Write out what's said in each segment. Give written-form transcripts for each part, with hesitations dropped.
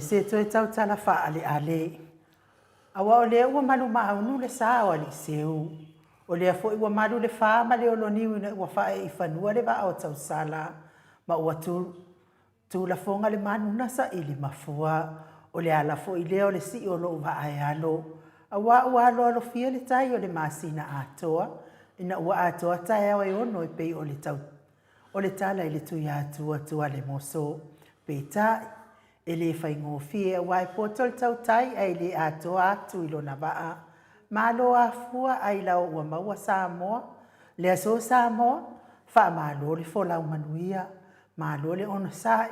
se toe tautala faaaleale, aua o lea ua malu maaunu le sa o Aliiseu. O lea foi ua malu le fa ma le oloniu ina ua faaee i fanua le vaa o tausala ma ua tu Tulafoga le manu na saili mafua, o le ala foi lea o le sii o lou vaa e alo, aua ua aloalofia le tai o le masina atoa, ina ua atoa taeao e ono e pei o le tau o le tala i le Tuiatua Tualemoso. Peitai, e le faigofie aua e poto le tautai ae le atoa atu i lona vaa. Malo afua ailao ua maua Samoa, le aso Samoa, faamalo le folau manuia. Malo le onosai,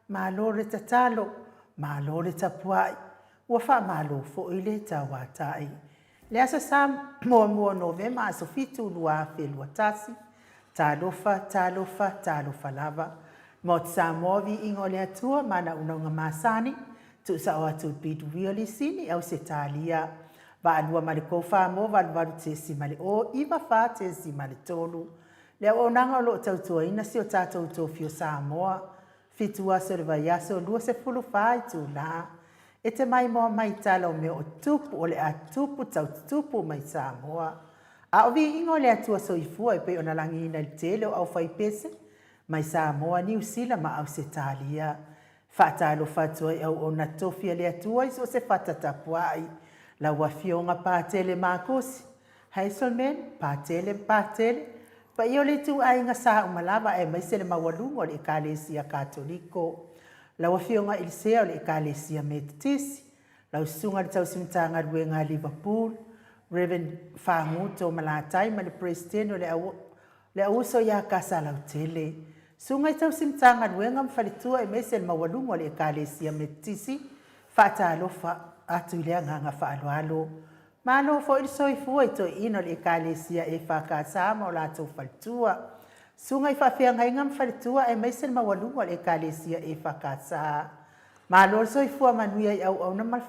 malo le tatalo, malo le tapuai, ua faamalo foi le tauatai. Le Aso Sa muamua o Novema aso 7, 2021, Talofa, talofa, talofa lava. Maota Samoa, viiga o le Atua ma ana unauga masani, tuusao atu i Piduia Lisini, Ausetalia. Vaalua ma le 4 88 94.3. Le auaunaga o lo o tautuaina si o tatou tofi o Samoa, fitu aso i le vaiaso, 24 itula. E te maimoa mai tala o mea o tupu o le a tupu tau tutupu mai Samoa. A o viiga o le Atua Soifua e pei ona lagiina i le tele o aufaipese mai Samoa, Niu Sila ma Ausetalia. Faatalofa atu ai auauna tofi a le Atua i so o se fata tapuai. Lau Afioga Patele Makosi, Hazelman, Patele ma Patele, paia o le ituaiga sa uma lava aemaise le maualuga o le Ekalesia Katoliko. Lau Afioga i le Sea o le Ekalesia Metotisi, lau Susuga i le Tausi Matagaluega a Liverpool, Rev. Faguto Malatai ma le Peresetene o le Le Auuso ia Kasalautele. Susuga i Tausi Matagaluega ma Faletua aemaise le maualuga o le Ekalesia Metotisi, faatalofa atu i le agaga faaaloalo. Malo foi le soifua i toeaiina o le Ekalesia EFKS ma o latou faletua. Susuga i faafeagaiga ma faletua aemaise le maualuga o le Ekalesia EFKS. Malo le soifua manuia i auauna ma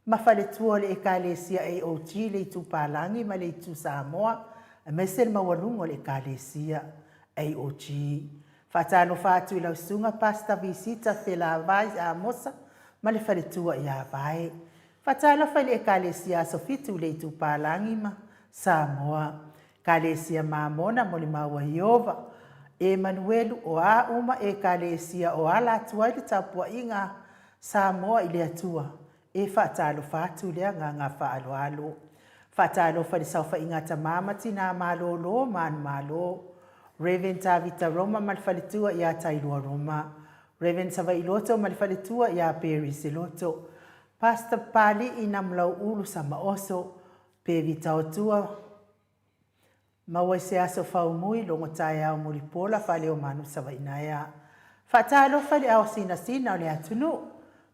ma faletua o le Ekalesia AOG i le Itu Palagi ma le Itu Samoa aemaise le maualuga o le Ekalesia AOG. Faatalofa atu i lau Susuga Pastor Visita Felavai Amosa ma le faletua ia Vae. Faatalofa i le Ekalesia Aso Fitu i le Itu Palagi ma Samoa. Ekalesia Mamona Molimau a Ieova, Emanuelu, o a uma Ekalesia o ala atu ai le tapuaiga a Samoa i le Atua, e faatalofa atu i le agaga faaaloalo. Faatalofa i le saofaiga a tama ma tinā malōlō manumalo, Rev. Tavita Roma ma le faletua ia Tailua Roma, Rev. Savaiiloto ma le faletua ia Perry Seloto, Pastor Papali'i Namulau'ulu Samaoso, Pevi Taotua, Maua i se aso faumui, logo taeao mulipola faleomanu Savainaea. Faatalofa i le ao sinasina o le atunuu.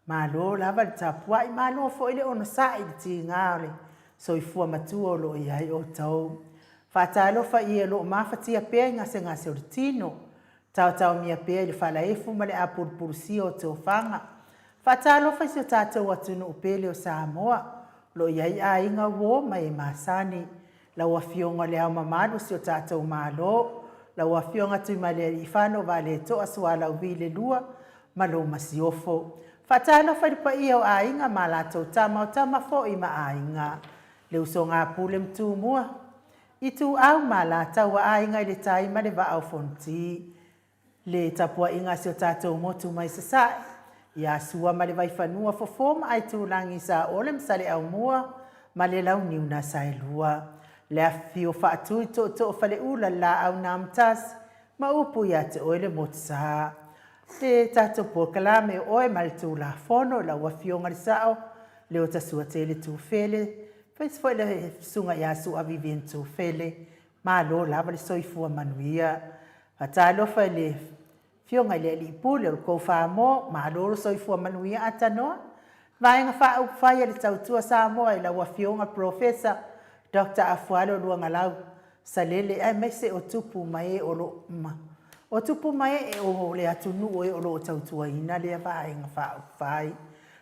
Malo lava le tapuai, malo foi le onosai i le tiga o le soifua matua o lo o i ai outou. Faatalofa i e o lo o mafatia pea i gasegase o le tino. Taotaomia pea i le falaefu ma le apulupulusia o tofaga. Faatalofa i si o tatou atunuu pele o Samoa, o lo o i ai aiga uo ma e masani. Lau Afioga Le Ao Mamalu o si o tatou Malo, lau Afioga Tuimalealiifano Vaaletoa Sualauvi le Lua ma lou Masiofo. Faatalofa i le paia o aiga ma a latou tama, o tama foi ma aiga. Le usoga a Pule ma Tumua, Ituau ma Alataua, Aiga i le Tai ma le Vaa o Fonoti. Le tapuaiga a si o tatou motu mai Sasae, ia Sua ma le Vaifanua, Fofo ma Aitulagi, Saole ma Saleaaumua ma le Launiu na Saelua. Le afifio faatu i tootoo o Faleula, le Laau na Amotasi ma upu ia te oe le Motusa. Le tatou polokalame o oe ma le Tulafono, lau Afioga i le Sao, Leotasuatele Tufele, faise foi le Susuga ia Su'a Vivian Tufele, malo lava le soifua manuia. Faatalofa i le Afioga i le Alii Pule o le kou Famo, malo le soifua manuia Atanoa. Vaega Faaupufai a le Tautua Samoa i lau Afioga Polofesa Doctor Afualo Luagalau Salele aemaise o tupu ma e o lo ma o tupu ma ee o le atunuu e o lo o tautuaina lea Vaega Faaupufai.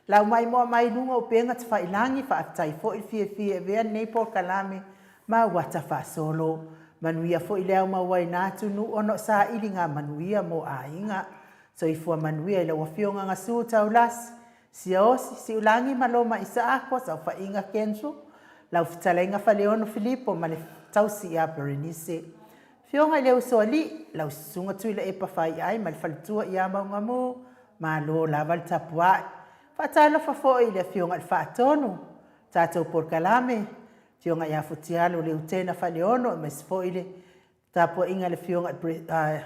Lau maimoa mai luga o upega tafailagi, faafetai foi le fiafia e avea lenei polokalame ma uata faasolo. Manuia foi le ao mauaina atunuu ona o sailiga manuia mo aiga. Soifua manuia i lau Afioga Gasu Taulasi. Siaosi, Siulagi ma Loma Isaako, Saofaiga Kenzo, lau fetalaiga Faleono Filipo ma le tausi ia Berenice. Afioga i le Usoalii, lau Susuga Tuilaepa Faiai ma le faletua ia Maugamu, malo lava le tapuai. Faatalofa foi i le Afioga i le Faatonu, tatou polokalame, Afioga ia Futialo Leutena Faleono aemaise foi le tapuaiga a le Afioga i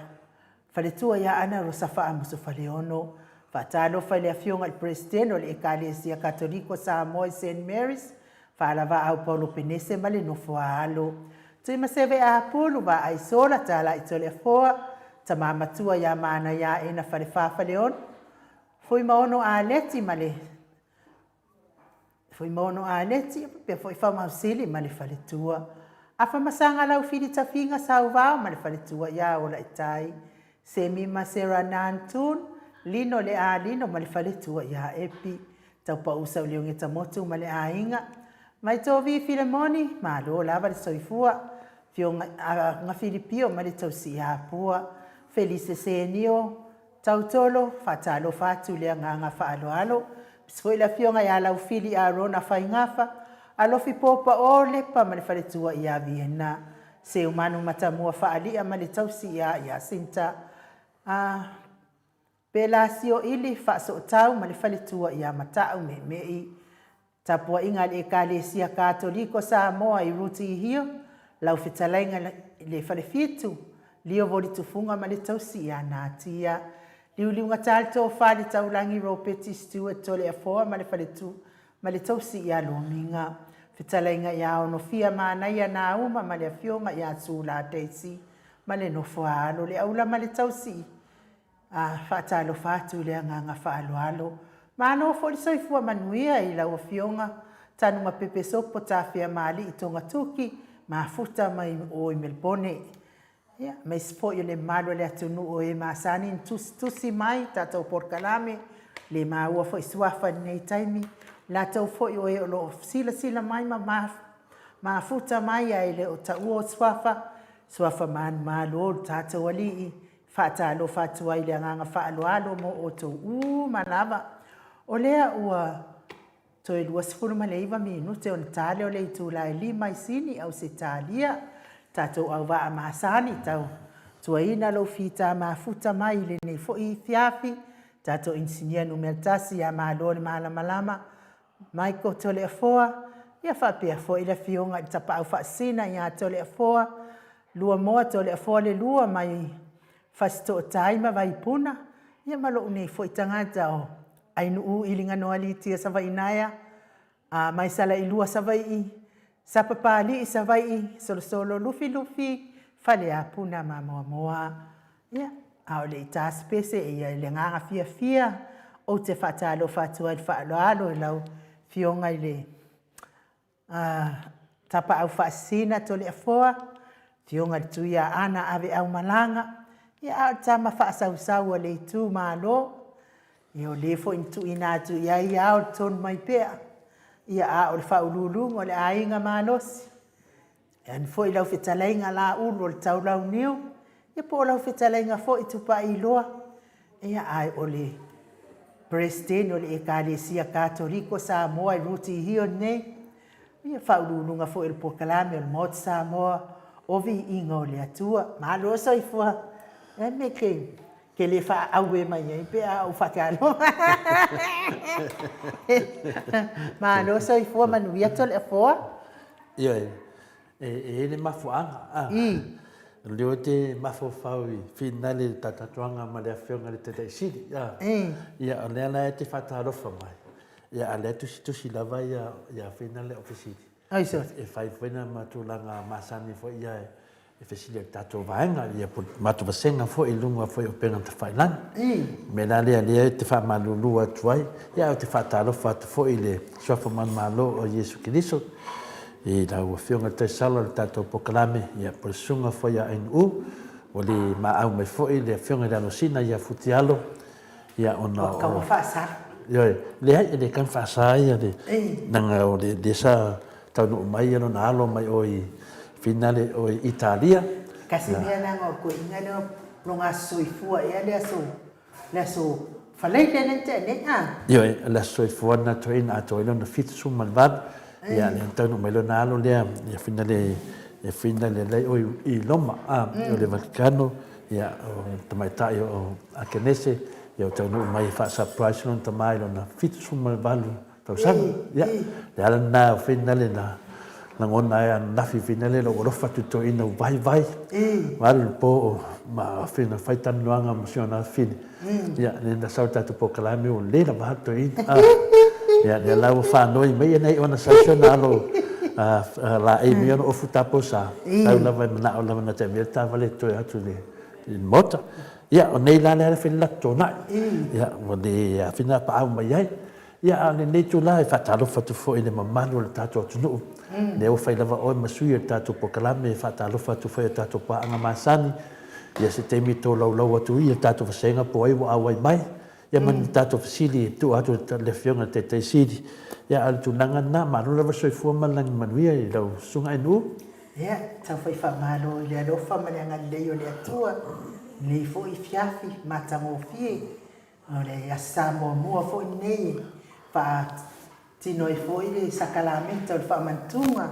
Faletua ia Ana Rosa Faamuso Faleono. Faatalofa i le Afioga i le Peresetene o le Ekalesia Katoliko Samoa i Saint Mary's, Faalavaau Paulo Penese ma le nofo a alo. Tuimaseve Apulu, Vaai Sola, Talai Toleafoa, Tama Matua ia Manaia Ena Falefa Faleono, Fuimaono Aleti ma le Fuimaono Aleti, faapea foi Faumausili ma le faletua. Afamasaga Laufili Tafiga Sauvao ma le faletua ia Olaitai. Semi ma Sarah Nantun, Lino Le Alino ma le faletua ia Epi. Taupau Sauliugeta Motu ma le aiga. Maitovi Filemoni, malo lava le soifua. Afioga Filipio ma le tausi ia Pua. Felise Senio, Tautolo, faatalofa atu i le agaga faaaloalo. Aemaise foi le afioga ia Laufili Arona Faigafa, Alofi Popa o Lepa ma le faletua ia Viena, Seumanu Matamua Faalia ma le tausi ia Iasinta, a Pelasio Ili Faasootau ma le faletua ia Matau Meimei. Tapuaiga a le Ekalesia Katoliko Samoa i Ruti Hill, lau fetalaiga i le Falefitu, Lio Voli Tufuga ma le tausi ia Natia. Liuliugata le tofa i le taulagi Ropeti Stewart Toleafoa ma le faletu ma le tausi ia Lomiga. Fetalaiga ia Onofia Manaia Nauma ma le afioga ia Sula Daisy ma le nofo a alo le aula ma le tausi A faatalofa atu i le agaga faaaloalo. Malo foi le soifua manuia i lau Afioga Tanugapepe Sopo Tafeamalii Togatuki mafuta mai o i Melebone. Ia, aemaise foi o le mamalu o le atunuu o e masani ona tusitusi mai tatou polokalame, le maua foi suafa i lenei taimi, latou foi o e o lo o silasila mai ma mafuta mai ae le o taua o suafa, suafa manumalo o le tatou Alii Faatalofa atu ai i le agaga faaaloalo mo outou uma lava. O lea ua toe 29 minute ona ta lea o le itula e 5 i Sini, Ausetalia. Tatou auvaa masani tau tuaina lou fita mafuta mai i lenei foi afiafi. Tatou inisinia numera tasi ia Malo le Malamalama, Michael Toleafoa, ia faapea foi le Afioga i le Tapaau Faasisina ia Toleafoa, Luamoa Toleafoa le lua mai Fasitootai ma Vaipuna, ia ma lou nei foi tagata o Ainuu Iliganoa Litia Savainaea, a mai Salailua Savaii, Sapapalii Savaii, Solosolo Lufilufi, Faleapuna ma Moamoa. Ia, a o le i ta se pese, eia i le agaga fiafia ou te faatalofa atu ai i le faaaloalo i lau Afioga i le Tapaau Faasisina Toleafoa, Afioga i le Tuiaana Aveaumalaga, ia a o le tama faasausau a le itumalo, ia o le foi na tuuina atu i ai ia ao le tonu mai pea, ia a o le faauluuluga o le aiga malosi. E ani foi lau fetalaiga Laulu o le Taulauniu, ia po o lau fetalaiga foi Tupaiiloa, ia ae o le Peresetene o le Ekalesia Katoliko Samoa i Ruti Hill nei, ia faauluuluga foi o le polokalame o le Maota Samoa o Viiga o le Atua. Malo soifua. E me ke ke le faaaume mai ai pe a ou faatalofa. Malo soifua manuia Toleafoa. Ioe, e i ai le mafuaaga, a. O lea ou te mafaufau i finale i le tatou ma le Afioga i le Taitai Sili, a. Ia, o lea la e te faatalofa mai, ia, a o lea e tusitusi lava ia finale o fesili. Aisea? E fai foi na ma tulaga masani foi ia e fesili ai le tatou vaega, ia po o le matou vasega foi i luga foi o upega tafailagi. O le mea la lea, lea ou te faamalulu atu ai, ia ae ou te faatalofa atu foi i le Suafa Manumalo o Iesu Keriso, i lau Afioga i le Taisala o le tatou polokalame, ia po o le Susuga foi ia Ainuu, ua le maau mai foi le Afioga i le Alosina ia Futialo, ia ona o... Ua tatau ona faasa. Ioe, leai, e le tatau ona faasa ia le, leaga o lea sa taunuu mai lona alo mai o i Finale o i Italia. Kasi mea leaga o le toeaina lea o loga soifua ea le aso le aso. Faleile lea na tea nei a? Ioe, o le Aso Soifua lena toeaina atoa ai lona 78, ia lea na taunuu mai lona alo lea, ia finale, e finale lea o i Roma, a, o le Vatikano, ia, o le tamaitai o Akenese, ia ua taunuu mai e faa-surprise lona tama i lona 78 tausaga. Ia, le ala lena o finale na lagona ai ananafi finale lou alofa atu i toeaina ua vaivai. Ua alu le po o ma fina fai talanoaga ma si ona afafine. Ia, lea na sau le tatou polokalame ua le lava le toeaina. Ia, lea la ua faanoi mai ia nei ona sau si ona alo laei mai ona ofu tapo sa. Tau lava e manao lava na te avea le taavale e toe atu i le maota. Ia, o nei la lea le fai le latou toonai. Ia, ua le afina paau mai ai. Ia, a o lenei itula e faatalofa atu foi i le mamalu o le tatou atunuu, lea ua fai lava oe ma sui o le tatou polokalame, e faatalofa atu foi i a tatou paaga masani, ia se taimi tolaulau atu i le tatou vasega po o ai ua auai mai, ia ma ni tatou fesili e tuu atu i le Afioga i le Taitai Sili. Ia, a o le tulaga lena, malo lava le soifua ma le lagi manuia i lau Susuga Ainuu. Ia, tau fai faamalo i le alofa ma le agalelei o le Atua i lenei foi afiafi matagofie. O le Aso Sa muamua foi lenei e faatino ai foi le sakalameta o le faamantuga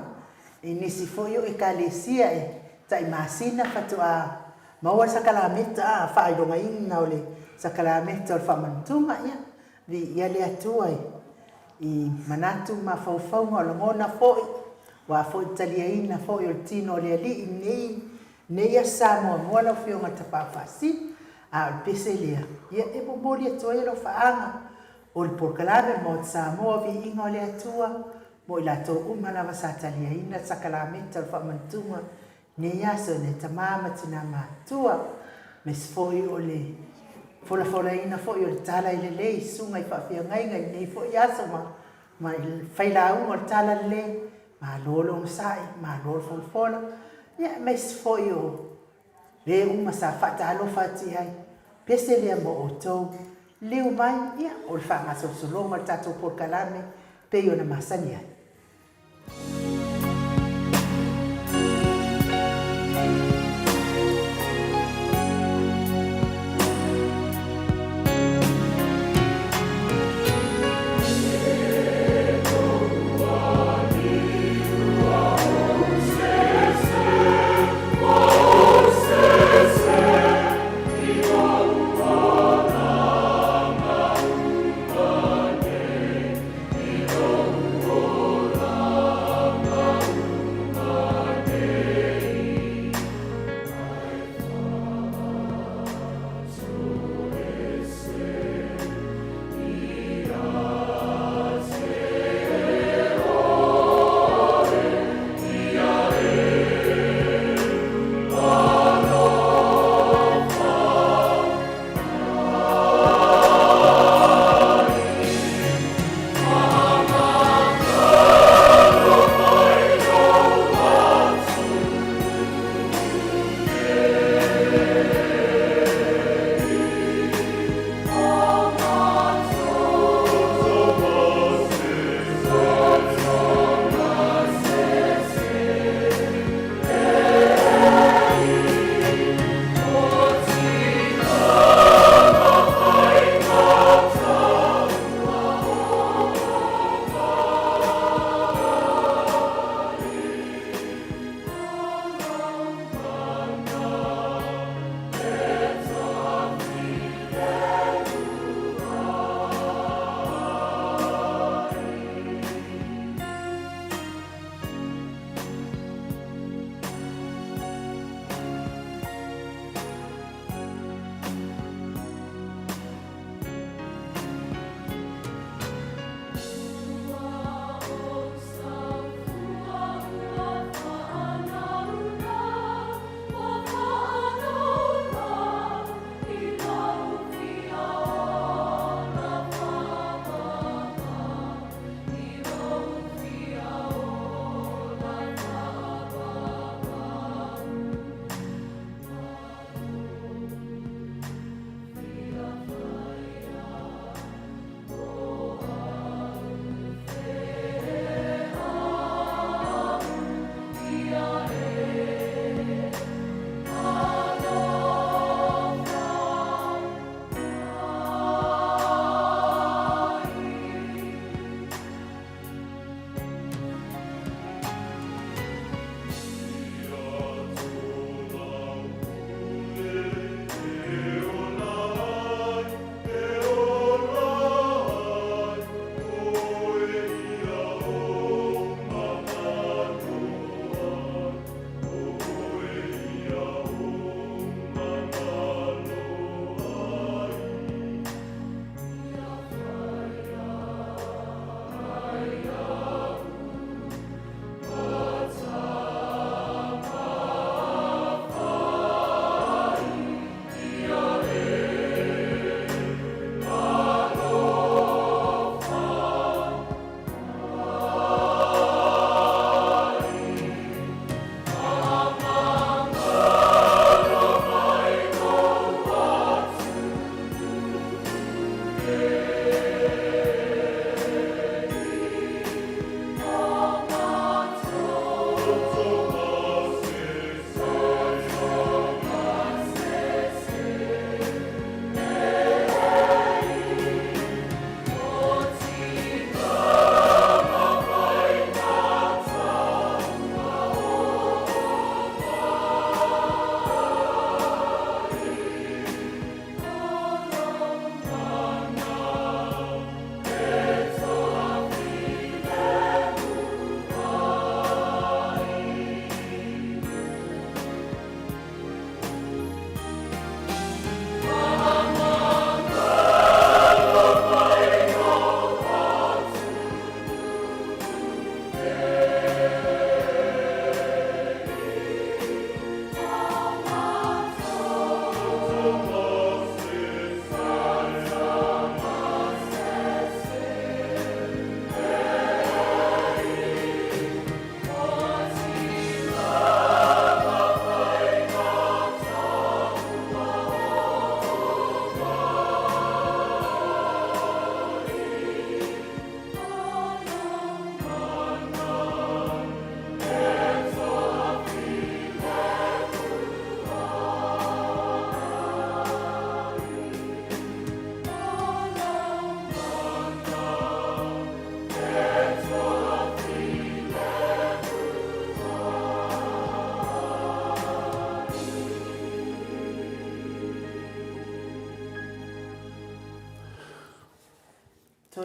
i nisi foi o Ekalesia e tai masina faatoa maua le sakalameta a faailogaina o le sakalameta o le faamantuga. Ia, viia le Atua i manatu ma mafaufauga o lagona foi, aua foi le taliaina foi o le tino o le Alii lenei Nei Aso Sa muamua lau Afioga i le Tapaau Faasili, a o le pese lea, ia e momoli atu ai alofaaga o le polokalame o Maota Samoa Viiga o le Atua mo i latou uma lava sa taliaina le sakalameta o le faamanatuga nei aso e nai tama ma tina matutua, aemaise foi o le folafolaina foi o le tala i lelei susuga i faafeagaiga i lenei foi aso ma ma failauga o le tala lelei, malo le onosai, malo le folafola, ia aemaise foi o e uma sa faatalofa atu i ai, pese lea mo outou, liliu mai, ia, o le faagasolosologa o le tatou polokalame pei ona masani ai.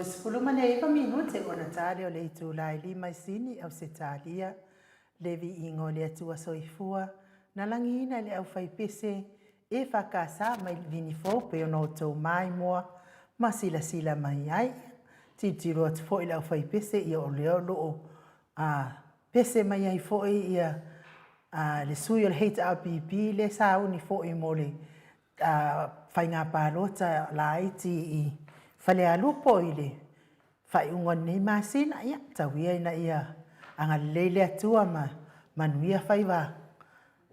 39 minute ona ta lea o le itula e lima i Sini, Ausetalia. Le viiga o le Atua Soifua, na lagiina e le aufaipese EFKS mai Vinifou pei ona outou maimoa ma silasila mai ai. Tilotilo atu foi le aufaipese ia o lea o lo o pese mai ai foi ia le sui o le HRPP lea sauni foi mo le faiga palota laiti i Falealupo i le faaiuga o lenei masina. Ia, tau ia ina ia agalelei le Atua ma manuia faiva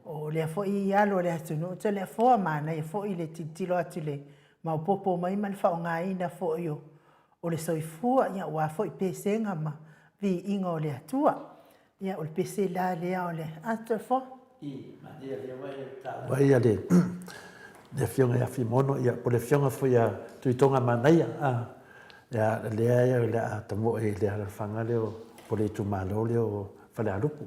o lea foi alo o le atunuu Toleafoa. Manaia foi le tilotilo atu i le maopoopo mai ma le faaaogaina foi o le soifua, ia aua foi pesega ma viiga o le Atua. Ia, o le pese la lea o le a Toleafoa. I, manaia lea ua e taua ia le Afioga ia Fuimaono, ia po o le Afioga foi ia Tuitoga Manaia, a, ia, lea o le a tamoe i le alaalafaga lea o, po o le itumalo lea o Falealupo.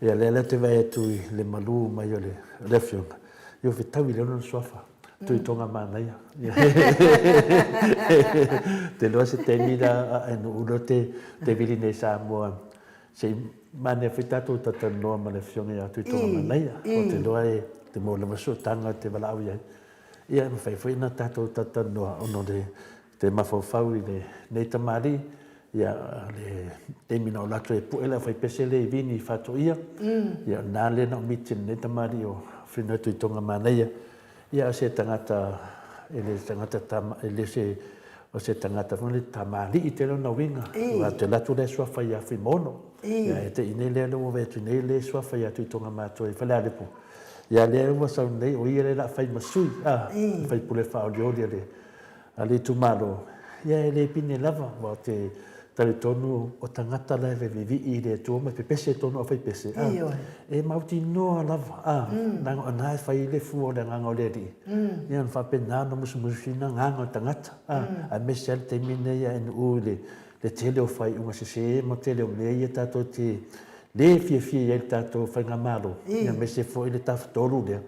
Ia lea la ou te vaai atu i le malu mai o le Afioga, ia ua fetaui loa lona suafa, Tuitoga Manaia. Ou te iloa se taimi la ae nuu loa te vili nei i Samoa se i manaia foi tatou talatalanoa ma le Afioga ia Tuitoga Manaia. Ou te iloa e te maua lava sootaga e te valaau i ai. Ia e mafai foi ona tatou talatalanoa ona o le te mafaufau i lenei tamalii, ia, le taimi na ou alu atu ai e pue le aufaipese lea i Vini i Faatoia, ia o lena lea na ou miti i lenei tamalii o Finoa Tuitoga Manaia, ia o se tagata, e le tagata tama, e le se, o se tagata foi lea tamalii tele ona uiga, aua ou te alu atu la e suafa ia Fuimaono, ia e te i nei lea ua vaai atu nei lea e suafa ia Tuitoga Matoa i Falealupo, ia lea ua sau nei o ia lea o le a fai ma sui, a, faipule faaolioli a le A le itumalo, ia e le pine lava, aua ou te talitonu o tagata la e vevevii i le Atua ma e pepese i totonu o aufaipese, a, e mautinoa lava, a, leaga o ina e fai ai le fua o le agaga o le Alii, ia ona faapena ona musumusuina agaga o tagata, a, aemaise lava le taimi lenei a NU i le tele o faaiuga sese ma le tele o mea ia tatou te lē fiafia i ai le tatou faigamalo, aemaise foi le Tafatolu lea,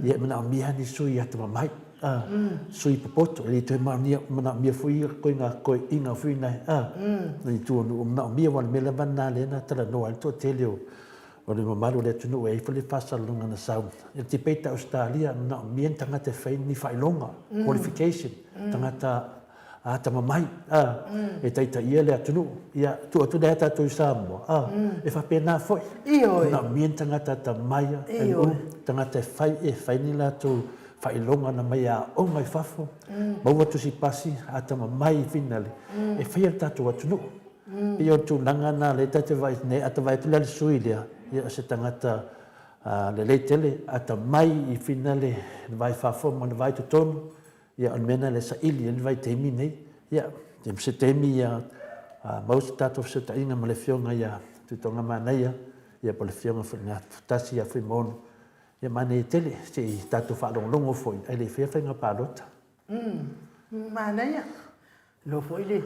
ia e manaomia lava ni sui atamamai. A, sui popoto, e le toe manaomia foi ia koiga toeaiina foi nae, a, i tua o nuu, manaomia aua o le mea lava lena lea na talanoa ai le toatele o le mamalu o le atunuu e i ai foi le faasalalauga na sau i le debate a Ausetalia, manaomia ni tagata e fai ni faailoga, qualification, tagata atamamai, a, e taitaia le atunuu. Ia, tuu atu lea tatou i Samoa, a, e faapena foi. Ioe. Manaomia ni tagata atamamai, Ioe. tagata e fai, e fai ni latou faailoga na mai aoga i fafo, maua tusi pasi, atamamai i finale, e faia le tatou atunuu. Pei o le tulaga lena lea ta te vaai nei, a ta vaai atu la i le sui lea, ia o se tagata lelei tele, atamai i finale le va i fafo ma le va i totonu, ia o le mea lena lea e saili ai le vaitaimi nei. Ia, se taimi ia maua se tatou fesootaiga ma le Afioga ia Tuitoga Manaia, ia po o le Afioga foi i le Gatasi ia Fuimaono, Ia manaia tele, se i tatou faalogologo foi ae le i faia faiga palota. Umm, manaia. Iloa foi le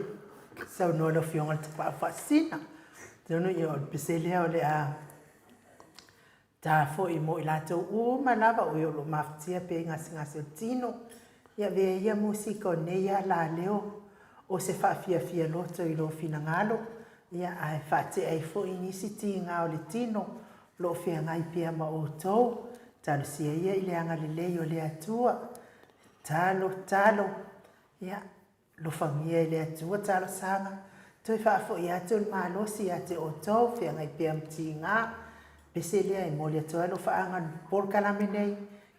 saunoa lau Afioga i le Tapaau Faasisina. Atonu ia o le pese lea o le a ta foi mo i latou uma lava o e o lo o mafatia pea i gasegase o le tino. Ia avea ia musika o nei alaleo o se faafiafia loto i lou finagalo, ia ae faatea ai foi nisi tiga o le tino o lo o feagai pea ma outou. Talosia ia i le agalelei o le Atua. Talo, talo, ia, alofagia e le Atua talosaga, toe faafoi atu le malosi ia te outou, feagai pea ma tiga. Pese lea e momoli atu ai lou faaga polokalame nei,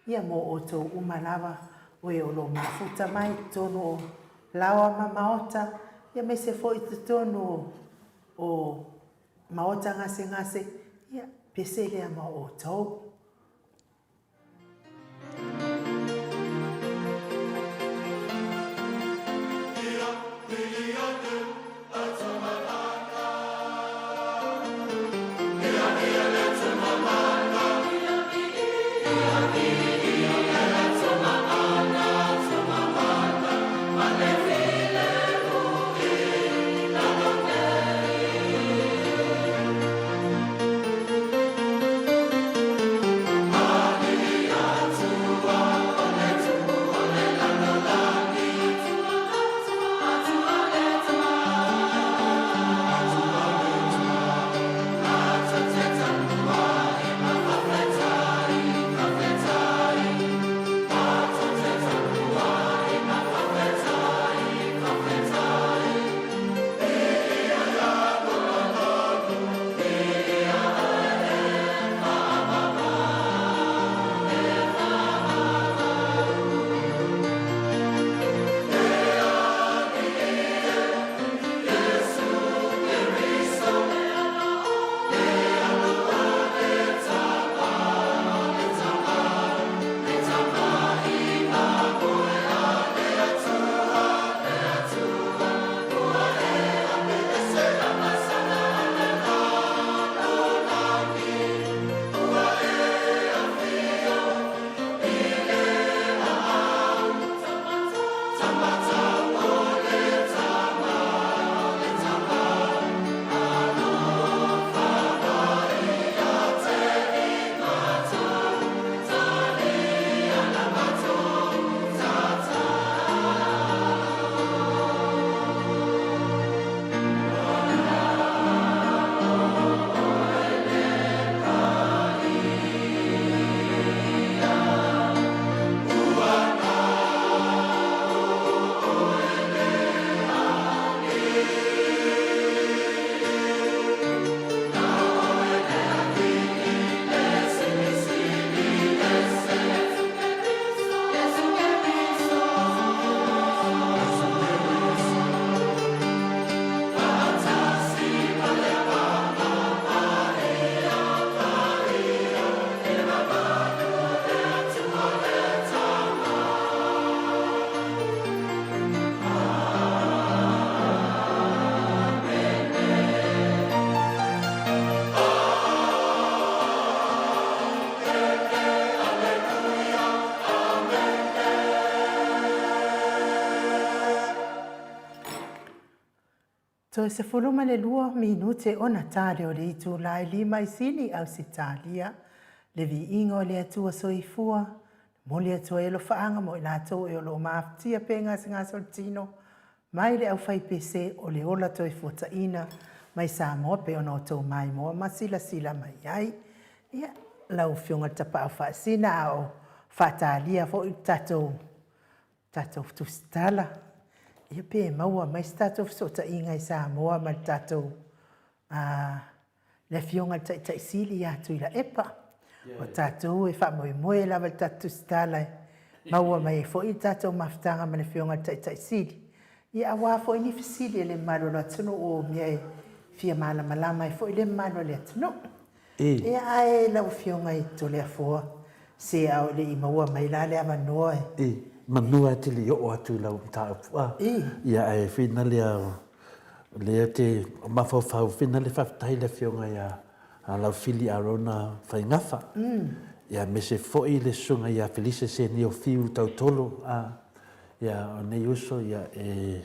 ia mo outou uma lava, o e o lo o mafuta mai i totonu o laoa ma maota, ia aemaise foi i totonu o Maota gasegase, ia, pese lea ma outou. Toe 12 minute ona tale o le itula e lima i Sini, Ausetalia, le viiga o le Atua Soifua, momoli atu ai alofaaga mo i latou e o lo o mafatia pe gasegase o le tino, mai le aufaipese o le ola toefuataina mai Samoa pei ona outou maimoa ma silasila mai ai. Ia, lau Afioga i le Tapaau Faasina, a o faatalia foi le tatou tatou tusitala, ia pe maua mai se tatou fesootaiga i Samoa ma le tatou le Afioga i le Taitai Sili ia Tuilaepa. O tatou e faamoemoe lava i le tatou tusitala e maua mai ai foi le tatou mafutaga ma le Afioga i le Taitai Sili, ia aua foi ni fesili a le mamalu o le atunuu o mea e fia malamalama ai foi le mamalu o le atunuu. Ia ae lau Afioga i Toleafoa, se a o le i maua mai la le avanoa e. I, manu e te le i oo atu i lau mataupu a. I. Ia ae finale a lea te mafaufau finale faafetai le Afioga ia Laufili Arona Faigafa. Ia aemaise foi le Susuga ia Felise Senio Fiu Tautolo a. Ia, o nei uso, ia, e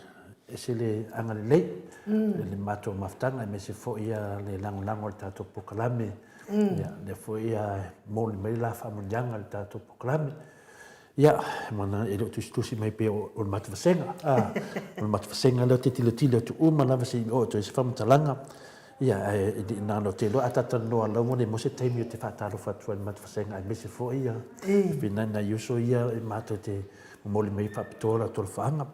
ese le agalelei i le matou mafutaga, aemaise foi ia le lagolago a le tatou polokalame. Ia, lea foi ia e momoli mai la faamanuiaga i le tatou polokalame. Ia, mana e le o tusitusi mai pei o le matou vasega. A, o le matou vasega lea ou te tilotilo atu uma lava se i oo atu ai se faamatalaga. Ia, ae e le i na ona ou te iloa a ta talanoa laua le maua se taimi ou te faatalofa atu ai i le matou vasega aemaise foi ia pei nai uso ia e matou te momoli mai faapitoa la tolofaaga.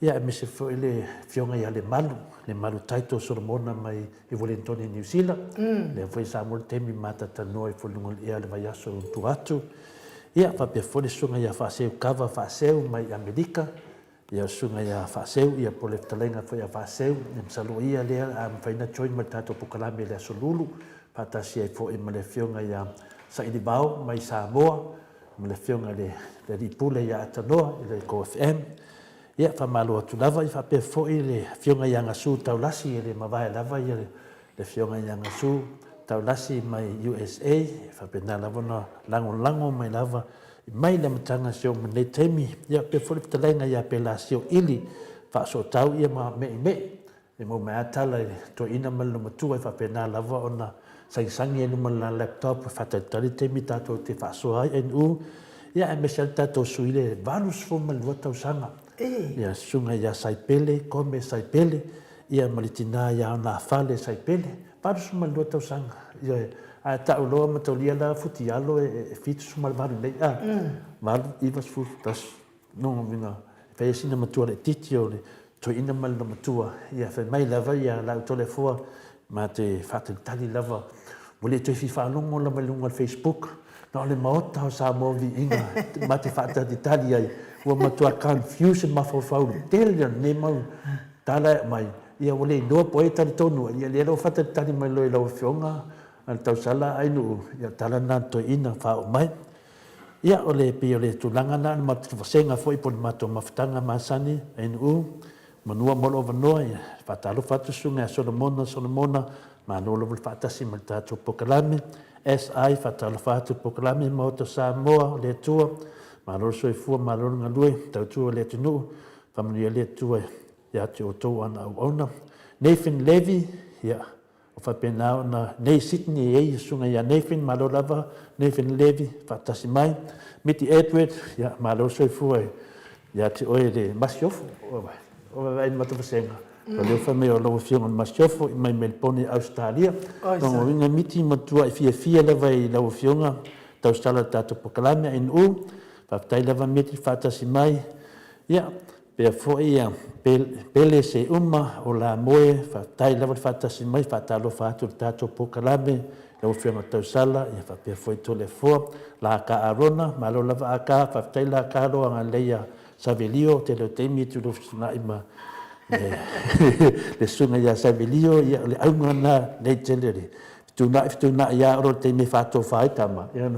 Ia aemaise foi le afioga ia Lemalu, Lemalu Taito Solomona mai i Wellington i Niu Sila. Lea foi sa maua le taimi ma talanoa ifo i luga o le ea i le vaiaso i tua atu. Ia faapea foi le susuga ia Faaseu Kava Faaseu mai Amerika. Ia susuga ia Faaseu, ia po o le fetalaiga foi ia Faaseu, ia masalo o ia lea a mafai ona join ma le tatou polokalame i le Aso Lulu, faatasi ai foi ma le afioga ia Sailivao mai Samoa, ma le Afioga i le Alii Pule ia Atanoa i le Go FM. Ia, faamalo atu lava, ia faapea foi le Afioga ia Gasu Taulasi, e le mavae lava ia le Afioga ia Gasu Taulasi mai USA, e faapena lava ona lagolago mai lava mai le amataga seia oo mai lenei taimi. Ia, faapea foi le fetalaiga ia Pelasio Ili Faasootau ia ma Meimei E maua mai lava tala i le toeaina ma le loomatua e faapena lava ona sagisagi ai luma o le la laptop e faatalitali taimi tatou te faasoa ai NU ia aemaise lava le tatou sui i le 82 tausaga ia susuga ia Saipele Kome Saipele ia ma le tina ia Onafale Saipele 82 tausaga ia ae tau loa mataulia la futialo e 78 nei a 8 9 10 11 Lona uiga, e fai ai sina matua laitiiti o le toeaina ma lona matua, ia fai mai lava ia la outou Toleafoa, ma te faatalitali lava, ua le toe fia faalogo lava i luga o le Facebook, na o le Maota o Samoa Viiga ma te faatalitali ai, ua matua confuse le mafaufau i le tele o lenei mau tala e aumai, ia ua le iloa po o ai e talitonu ai, ia lea la ua faatalitali mai loa i lau Afioga a le Tausala Ainuu, ia o le tala lena a le toeaina faaoo mai. Ia, o le, pei o le tulaga lena, o le matou vasega foi po o le matou mafutaga masani, NU, manua mo lou avanoa, ia, faatalofa atu Susuga ia Solomona Solomona, malo lava le faatasi ma le tatou polokalame, SI, faatalofa atu le polokalame, Maota o Samoa, o le Atua, malo le soifua, malo le galue, tautua le atunuu, faamanuia le Atua ia te outou ana auauna. Nathan Levy, ia, O faapena ona nei Sydney e i ai susuga ia Nathan, malo lava Nathan Levy, faatasi mai. Miti Edward, ia malo le soifua ia te oe le Masiofo, o vaavaai i le matou vasega, o lea fai mai o lau afioga i le Masiofo i mai Melbourne i Ausetalia. Lona uiga Miti matuai fiafia lava i lau afioga tausala i le tatou polokalame NU. Faafetai lava Miti faatasi mai. Ia, Pea foi ia Pele se uma o la moe, faafetai lava le faatasi mai, faatalofa atu i le tatou polokalame, lau Afioga Tausala, ia faapea foi Toleafoa, Laka Arona, malo lava Aka, faafetai Laka lou agalelei ia Savelio, tele o taimi e tulou fetuunai ma le susuga ia Savelio, ia o le auga lena lelei tele le fetuunai fetuunai lava o le taimi e faatofa ai tama, ia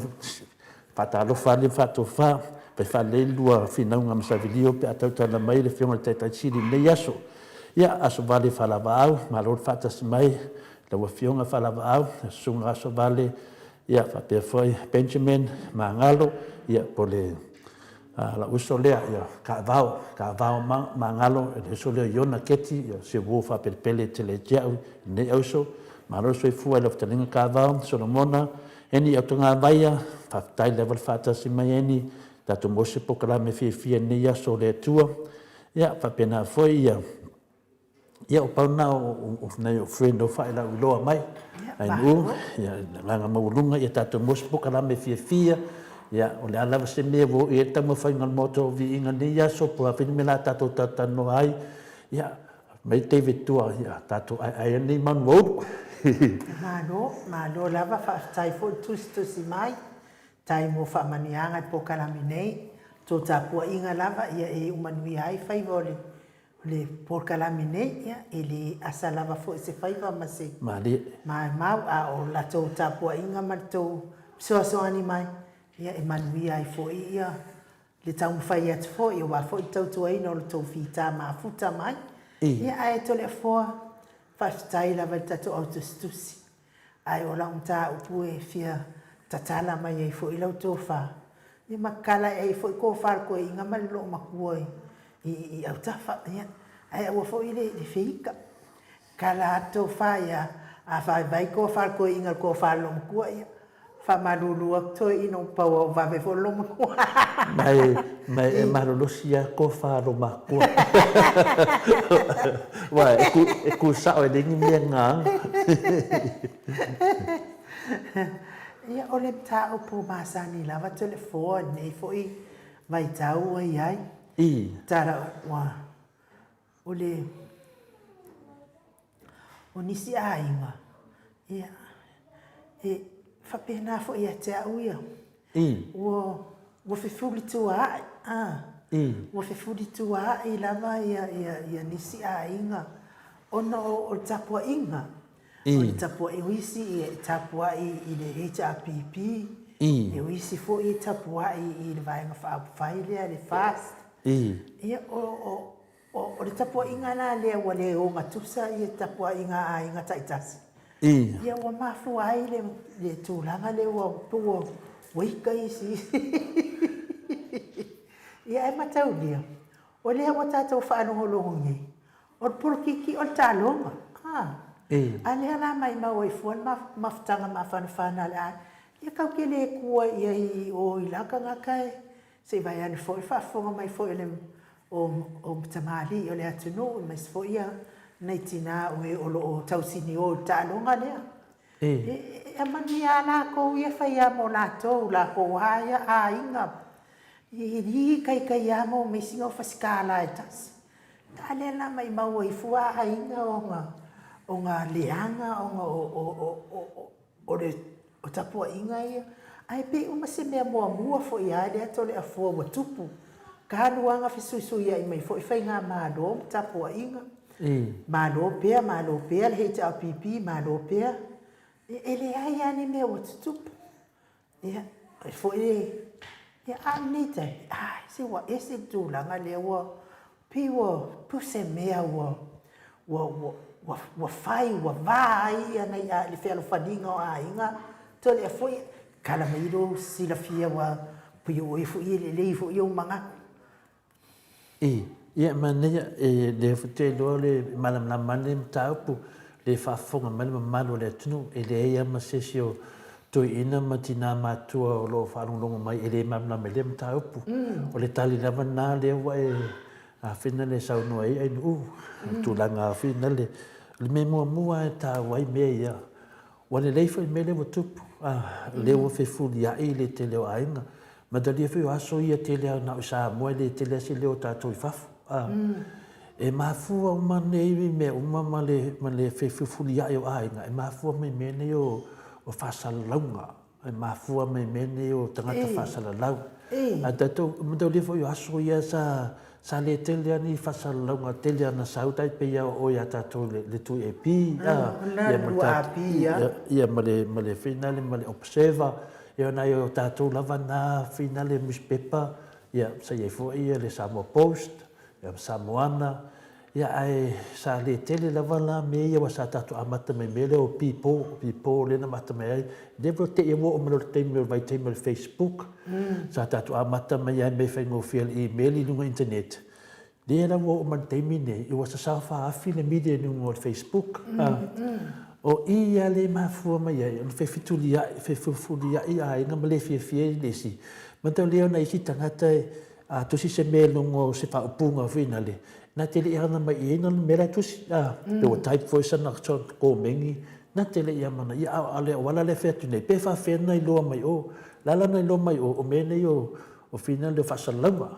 Faatalofa ane ma faatofa, fai faalelei le lua finauga ma Savilio pe a tautala mai le Afioga i le Taitai Sili i lenei aso. Ia, Asovale Falavaau, malo le faatasi mai lau Afioga Falavaau, Susuga Asovale, ia faapea foi Benjamin Magalo, ia po o le La'u uso lea, ia, Kaavao, Kaavao Magalo, le uso lea o Iona Keti, ia, o se uo faapelepele tele ia te a'u i lenei auso. Malo le soifua i lau fetalaiga Kaavao, Solomona, Eni Autagavaia, faafetai lava le faatasi mai Eni, tatou maua se polokalame fiafia i lenei aso o le Atua. Ia, faapena foi ia, Ia, o pau lena o nai ou friend o failauiloa mai. Ai nuu, ia, le agaga maualuga, ia tatou maua se polokalame fiafia. Ia, o le a lava se mea ua oo i ai le taumafaiga o le Maota o Viiga i lenei aso, po o a foi ni mea o le a tatou talatalanoa ai, ia, mai David tua, ia tatou aeae ai lenei manu ua ulu. Malo, malo lava, faafetai foi le tusitusi mai, tai mo faamanuiaga i polokalame nei, tou tapuaiga lava ia e iu manuia ai faiva o le O le polokalame nei, ia, e le asa lava foi se faiva ma se maumau, a o la tou tapuaiga ma le tou fesoasoani mai, ia, e manuia ai foi ia le taumafai atu foi aua foi le tautuaina o le tou fita mafuta mai. Ia, ae Toleafoa, faafetai lava i le tatou au tusitusi. Ae o lau mataupu e fia tatala mai ai foi lau tofa, ia ma tatala ai foi tofa a le toeaina ma le loomatua i i autafa, ia, ae aua foi le feita. Tatala lava le tofa, ia, a vaivai tofa a le toeaina i le tofa a le loomatua, ia, faamalulu atu toeaina ua pau lava ua vave foi le loomatua. Ma e malolosi lava tofa a loomatua. Aua e ku sao e leai ni mea e gagana. Ia, o le mataupu masani lava Toleafoa i lenei foi vaitau ua i ai. Tala ua, o le, o nisi aiga, ia, e faapena foi ia te au ia. Ua, ua fefulisua'i, a, ua fefulisua'i lava ia, ia, ia nisi aiga ona o, o le tapuaiga. O le tapuaiga, o isi e tapuai i le HRPP, o isi foi e tapuai i le Vaega Faaupufai lea, le FAST. Ia, o, o, O le tapuaiga la lea ua le ogatusa ia tapuaiga a aiga taitasi, ia ua mafua ai le le tulaga lea ua pei ua ika isi Ia ae mataulia, o lea ua tatou faalogologo nei, o le polokiki o le taaloga, a, a lea la maimau ai fua le mafutaga mafanafana a le aiga, ia tatou te le tua i ai i o i la tagata e Se i vae ane foi le faafofoga mai foi a le o tamalii o le atunuu aemaise foi ia nai tina o e o lo o tausinio i le taaloga lea. E amanuia a latou ia fai a mo latou, latou a ia aiga. E li kaikai a mo meisina o fasikala e tasi. A lea la maimau ai fua aiga ona ona leaga ona o o o le tapuaiga ia, ae pei uma se mea muamua foi lava lea Toleafoa ua tupu, talu lava ona fesuisuiai mai foi faigamalo ma tapuaiga, malo pea, malo pea le HRPP, malo pea, e leai lava ni mea ua tutupu. Ia, e foi le... Ia, a o lenei taimi, ai, se ua ese le tulaga lea ua, pei ua, pei o se mea ua, ua, ua, ua fai, ua va ai ia nai a, le fealofaniga o aiga, Toleafoa, tala mai lou silafia ua, pei o oe foi e lelei foi ou manatu. I, ia, manaia, e lea foi te iloa le malamalama ai lenei mataupu, le faafofoga mai le mamalu o le atunuu, e leai lava ma se isi o toeaiina ma tina matutua o lo o faalogologo mai e le malamalama i lea mataupu. O le tali lava lena lea ua e afena le saunoa ai Ainuu, o le tulaga afena le, o le mea muamua lava e taua ai mea ia, Ua lelei foi le mea lea ua tupu, a, lea ua fefulia'i le tele o aiga. Matalia foi o aso ia tele lava na o i Samoa e le tele lava se leo o tatou i fafo, a. E mafua uma nei mea uma ma le, ma le fefulia'i o aiga, e mafua mai mea nei o, o faasalalauga, e mafua mai mea nei o tagata faasalalau. Ae tatou, mataulia foi o aso ia sa, Sa le tele a ni faasalalauga tele ana sau tai pei a oo ia tatou i le tui AP a ia ma le ia ma le ma le finale ma le observer ia ona o tatou lava na finale newspaper ia sa iai foi ia le Samoa Post ia ma Samoana. Ia, ae sa le tele lava la mea ia aua sa tatou amata mai i mea lea o pipo, pipo lea na amata mai ai, lea foi te i ua oo mai loa i le taimi o le vaitaimi o le Facebook, sa tatou amata mai ai i mea faigofie o le email i luga o internet. Lea la ua oo mai i le taimi lenei, ua sasao faaafi le media i luga o le Facebook. O i lava lea e mafua mai ai ona fefetuliai, fefulifuliai aiga ma le fiafia i le isi. Manatua lea o nai isi tagata a tusi se mea i luga o se faaupuga foi nale, na te le i ana mai i ai na le mea la e tusi. Pe ua type foi sana komeni, na te le i amanaia. A o le auala lea e fai atu nei, pe faapefea ona iloa mai o. O le a la ona iloa mai o, o mea nei o O fina lea o faasalalauga.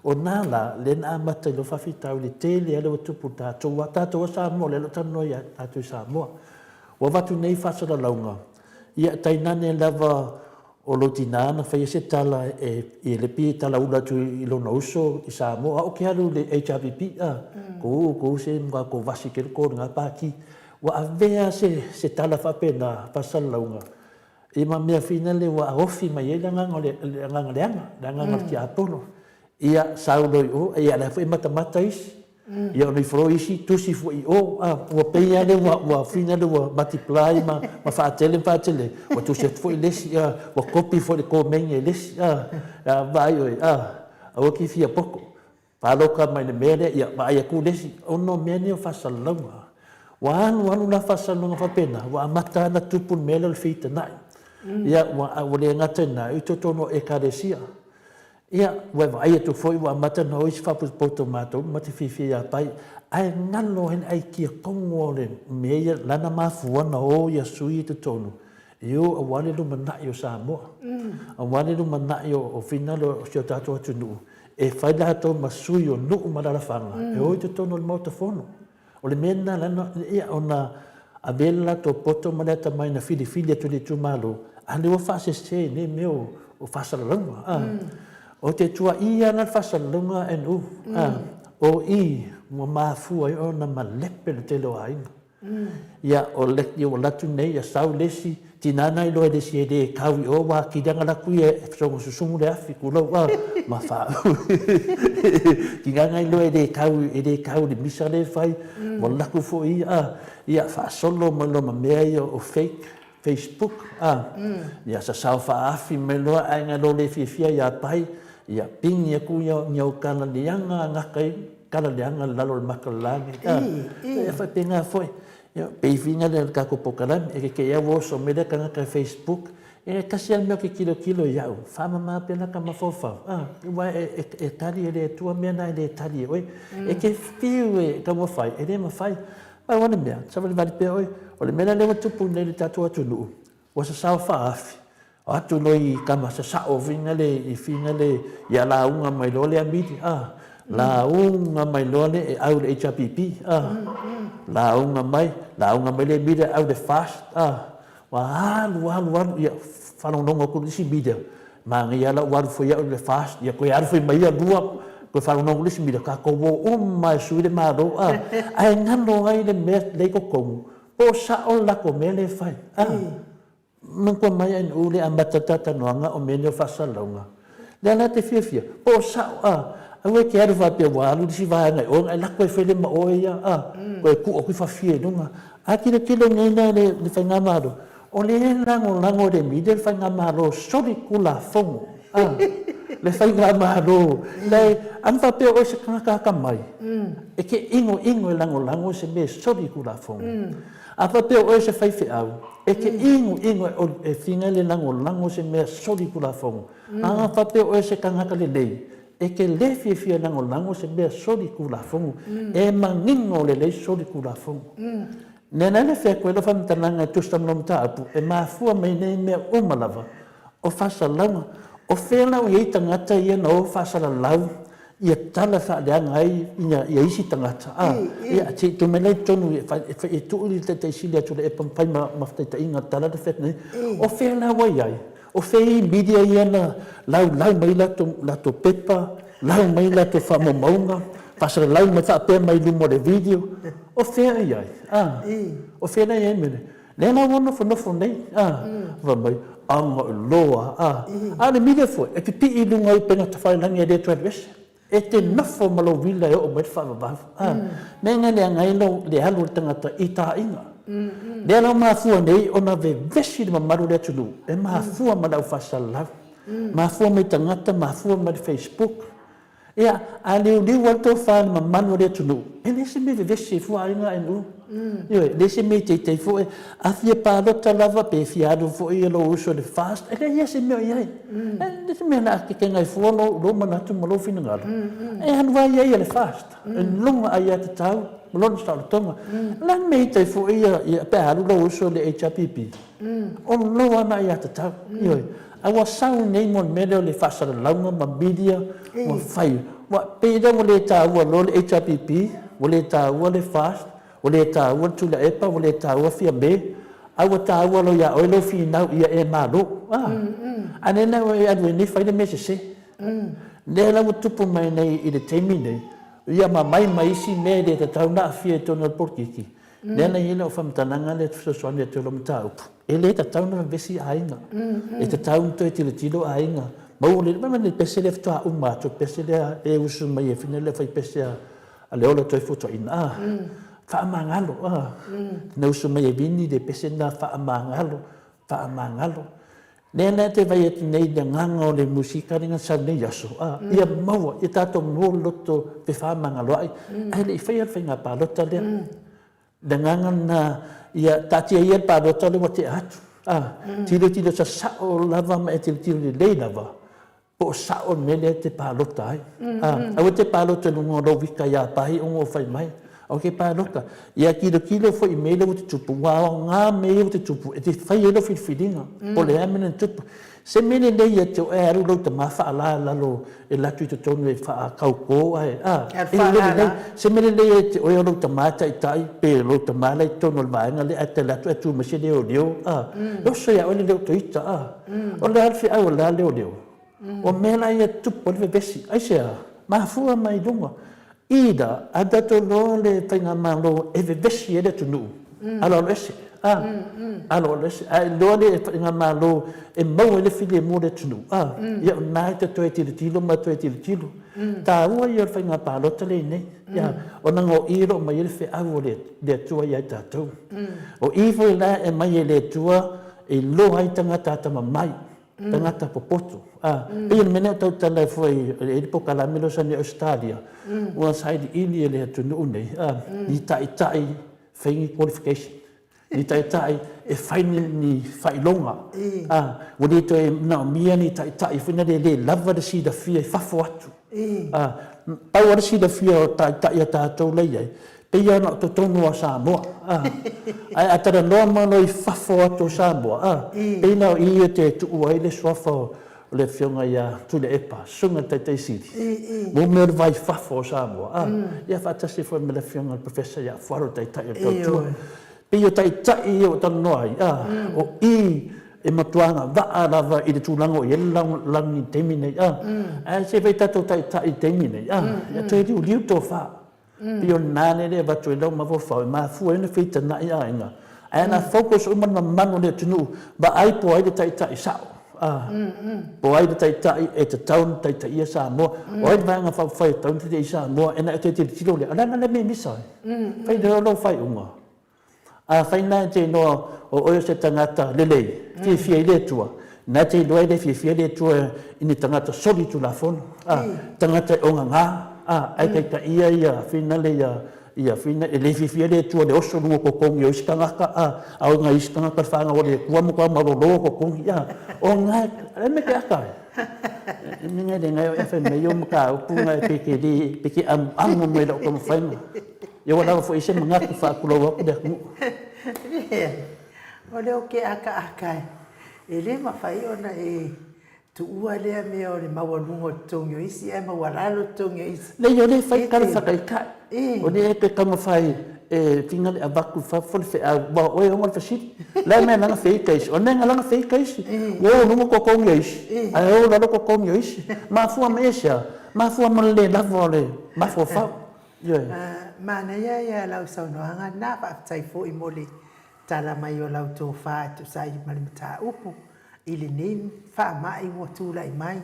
O na la, lea na amata i lou faafitauli tele lea ua tupu i tatou, aua tatou a Samoa, lea o lo o talanoa ia tatou i Samoa. Ua avatu nei faasalalauga, ia tainane lava o lou tina na faia se tala e i le pei e talaula atu i lona uso i Samoa, au ke alu i le HRPP, a, ko u, ko u se mga ko vasi ke ko nga paki. Ua avea se, se tala faapena, faasalalauga, I ma mea finale ua ofi mai ai le agaga o le, le agaga leaga, le agaga o le tiapolo. Ia sau loa i o, ia la foi e matamata isi. Ia ona ifo loa isi tusi foi i o, a, ua pei lava lea ua, ua finale ua multiply ma, ma faatele ma faatele, ua tusi atu foi le isi, a, ua copy foi le komeni e le isi, a, a vaai oe, a, aua e te fia poto. Paloka mai le mea lea, ia vaai atu le isi, ona o mea nei o faasalalauga. Ua alu alu la faasalalauga faapena, ua amata lava ona tupu le mea lea o le feitana'i. Ia, ua, ua le gata i lena, i totonu o Ekalesia. Ia, ua e vaai atu foi ua amata ona o isi faapotopoto o matou ma te fiafia ia pai, ae galo ai le aikia tonu o le mea ia, lana mafua ona o ia sui i totonu, e o aua le lumanai o Samoa, aua le lumanai o finagalo o si o tatou atunuu, E fai latou ma sui o nuu ma alalafaga e o i totonu o le Maota Fono. O le mea lena lana, ia, ona ave le latou poto ma le atamai na filifili atu e le itumalo, a lea ua faasese i nei mea o, o faasalalauga. A. O te tuuaia la le faasalalauga a NU, a, o i ua mafua ai ona malepe le tele o aiga. Ia, o le, ia ua latu nei, ia sau le isi, tina na iloa e le isi e le kau i o, ua atili ana laku ia e sogo susumu le afi, kulou a, ma fa. Tina na iloa e le kau, e le kau le misa le fai, ua laku foi ia, a, ia faasolo mai loa ma mea ia o fake, Facebook, a, ia sasao faaafi mai loa ae na lo le fiafia ia pai, ia pigi aku ia ni au kala lianga gata i kala leaga i lalo o le maka o le lagi. Ia faapena foi. Ia, pei fina lea o le tatou polokalame, e kekee au oso mai lea tagata i Facebook, e tasi lava le mea ou te tilotilo i au, faamama pea lata mafaufau, aua e tali e le Atua mea na e le tali e oe. E te fiu e taumafai, e le mafai. Pau lava le mea, savalivali pea oe, o le mea la lea ua tupu nei i le tatou atunuu, Ua sasao faaafi atu loa i tama sasao fina le i fina le ia lauga mai loa le amili a lauga mai loa le e au le HRPP a lauga mai lauga mai le media au le fast a ua alu alu alu ia faalogologo atu le isi media manaia la ua alu foi au le fast ia toe alu foi mai ia lua toe faalogologo le isi media tatou o uma e sui le malo a ae galo ai le mea le i totonu Po o sao le latou mea lea e fai? A. Manatua mai a NU le amata talatalanoaga o mea nei o faasalalauga. Lea la te fiafia, po o sao a? Aua e te alu faapea ua alu le isi vaega i o ona e lako e fai le ma oe ia a, toe tuu atu i fafie i luga. A tilotilo nei la le Faigamalo, o lea e lagolago e le media le Faigamalo solitulafono a, le Faigamalo la e, ana faapea o oe se tagata atamai, e te inoino e lagolago i se mea e solitulafono. A faapea o oe se faifeau, e te inoino e fina le lagolago i se mea solitulafono. A faapea o oe se tagata lelei, e te le fiafia e lagolago i se mea solitulafono. E manino lelei solitulafono. Mea la le fai atu ai lau faamatalaga e tusa ma lau mataupu, e mafua mai nei mea uma lava o faasalalauga. O fea la o i ai tagata ia na o faasalalau ia tala faaleaga ai ia isi tagata? A, ia, se i tuu mai la i totonu e tuu i le Taitaisili atu le epa ma fai ma taitaiga tala le fai atu nei. O fea la ua i ai? O fea i media ia na laulau mai latou pepa, lau mai latou faamaumauga, faasalalau mai faapea mai luma o le video? O fea i ai? A, o fea la i ai mea nei? Lea la ua nofonofo nei, a, fai mai, aga loa, a. A o le media foi, e pipii i luga o upega tafailagi e le toe alu ese. E te nofo ma lou vila e oo mai le faavavau. A, mea na leaga ai lou, le alu o le tagata i taaiga. Lea la ua mafua nei ona vevesi le mamalu o le atunuu, e mafua ma le au faasalalau, mafua mai tagata, mafua mai le Facebook. Ia, a liuliu lava le tofa i le mamalu o le atunuu, e leai se mea e vevesi ai fua aiga ANU. Ioe, e leai se mea e teitei fua. A fia palota lava pe fia alu foi lou uso i le FAST, e leai lava se mea o i ai. E leai se mea o le a tetena ai fua lou manatu ma lou finagalo. E alu lava ia i le FAST, i lona aiatatau ma lona saolotoga. O le a le mea e ita ai fua ia pe a alu lou uso i le HRPP? O lou lava aiatatau. Ioe. Ae ua sau nei mo le mea lea o le faasalalauga ma media ua fai. Ua pei lea ua le taua loa le HRPP, ua le taua le FAST, ua le taua le Tuilaepa, ua le taua Fiame, a ua taua loa ia oe lou finau ia e malo. A, a lea la ua e alu ai nei fai le mea sese. Lea la ua tupu mai nei i le taimi nei, ia ma mai ma isi mea e le tatau ona aafia i totonu o le polokiki, Lea la e i ai lau faamatalaga lea e fesoasoani atu i lau mataupu, e le tatau ona vevesi aiga. E tatau ona toe tilotilo aiga. Maua lelei, vaai mai le pese lea faatoa uma atu, le pese lea e usu mai e fina lea fai pese a Leola Toefuataiga, a, faamagalo, a. Na usu mai e Vini le pese lena, faamagalo, faamagalo. Lea la e te vaai atu nei i le agaga o le musika lea na sau nei aso, a, ia maua, ia tatou maua le loto fefaamagaloai, ae le i faia le faiga palota lea. Le agaga lena, ia taatia ia le palota lea ua tea atu, a, tilotilo sasao lava ma e tilotilo lelei lava, po o sao le mea lea e te palota ai. A, aua e te palota i luga o lou vika ia Pahi ona ua fai mai. Ok palota. Ia tilotilo foi i mea ia ua tutupu, ua aoga mea ia ua tutupu e te fai ai lau filifiliga, po o le a mea na tutupu. Se mea lelei ia te oe alu lou tama faala i lalo e alu atu i totonu e faakaukō ae, a, e le lelei. Se mea lelei ia te oe o lou tama e taitai pe lou tama la i totonu o le vaega lea ae te alu atu ae tu mai se leoleo, a, e oso ia oe le leo toita, a. O le a le feau o le a leoleo? O mea la ia e tupu ai le vevesi. Aisea? Mafua mai luga. Either a tatou loa le faigamalo e vevesi ai le atunuu, aloalo ese, a, aloalo ese. A iloa le faigamalo e maua ai le filemu o le atunuu, a, ia o lena e te toe tilotilo ma toe tilotilo. Taua ia o le faiga palota lea i nei, ia, ona o i o lo o aumai ai le feau o le Atua ia i tatou. O i foi la e aumai e le Atua e iloa ai tagata atamamai. Tagata popoto. A, pei o le mea lea o tautala ai foi e i ai le polokalame lea o sani Ausetalia, ua sailiili e le atunuu nei, a, ni taitai fai ni qualification, ni taitai e fai ni faailoga, a, ua le toe manaomia ni taitai foi na le le lava le silafia i fafo atu. A, pau lava le silafia o taitai a tatou la i ai, Pei lava na o totonu lava o Samoa, a. Ae a talanoa mai loa i fafo atu o Samoa, a, pei la o i e te tuua ai le suafa o le Afioga ia Tuilaepa, Susuga i le Taitai Sili, mo mea o le va i fafo o Samoa, a, ia faatasi foi ma le Afioga i le Professor ia Fualo, le Taitai o le Tautua. Pei o Taitai ia ua talanoa ai, a, o i e matua agavaa lava i le tulaga o i ai le lalolagi i le taimi nei, a. Ae se i fai tatou Taitai i le taimi nei, a, ia toe liuliu le tofa. Pei o lena lea e avatu ai lau mafaufau e mafua ai ona feitanai aiga. Ae ana focus uma le mamalu o le atunuu, vaai po o ai le taitai sao, a, po o ai le taitai e tatau ona taitaia Samoa, o ai le Vaega Faaupufai e tatau ona taitaia Samoa, ena e toe tilotilo lea, o le a la le mea e misa ai? Fai loa lau faaiuga. Afai na e te iloa o oe o se tagata lelei, fiafia i le Atua, na e te iloa e le fiafia le Atua i ni tagata soli tulafono, a, tagata e ogagā, a, ae taitaia ia finale ia, ia fina, e le fiafia le Atua le oso luga totogi o isi tagata, a, a o isi tagata le whanau o le Atua mo ka malolo totogi, a, o ngā, e me te aka ai. E me ngai le ngai o e whai mei o mataupu ngai peke le, peke amu amu mai lau taumafaiga. Ia ua lava foi se manatu faakulou atu le atunuu. Leai, o lea ou te akaaka e le mafai ona e tuua lea mea o le maualuga o totogi o isi ae maualalo totogi o isi. Leai, o lea e fai tala faataitai. O lea e te taumafai e finga le avatu i fafo le feau, aua o oe e ona le fesili. O le a le mea e laga feita isi? O le mea na laga feita isi, ua o i luga totogi o isi, ae o i lalo totogi o isi. Mafua mai aisea? Mafua mai le le lava o le mafaufau. Ioe. Manaia ia lau saunoaga lena, faafetai foi mo le tala mai o lau tofa e tusa ai ma le mataupu i lenei faamai ua tulai mai.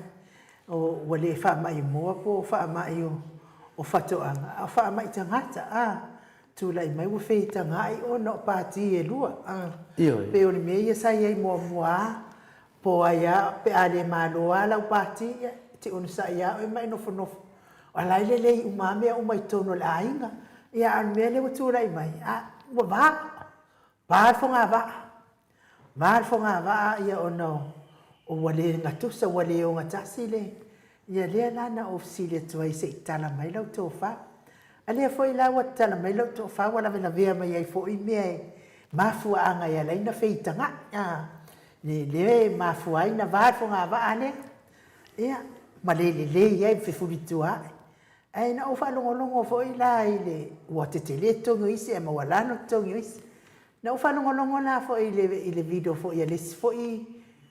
Ua le faamai moa po o faamai o fatoaga, a o faamai tagata, a. Tulai mai ua feitagai ona o pati e lua, a. Ioe. Pei o le mea ia sa i ai muamua a, po o ai a, pe a le malo a lau pati, ia, e te onosai a oe ma e nofonofo, a la e lelei uma a mea uma i totonu o le aiga. Ia, a o le mea lea ua tulai mai, a, ua va, va le fogavaa. Va le fogavaa ia ona ua le gatusa, ua le ogatasi le, ia lea la na ou fesili atu ai se i tala mai lau tofa. A lea foi la ua tala mai lau tofa ua lavelavea mai ai foi mea e mafuaaga e ala ai ona feitagai, a, lea e mafua ai ona va le fogavaa lea, ia, ma le lelei ai ma fefulituaai. Ae na ou faalogologo foi la i le, ua tetele totogi o isi ae maualalo totogi o isi. Na ou faalogologo la foi i le video foi a le isi foi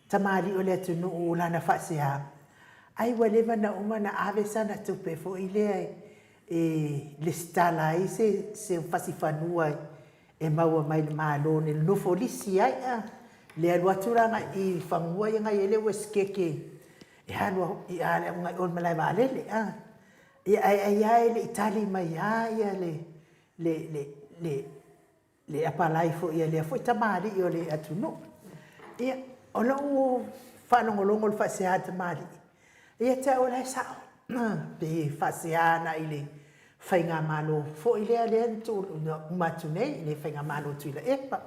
tamalii o le atunuu o lana faasea, ai ua leva na uma na ave sana tupe foi lea e lesitala ai se fasi fanua e maua mai le Malo e nofo lisi ai a. Le alu atu la agai i fanua ia na i ai le Uesetete e alu agai i o i le malae vaalele a. Ia ae ai lava e le i tali mai lava le le apalai foi a lea foi tamalii o le atunuu. Ia, o lou faalogologo i le faasea a le tamalii, ia te au o la e sao, pe faasea agai i le faigamalo foi lea lea na uma atu nei, le faigamalo Tuilaepa.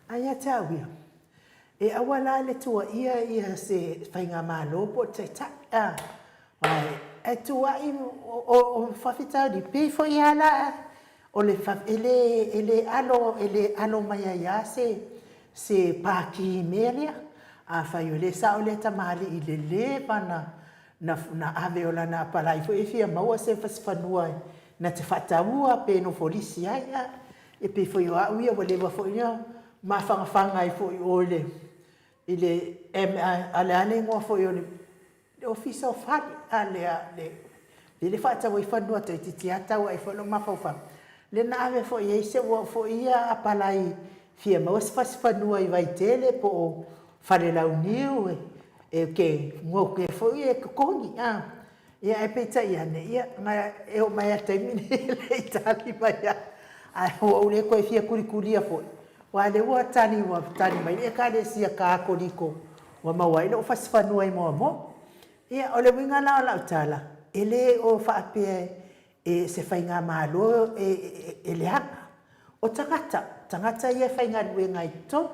Ae ia te au ia, e aua la le tuuaia ia se faigamalo po o le taitai, a, ae tuuai, o faafitauli, pei foi lava la O le e le e le alo e le alo mai ai lava se se paki i mea lea. Afai o lea e sao lea tamalii i le leva na na ave o lana apalai foi e fia maua se fasifanua na te faataua pe nofo lisi ai a. E pei foi o au ia ua leva foi ona mafanafana ai foi i o i le i le a o le a le igoa foi o le Le Ofisa o Fale, a lea, le, lele faatau ai fanua toeitiiti lava tau ai foi lou mafaufau. Lea na ave foi i ai si ou au foi ia apalai fia maua se fasi fanua i Vaitele po o Falelauniu e, e ke goke foi e totogi, a. Ia ae peitai ane, ia, na, e oo mai lava i le taimi lenei e le i tali mai lava. Ae ua ou le toe fia tulitulia foi, aua o lea ua tali, ua tali mai le Ekalesia Katoliko Ua maua ai lou fasi fanua i Moamoa. Ia, o le uiga la o lau tala, e le o faapea e se faigamalo e leaga. O tagata, tagata ia e faigaluega ai i totonu.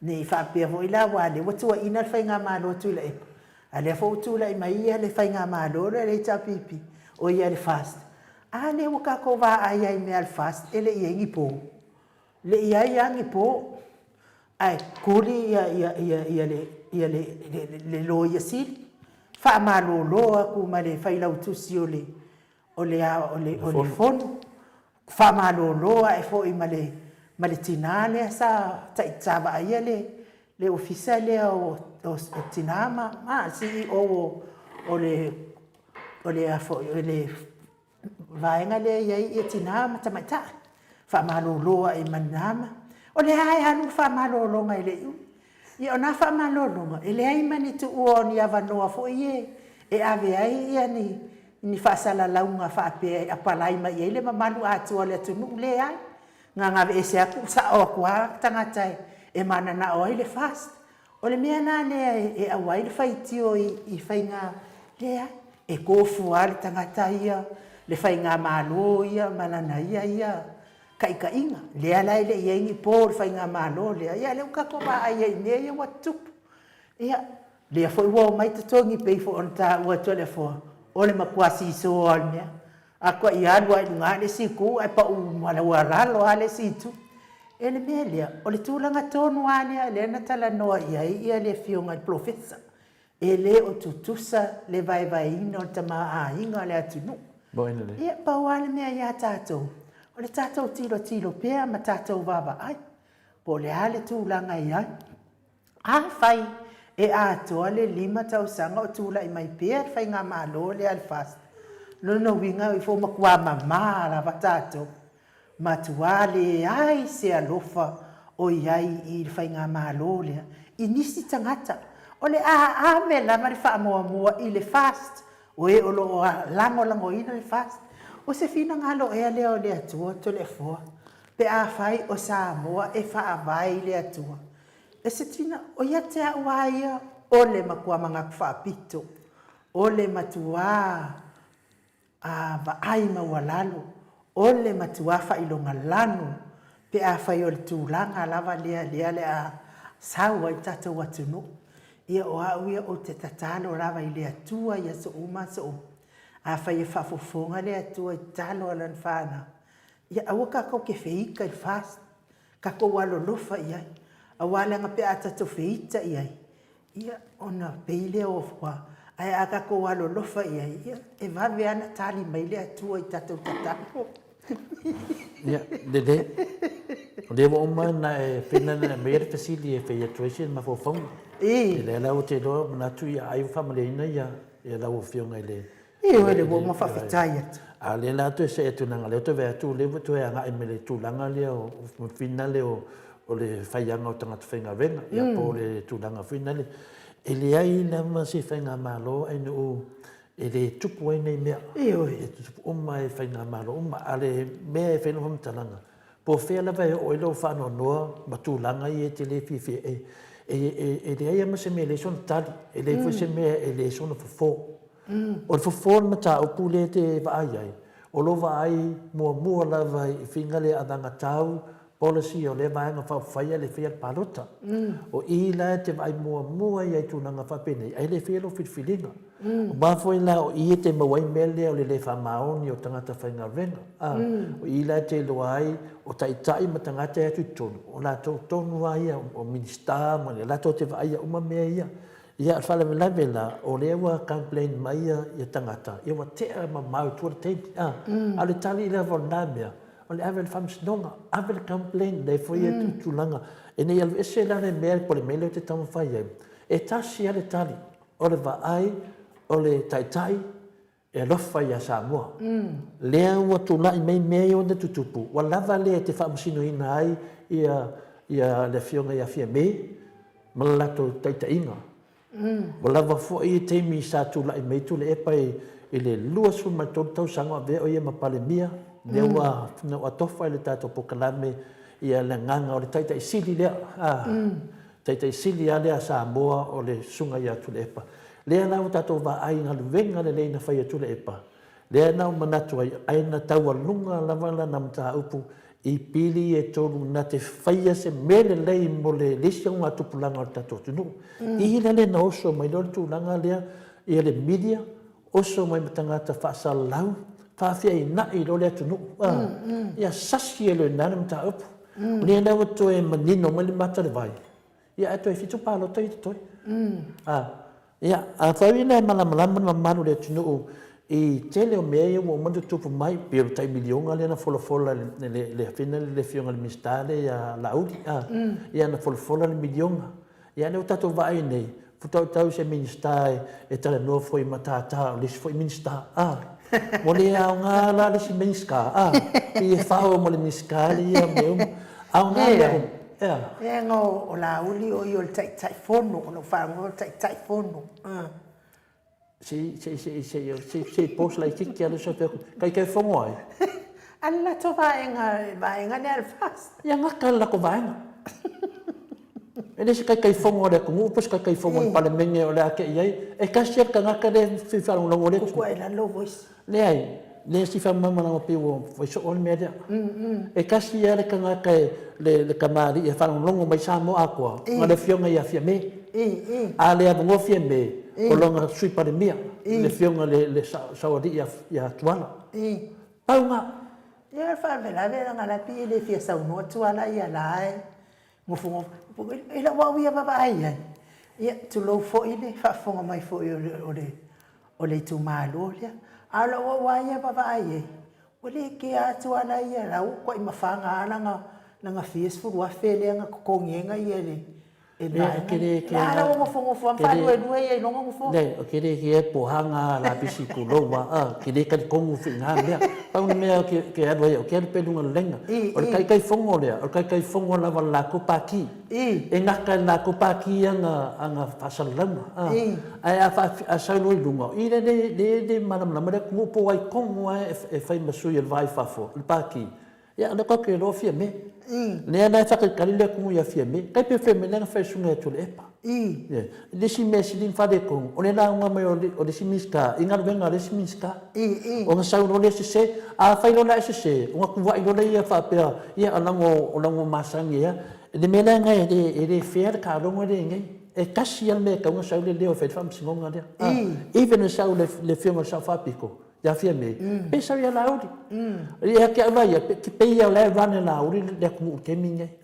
Ne i faapea foi la aua o lea ua tuuaiina le faigamalo a Tuilaepa, a o lea foi ua tulai mai ia le faigamalo lea a le HRPP, o ia le FAST. A lea ua tatou vaai lava i mea a le FAST e le i i ai ni pou. Le i ai lava ni po, ae tuli le Loia Sili, faamalolo atu ma le Failautusi o le Fono, faamalolo ae foi ma le tina lea sa vaaia le Ofisa lea o Tina ma le CEO o le vaega lea e i ai tina ma tamaitai, faamalolo ae ma lena ma. O lea lava e alu le faamalologa e le i umi. Ia o na faamalologa, e leai ma ni tuua o ni avanoa foi ia e ave ai ni ni faasalalauga faapea e apalai mai i ai le mamalu atoa o le atunuu, leai. Na ona aveese atu sao atu lava tagata e mananao ai le FAST. O le mea la lea e aua ai le faitio i faiga lea, e tofu lava le tagata ia, le faigamalo ia ma lana ia ia taitaiga. Lea la e le i i ai ni po o le faigamalo lea, ia lea ua tatou vaai ai i mea ia ua tutupu. Ia, lea foi ua omai totogi pei foi ona taua e Toleafoa, o le matua seesaw lava o le mea. A tuai alu lava i luga le isi itu ae pau maualalo lava le isi itu. E le mea lea, o le tulaga tonu lava lea lea na talanoa i ai le Afioga i le Polofesa, e le o tutusa le vaevaeina o le tamaoaiga o le atunuu. Ia, pau lava le mea ia tatou, o le tatou tilotilo pea ma tatou vaavaai, po o le a le tulaga e i ai. Afai e atoa le 5 tausaga o tulai mai pea le faigamalo lea a le FAST, lona uiga e ifo matua mama lava tatou, matua leai se alofa o i ai i le faigamalo lea i nisi tagata. O le a ave lava le faamuamua i le FAST, o e o lo o lagolagoina le FAST. O se finagalo ea lea o le Atua Toleafoa, pe afai o Samoa e faavae i le Atua? E se tina, o ia te au lava ia, o le matua manatu faapito, o le matua a vaai maualalo, o le matua faailoga lanu pe afai o le tulaga lava lea lea le a sau ai le tatou atunuu. Ia o au ia ou te tatalo lava i le Atua i aso uma aso uma, afai e faafofoga le Atua i tatalo a Lana fanau, ia aua tatou te feita i le FAST, tatou alolofa i ai, aua leaga pe a tatou feita i ai, Ia, ona pei lea o ua, ae a tatou alolofa i ai, ia, e vave lava ona tali mai le Atua i tatou tatalo. Ia, lelei. O lea ua uma ona e finagalo e aumaia le fesili e fai atu ai se mafaufauga. I. Lea la ou te iloa, manatu ia ai ua faamalieina ia lau Afioga i le Ioe, lea ua uma faafetai atu. A o lea la toe see atu leaga o lea ou te vaai atu o lea ua toe agai mai le tulaga lea o finale o le faiaga o tagata faigaluega, ia po o le tulaga foi lale. E leai lava se faigamalo ainauu e le tupu ai nei mea. Ioe. E tutupu uma i faigamalo uma. A o le mea e fai ai lau faamatalaga, Po o fea lava e oo ai lou faanoanoa ma tulaga ia e te le fiafia ai, e leai lava ma se mea e leai sona tali, e leai foi se mea e leai sona fofo. O le fofo o le mataupu lea e te vaai ai, o lou vaai muamua lava i faiga lea avagatau, policy o lea Vaega Faaupufai a le faia le palota. O i la e te vaai muamua ai i tulaga faapenei, ae le faia lou filifiliga. Aua foi la o i e te maua ai mea lea o le le faamaoni o tagata faigaluega. A, o i la e te iloa ai o taitai ma tagata e atu i totonu, o latou tonu lava ia, o Minisita ma latou te vaaia uma mea ia. Ia, o le faalavelave la, o lea ua complain mai ia tagata, ia ua tea mamao i tua le taimi. A, a o le tali lava o lena mea, o le ave i le faamasinoga, ave le complain, lea foi e tulaga, ina ia alu ese la le mea po o le mea lea ou te taumafai ai, e tasi lava le tali, o le vaai o le Taitai e alofa ia Samoa. Lea ua tulai mai mea ia ua tutupu, ua lava lea e te faamasinoina ai ia ia le Afioga ia Fiame ma le latou taitaiga. Ua lava foi taimi sa tulai mai Tuilaepa i le 23 tausaga o avea o ia ma Palemia, lea ua ua atofa i le tatou polokalame ia le agaga o le Taitai Sili lea. Taitai sili lava lea a Samoa o le Susuga ia Tuilaepa. Lea la ua tatou vaai i galuega lelei na fai e Tuilaepa, lea na ou manatu ai, ai na taualuga lava lana mataupu i pili e tolu na te faia se mea lelei mo le isi augatupulaga o le tatou atunuu. I la lea na oso mai loa le tulaga lea ia le media, oso mai ma tagata faasalalau, faafeainai loa le atunuu, ia sasi ai loa i ina le mataupu. O lea la ua toe manino mai le mata o le vai, ia ae toe fitu palota ia totoe. Ia, afai la e malamalama le mamalu o le atunuu i tele o mea ia ua uma ona tutupu mai, pei o le tai miliona lea na folafola e le Afioga i le Minisita lea ia Laauli, ia na folafola le miliona. Ia lea ua tatou vaai nei, faatoa tau se Minisita e talanoa foi ma tata o le isi foi Minisita. A, ua le aoga la le isi Minisita, a, pei e fao ma le Minisita le ia mea uma. Aoga mea uma, ea. Leaga o Laauli o ia o le Taitaifono, o lou faalogo o le Taitaifono. Se se se se se se pause laitiiti lava lea sa fai atu. Taitaifono ai? A le latou vaega, vaega lea a le FAST. Ia gata le latou vaega. E le se taitaifono a le atunuu po o se taitaifono a le Palemene o le a tei ai. E tasi lava le tagata lea e fia faalogologo i le atunuu. Tutu ae i lalo lou voice. Leai, lea si faamalamalama pei ua fai soo le mea lea. E tasi lava le tagata e, le, le tamalii e faalogologo mai Samoa atoa, na le Afioga ia Fiame. A le avanoa Fiame, o lona Sui Palemia, le Afioga le, le Saoalii ia, ia Tuala. Pau na. Ia o le faalavelave leaga la e pei e le fia saunoa Tuala ia la e Nofonofo, i lau au ia vaavaai i ai, ia, tulou foi le faafofoga mai foi o le, o le itumalo lea. A o lau au lava ia vaavaai i ai, ua le kea atu lava la ia, la ua matuai mafaga lava lana, lana fia sefulu afe lea na totogi ai ia le. I le vaega lea. O le a lau nofonofo ma faaluelue ia i lona nofoa? Leai, ou te le kea po o hanga lapisi tulou a, a, ke le talitonu foi i na mea. Pau le mea ke, ke alu ai, ou te alu pea i luga o le laina. O le taitaifono lea, o le taitaifono lava a le latou Pati. E gata e le latou Pati ana, ana faasalalauga, a. Ae a faa, a sau loa i luga, o i lea le, le, le malamalama le atunuu po o ai tonu lava e, e fai ma sui o le Va i Fafo, le Pati. Ia, o lea tatou te iloa Fiame. Lea la e faatalitali le atunuu ia Fiame. Tai pei o Fiame lea na fai susuga ia Tuilaepa. Ioe. O le isi mea sili ona faaletonu, o le lauga mai o le isi Minisita i galuega a le isi Minisita. Ona sau loa lea sese. A fai loa la e sese, ona tuuai loa lea faapea, ia o lago masani ea. Le mea la lena e le fair le taaloga lea i nei. E tasi lava le mea e tatau ona sau le leo e fai ai le faamasinoga lea. Even e sau le Afioga i le Sao Faapito, ia Fiame, pe sau ia Laauli. Ia te au la ia, te pei ia o la e run e Laauli le atunuu i le taimi lenei.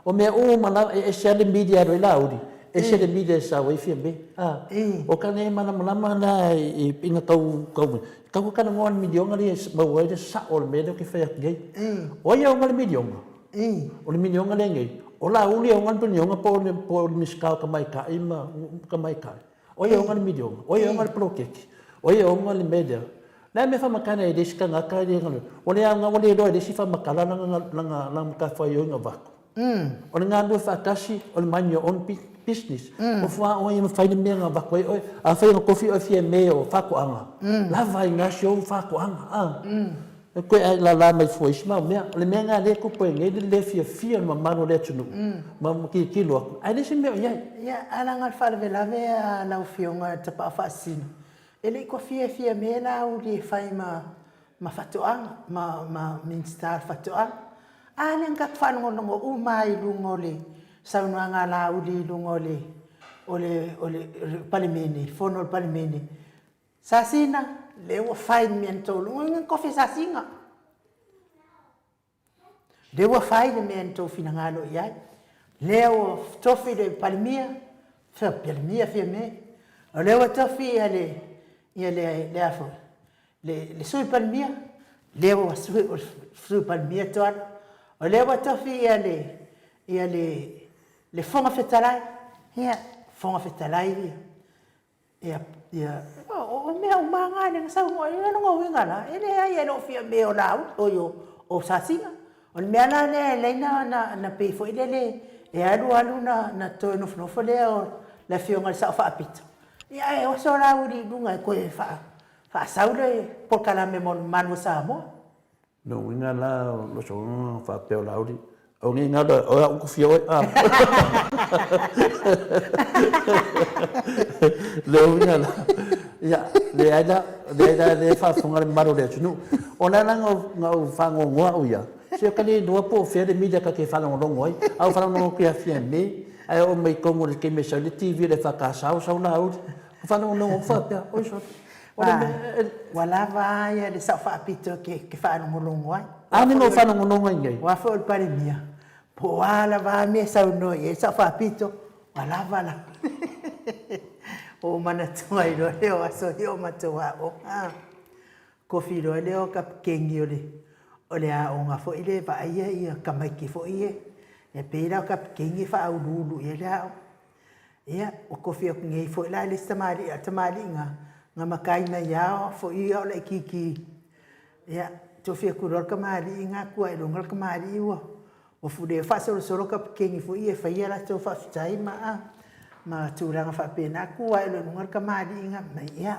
O mea uma lava, e ese lava le media e alu ai Laauli, ese le media e sau ai Fiame. O tane malamalama na ina tau, tau, tau talanoa i le miliona lea e maua ai le sao o le mea lea ou te fai atu nei. O ai e ona le miliona? O le miliona lea nei, o Laauli e ona le miliona po o le Minisita o Tamaitai ma Tamaitai. O ai e ona le miliona? O ai e ona le poloketi? O ai e ona le mea lea? Le a mea faamatala e le isi tagata e le galue? Ua le aoga, ua le iloa e le isi faamatala lana, lana, lana matafaioi na avatu. O le galulue faatasi, o le mind your own business. Ua fuaoa ia ma fai le mea na avatu ai oe. Afai na tofi oe Fiame o faatoaga, lava ai na si ou faatoaga. A. E toe ae lala mai fua isi mau mea. O le mea lena lea e tupu ai nei le le fiafia o le mamalu o le atunuu ma tilotilo atu, ae leai se mea o i ai. Ia, ae leaga o le faalavelave a lau Afioga i le Tapaau Faasisina, e le i kofia e Fiame Laauli e fai ma ma faatoaga, ma ma Minisita o le Faatoaga. A lea na tatou faalogologo uma lava i luga o le saunoaga a Laauli i luga o le o le o le Palemene, fono a le Palemene, Sasina, lea ua fai le mea na tou luga ina kofi sasina. Lea ua fai le mea na tou finagalo i ai. Lea ua tofi le Palemia, Palemia Fiame. O lea ua tofi ia le, ia le, le a foi, le, le Sui Palemia, lea ua sui, o le Sui Palemia Tuala. O lea ua tofi ia le, ia le, le Fofoga Fetalai, ia, Fofoga Fetalai ia. Ia, ia, o, o mea uma lava na na saunoa ai, o lona uiga la, e leai e le o Fiame o Laauli, oi o, o Sasina. O le mea la lea e alai na, na, na pei foi lele e alu alu na, na toe nofonofo lea o le afioga i le Sao Faapito, ia ae oso Laauli i luga e toe faa, faasau le polokalame mo le mamalu o Samoa. Lona uiga la o lou soona faapea o Laauli, o nei galo o au kofia oe a. Le uiga la, ia, leai la, leai la lea e faafofoga le mamalu o le atunuu. O le ala na ou faanoanoa au ia, se ka le iloa po o fea le media ta te faalogologo ai. A ou faalogologo atu ia Fiame, ae oo mai i totonu o le taimi e sau ai le TV a le EFKS, sau Laauli. Ou faalogologo atu faapea, oi sole. Ua lava a ia le sao faapito e ke faalogologo ai. A ni no faalogologo ai nei? Ua foi o le Palemia, po o a lava a mea e saunoa i ai le sao faapito, ua lava lava. Ua ou manatua ai loa lea o aso ia o matou aoga. Kofi loa lea o kapikeni o le o le aoga foi lea e vaaia ia tamaiti foi ia. E pei la o kapikeni e faauluulu i ai le aoga. Ia, ua tofi atu nei foi la le isi tamalii, a o le tamalii na, na matai mai lava foi ia o laitiiti. Ia, tofi atu loa le tamalii na atu lava i luga le tamalii ua, ua fule faasolosolo kapikeni foi ia e fai a latou faafetai ma, a, ma tulaga faapena. Tu ae loa i luga le tamalii na, fai mai, ia,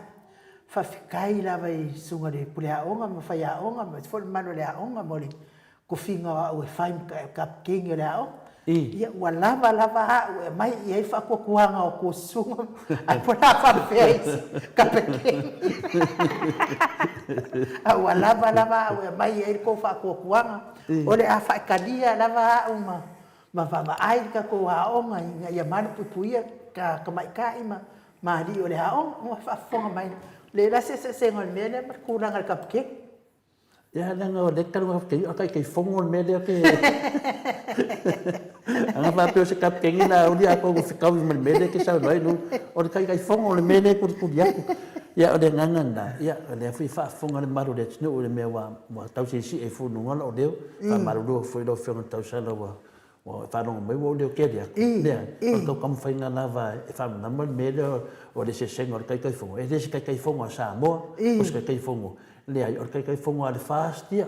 faafetai lava i le susuga i le pule aoga ma faiaoga aemaise foi le mamalu o le aoga mo le tofiga o au e fai ma kapikeni o le aoga. Ia, ua lava lava au e aumai i ai le faatuatuaga o tua susuga, ae po o le a faapefea isi kapikeni. A ua lava lava au e aumai i ai le tou faatuatuaga, o le a faitalia lava au ma ma vaavaai le tatou aoga ina ia malupuipuia tamaitai ma ma alii o le aoga. Ua faafofoga mai, leai la se eseesega o le mea lea ma le tulaga i le kapikeni. Ia leaga o lea talu ai a Taitaifono le mea lea ke Ana faapea o se kapikeni Laauli atonu e fetaui ma le mea lea e te saunoa ai lu o le Taitaifono le mea lea e kulikuli atu. Ia o le agaga lena, ia o lea foi e faafofoga le mamalu o le atunuu i le mea ua tau siisii ai fua i luga lou leo. Faamalulu atu foi i lau Afioga i le tausala ua Ua e faalogo mai ua ou leo keli atu. Leai, o le tau taumafaiga lava e faamalamalama le mea lea o le eseesega o le Taitaifono. E le o se Taitaifono a Samoa, o se Taitaifono, leai, o le Taitaifono a le FAST ia.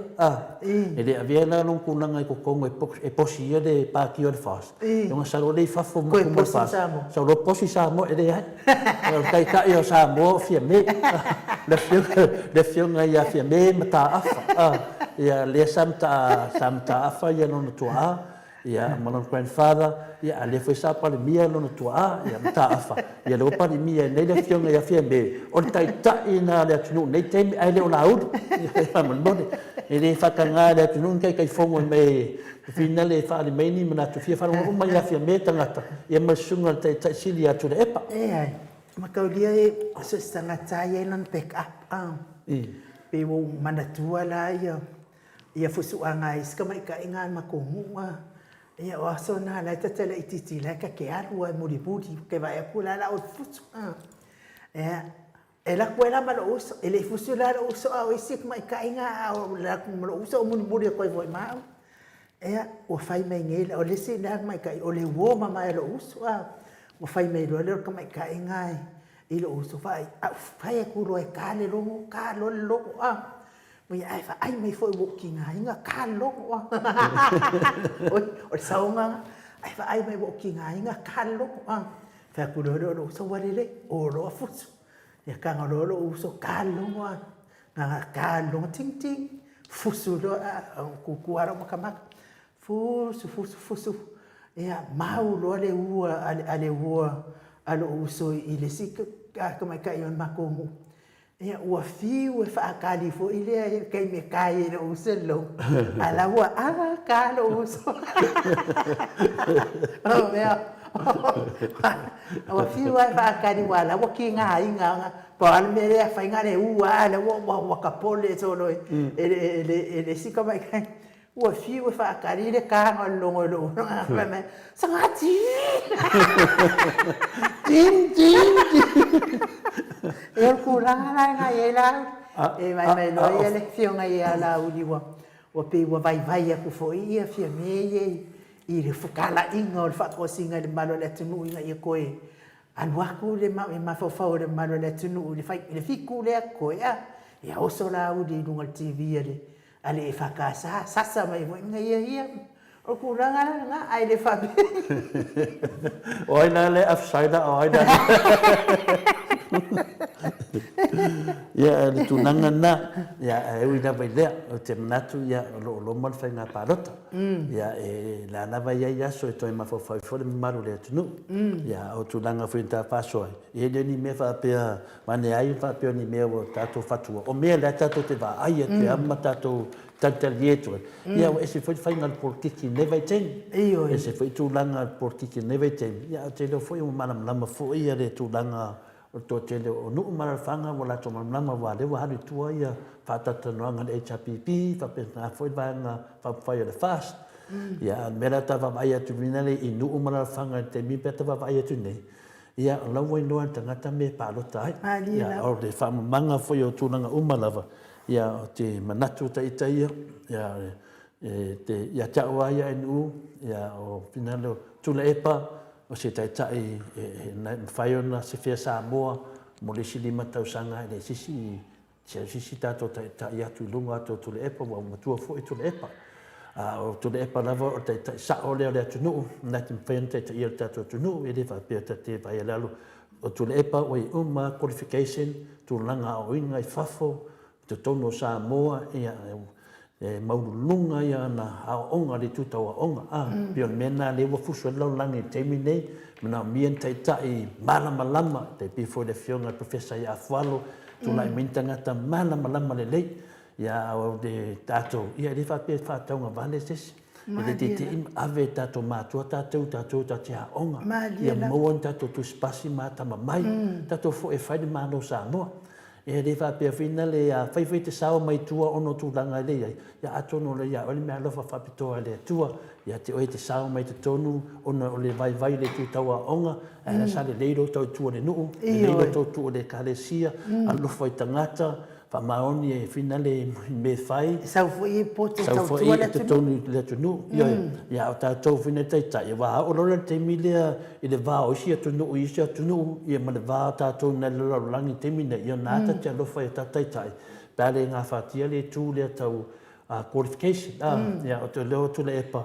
E le avea la lona tulaga i totonu e posi ia le Pati o le FAST, ona sau loa lea i fafo ma tuma le FAST, sau loa posi Samoa, e leai. O le Taitai o Samoa o Fiame, le Afioga ia Fiame Mataafa, ia lea sa Mataafa lona tuaa, ia ma lona grandfather, ia a lea foi sa Palemia lona tuaa, ia Mataafa, ia lea ua Palemia ai nei le Afioga ia Fiame, o le Taitai lena o le atunuu i lenei taimi, ae le o Laauli, faamolemole. E le faataga e le atunuu ni Taitaifono e mea e finale e faaali mai ni manatu fia faalogo uma ia Fiame tagata, ia ma le susuga i le Taitai Sili ia Tuilaepa. Leai, mataulia e so o se tagata lava e i ai lana back up. Pei ua ou manatua la ia ia fusuaga a isi tamaitaiga a le matou nuu a. Ia o aso na la e ta te laitiiti la e ta te alu lava e mulimuli, ou te vaai atu la o le a oi fusu. Ia, e alu atu ai la ma lou uso, e le i fusu la lou uso a o isi tamaitaiga a o alu atu ma lou uso o mulimuli atu ai foi ma au. Ia, ua fai mai nei, o le isi lena tamaitai o le uo mamae a lou uso a, ua fai mai loa lea o le tamaitai lena i lou uso, vaai, a ou fai atu loa e ta le logo, ta loa le logo a. Oi, ae vaai mai foi ua ou tigaina, ta le logo a. Oi, o le saoga lena, ae vaai mai ua ou tigaina, ta le logo a. Fai atu loa lea o lou uso, ua lelei, o loa fusu. Ia taga loa lou uso, ta le logo a. Gaga ta le logo, ting ting, fusu loa, a, tutu lava lou matamata. Fusu, fusu, fusu, ia mau loa le ua a le ua a lou uso i le isi tamaitai o le matou nuu. Ia, ua fiu e faatali foi lea i le taimi e ta ai e lou uso le logo, a o la ua a ta lou uso. O mea, ua fiu lava e faatali aua o la ua tigaina, pau lava le mea lea e fai na o le u lava, a o lea ua tapole solo e le isi tamaitai. Ua fiu e faatali le taga o le logo i lou fai mai, Sagati! Ting, ting, ting. Ia o le tulaga la lena e i ai Laauli. E vaivai loa ia le afioga ia Laauli ua ua pei ua vaivai atu foi ia Fiame ia i le fetalaiga o le faatosina i le mamalu o le atunuu ina ia toe alu atu le mafaufau o le mamalu o le atunuu i le fitu lea toe a. Ia oso Laauli i luga o le TV a le A le EFKS, sasa mai foi ina ia ia. O le tulaga la lena, ae le faapea. O ai la le offsider, o ai la le... Ia, le tulaga lena, ia, e ui lava i lea, ou te manatu, ia, o lo o loma le faiga palota. Ia, e la lava e i ai aso e toe mafaufau ai foi le mamalu o le atunuu. Ia, o tulaga foi na ta faasoa ai, e le o ni mea faapea Vane ai faapea o ni mea ua tatou fatua, o mea lea tatou te vaai atu ai ma tatou talitalie atu ai. Ia ua ese foi le faiga o le polokiki i lenei vaitaimi. Ioe. Ese foi tulaga o le polokiki i lenei vaitaimi. Ia ae ou te iloa foi ua malamalama foi ia le tulaga o le toatele o nuu ma alaalafaga ua latou malamalama aua o lea ua alu i tua ia faatalatalanoaga a le HRPP faapena foi le vaega faaupufai o le FAST. Ia a o le mea la ta vaavaai atu i nuu ma alaalafaga i le taimi pe a ta vaavaai atu nei, Ia, o la ua iloa e le tagata mea e palota ai. Malie Ia, lava. o le faamamaga foi o tulaga uma lava, ia, ou te manatu ta ita ia, ia, e te, ia te au lava ia NU, ia, o finagalo o Tuilaepa, o se taitai e, e, e mafai ona sefea Samoa mo le isi lima tausaga e leai se isi Se isi tatou taitai atu i luga atu o Tuilaepa, ua matua foi Tuilaepa. A o Tuilaepa lava o le taitai sao lea o le atunuu, na te mafai ona taitaia le tatou atunuu, e le faapea ta te vaai i lalo. O Tuilaepa ua i ai uma qualification, tulaga aoaoina i fafo, i totonu o Samoa, ia, E maualuluga ia ana aoaoga i le itu tau aoga. A, pei o le mea lena lea ua fusu ai le lalolagi i le taimi lenei, manaomia ni taitai malamalama, tai pei foi o le Afioga i le Professor ia Afualo, tulai mai ni tagata malamalama lelei. Ia, a o le tatou, ia e le faapea e faatauagavale se isi. E le teitei ma ave e tatou matua tatou, tatou ta te aoga. Ia maua ni tatou tusipasi ma atamamai, tatou foi e fai le Malo o Samoa. E le faapea foi na le a fai foi te sao mai tua ona o tulaga e le i ai, ia atonu o lo o ia oe le meaalofa faapitoa a le Atua ia te oe te sao mai totonu ona o le vaivai o le itu tau aoga, ae sa lelei lou tautua i le nuu, lelei lou tautua i le ekalesia, alofa i tagata, Faamaoni e finale i mea e fai. E sau foi e poto e tautua le atunuu. Sau foi i totonu i le atunuu. Ioe. Ia a o tatou foi nei taitai, aua a oo loa le taimi lea i le va o isi atunuu i isi atunuu, ia ma le va o tatou nai le lalolagi i le taimi nei, ia na ta te alofa i a tatou taitai pe a le gafatia le itu lea tau qualification. Ia, ou te iloa Tuilaepa,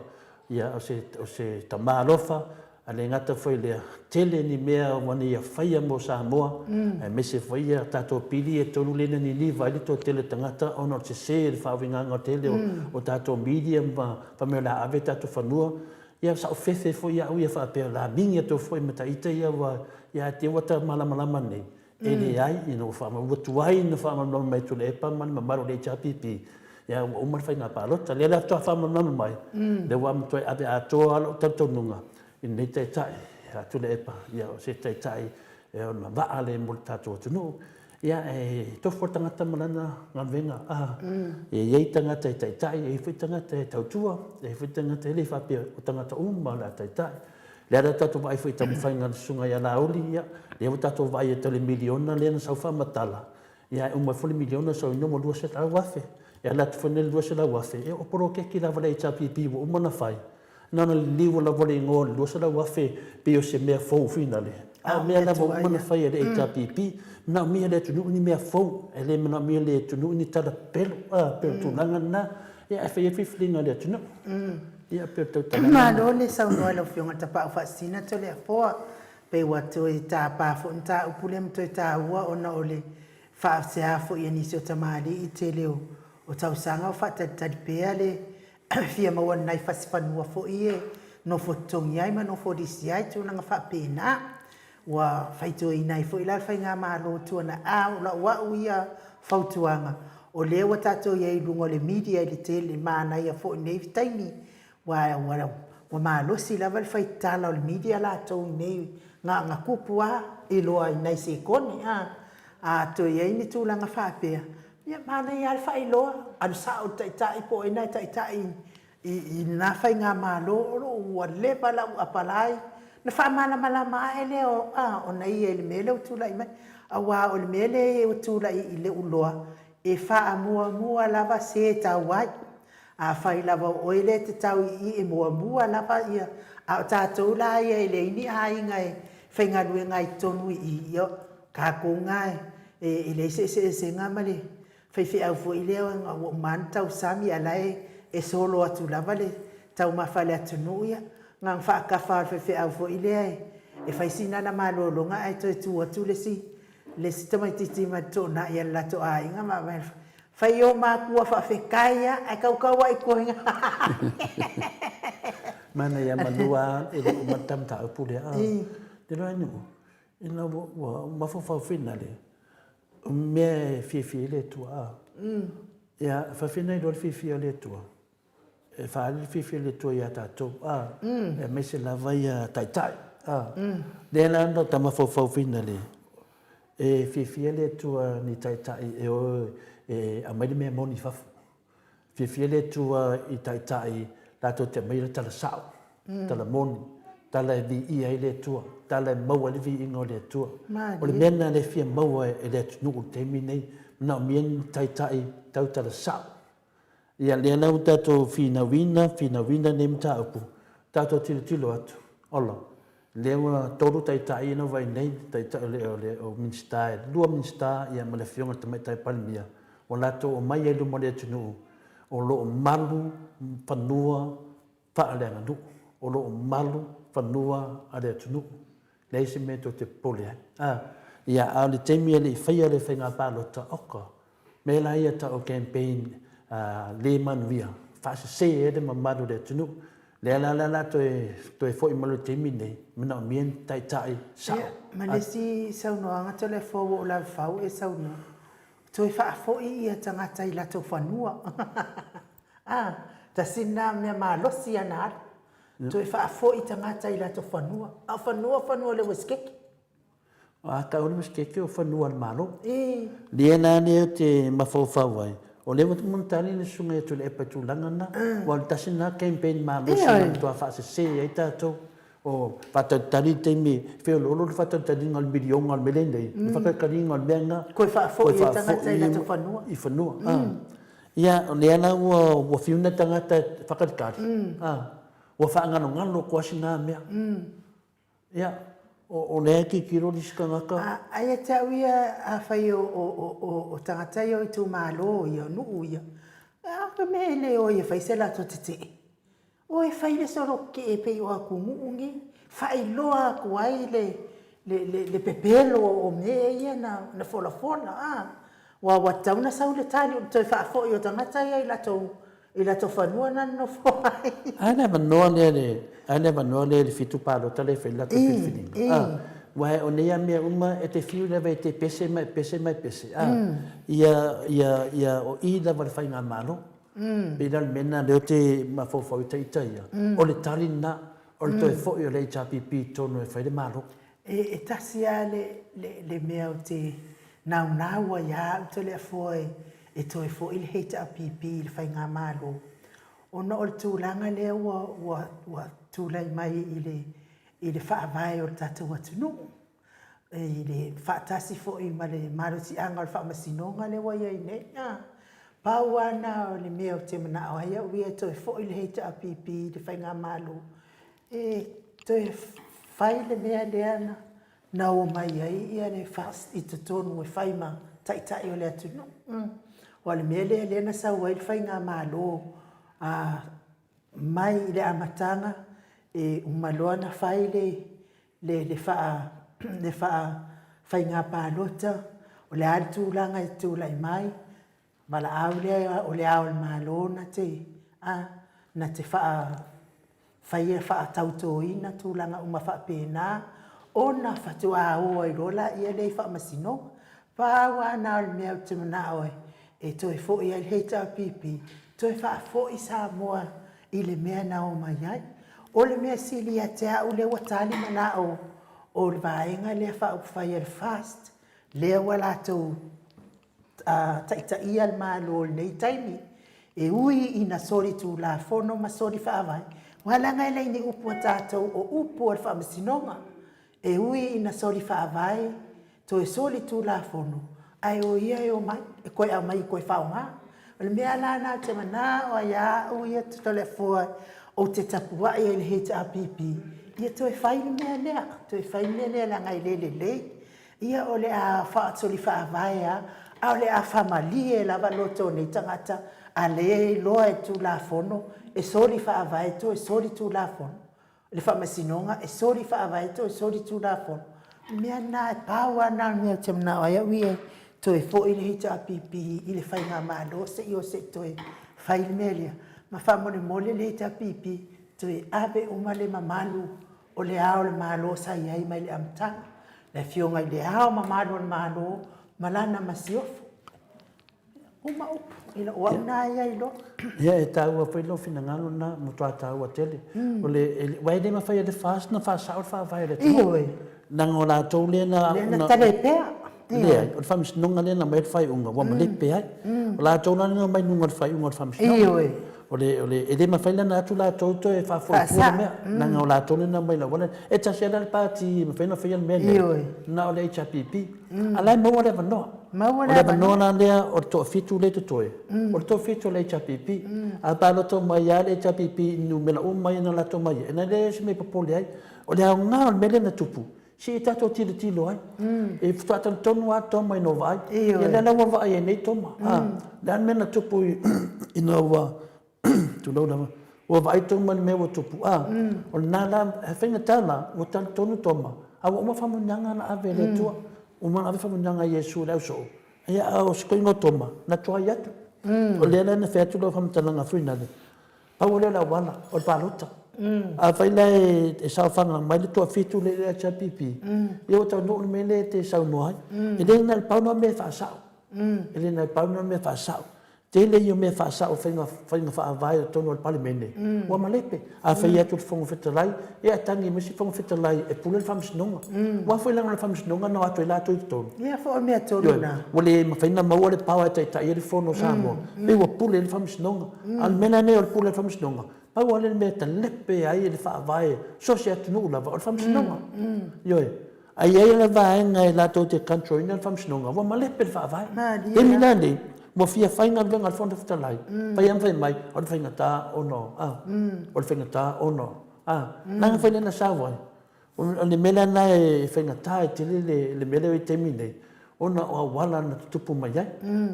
ia o se, o se tama alofa, A le gata foi i lea, tele ni mea ua na ia faia mo Samoa, aemaise foi ia tatou pili e tolu lea na niniva ai le toatele o tagata ona o le sese i le faauigaga tele o tatou media ma fai mai o le a ave tatou fanua. Ia sa ou fefe foi au ia faapea o le a migi atu foi ma ta ita ia ua ia te ua ta malamalama nei. E leai, ina ua faama, ua tuai ona faamalamalama mai e Tuilaepa ma le mamalu o le HRPP, ia ua uma le faiga palota. Lea la faatoa faamalamalama mai, lea ua matuai ave atoa lava lou talitonuga i lenei Taitai ia Tuilaepa, ia o se Taitai e ona vaa lea mo le tatou atunuu. Ia e tofu lava le tagata ma lana galuega, a, e i ai tagata e taitai, e i ai foi tagata e tautua, e i ai foi tagata e le faapea o tagata uma o le a taitai. Lea la tatou vaai foi i taumafaiga a le Susuga ia Laauli, ia, lea ua tatou vaai atu i le miliona lea na sau faamatala, ia ae uma ifo le miliona sau ina ua $200,000. E ala atu foi lenei $200,000, ia o poloketi lava a le HRPP ua uma ona fai, na ona liliu lava o le igoa o le $200,000 pei o se mea fou finale, a o mea lava ua uma ona fai e le HRPP. E manaomia e le atunuu ni mea fou, e le manaomia e le atunuu ni tala pepelo, a, pei o le tulaga lena. Ia ae fai ai filifiliga a le atunuu. Ia pei o le tautalaga lena. Malo le saunoa i lau Afioga Tapaau Faasisina Toleafoa. Pei ua toe tapa foi mataupu lea ma toe taua ona o le faasea foi a nisi o tamalii i tele o tausaga o faatalitali pea le fia maua ni nai fasi fanua foi e nofo totogi ai ma nofo lisi ai, tulaga faapena. Ua faitioina ai foi la le Faigamalo tuanai, a o lau au ia fautuaga, o lea ua tatou i ai i luga o le media i le tele, manaia foi i lenei taimi, ua, ua malosi lava le faitala o le media latou i nei gagatupu a, iloa i nai sekone a, a toe i ai ni tulaga faapea, ia manaia lava le faailoa, alu sao i le taitai po o ai na e taitai I lena faigamalo o lo o ua leva lau apalai na faamalamalama ae lea o a ona ia i le mea lea ua tulai mai. Aua o le mea lea ua tulai i lou iloa, e faamuamua lava se tau ai. Afai lava o oe lea e te tau i i, e muamua lava ia, a o tatou la ia e leai ni aiga e faigaluega ai totonu i i, ia o tatou na e leai se eseesega ma le faifeau foi lea ua uma lava ona tausami a o la e solo atu lava le taumafa a le atunuu, ia na ona faatafa lava o le faifeau foi lea e fai sina ana malologa ae toe tu atu le isi le isi tamaitiiti mai le toonai a le latou aiga ma aumai fai o matua faafetai lava ae tautau lava i tua i Manaia malua e le uma le ta mataupu lea. Te loa nuu, ina ua mafaufau finale, O mea e fiafia ai le Atua, a. Ia, e faafia ona iloa le fiafia o le Atua? E faaali le fiafia o le Atua ia tatou, a. Aemaise lava ia taitai, a. Lea la na ta mafaufau finale, e fiafia le Atua ni taitai e o e aumai le mea moni i fafo. Fiafia le Atua i taitai latou te aumaia le tala sao, tala moni, tala e viia ai le Atua, tala e maua ai le viiga o le Atua. O le mea lena lea e fia maua e le atunuu i le taimi lenei, manaomia ni taitai tau tala sao. Ia lea la ua tatou finauina, finauina lenei mataupu, tatou tilotilo atu, ola, lea ua tolu taitai ia na vaai nei, taitai o le, o le, o Minisita, e lua Minisita ia ma le Afioga i le Tamaitai Palemia, ua latou omai ai i luma o le atunuu, o lo o malu fanua faaleaganuu, o lo o malu fanua a le atunuu. Leai se mea tou te popole ai. A, ia, a o le taimi e le i faia le faiga palota, oka, mea la ia tau o campaign le manuia, faasese ai le mamalu o le atunuu. Lea la la la toe toe foi mai loa i le taimi lenei, manaomia ni taitai sao. Ia, ma le isi saunoaga Toleafoa ua ou lavefau e saunoa, Toe faafoi ia tagata i latou fanua. A, tasi lena mea malosi a na alu. Toe faafoi tagata i latou fanua. A o fanua, o fanua o le Uesetete. A tau o le Uesetete o fanua a le Malo. I. Lea la lea ou te mafaufau ai, o lea ua uma ona tali le Susuga ia Tuilaepa i tulaga na, aua o le tasi lena campaign malosi na matua faasese ai tatou. O faatalitali le taimi e feoloolo le faatalitaliga o le miliona o le mea lea nei, le faatalitaliga o le mea lena. Toe faafoi e tagata i latou fanua. I fanua. Ia, o lea la ua fiu nai tagata e faatalitali, ua faagalogalo atu lava si na mea. Ia, o lea e tilotilo le isi tagata. A ia te au ia, afai o tagata ia o itumalo ia, o nuu ia, a ka mea e le o ai e fai se latou tetee. O e fai le solo tetee pei o atunuu nei, faailoa atu ai le pepelo o mea ia na folafola. Aua ua tatau ona sau le tali o le toe faafoi o tagata ia i latou i latou fanua na nonofo ai. Ai le avanoa lea le ai le avanoa lea i le fitu palota lea e fai le latou filifiliga a aua o nei a mea uma e te fiu lava e te pese ma e pese ma e pese a ia ia ia o i lava le faigamalo. Pei la o le mea lena lea ou te mafaufau ai ita ia o le tali lena o le toe foi o le HRPP i totonu e fai le Malo. E tasi lava le mea ou te naunau ai lava au Toleafoa e toe foi le HRPP i le Faigamalo, ona o le tulaga lea ua tulai mai i le faavae o le tatou atunuu, i le faatasi foi ma le malosiaga o le Faamasinoga lea ua i ai nei. Pau lava lena o le mea ou te manao ai au ia e toe foi le HRPP i le Faigamalo, E toe fai le mea lea na omai ai le FAST i totonu e fai ma taitai o le atunuu. Aua o le mea lea lea na sau ai le faigamalo mai i le amataga, e uma loa ona fai le faiga palota, o le a le tulaga e tulai mai, Valaau lea o Le Ao o le Malo na te, a, na te faa, faia faatautoina tulaga uma faapena ona faatoa o ai loa laia lea i Faamasinoga. Pau lava na o le mea ou te manao e toe foi ai le HRPP, toe faafoi Samoa i le mea na omai ai. O le mea sili ia te au lea ua tali manao o le Vaega lea Faaupufai a le FAST, lea ua latou taitaia le Malo i lenei taimi, e ui ina solitulafono ma soli faavae, aua leaga e leai ni upu a tatou o upu o le Faamasinoga, e ui ina soli faavae, toe solitulafono, ae o ia e omai, e toe aumai e toe faaaoga. O le mea la lena ou te manao ai lava au ia Toleafoa ou te tapuai ai i le HRPP, ia toe fai le mea lea, toe fai le mea lea leaga e le lelei. Ia o le a soli faavae lava, a o le a faamalie lava loto o nei tagata, a lea e iloa e le Tulafono e soli faavae toe soli Tulafono, le Faamasinoga e soli faavae toe soli Tulafono. O le mea lena, e pau lava lena o le mea ou te manao ai au ia e toe foi le HRPP i le faigamalo se i o se i toe fai le mea lea. Ma faamolemole le HRPP, toe ave uma le mamalu o Le Ao o le Malo sa i ai mai le amataga, le Afioga i Le Ao Mamalu o le Malo ma lana Masiofo. Uma upu, i lou au na ia iloa. Ia, e taua foi lou finagalo lena, matua taua tele. O le, aua e le mafai e le FAST ona faasao le faavae o le atunuu. Ioe. Leaga o latou lea na... Lea na talepea. Leai, o le faamasinoga lea na aumai ai le faaiuga, ua malepe ai. O latou la lea na omai i luga o le faaiuga o le faamasinoga. Ioe. O le, o le, e le mafai la ona atu latou toe faafoi i tua le mea, leaga o latou lea na omai i le auala lea. E tasi lava la le pati e mafai ona faia le mea lea, na o le HRPP. A o la e maua le avanoa. Maua le avanoa. O le avanoa la lea o le toafitu lea e totoe, o le toafitu o le HRPP. A palota mai lava le HRPP i numera uma ia na latou omai ai, ona e leai se mea e popole ai. O le aoga o le mea lea na tupu, Se i tatou tilotilo ai. E faatoa talitonu lava Toma ina ua vaai. Ia lea la ua vaai ai nei Toma. O le a le mea na tupu ina ua, tulou lava, ua vaai Toma i le mea ua tupu, a, o lena la, e faigata la, ua talitonu Toma, a ua uma faamanuiaga na ave e le Atua. Ua uma ona ave faamanuiaga a Iesu i le ausoo. Ia, a o si toeaina o Toma, na tuai atu. O lea la na fai atu lau faamatalaga foi lale, Pau lea o le auala, o le palota. Afai la e saofaga mai le toafitu lea i le HRPP, ia ua taunuu le mea lea e te saunoa ai. E le na o le pau lena o mea e faasao. E le na o le pau lena o mea e faasao. Tele ia o mea e faasao faiga, faiga faavae o totonu o le Palemene, ua malepe. A fai atu le Fofoga Fetalai, ia e tagi mai si Fofoga Fetalai e pule le Faamasinoga. Aua foi leaga o le Faamasinoga na o atu ai latou i totonu. Ia foi o le mea tonu lena. Ua le mafai ona maua le power e taitai ai le Fono a Samoa, pei ua pule ai le Faamasinoga. A o le mea la lenei o le pule a le Faamasinoga, Pau lava lea le mea e talepe ai le faavae so o se atunuu lava, o le faamasinoga. Ioe. Ae i ai le vaega e latou te control ina le faamasinoga, ua malepe le faavae. Taimi la lenei, ua fia fai galuega a le Fono Fetalai, fai lava ma fai mai, o le faigata ona, o le faigata ona, leaga foi lea na sau ai. O le mea la lena e faigata tele le mea lea e i ai i le taimi lenei, ona o auala na tutupu mai ai.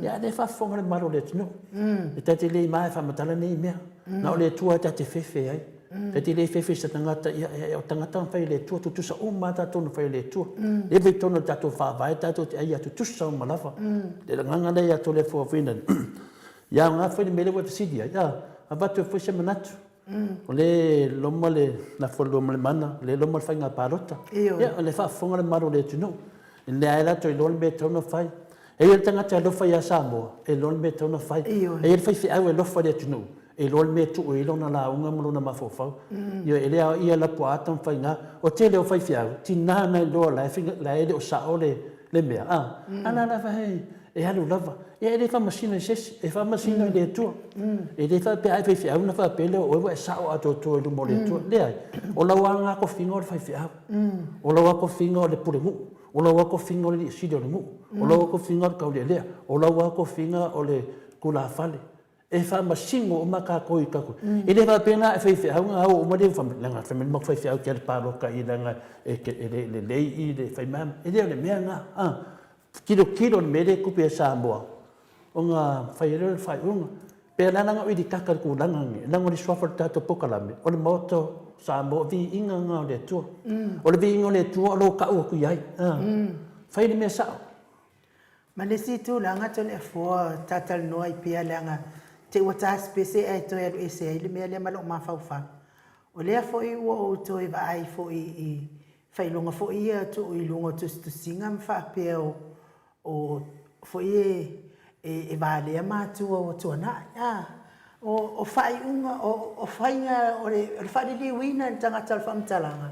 Ia a o lea e faafofoga le mamalu o le atunuu. E ta te le ma e faamatala nei mea. Na o le Atua ta te fefe ai. Ta te le fefe i se tagata, ia, o tagata na fai e le Atua, tutusa uma lava tatou na fai e le Atua. Lea foi i totonu o le tatou Faavae tatou te ai ia tutusa uma lava. Le agaga lea ia Toleafoa-Freeland. Ia aoga foi le mea lea ua e fesili ai, avatu ai foi se manatu. O lea e loma le Nafualua ma le Mana, o lea e loma le faiga palota. Ia, o lea e faafofoga le mamalu o le atunuu. O lea lava e latou iloa le mea e tatau ona fai. E i ai le tagata e alofa ia Samoa, e iloa le mea e tatau ona fai. E i ai le faifeau e alofa i le atunuu, e iloa le mea e tuu i ai lona lauga ma lona mafaufau. Ioe, e le aoaia lapuaa taumafaiga. O le tele o faifeau, tiga ona iloa la e le o sao le mea, a la lava e alu lava. Ia e le faamasino i se isi, e faamasino i le Atua. E le faapea a e faifeau ona faapea lea o oe ua e sao atoatoa i luma o le Atua. Leai, o lau lava tofiga o le faifeau. O lau lava tofiga o le pulenuu. O lau lava tofiga o le alii sili o le nuu. O lau lava tofiga o le taulealea. O lau lava tofiga o le tulafale. E faamasino uma tatou i tatou. E le faapea na o faifeau na o uma lea leaga fai mai le matou faifeau ou te alu palota i leaga e le lelei i le fai mai. E le o le mea lena. Tilotilo i le mea lea e tupu ia Samoa ona fai ai lea o le faaiuga. Pe la leaga o ilikaka i le tulaga lenei, leaga o le suafa o le tatou polokalame, o le Maota o Samoa, o viiga lena o le Atua. O le viiga o le Atua o lou tau atu i ai. Fai le mea sao. Ma le isi tulaga Toleafoa, ta talanoa ai pea leaga te ua ta sipese ae toe alu ese ai le mea lea ma lou mafaufau. O lea foi ua ou toe vaai foi i Faailoga foi ia tuu i luga o tusitusiga ma faapea o o foi e e valea matua ua tuanai a. O o faaiuga o o faiga o le o le faaliliuina e le tagata o le faamatalaga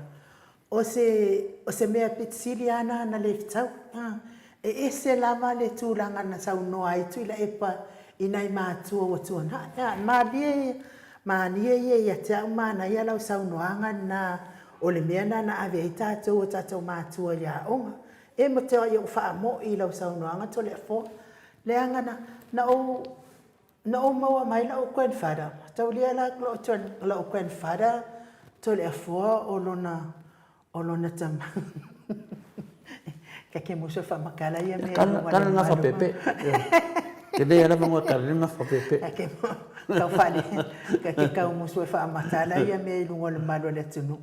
o se o se mea pito sili a na na le fetau a. E ese lava le tulaga na saunoa ai Tuilaepa i nai matua ua tuanai a. Malie malie ia ia te au manaia lau saunoaga lena O le mea lena na ave ai tatou o tatou matua i aoga. E matuai ou faamoi i lau saunoaga Toleafoa. Leaga na, na ou, na ou maua mai la'u grandfather, taulia la la'u grandfather Toleafoa o lona, o lona tama. Ka ke muso faamatala ia mea i luga o le Kala gafa pepe. Tele lava ngoa kala le gafa pepe. Ka ke tau faale, ka ke kau musu e faamatala ia mea i luga o le malu o le atunuu.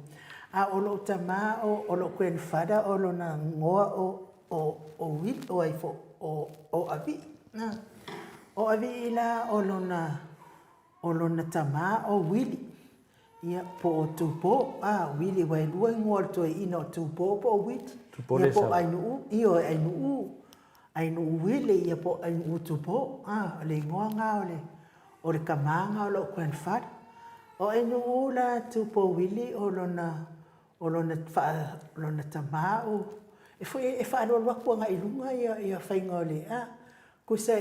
A o lou tama o, o lou grandfather o lona ngoa o, o, o Willie, o ai fo, o, o Avii. O Avii la o lona, O lona tama o Wili, ia, po o Tupou, a, Wili, aua e lua igoa o le toeaina o Tupou po o Wili. Tupou ia, po o Ainuu, ioe, Ainuu, Ainuu Wili, ia, po o Ainuu Tupou, a, o le igoa lena o le, o le tama lena o lou grandfather. O Ainuu la Tupou Wili o lona, o lona, faa, lona tama o, e foi, e faalualu atu agai i luga ia, ia faiga o le, a, Tusa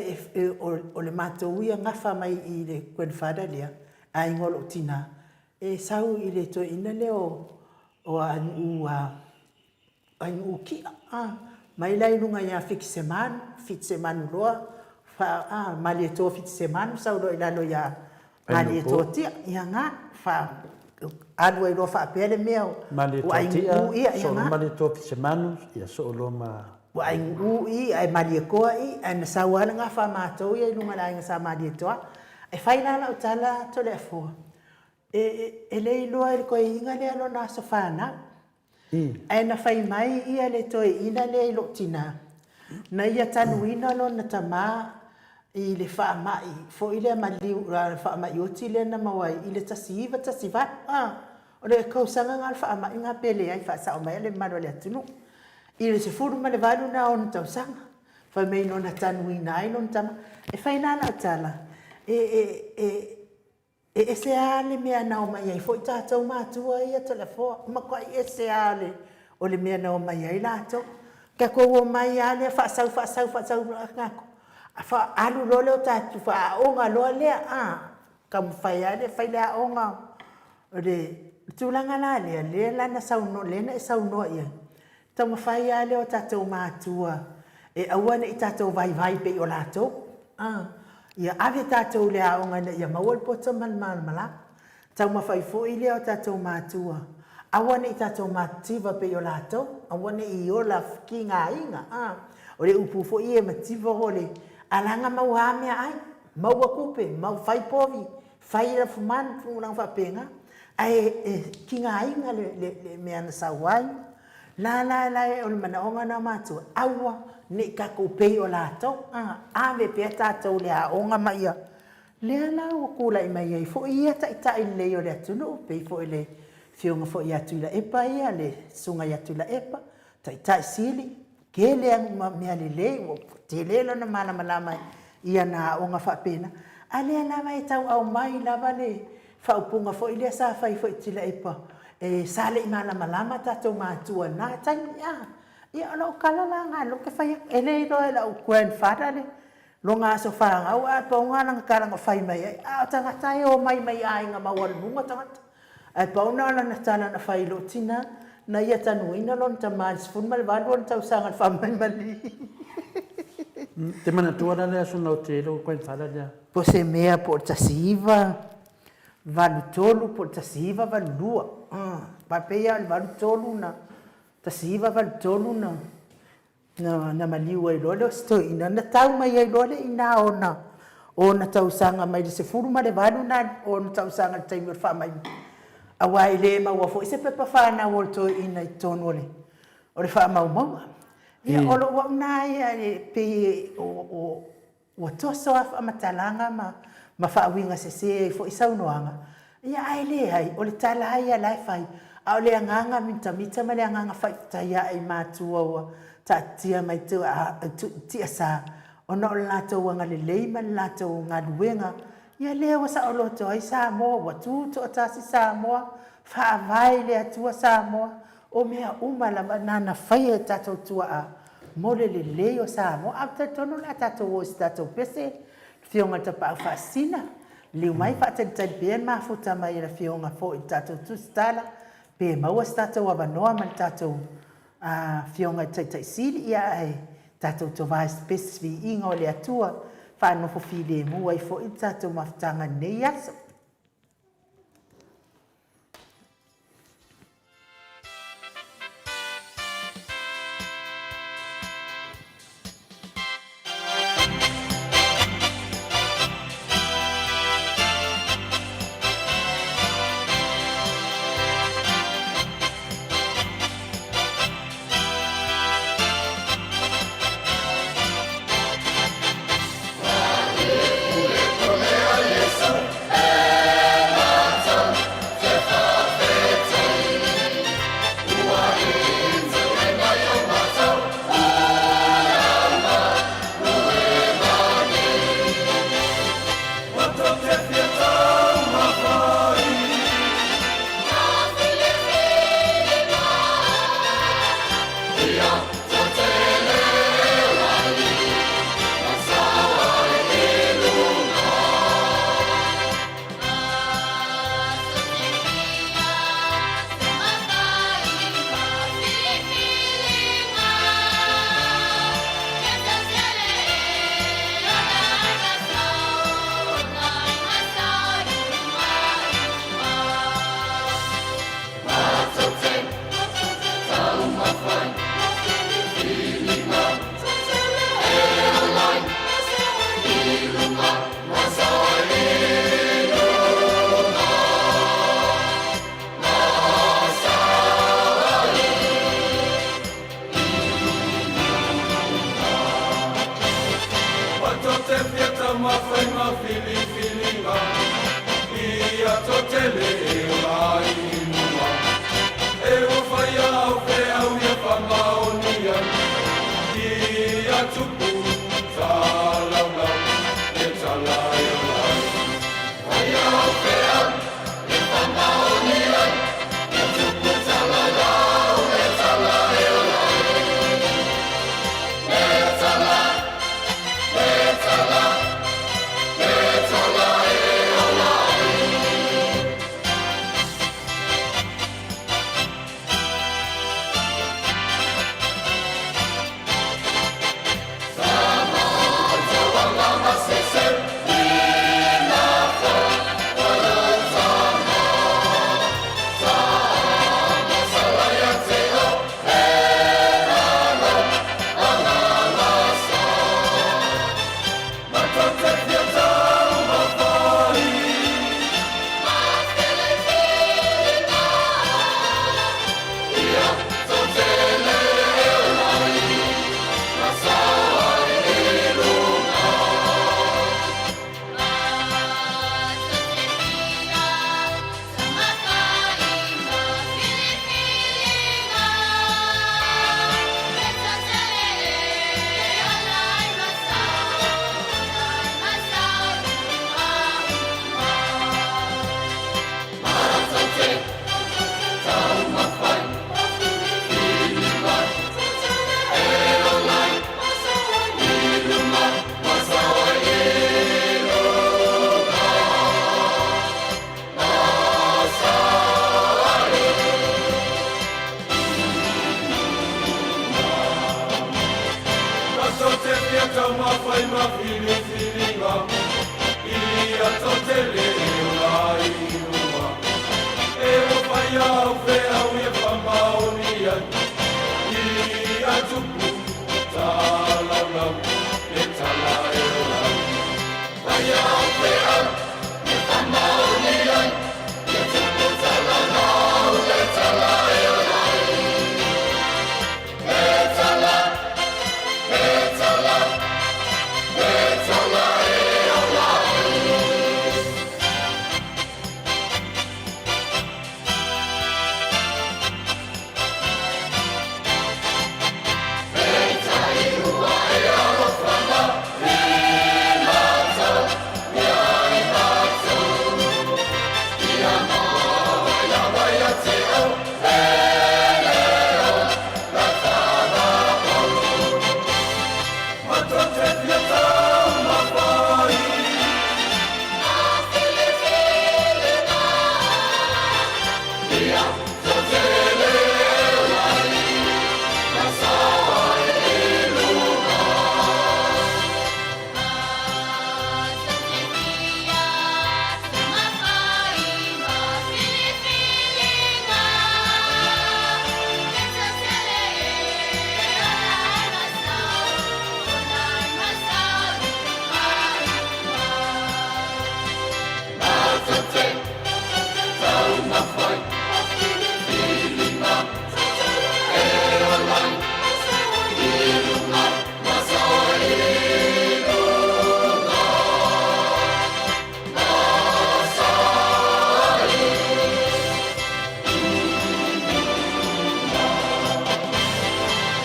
o le matou ia gafa mai i le grandfather lea, aiga o lou tina, e sau i le toeaina lea o Ainuu Ainuu Kia, mai la i luga ia Fitisemanu, Fitisemanu loa, Malietoa Fitisemanu sau loa i lalo ia Malietoa Tia, ia nga, alu ai loa faapea le mea o Malietoa Tia, soo loa Malietoa Fitisemanu, ia soo loa ma Ua ainuʻu i, ae Malietoa i, ae na sau lava le gafa a matou ia i luga o le aiga sa Malietoa. E fai la lau tala Toleafoa, e, e le iloa e le toeaina lea lona aso fanau. Ae na fai mai ia le toeaina lea i lou tina, na ia taluina lona tama i le faamai foi lea maliu, le faamai oti lea na maua ai i le 1918. A, o le tausaga lena o le faamai lena pe leai, faasao mai le mamalu o le atunuu. I le 18 na o ona tausaga, fai mai na ona tanuina ai lona tama. E fai la lau tala, e, e, e, e ese lava le mea na omai ai foi tatou matua ia Toleafoa, e matuai ese lava le, o le mea na omai ai latou. Tatou omai lava lea faasau, faasau, faasau, alu loa lea o tatou, faaaoga loa lea, a, taumafai lava lea e fai le aoga. O le tulaga la lea, lea la na saunoa, lea na e saunoa i ai, taumafai lava lea o tatou matua e aua ne i tatou vaivai pei o latou, a, ia ave tatou i le aoga ina ia maua le poto ma le malamalama. Taumafai foi lea o tatou matua, aua ne i tatou matitiva pei o latou, aua ne i ola kigaina, a. O le upu foi ia e mativa o le alaga maua a meaai, maua tupe, fai povi, fai lafumanu, tulaga faapena, ae e tigaina le mea na sau ai. La la la o le manaoga lena o matua, aua ne i tatou pei o latou, ave pea tatou i le aoga ma ia, lea la ua tulai mai ai foi ia taitai lelei o le atunuu, pei foi o le afioga foi ia Tuilaepa ia, le susuga ia Tuilaepa, Taitai Sili, tele ana mea lelei, ua tele lona malamalama i ana aoga faapena, a o lea lava e tau aumai lava le faaupuga foi lea sa fai foi e Tuilaepa, e sa le i malamalama tatou matua i lena taimi. A, ia o lau tala la lena o lea ou te fai atu, e le iloa e lau grandfather le lona aso fanau, ae pau lena o lana tala na fai mai ai, a o tagata e omai mai aiga maualuluga tagata. Ae pau lena o lana tala na fai i lou tina, na ia tanuina lona tama i le 18 ona tausaga i le faamalimaliu. Te manatua la le aso na oti ai lou grandfather lea? Po o se mea po o le 1983 po o le 1982. Aua e pei lava o le 83 na, 1983 na Na maliu ai loa le osi toeaina, na tau mai ai loa le iina o ona, o ona tausaga mai le 18 na o ona tausaga i le taimi o le faamaimoa, aua e le maua foi se pepa fanau o le toeaina i totonu o le, o le faamaumauga. Ia, o lou au na ia e pei o, o, Ua toso lava faamatalaga ma ma faauiga sese ai foi saunoaga, ia ae leai, o le tala lava ia la e fai, a o le agaga mitamita ma le agaga faifetai ae i matua ua taatitia mai tiasa ona o le latou agalelei ma le latou galuega, ia lea ua saoloto ai Samoa, ua tu toatasi Samoa, faavae i le Atua Samoa, O mea uma lava na na faia e tatou tuaa mo le lelei o Samoa. Ae ou te talitonu o le a tatou o i se tatou pese, le Afioga i le Tapaau Faasisina, liliu mai faatalitali pea le mafuta mai a le Afioga foi i le tatou Tusitala, pe maua se tatou avanoa ma le tatou Afioga i le Taitai Sili, ia ae tatou tova i se pese viiga o le Atua, faanofo filemu ai foi le tatou mafutaga i lenei aso. fia taumafai ma filifiliga Ia totele e ola ai i luga E ua faia au feau e faamaoni ai Ia tupu talaulau le tala e ola ai Faia au feau e faamaoni ai Ia tupu talaulau le tala e ola ai Le tala, le tala, le tala e ola ai.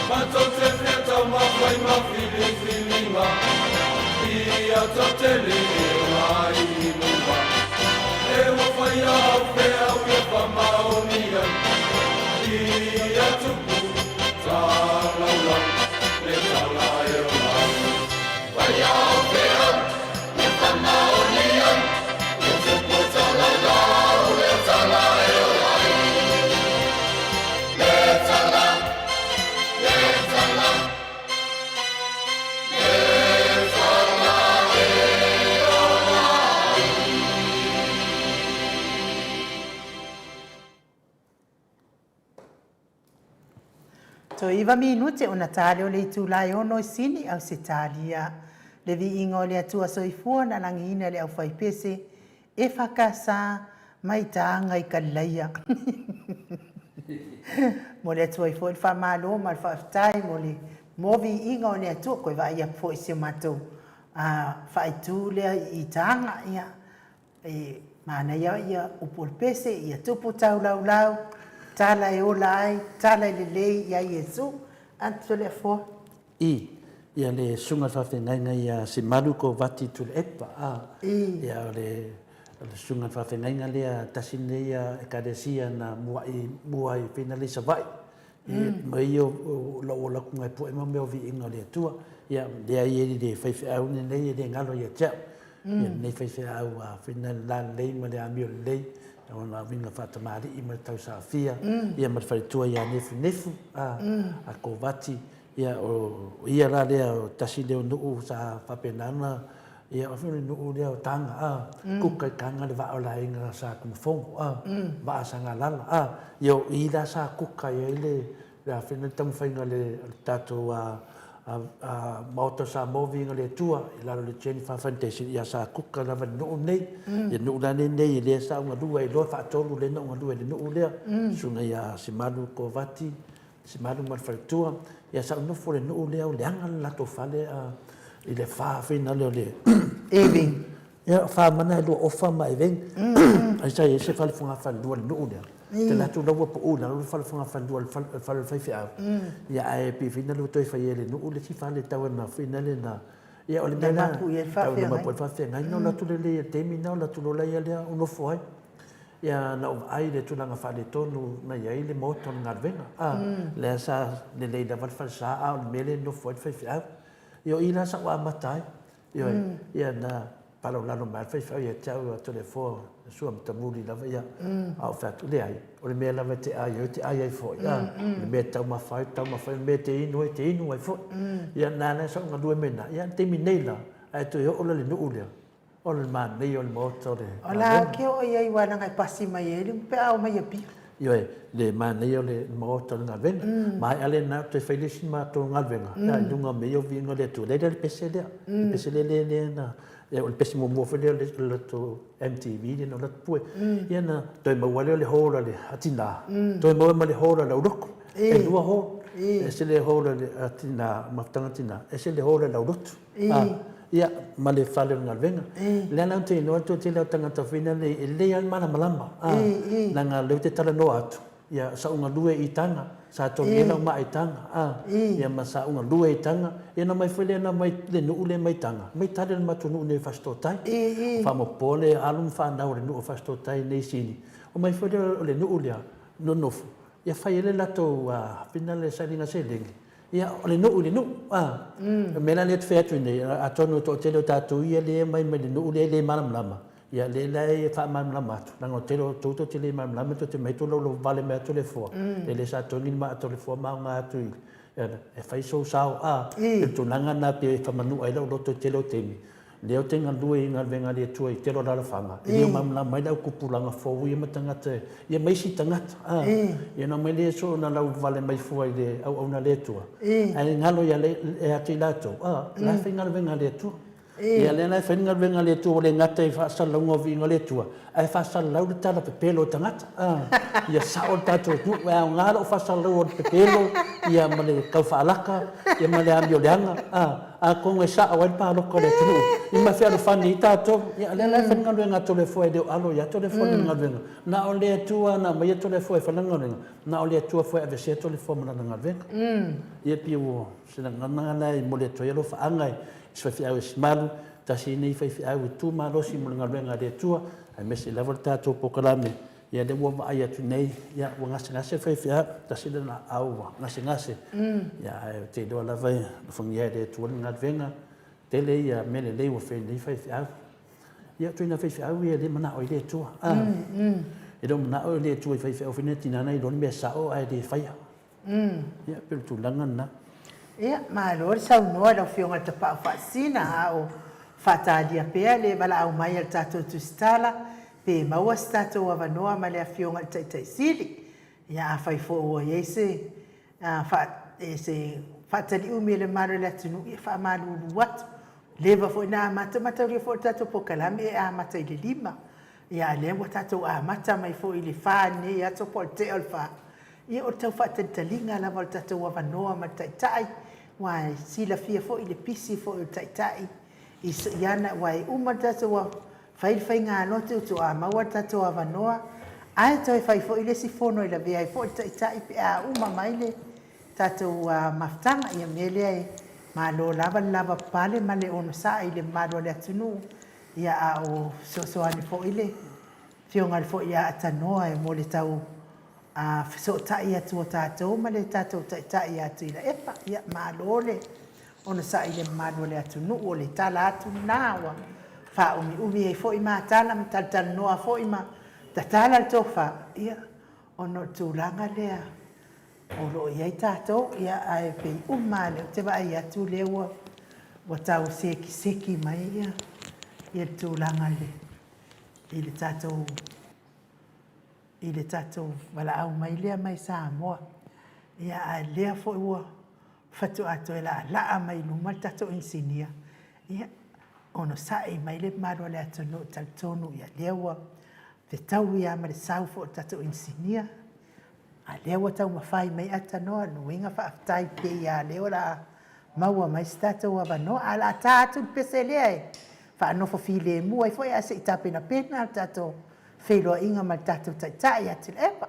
Matou te fia taumafai ma filifiliga Ia totele e ola ai i luga E ua faia au feau ia faamaoni ai Ia tupu talaulau le tala e ola ai Faia au feau ia faamaoni ai Ia tupu talaulau le tala e ola ai Le tala, le tala, le tala e ola ai. Toe iva minute ona tale o le itula e ono i Sini, Ausetalia. Le viiga o le Atua Soifua na lagiina e le aufaipese e whakasa mai tāga i Kalilaia. Mo le Atua i foi le whamalo ma le whaafetai mo le mo viiga o le Atua koe vaai atu foi i si o matou faaitu lea i Taga ia e manaia ia upu o le pese ia tupu taulaulau tala e ola ai tala e lelei ia Iesu Toleafoa. I, ia le susuga i le faafeagaiga ia Semalu Kovati Tuilaepa, a, I. ia o le, o le susuga i le faafeagaiga lea tasi lenei ekalesia na mua'i mua ai pei na le i Savaii. Ia, ma ia o lou ola atu nai po'e ma mea o viiga o le Atua. Ia, leai e le faifeau lenei e le galo ia te au. Ia lenei faifeau a whina le la lelei ma le amio lelei, ona uiga faatamalii ma le tausaafia, ia ma le faletua ia Nefunefu a, a Kovati. Ia, o ia la lea o tasi lea o nuu sa faapena ona, ia, o le nuu lea o Taga, a, kuka i Taga le vaa o le aiga sa Tumafogo, a, vaa sa galala, a, ia o i la sa kuka ai ai le, le a fai le taumafaiga o le tatou Maota o Samoa Viiga le Atua i lalo o le Jennifer Foundation, ia sa kuka lava i le nuu lenei. Ia nuu la lenei lea sa ou galue ai loa faatolu lea na ou galue ai i le nuu lea, susuga ia Semalu Kovati, Semalu ma le faletua. Ia sa ou nofo i le nuu lea o leaga le latou fale i le fa finale o le Eving. Ia fa mana e lua ofa ma Eving. Ai sa i ai se fale fogafalelua i le nuu lea. Te latou la ua pau i lalo le fale fogafalelua le fale o le faifeau. Ia ae pei foi na toe fai e le nuu le isi fale tau ina finale na ia o le mea la tau ina mapu ai le faafeagaiga o latou lelei i le taimi lena o latou lola ia lea o nofo ai. Ia na ou vaai i le tulaga faaletonu na i ai le maota o le galuega, a, lea sa lelei lava le falesa a o le mea lea e nofo ai le faifeau. Ia o i la sa ou amata ai, ioe, ia na Palaulalo mai lava le faifeau ia te au a Toleafoa, Sua ma Tamuli lava ia. A ou fai atu, leai, o le mea lava e te ai ai, e te ai ai foi. A, o le mea e taumafa ai, taumafa ai, o le mea e te inu ai, e te inu ai foi. Ia, na ala ai sou galue mai i ina. Ia, o le taimi nei la, ae toe oo la i le nuu lea, o le manaia o le maota o le O la ou te oo i ai aua leaga e pasi mai ai le pe a omai i Apia. Ioe, le manaia o le maota o le galuega. Maea lena toe fai le isi matou galuega, i luga o mea ia o viiga o le Atua. Lea le pese lea, le pese lea lea na, o le pese muamua foi lea o le latou MTV lea na alu atu pue. Ia na toe maua lea o le hall a le tina, toe maua ma le hall a le aulotu. E lua hall, ese le hall a le tina, mafutaga tina, ese le hall a le aulotu. Ia, ma le fale o le galuega. O lea la ou te iloa le toatele o tagata foi nei e lelei lava le malamalama, leaga o lea ou te talanoa atu, ia, sa ou galue i Taga, sa togi ai lau maa i Taga, ia ma sa ou galue i Taga, ia ona omai foi lea na omai le nuu lea mai Taga, mai tali le matou nuu nei o Fasitootai. Faamopopo le alo ma fanau a le nuu o Fasitootai nei i Sini, omai foi lea o le nuu lea nonofo, ia fai ai le latou sailiga seleni, Ia, o le nuu i le nuu, a. O le mea la lea ou te fai atu ai nei, atonu o le toatele o tatou ia lea e omai mai le nuu lea e le malamalama, ia lea la e faamalamalama atu, leaga o le tele o outou tou te le malamalama tou te omai tou laulauvale mai lava Toleafoa, e le sa togi le maa a Toleafoa ma aoga atu i, e fai sou sao, a. O le tulaga lena pei e faamanu ai lou loto i le tele o taimi, Lea ou te galue i galuega a le Atua i tele o alaalafaga, e le o malamalama ai le au tupulaga fou ia ma tagata, ia ma isi tagata, a. Ia ona omai lea soona lauvale mai fua i le auauna a le Atua, ae galo ia te i latou, a, o la e fai galuega a le Atua. Ia lea la e fai le galuega a le Atua, ua le gata i faasalalauga o viiga o le Atua, ae faasalalau le tala pepelo o tagata, a, ia sao le tatou atunuu. E aoga lou faasalalau o le pepelo, ia ma le tau faalaka, ia ma le amioleaga, a. Atonu e sao ai le palota o le atunuu i ma fealofani ai tatou. Ia, o lea la e fai le galuega a Toleafoa e le o alo ia Toleafoa i lana galuega. Na o le Atua na aumaia Toleafoa e fai lana galuega, na o le Atua foi e aveesea Toleafoa ma lana galuega. Ia pei o se lagona lena e momoli atu ai alofaaga i si faifeau e Simalu, tasi lenei faifeau e tu malosi mo le galuega a le Atua, aemaise lava le tatou polokalame. Ia lea ua vaai atu nei, ia ua gasegase le faifeau, tasi le laau ua gasegase. Ia ae ou te iloa lava e alofagia e le Atua le galuega, tele ia mea lelei ua fai e lenei faifeau. Ia o ituaiga faifeau ia e le manao ai le Atua. E le o manao le Atua i faifeau foi nei tiga na iloa le mea sao ae le faia. Ia pei o le tulaga lena. Ia, malo le saunoa i lau Afioga i le Tapaau Faasisina, a o faatalia pea le valaau mai a le tatou Tusitala pe maua se tatou avanoa ma le Afioga i le Taitai Sili. Ia, afai foi ua i ai se se faataliumi e le mamalu o le atunuu, ia faamalulu atu. Leva foi ona amata, mataulia foi o le tatou polokalame e amata i le 5. Ia a lea ua tatou amata mai foi i le fa i lenei aso po o le tea o le fa, ia o le tau faatalitaliga lava o le tatou avanoa ma le Taitai, aua e silafia foi le pisi foi o le Taitai i ana, aua e uma le tatou fai le faigalotu faatoa maua le tatou avanoa, ae toe fai foi le isi fono e lavea ai foi le Taitai pe a uma mai le tatou mafutaga. Ia o le mea lea e malo lava le lavapapale ma le onosai i le mamalu o le atunuu. Ia a o fesoasoani foi le Afioga foi ia Atanoa mo le tau fesootai atu o tatou ma le tatou Taitai ia Tuilaepa. Ia malo le onosai i le mamalu o le atunuu, o le tala atu lena ua faaumiumi ai foi ma tala ma talatalanoa foi ma tatala le tofa, ia ona o le tulaga lea O lo o i ai tatou, ia ae pei uma lava lea ou te vaai atu lea ua ua tau sekiseki mai ia ia le tulaga i le i le tatou i le tatou valaau mai lea mai Samoa. Ia ae lea foi ua faatoa toe laalaa mai i luma le tatou inisinia, ia onosai mai le mamalu o le atunuu, talitonu ia lea ua fetaui lava ma le sau foi o le tatou inisinia. A lea ua taumafai mai Atanoa, lona uiga faafetai pei lava lea o le a maua mai se tatou avanoa. Ae o le a ta atu le pese lea e faanofo filemu ai foi ae se i tapenapena le tatou feiloaiga ma le tatou Taitai ia Tuilaepa.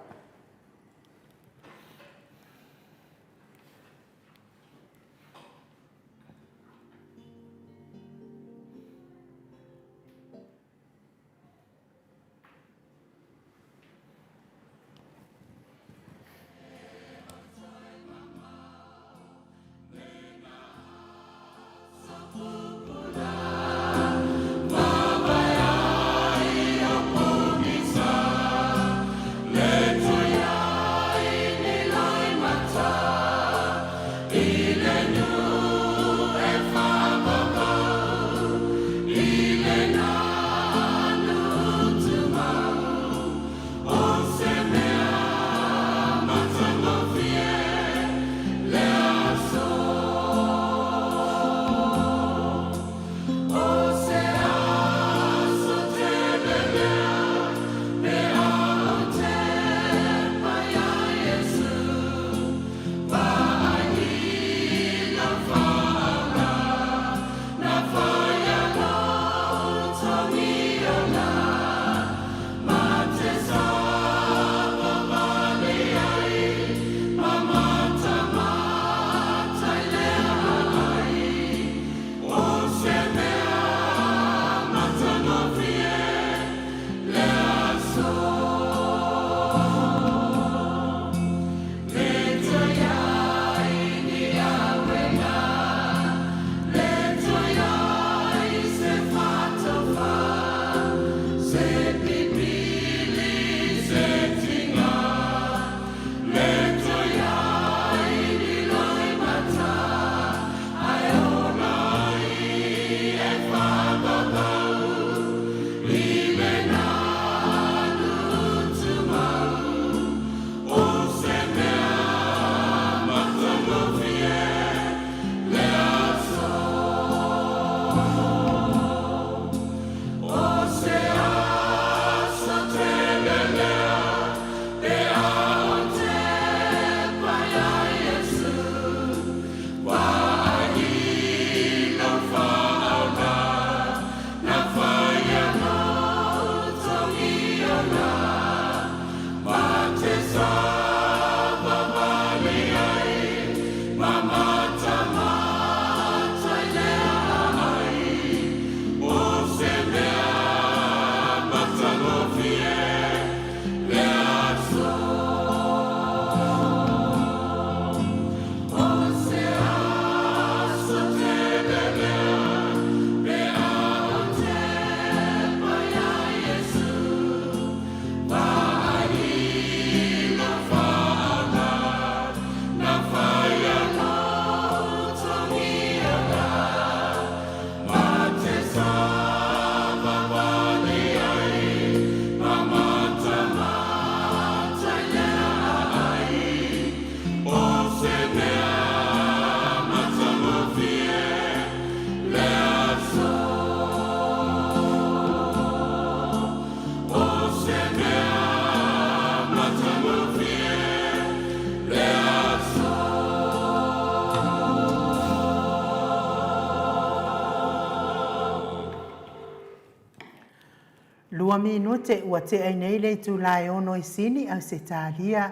Lua minute ua tea ai nei le itula e ono i Sini, Ausetalia,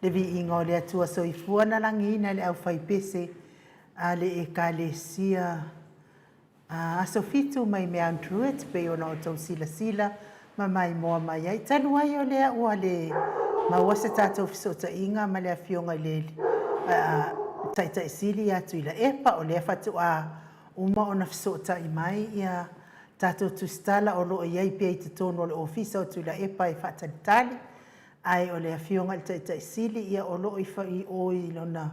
le viiga o le Atua Soifua na lagiina e le aufaipese a le Ekalesia a Aso Fitu mai Mount Druitt pei ona outou silasila ma maimoa mai ai. Talu ai o lea ua le maua se tatou fesootaiga ma le Afioga i le Taitai Sili ia Tuilaepa, o lea faatoa uma ona fesootai mai ia tatou tusitala o lo o i ai pea i totonu o le Ofisa o Tuilaepa e faatalitali, ae o le Afioga i le Taitai Sili ia o lo o i o i lona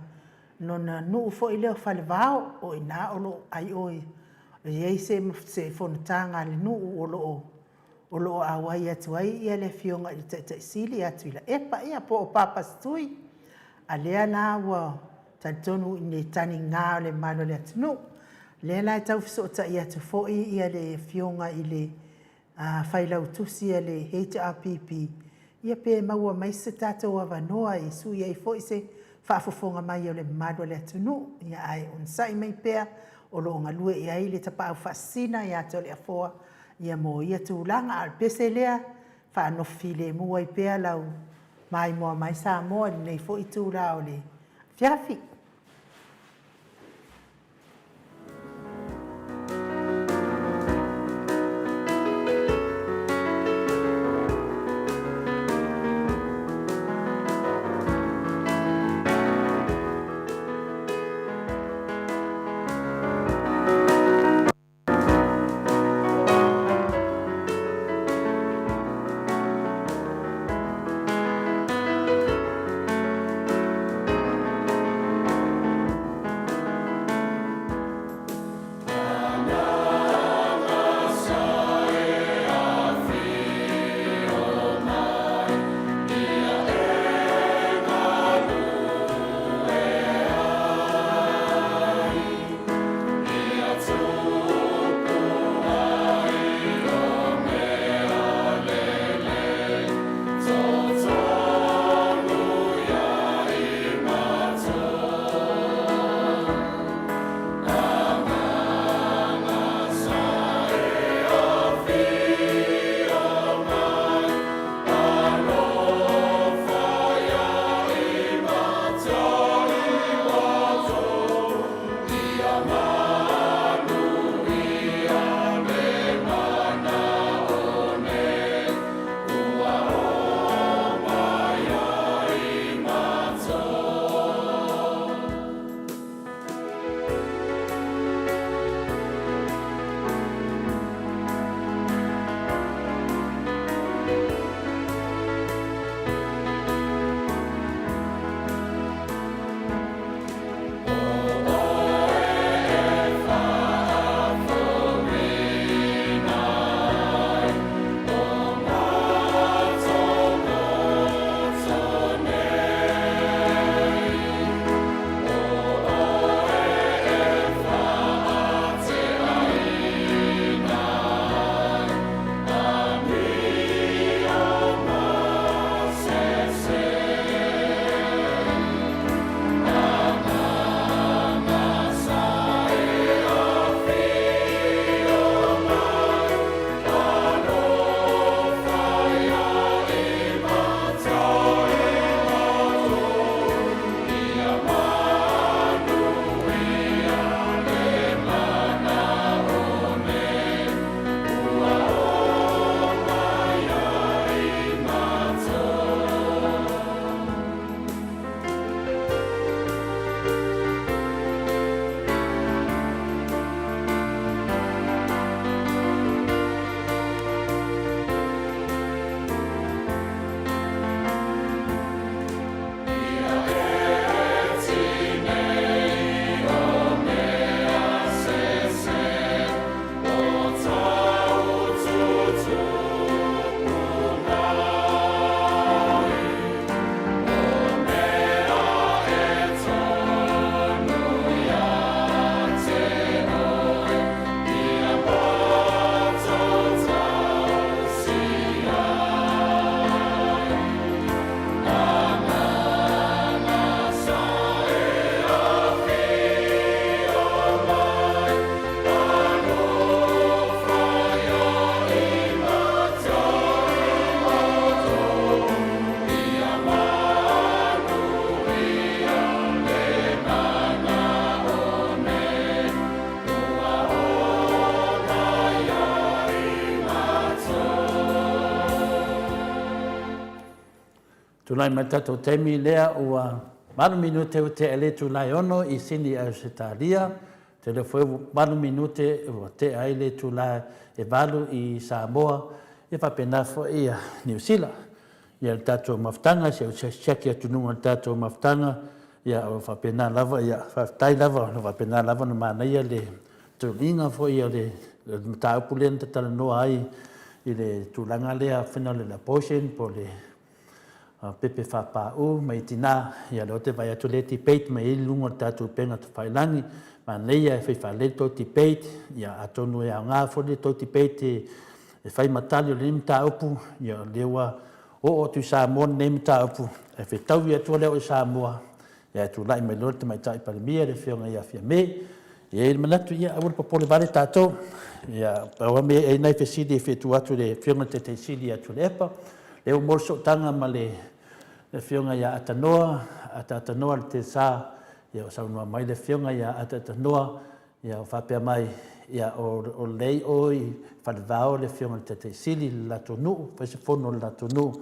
lona nuu foi lea o Falevao, o i ina o lo o ai o i ai se fonotaga a le nuu o lo o o lo o auai atu ai le Afioga i le Taitai Sili ia Tuilaepa, ia po o Papa Setui, a lea la ua talitonu i le taliga o le mamalu o le atunuu. O lea la e tau fesootai atu foi le Afioga i le Failautusi a le HRPP, ia pe maua mai se tatou avanoa e sui ai foi se faafofoga mai a le mamalu o le atunuu. Ia ae onosai mai pea o lo o galue i ai le Tapaau Faasisina ia Toleafoa ia mo ia tulaga. A o le pese lea, faanofo filemu ai pea lau maimoa mai Samoa i lenei foi itula o le afiafi. Tulai mai le tatou taimi lea ua valu minute ua tea i le itula e ono i Sini i Ausetalia, tele foi ua valu minute ua tea ai le itula e valu i Samoa, ia faapena foi ia Niu Sila. Ia le tatou mafutaga, se i ou siaki atu i luga o le tatou mafutaga, ia o lo o faapena lava, ia faafetai lava o lo o faapena lava ona manaia le toniga foi o le mataupu lea na ta talanoa ai i le tulaga lea foi lea o le abortion po o le pepe faapaaʻu mai tina. Ia lea ou te vaai atu lea e debate mai ai i luga o le tatou upega tafailagi. Manaia e fai faalelei le tou debate, ia atonu e aoga foi le tou debate e fai ma tali o lenei mataupu. Ia o lea ua oo atu i Samoa lenei mataupu, e fetaui atu lea o Samoa, ia tulai mai loa le Tamaitai Palemia, le Afioga ia Fiame. E i ai le manatu, ia aua le popole vale tatou. Ia, pau lava mea e i ai nai fesili e fia tuu atu i le Afioga i le Taitai Sili ia Tuilaepa. Lea ua maua le sootaga ma le Afioga ia Atanoa, Ata Atanoa Letesa, ia ua saunoa mai le Afioga ia Ata Atanoa, ia ua faapea mai, ia o lea i o i Falevao le Afioga i le Taitai Sili i le latou nuu, fai se fono a le latou nuu.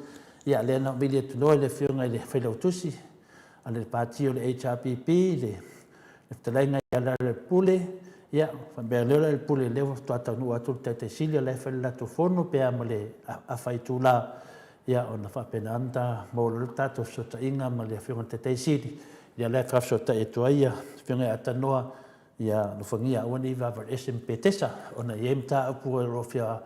Ia lea na ou vili atu loa i le Afioga i le Failautusi a le Pati o le HRPP, le fetalaiga ia Lealailepule, ia faapea lea Lealailepule lea faatoa taunuu atu le Taitai Sili o la e fai le latou fono pe a ma le afa itula, ia ona faapena ona ta maua loa le tatou fesootaiga ma le Afioga i le Taitai Sili, ia la e faafesootai atu ai le Afioga ia Tanoa, ia alofagia aua ne i vaavaaiese ma Petesa, ona e i ai mataupu o lo o fia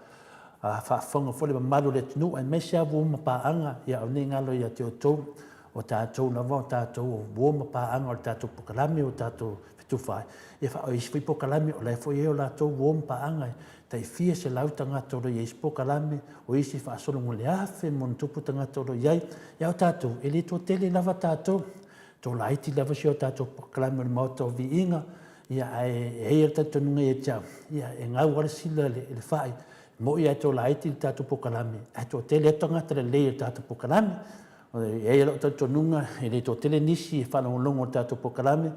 faafofoga foi le mamalu o le atunuu aemaise lava uo ma paaga, ia aua ne i galo ia te outou, o tatou lava o tatou o uo ma paaga o le tatou polokalame ua tatou fetufaai, ia o isi foi polokalame o la e foi e i ai o latou uo ma paaga e tai fia selau tagata o lo o i ai i isi polokalame, o isi e faasolo mo le 1000 ma ona tupu tagata o lo o i ai, a o tatou, e le toatele lava tatou. Tolaiti lava si o tatou polokalame o le Maota o Viiga, ia, ae e i ai le talitonuga ia te au, ia, e gau lava le sila i le fai. E moni lava e tolaiti le tatou polokalame, ae toatele atu tagata lelei o le tatou polokalame. E i ai lou talitonuga, e le toatele nisi e faalogologo i le tatou polokalame,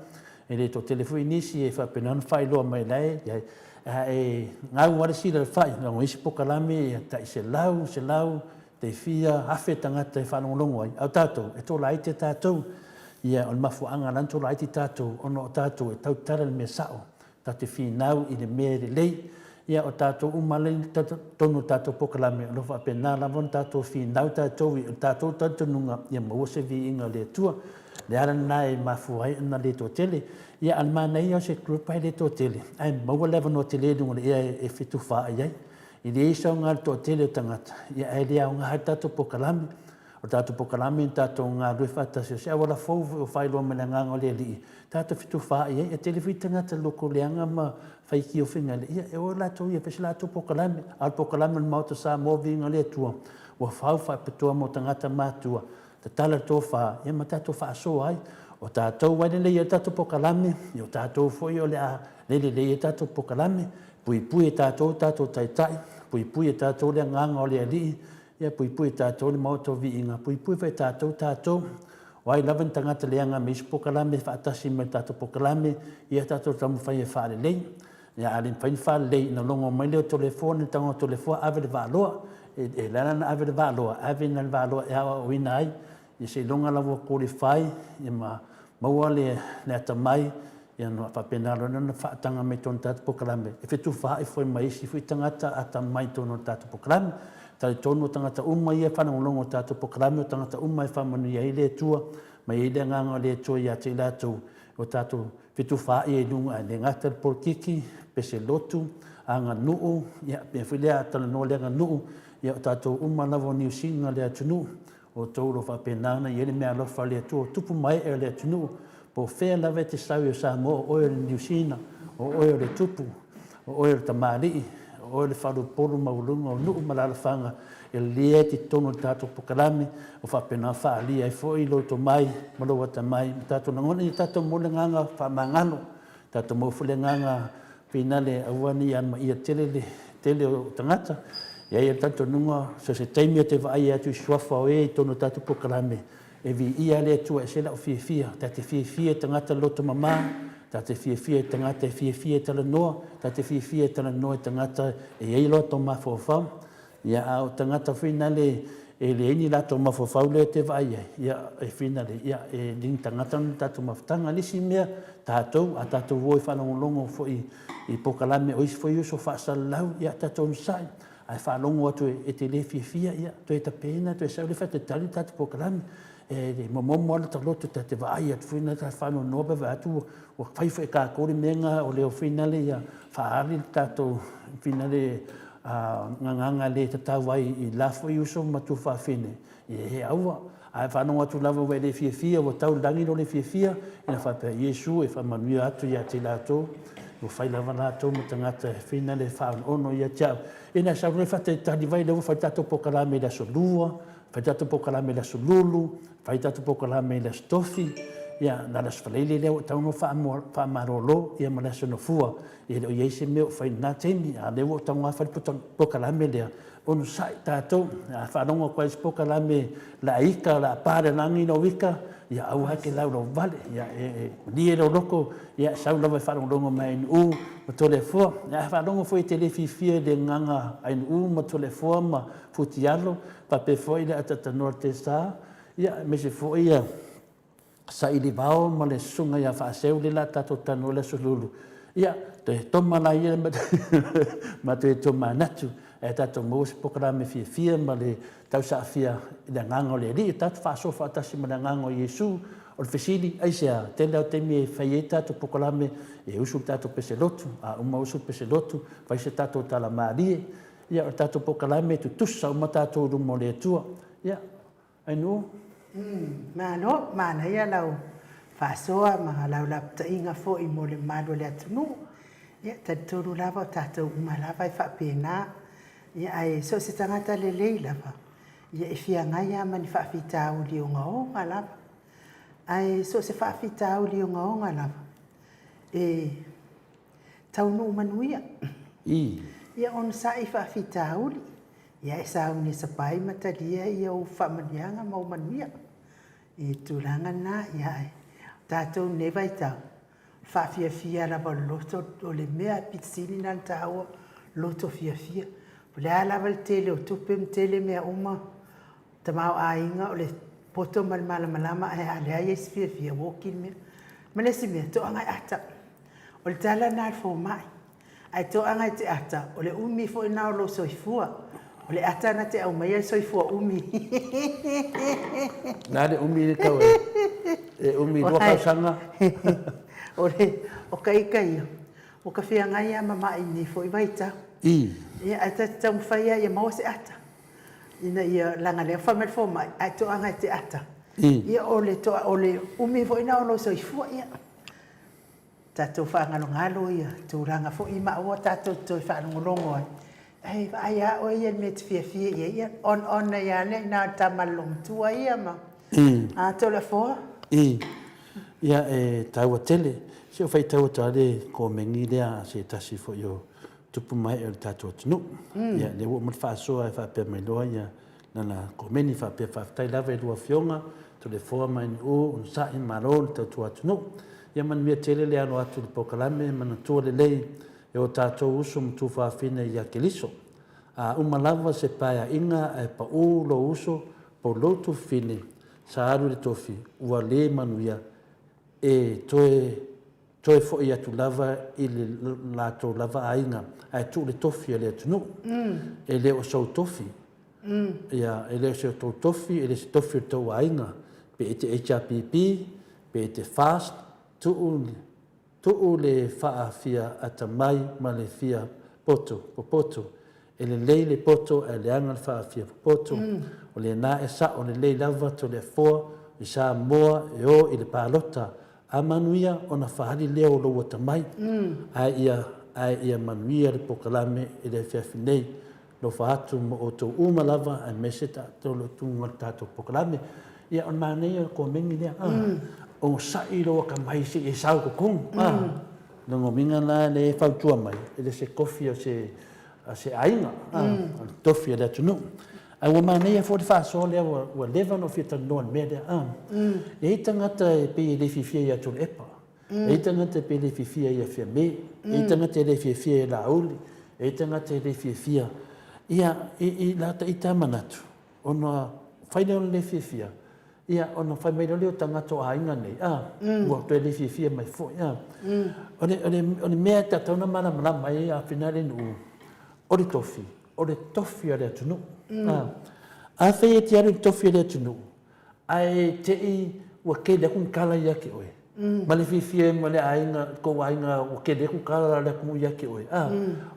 e le toatele foi nisi e faapena ona faailoa mai la e i ai, ae gau lava le sila i le fai, leaga o isi polokalame e tai selau, selau, tai fia afe tagata e faalogologo ai, a o tatou, e tolaiti a tatou. Ia, o le mafuaaga la ona tolaiti tatou, ona o tatou e tautala i le mea sao, tatou te finau i le mea e lelei. Ia, o tatou uma lava i totonu o le tatou polokalame, o lo o faapena lava ona tatou finau tatou i le tatou talitonuga ia maua se viiga o le Atua. O le ala lena e mafua ai ona le toatele. Ia, a o le manaia o se group ae le toatele, ae maua le avanoa tele i luga o le ea e fetufaai ai. E leai se aoga i le toatele o tagata, ia ae le aoga ai le tatou polokalame. O le tatou polokalame na tatou galulue faatasi, o se auala fou foi ua faailoa mai e le Agaga o le Alii, tatou fetufaai ai. E tele foi tagata loto leaga ma faitio faigaluega, ia e o latou ia e fai se latou polokalame. A o le polokalame o le Maota Samoa Viiga i le Atua, ua fau faapitoa mo tagata matutua, tatala le tofa, ia ma tatou faasoa ai. O tatou e lelei ai le tatou polokalame, ia o tatou foi o le a le lelei ai le tatou polokalame. Puipui e tatou o tatou taitai, puipui e tatou le Agaga o le Alii, ia puipui e tatou le Maota o Viiga, puipui foi e tatou tatou. O ai lava ni tagata leaga ma isi polokalame faatasi ma le tatou polokalame, ia tatou taumafai e faalelei. Ia a le mafai ona faalelei, ona logo mai lea o Toleafoa na tago atu o Toleafoa ave le vaaloa. E leaga ona ave le vaaloa, ave na le vaaloa e aoaoina ai, ia seiloga lava ua qualify ia ma maua le atamai, ia ona faapena loa lea ona faataga mai totonu o le tatou polokalame e fetufaai foi ma isi foi tagata atamamai i totonu o le tatou polokalame. E talitonu o tagata uma ia e faalogologo i le tatou polokalame, o tagata uma e faamanuia ai le Atua, ma e i ai le agaga o le Atua ia te i latou, ua tatou fetufaai ai i luga, ae le gata i le polokiki, pese lotu, aganuu, ia pei foi lea a talanoa i le aganuu, ia o tatou uma lava o Niu Sila le atunuu, o outou o lo o faapena ona i ai le meaalofa a le Atua, o tupu ma ee o le atunuu, po o fea lava e te sau i o Samoa, o oe o le Niu Sila, o oe o le tupu, o oe o le tamalii, o oe o le faleupolu maualuga o nuu ma alaalafaga, e lelei ai totonu o le tatou polokalame, o faapena ona faaalia ai foi lou tomai ma lou atamai ma tatou lagona, ia tatou maua le agaga faamagalo, tatou maua foi le agaga finale aua ne i alamaia tele le tele o tagata. E i ai le talitonuga, so o se taimi ou te vaai atu i suafa o e i totonu o le tatou polokalame, e viia le Atua e ese la'u fiafia. Ta te fiafia i tagata loto mama, ta te fiafia i tagata e fiafia e talanoa, ta te fiafia e talanoa i tagata e i ai loto mafaufau. Ia, a o tagata foi nale e leai ni latou mafaufau lea e te vaai ai, ia, e finale, ia, e le ni tagata ni tatou mafutaga. O le isi mea, tatou, a tatou o e faalogologo foi i polokalame o isi foi uso faasalalau, ia, tatou onosai, ae faalogo atu e te le fiafia, ia, toe tapena, toe sau lea faatalitali le tatou polokalame. E momomo lava lota loto ta te vaai atu foi na ta faanoanoa pe vaai atu ua fai foi e tatou le mea lena o le finale ia faaali le tatou finale gagana le tatau ai i la foi uso ma tuafafine e aua. Ae faalogo atu lava ua e le fiafia, ua tau i le lagi lou le fiafia, ina faapea, Iesu e faamanuia atu ia te latou, ua fai lava latou ma tagata e finale faaonoono ia te au. Ina sau loa le faatalitali mai lea ua fai le tatou polokalame i le aso Lua, fai tatou polokalame i le aso Lulu, fai tatou polokalame i le aso Tofi, ia, na o le aso Faraile lea ua tatau ona faamalolo, ia ma le aso Nofua, e le o i ai se mea o fai i lena taimi, a o lea ua ou tago lava fai le polokalame lea, onosai tatou, a faalogo atu ai i se polokalame laika o le a pa le lagi lou ika, ia aua e te laulauvale, ia e malie lou loto, ia sau lava e faalogologo mai Ainuu ma Toleafoa. Ia a faalogo foi e te le fiafia i le agaga Ainuu ma Toleafoa ma Futialo, faapea foi le ataatanoa Tesa, ia aemaise foi ia Sailivao ma le susuga ia Faaseu lea la tatou talanoa i le Aso Lulu, ia toe toma la ia ma toe tomanatu ae tatou maua se polokalame fiafia ma le tausaafia i le agaga o le Alii, tatou faasoa faatasi ma le agaga o Iesu. O le fesili, aisea? Tele lava o taimi e fai ai tatou polokalame e usu le tatou peselotu, a uma usu le peselotu, fai se tatou tala malie, Ia, o le tatou polokalame e tutusa uma tatou i luma o le Atua. Ia, Ainuu. Malo, manaia lau faasoa ma lau lapataiga foi mo le mamalu o le atunuu. Ia, talitonu lava o tatou uma lava e faapena. Ia, ae so o se tagata lelei lava, ia e feagai lava ma ni faafitauli ogaoga lava. Ae so o se faafitauli ogaoga lava, e taunuu manuia. I. Ia onosai faafitauli, ia e sauni e sapai ma talia ia ou faamanuiaga ma ou manuia. I tulaga na, ia ae o tatou i lenei vaitau, o le faafiafia lava o le loto o le mea pito sili lena ona taua, loto fiafia. O le a lava le tele o tupe ma tele mea uma, tamaoaiga o le poto ma le malamalama ae a leai se fiafia, ua oti le mea. Ma le isi mea, toaga e ata. O le tala lena a le fomai, ae toaga e te ata, o le umi foi lena o lou soifua. O le ata na te aumaia le soifua umi. Na le umi le tau e, e umi lua tausaga. O le, o ka ika ia, ua ka feagai lava ma ma'i i lenei foi vaitau. I. Ia, ae ta te taumafai lava ia maua se ata, ina ia, leaga o lea ua fai mai le fomai, ae toaga e te ata. I. Ia, o le toa, o le umi foi lena o lou soifua, ia. Tatou faagalogalo ia tulaga foi ma aua tatou te toe faalogologo ai, ae vaai lava oe ia i le mea e te fiafia i ai, ia on on ai lava lea i ina o le tama a le loomatua ia ma a Toleafoa. I, ia e taua tele. Se o faitau atu lava le komeni lea a se tasi foi o tupu ma ee o le tatou atunuu. Ia lea ua uma le faasoa e faapea mai loa ia lana komeni faapea faafetai lava i lua afioga Toleafoa ma NU onosai malo le tautua atunuu. Ia manuia tele le alo atu i le polokalame manatua lelei e o tatou uso ma tuafafine ia Keliso. A uma lava se paeaiga ae pau lou uso po lou tuafafine sa alu i le tofi ua le manuia e toe toe foi atu lava i le latou lava aiga ae tuu le tofi a le atunuu. E le o sou tofi, ia, e le o se tou tofi, e le se tofi o le tou aiga, pe e te HRPP, pe e te FAST, tuu, tuu le faafia atamai ma le fia poto, popoto. E lelei le poto ae leaga le faafia popoto. O lena e sao lelei lava Toleafoa i Samoa e o i le palota A manuia ona faaali lea o lou atamai, ae ia, ae ia manuia le polokalame i le afiafi nei. Alofa atu mo outou uma lava aemaise tatou le tuga o le tatou polokalame. Ia, o le manaia o le komeni lea, a, onosai lou atamai se i e sau i totonu, a. Lona uiga la lea e fautua mai, e le o se tofi o se a se aiga, a, o le tofi a le atunuu. Ae ua manaia foi le faasoa lea ua leva ona ou fia talanoa i le mea lea, a. E i ai tagata e pei e le fiafia ia Tuilaepa, e i ai tagata e pei e le fiafia ia Fiame, e i ai tagata e le fiafia ia Laauli, e i ai tagata e le fiafia. Ia, i, i la ta ita manatu, Ona fai lea o le le fiafia, ia, ona fai mai loa lea o tagata o aiga nei, a, ua toe le fiafia mai foi, a. O le, o le, o le mea e tatau ona malamalama ai Afina le nuu, o le tofi, o le tofi a le atunuu, a. Afai e te alu i le tofi a le atunuu, ae te i ua tele atu ni tala ia te oe, ma le fiafia ma le aiga, tou aiga ua tele atu tala a le atunuu ia te oe, a,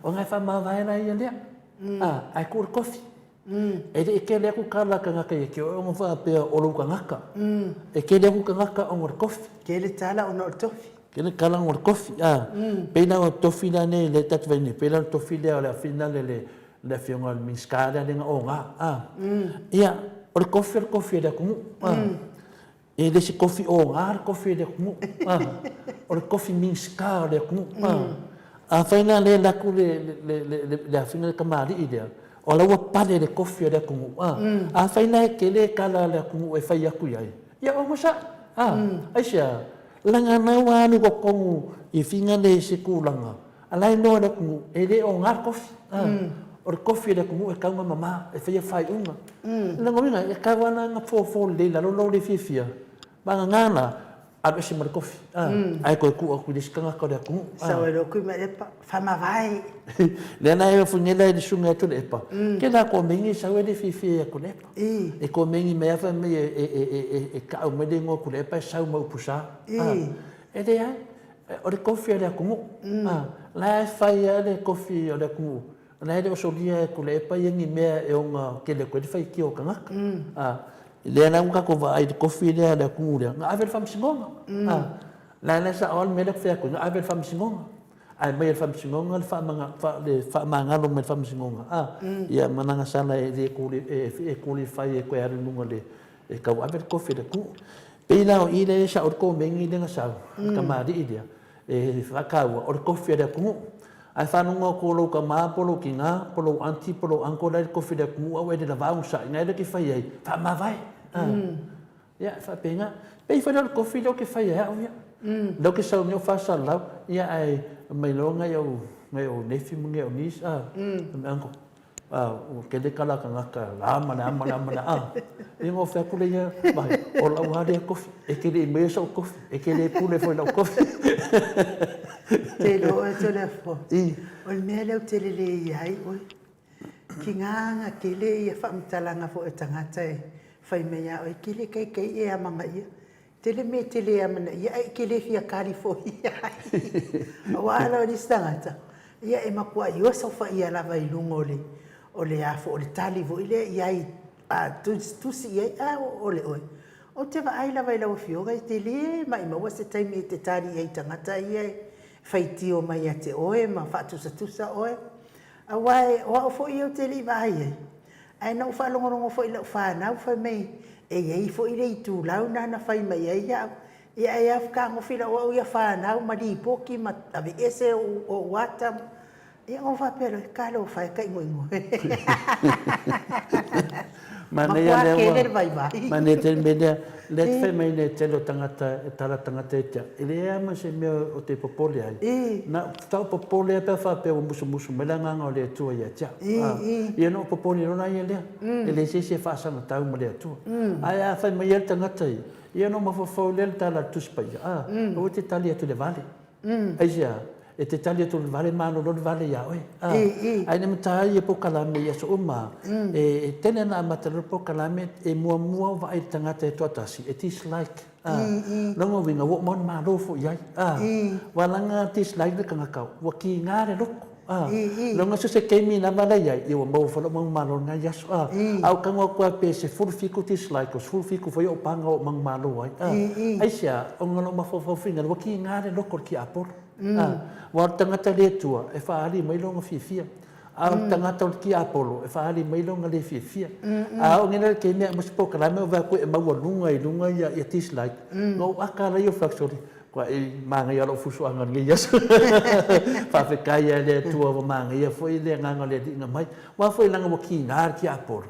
ona e faamavae la ia lea, a, ae tuu le tofi. E le i tele atu tala a tagata ia te oe ona faapea o lou tagata. E tele atu tagata ona o le tofi. Tele tala ona o le tofi. Tele tala ona o le tofi, a. Pei la o le tofi la nei lea ta te vaai nei, pei la o le tofi lea o le afina le le le afioga i le Minisita lea lea na oga, a. Ia, o le tofi o le tofi a le atunuu, a. E le se tofi oga le tofi o le atunuu, a. O le tofi Minisita o le atunuu, a. Afai la lea e alu atu le, le, le, le, le afioga i le tamalii lea, o la ua pale le tofi o le atunuu, a. Afai la e tele tala a le atunuu e fai atu i ai, ia onosai, a. Aisea? Leaga na ua alu i totonu i figa le se tulaga, a la e iloa e le atunuu, e le oga le tofi, a. O le tofi a le atunuu e tatau ona mama e faia faaiuga. O lona uiga, e tatau lava la ona fofo lelei i lalo lou le fiafia, vagana la, alu ese ma le tofi, a, ae toe tuu atu i le isi tagata o le atunuu. Sau ai loa kui ma Epa, faamavae. Lea la e ofu nei la i le susuga ia Tuilaepa, ke la komeni e sau ai le fiafia ia Tuilaepa. E komeni mai lava fai mai e kau mai le igoa o Tuilaepa e sau ma upu sa. E leai, o le tofi a le atunuu. La e fai lava le tofi o le atunuu, la e le o solia e Tuilaepa ia ni mea e ono tele atu ai le faitio o tagata. Lea la ua tatou vaai i le tofi lea a le atunuu lea, na ave i le Faamasinoga. La e sao lava le mea lea ou te fai atu ai, na ave i le Faamasinoga. Ae mai e le Faamasinoga le le faamagalo mai le Faamasinoga, a, ia ma lana sala e le e qualify e toe alu i luga le e tauave le tofi o le atunuu. Pei la o i lea e sao ai le komeni lea na sau, le tamalii lea, e faataua o le tofi a le atunuu. Ae faalogo atu o lou tama po o lou tina po o lou aunty po o lou uncle la e i le tofi o le atunuu a ua e le lava onosai, na e le te fai ai, faamavae. Ia, e faapena. Pei foi la o le kofi lea ou te faia e au ia. Lea ou te sau nei o faasalalau, ia ae aumai loa nai au, nai au nephew ma nai au niece, a, fai mai uncle, a, ua tele tala a tagata, la ma le a ma le a ma le a, ia ona ou fai atu lea ia, vaai, o lau lava lea kofi, e te le i aumaia sou kofi, e te le pule foi i lau kofi. Te iloa oe Toleafoa, o le mea lea ou te lelei ai oe, Tiga na tele ia faamatalaga foi a tagata e fai mai ia oe, e te le taitai e amanaia. Tele mea e te le amanaia ae e te le fia kali foi i ai. Aua la o nisi tagata, ia e matuai oso faia lava i luga o le o le a foi o le tali foi lea i ai a tusi i ai, a o le oe. Ou te vaai lava i lau Afioga e te le maimauina se taimi e te tali ai i tagata ia e faitio mai ia te oe ma faatusatusa oe. Aua o au foi ia ou te le i vaai ai, ae na ou faalogologo foi i lau fanau fai mai e i ai foi le itulau lena na fai mai ai au. Ia ae a fetagofi lau au ia fanau ma lipoti ma aveese ou ata. Ia ona ou faapea loa, talofa e taigoigo e. Manaia lea ua, tele le vaivai. Manaia tele le mea lea, lea te fai mai nei le tele o tagata e tala tagata ia te au, e leai lava ma se mea ou te popole ai. Na ou popole lava pe a faapea ua musumusu mai le Agaga o le Atua ia te au. Ia ona ou popole loa lea lea, e leai se isi e faasagatau ma le Atua. Ae a fai mai lava le tagata ia, ia ona ou mafaufau lea i le tala a le Tusi Paia, aua e te tali atu i le vale. Aisea? E te tali atu i le vale, malolo le vale iā oe. Ae na mata ai ia polokalame i aso uma, e tele ana amata loa le polokalame, e muamua vaai le tagata e toatasi, e dislike. Lona uiga, ua uma ona malo foi i ai. Ua laga dislike le tagata, ua kiga le loto. Lona so o se taimi lava la i ai, ia ua maua foi lou manumalo i lena aso. A ou tago atu lava pe 17 dislike, o 17 foi ou paga o ou manumalo ai. Aisea? Ona o lou mafaufau finagalo, ua kiga le loto o le tiapolo. Aua o le tagata le Atua, e faaali mai lona fiafia. A o le tagata o le tiapolo, e faaali mai lona le fiafia. A oo nei la i le taimi e aumai se polokalame ou vaai atu e maualuga i luga ia dislike, ona ou aka lea o fai atu, sole, Ua e manaia lou fusuaga i lenei aso. Faafetai lava i le Atua ua manaia foi le agaga o le Alii na mai. Aua foi leaga ua kiga le tiapolo.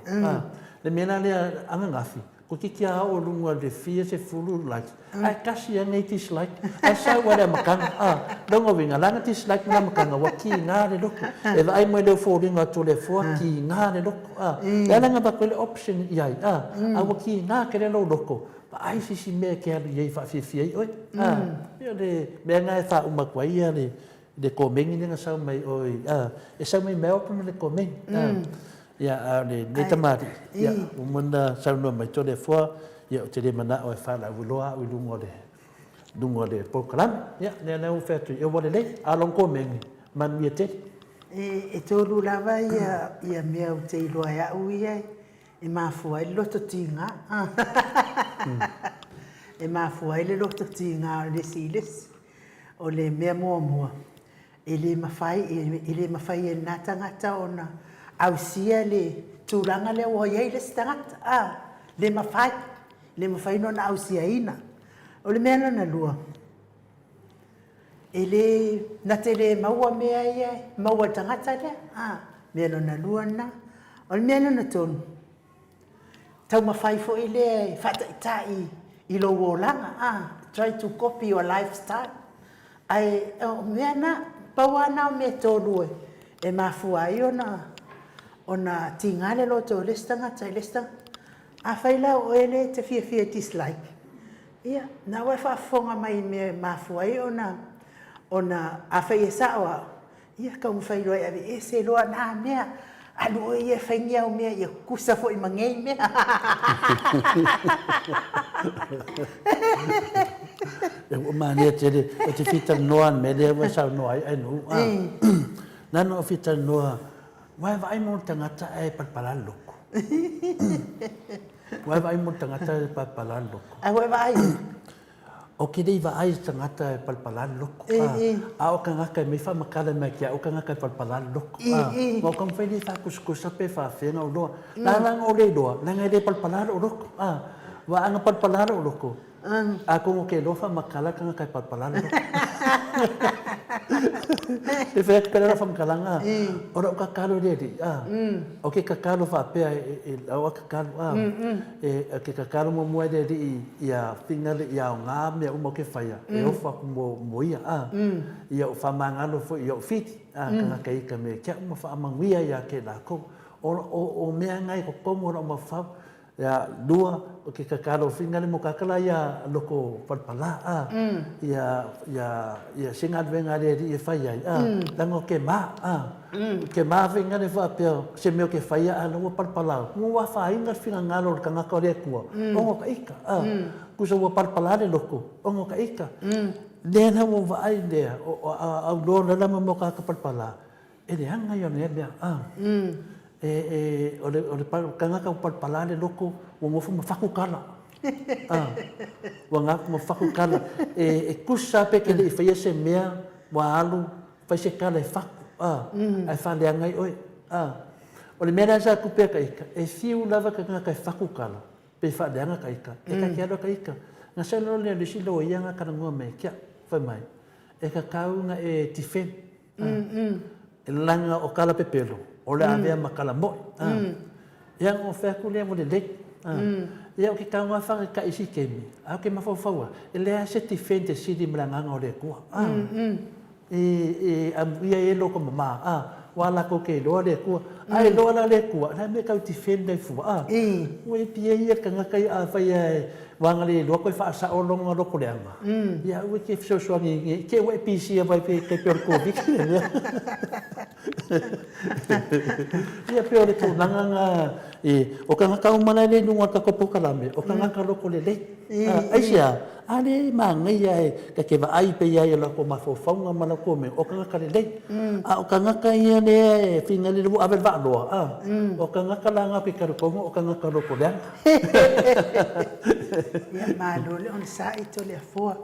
Le mea la lea ananafi, Toeitiiti a oo i luga i le fia sefulu likes, ae tasi lava nei dislike, ae sau lava i le amataga. A, lona uiga, leaga dislike ma le amataga, ua tiga le loto. E vaai mai lea o foliga o Toleafoa, tiga le loto. A, lea la na avatu ai le option i ai, a, a ua tiga tele lou loto, vaai se isi mea e te alu i ai e faafiafia ai oe. A, pei o le mea lena e faauma atu ai le le komeni lea na sau mai o i, a, e sau mai Melbourne le komeni. A, ia, a o lenei tamalii, ia, ua uma ona saunoa mai Toleafoa, ia, ou te le manao e faalauiloa au i luga o le, luga o le polokalame. Ia, lea la ua fai atu, ia ua lelei, a o lona komeni, manuia tele. E tolu lava ia, ia mea ou te iloa e au ia e mafua ai le loto tiga. E mafua ai le loto tiga o le isi i le isi. O le mea muamua, e le mafai, e le mafai e lena tagata ona ausia le tulaga lea ua i ai le isi tagata, a, le mafai, le mafai ona ausiaina. O le mea lona lua, e le, na te le maua mea ia e maua e le tagata lea, a, mea lona lua lena. O le mea lona tolu, Taumafai foi lea e faataitai i lou olaga, a, try to copy your lifestyle. Ae o mea na, pau lava na o mea e tolu e mafua ai ona ona tiga le loto o le isi tagata i le isi tagata. Afai la o oe lea e te fiafia e dislike, ia, na ua e faafofoga mai i mea e mafua ai ona ona afai e sao au, Ia taumafai loa e aveese loa na mea, alu oe ia e fai ni au mea ia tutusa foi ma nei mea. E ua manaia tele, ou te fia talanoa i le mea lea ua e saunoa ai Ainuu. Na ona ou fia talanoa, aua e vaai mo le tagata ae palapala le loto. Aua e vaai mo le tagata ae palapala le loto. Ae ua e vaai? Ou te le i vaai i se tagata e palapala le loto, a o tagata e mei faamatala mai ia te au tagata e palapala le loto. Ma o taumafai nei e faakusakusa pe faafefea ona ou iloa. La la na ou le iloa, leaga e le palapala lou loto. Aua a na palapala lou loto, atonu ou te iloa faamatala le tagata e palapala le loto. E fai atu pea lau faamatalaga, o lau tatalo i le Alii, ou te tatalo faapea, lau tatalo, E, ke kakalo muamua e le alii ia finale ia aoga mea uma o ke faia, e ofo aku mo, mo ia, a. Ia o faamagalo foi ia o fiti, a, kangaka i ka mea kia uma faamanuia ia ke lakou. O, o, o mea nga i kokomu o lau mafaufau, ia, lua, o ke kakalo finale mo kaka la ia loko palapala, a, ia, ia, ia se galuega a le alii e fai ai, a, leaga o ke ma, a. Ke mafinga le faapea, se mea o ke faia a la ua palapala, ua afaina le finagalo o le tagata o le Atua, ona o ka ika, a, kusa ua palapala le loto, ona o ka ika. Lea la ua vaai lea, au loa la la mo ka ka palapala, e leaga ia o lea mea, a. E, e, o le, o le tagata ua palapala le loto, ua nofo ma faku kala. A, ua nofo ma faku kala. E, e kusa pe ke le i faia se mea, ua alu, Fai se tala e fatu, a, ae faaleaga ai oe, a. O le mea lea sa tupe a ka ika, e fiu lava ke tagata e fatu tala, pe faaleaga ka ika, e ka ke alu a ka ika. Na sau loa lea o le isi loia na talanoa mai kia, fai mai, e tatau na e defend, a, leaga o tala pepelo, o le a avea ma tala mo'i, a. Ia ona fai atu lea ua lelei. Ia o ke tago lava whakakai i si taimi, a o ke mafaufau a, e leai se defend e sili ma le agaga o le Atua. E, e amuia e lo ka mama, a, wa lakou ke iloa le Atua. A iloa la le Atua, la mea tau defend ai fua, a. Ua e pia ia le tagata ia afai a e waga le iloa koe faasao lona loko leaga. Ia aua e te fesoasoani i te ua e pisia mai pe te pei o le Covid le mea. Ia pei o le tulaga na e, o tagata uma la e le i luga o le tatou polokalame, o tagata loko lelei. Aisea? A lea e manaia e ta te vaai pea i ai o latou mafaufauga ma latou mea, o tagata lelei. A o tagata ia lea e finagalo ua ave le vaaloa, a, o tagata la na ke talitonu o tagata loko leaga. Ia malo le onosai Toleafoa,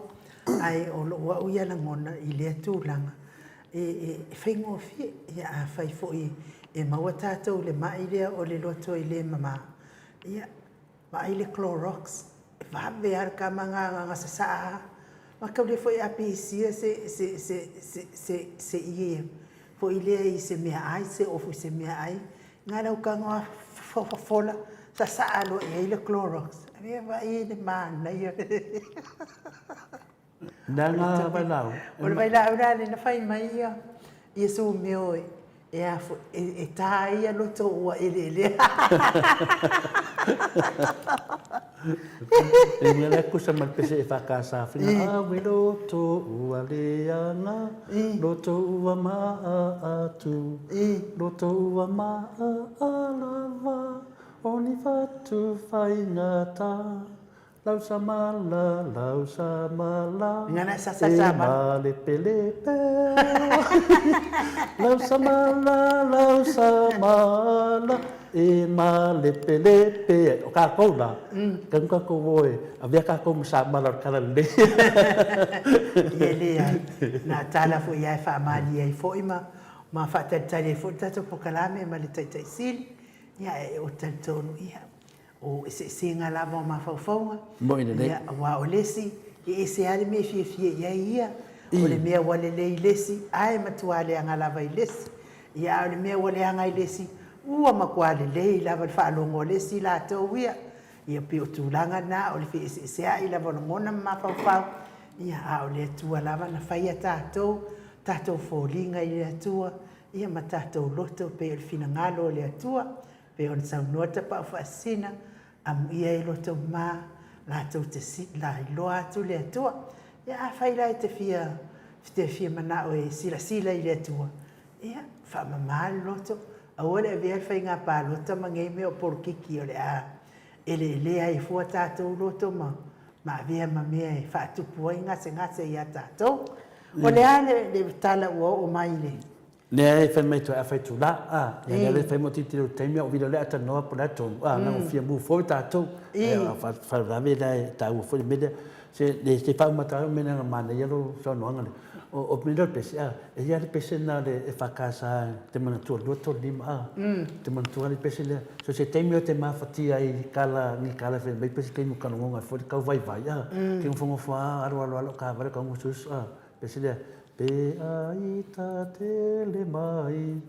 ae o lou au ia lagona i lea tulaga, E faigofie, ia afai foi e maua tatou i le mai lea o le loto e le mama, ia vaai le Clorox, e vave lava le tama na sasaa lava. Mataulia foi a pisia se, se, se, se, se, se ie foi lea i se meaai, se ofu i se meaai, na o lau tago lava fola. Sasaa loa i ai le Clorox. Avea vaai i le manaia. Leaga vailaau. O le vailaau la lea na fai mai ia Iesu mea e a foi e ta ai ia loto ua eleelea. E mea la kusa ma le pese e whakasa whina a we loto ua leanga, loto ua maa atu, loto ua maa lava, o ni whatu whaingata. Lausamala, lausamala, e malepelepe. Lausamala, lausamala, e malepelepe. O kākou la, kanu kākou o e, avea kākou ma samala o le kala lelei. Ia leai, na tala foi ia e faamalie ai foi ma ma faatalitali ai foi le tatou polokalame ma le Taitai Sili, ia e o talitonu ia. O eseesega lava o mafaufauga, ia, aua o le isi, e ese lava le mea e fiafia i ai ia, o le mea ua lelei i le isi, ae matua leaga lava i le isi. Ia, a o le mea ua leaga i le isi, ua matua lelei lava i le faalogo a le isi latou ia. Ia, pei o tulaga na, o le feeseeseai lava o lagona ma mafaufau, ia, a o le Atua lava na faia tatou, tatou foliga i le Atua, ia ma tatou loto pei o le finagalo o le Atua. Pei ona saunoa Tapaau Faasisina, amuia e loto ma latou te lailoa atu le Atua. Ia afai la e te fia te fia manao e silasila i le Atua, ia faamama le loto, aua le avea le faiga palota ma nei mea o polokiki o le a eleelea ai fua tatou loto ma ma avea ma mea e faatupu ai gasegase ia tatou. O le a le, le tala ua oo mai i le Lea e fai mai toe afai tu la, a, ia lea le fai mo titi o taimi o vila le ata noa po le tonu, a, na fia mu foi tatou, a fa rave la e taua foi le mea se le se fa mata o mena mana ia lo saunoaga le o o mea le pese a, e ia le pese na le e whakasa te mana tua lua tolu lima a, te mana tua le pese lea, so se taimi o te mafatia i kala ni kala fe mai pese taimi ka ngonga foi kau vai vai a, ke ngofo a alo alo alo ka vale ka ngusus a, Pese lea, Pe a ita tele mai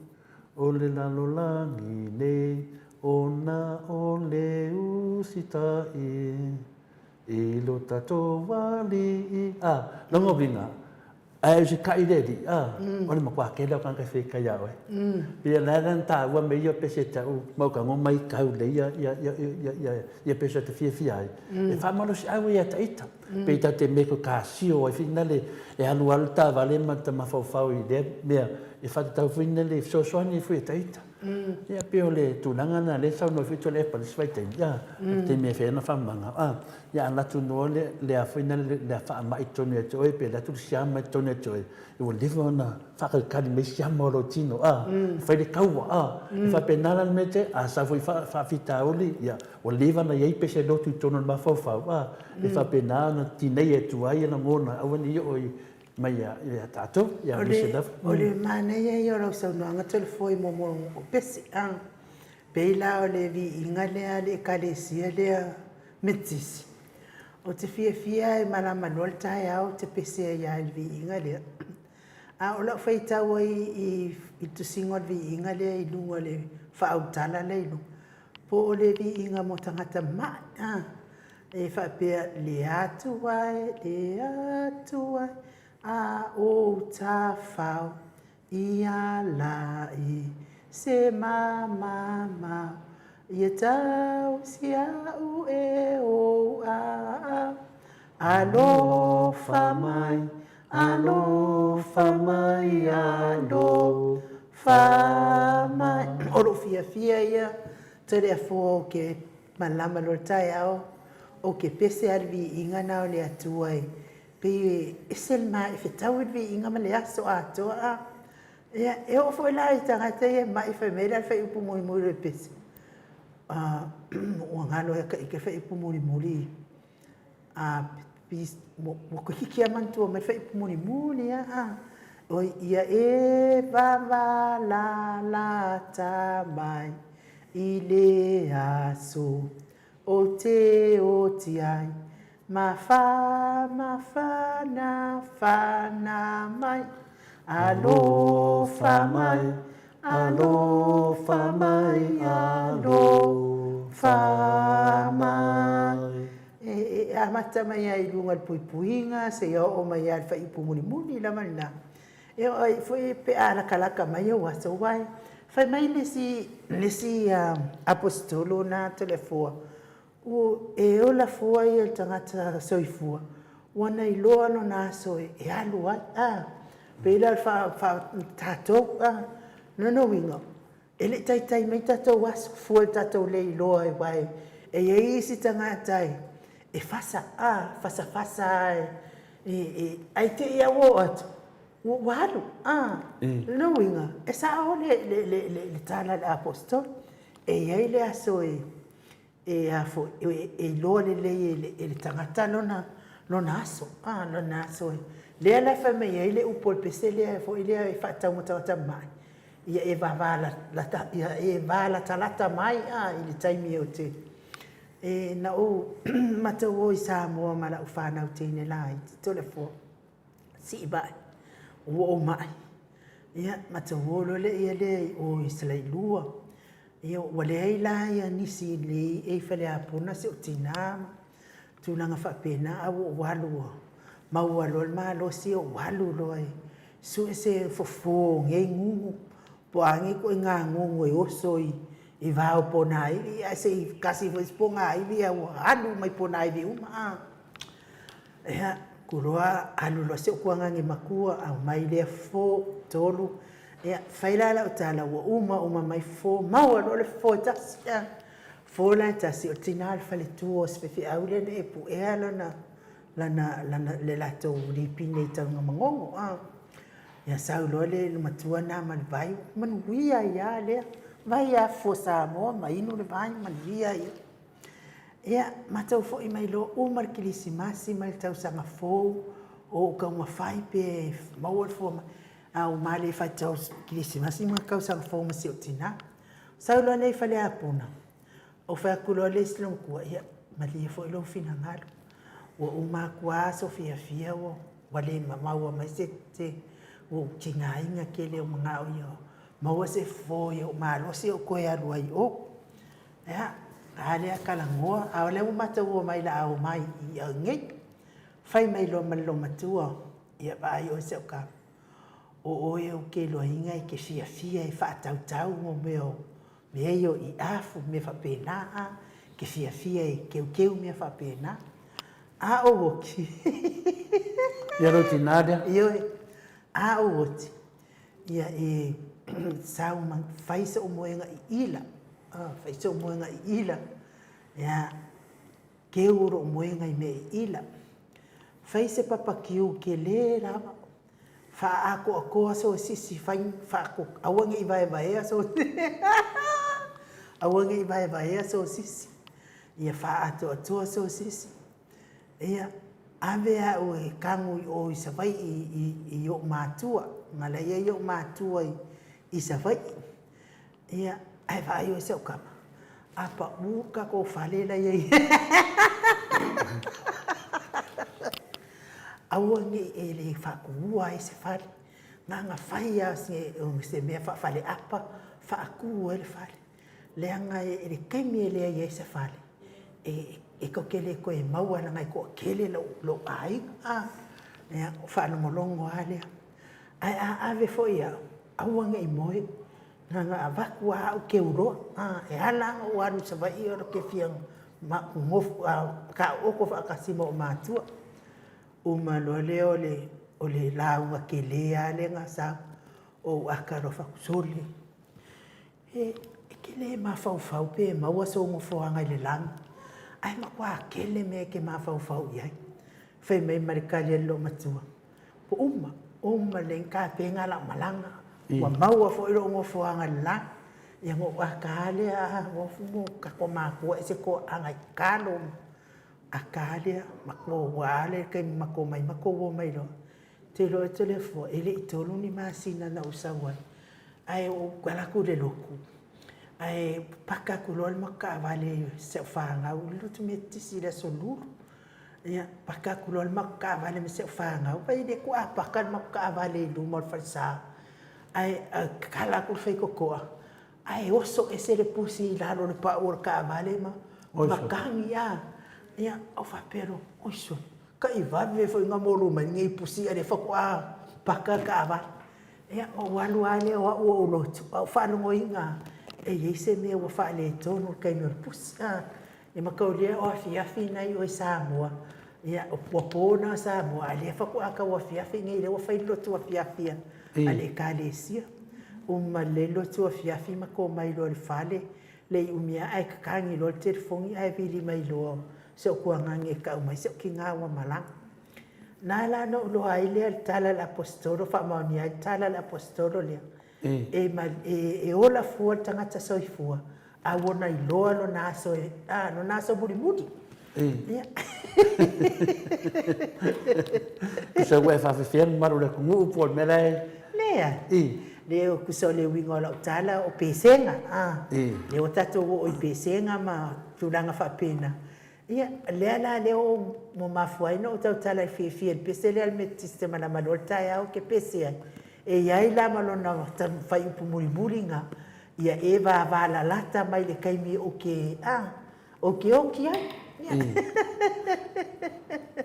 o le lalolagi nei, ona o le usitaʻi i lo tatou alii. A, lona uiga, a e usitaʻi le alii, a, o le matua kele o kanaka e fekai iā oe. Pei la na taua me ia pese ta'u ma o ka ngo mai kau le ia ia ia ia ia ia pese te fiafia ai. E faamalosiau ia ta ita. Pei ta te me ko ka sio ai whina le e alu alu taavale ma ta mafaufau i lea mea e whatatau whina le fesoasoani ai foi e ta ita. Ia pei o le tulaga na lea saunoa foi tole epa le isi vaitaimi ia te mea whea na whamanga a ia ala tu noa le le a whina le le a whaamai tonu ia te oe pe le atu le siama tonu ia te oe e ua leva ona whakalikali mai siama o lou tino a e whai le kaua a e whapena la le mea te a sa foi whaafitauli ia ua leva na iai pese lotu i tonu o le mafaufau a E faapena ona tinei atu ai ia lagona, aua ne i oo mai ia tatou, ia aemaise lava. O le manaia ia o lau saunoaga Tolefoe mo mo o pese, a. Pei la o le viiga lea a le Ekalesia lea Metotisi. Ou te fiafia e malama loa le taeao ou te pese ai lava i le viiga lea. A o lau faitau ai i le tusiga o le viiga lea i luga o le faaulutala lea i luga, po o le viiga mo tagata mai, a. E faapea, Le Atua e, le Atua e, a ou tafao i ala i se mamamao, ia tausi a'u e ou aao. Alofa mai, alofa mai, alofa mai. O lou fiafia ia, Toleafoa o ke Malama loa le taeao, o ke pese a le viiga na o le Atua e pei e ese le ma e fetau i le viiga ma le aso atoa a. Ia, e oo foi la i tagata ia e ma'i fai mai la le faaiupu mulimuli o le pese, a, ua galo ia ka ike le faaiupu mulimuli. A ua toeitiiti lava manatua mai le faaiupu mulimuli lava a. Oi ia e vavalalata mai i le aso o te oti ai, ma whamawhanawhana mai, alofa mai, alofa mai, alofa. Fa mai. E amata mai lava i luga o le puipuiga seia oo mai lava i le faaiupu mulimuli lava lena. E oo ai foi pe a latalata mai ou aso, aua e fai mai le isi, le isi Aposetolo na Toleafoa, ua e ola fua ia le tagata soifua, ua na iloa lona aso e alu ai, a. E pei la o le faa, tatou, a. O lona uiga, e le i taitai mai tatou aso fua i le tatou le iloa aua e i ai isi tagata e fasa, a, fasa fasa lava ae te i lava ua oo atu ua alu, a. O lona uiga, e sao le tala a le Aposetolo, e i ai le aso e e iloa lelei e le tagata lona aso, lona aso. Lea la e fai mai ai le upu o le pese lea foi lea e faatatau mo tagata mamai, ia e va latalata mai i le taimi e te... Na ou matou o i Samoa ma lau fanau teine laiti Toleafoa, Siivai, ua ou mai, ia matou o loa lea i o i Salailua. Ia ua leai la nisi i Faleapona si ou tina ma tulaga faapena, ae ua ou alu ua maua loa le malosi ou alu loa e sue se fofo o nei gugu, po o a nei ituaiga gugu e oso i va o ponaivi, ae se i kasi foi isi ponaivi ae ua alu uma i ponaivi uma. Ia, alu loa alu loa si ou tuagane matua aumai lea fofo, 3. Ia, fai la lau tala ua uma uma mai fofo, maua loa le fofo e tasi. Fofo la e tasi, o le tina o le faletua o si faifeau lea na e puea lana, lana, lana, le latou lipine i Tanugamanono. Ia sau loa le matua lena ma le vai, manuia ai lava lea. Vai lava fofo Samoa ma inu le vai, manuia ai lava. Ia, matou foi mai loa uma le kerisimasi ma le tausaga fou, o ou taumafai pea e maua le fua mai, ae ua ma le faitau kerisimasi ma le tausaga fou ma si ou tina. Sau loa lea i Faleapuna, ou fai atu loa lea i si loomatua, ia, malie foi lou finagalo, ua uma atu lava aso fiafia ua le maua mai se, ua ou tigaina tele, ua ou manao ia maua se fofo ia ou malosi ou toe alu ai i o. Ia, a lea talanoa, a o lea ua matou omai o le a omai i nei. Fai mai loa ma le loomatua, ia vaai oe si au tama, o oe ou te iloaina e te fiafia e faatautau mo mea o mea ia o iafu ma mea faapena, a, e te fiafia e teuteu mea faapena. A ou oti. Ia lou tina lea. Ioe. A ou oti, ia e sau ma fai sou moega iila, fai sou moega iila, ia keu o lou moega i mea iila. Fai se papakiu kele lava, faaatoatoa sou sisi, fai faato, aua ne i vaevaea sou aua ne i vaevaea sou sisi, ia faaatoatoa sou sisi. Ia, ave au e tago i o i Savaii i ou matua, leaga o la e i ai ou matua i Savaii. Ia, ae vaai oe si au tama, a pau le tatou fale la e i ai aua ne i e le faatuua ai se fale, na ona fai lava o se mea faafaleapa faatu ai le fale. Leaga i le taimi e leai ai se fale, e tou te le toe maua leaga e toatele lou aiga. A, ia, ou faalogologo lava lea. Ae a ave foi au, aua ne i moe, na ona avatu lava au teu loa. E ala la ona ou alu i Savaii ou te fia taoto faatasi ma ou matua. Uma loa lea o le lauga tele lava lea na sau, ou ata loa fai atu, sole, E te le mafaufau pe maua sou nofoaga i le lagi, ae matua tele mea e te mafaufau i ai. Fai mai ma le tali a le loomatua, Ua uma, uma lelei ona tapena lau malaga, ua maua foi lou nofoaga i le lagi. Ia ona ou ata lava lea, o tatou matua e ese toaaga e tatalo, ata lava lea, matou a lea taimi matou omai, matou omai loa. Ou te iloa Toleafoa, e le i 3 ni masina na ou sau ai, ae ou alu atu i le lotu, ae paka atu loa le matou taavale i si au fanau i le lotu Metotisi i le Aso Lulu. Ia, paka atu loa le matou taavale ma si au fanau, vaai o lea faatoa paka le matou taavale i luma o le falesa, ae tatala atu le faitotoa. Ae oso ese le pusi i lalo o le pau o le taavale ma matagi a. Ia, ou faapea loa, oi sole, tai vave foi ona molu mai lenei pusi a o lea faatoa paka le taavale. Ia, ou alu lava lea o au ou lotu, ae ou faalogoina lava e i ai se mea ua faaletonu i le taimi o le pusi. A, e mataulia o afiafi nai oe Samoa, ia, ua po na o Samoa, a o lea faatoa tau afiafi nei lea ua fai le lotu afiafi a le Ekalesia. Uma lelei le lotu afiafi ma to mai loa i le fale, le i umi lava ae tatagi loa le telefoni ae vili mai loa si ou tuagani e tau mai si ou tina ua malaga. Na la na ou iloa ai lea i le tala a le Aposetolo, faamaonia ai le tala a le Aposetolo lea, e ola fua le tagata soifua, a ua na iloa lona aso, lona aso mulimuli. Ia. Tusa ua e faafefea le mamalu o le atunuu po o le mea la e... Leai. Leai, tusa o le uiga o lau tala o pesega. Lea ua tatou oo i pesega ma tulaga faapena. Ia, lea la lea ua mafua ai ona ou tautala i le fiafia i le pese lea a le Metotisi i te malama loa le taeao ou te pese ai. E i ai la ma lona fuaiupu mulimuli lena, ia e vavalalata mai le taimi ou te, a, ou te oti ai. Ia.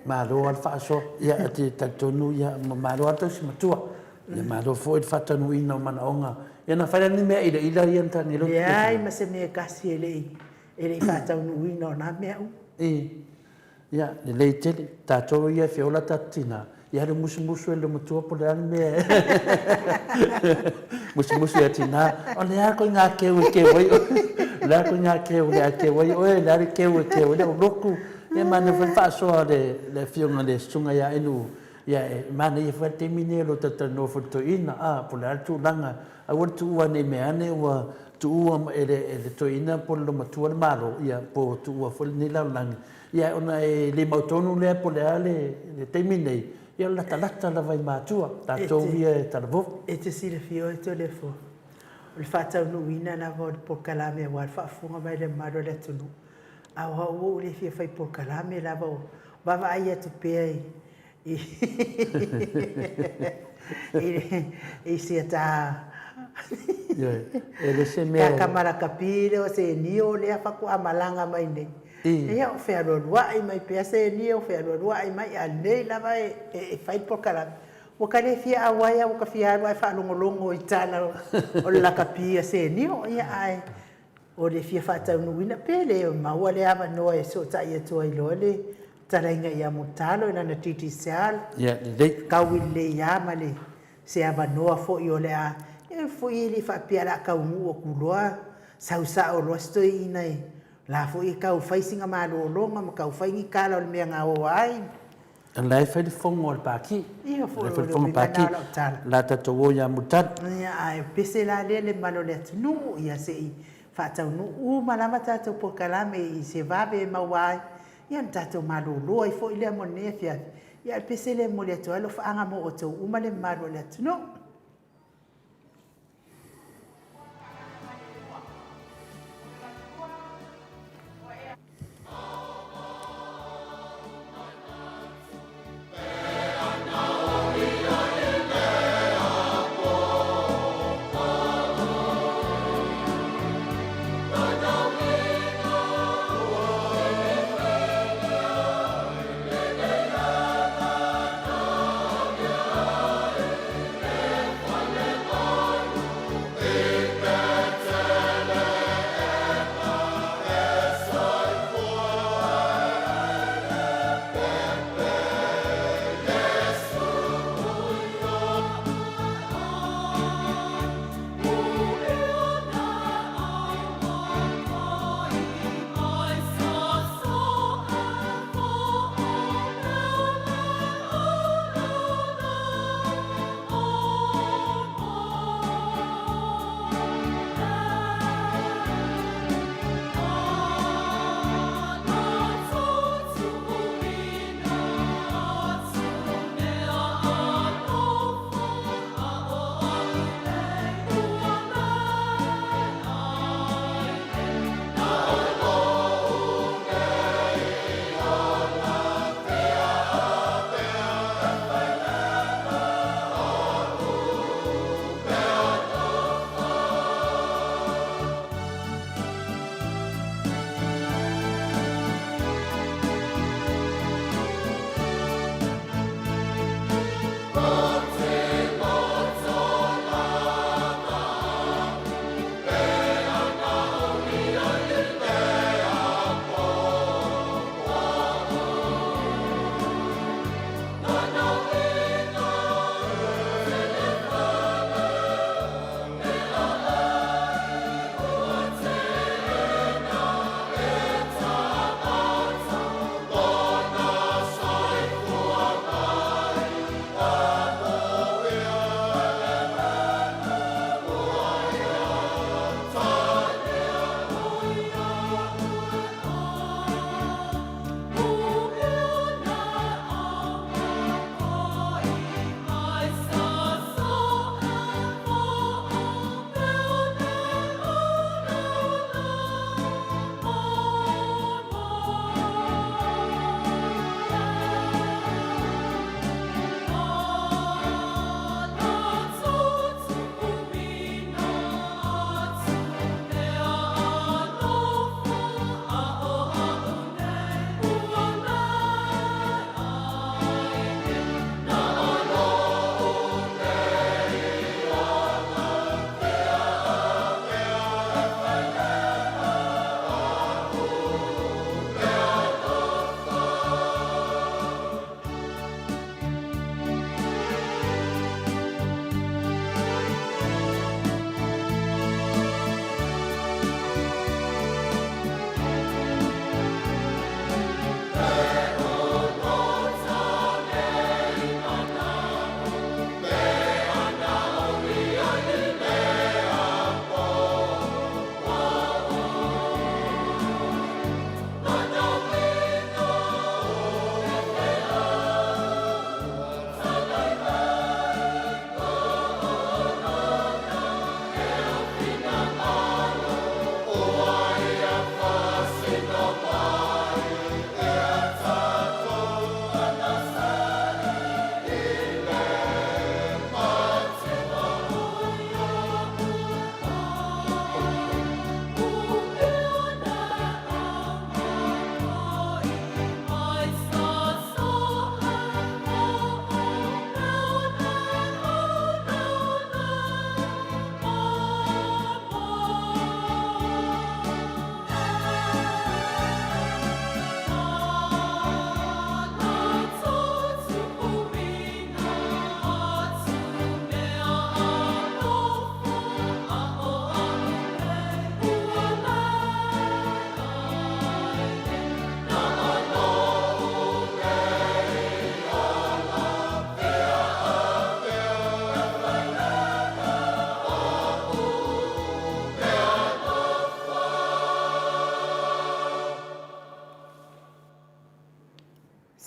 Malo lava le faasoa. Ia, e te talitonu, ia, malo lava le tausi matua. Ia, malo foi le faataunuuina o manaoga. Ia, na fai la ni mea ilaila ia na tagi lotu? Leai ma se mea e tasi e le i e le i faataunuuina o na mea uma. I, ia, lelei tele, tatou ia e feola tatou tina, ia alu musumusu e le matua po o le a le mea e musumusu ia tina, o le a koe ngā keu e keu ai oe, o le a koe ngā keu le a keu ai oe, o le a le keu e keu ai le au loku, ia manaia foi le faasoa a le, le afioga i le susuga ia Enu, ia e manaia foi le taimi lenei o lo o talatalanoa foi i le toeaina, a, po o le a le tulaga, aua le tuua ne i mea ane ua tuua e le, e le toeaina po o le loomatua le Malo, ia, po o tuua foi lenei lalolagi, ia, ona e le mautonu lea po o le a le, le taimi nei, ia, o le latalata lava i matua, tatou ia e talavou. E te silafia oe Toleafoa, o le faataunuuina lava o le polokalame aua le faafofoga mai a le mamalu o le atunuu, a o au ua ou le fia fai polokalame lava, o vaavaai atu pea i i sia ta E le se mea ta kamalakapi lea o senio lea faatoa malaga mai nei. Ia o fealualuai mai pea senio, fealualuai mai, a lenei lava e fai le polokalame. Ua ka le fia auai a ua ka fia alu ae faalogologo i tala o le lakapi a senio. Ia ae o le fia faataunuuina pe le maua le avanoa e sootai atu ai loa le Talaiga ia Mulitalo i lana Digicel. Ia lelei. Tau i lelei lava ma le se avanoa foi o le a e foi e le faapea o le a taunuu atu loa sau sao loa si toeaina e la foi e tau fai sina malologa ma tau fai ni tala o le mea na o ai. O la e fai le fono a le Pati. Ia foi o le uiga lena o lau tala. O le a tatou o ia Mulitalo. Ia ae pese la lea le mamalu o le atunuu ia se i faataunuu uma lava tatou polokalame i se vave e maua ai Ia ona tatou malolo ai foi lea mo lenei afiafi. Ia, o le pese lea e momoli atu ai alofaaga mo outou uma le mamalu o le atunuu.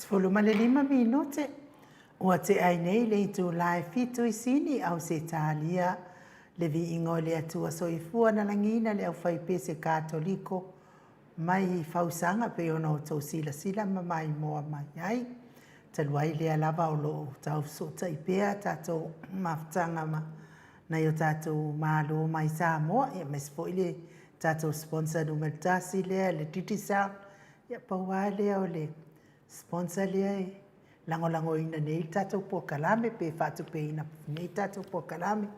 15 minute, ua tea ai nei le itula e fitu i Sini, Ausetalia, le viiga o le Atua Soifua na lagiina le aufaipese Katoliko mai Fausaga pei ona outou silasila ma maimoa mai ai. Talu ai lea lava o lo o tau fesootai pea tatou mafutaga ma nai o tatou Malo mai Samoa, aemaise foi le tatou sponsor numera tasi lea, le Digicel. Ia, pau lava lea o le sponsor lea e lagolagoina nei le tatou polokalame pe faatupeina nei le tatou polokalame.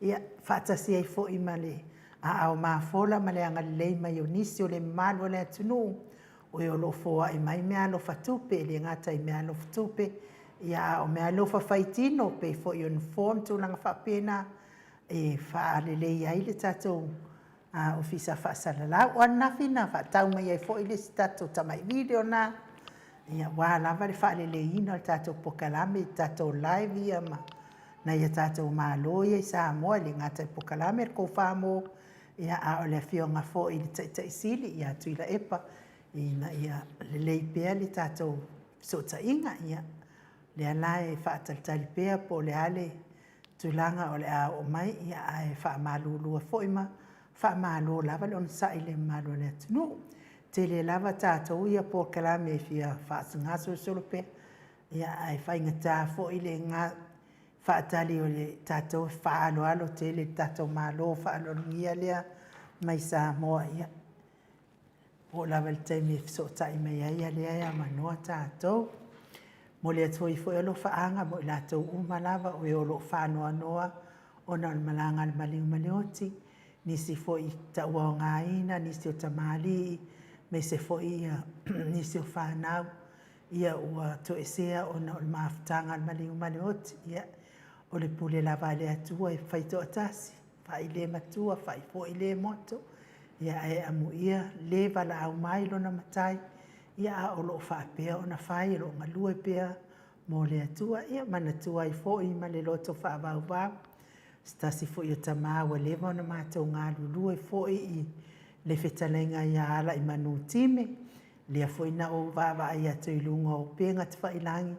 Ia, faatasi ai foi ma le aao mafola ma le agalelei mai o nisi o le mamalu o le atunuu o e o lo o foai mai meaalofa tupe, e le gata i meaalofa tupe, ia a o meaalofa faitino, pei foi o nofoa ma tulaga faapena e faalelei ai le tatou Ofisa Faasalalau. O ananafi na faatau mai ai foi le isi tatou tamai video na, ia, aua lava le faaleleiina o le tatou polokalame i tatou live ia ma nai a tatou Malo ia i Samoa, e le gata i polokalame le Kofamo, ia, a o le afioga foi i le Taitai Sili ia Tuilaepa, ina ia lelei pea le tatou fesootaiga. Ia, lea la e faatalitali pea po o le a le tulaga o le a oo mai, ia, ae faamalulu foi ma faamalo lava le onosai i le mamalu o le atunuu. Tele lava tatou ia polokalame e fia faagasolosolo pea, ia, ae faigata foi le faatali o le tatou faaaloalo tele i le tatou Malo faaaloalogia lea mai Samoa, ia, oo lava i le taimi e fesootai mai ai, ia lea e avanoa tatou. Momoli atu ai foi alofaaga mo i latou uma lava o e o lo o faanoanoa ona o le malaga a le maliu ma le oti, nisi foi tauaogaina, nisi o tamalii, aemaise foi nisi o fanau ia ua toesea ona o le mafutaga a le maliu ma le oti. Ia, o le pule lava a le Atua e faitoatasi, fai le matua, fai foi le moto, ia ae amuia le valaau mai lona Matai, ia a o lo o faapea ona fai, o lo o galue pea mo le Atua. Ia manatua ai foi ma le loto faavauvau se tasi foi o tama ua leva ona matou galulue foi i le fetalaiga ia Alaimanū Time, lea foi na ou vaavaai atu i luga o upega tafailagi,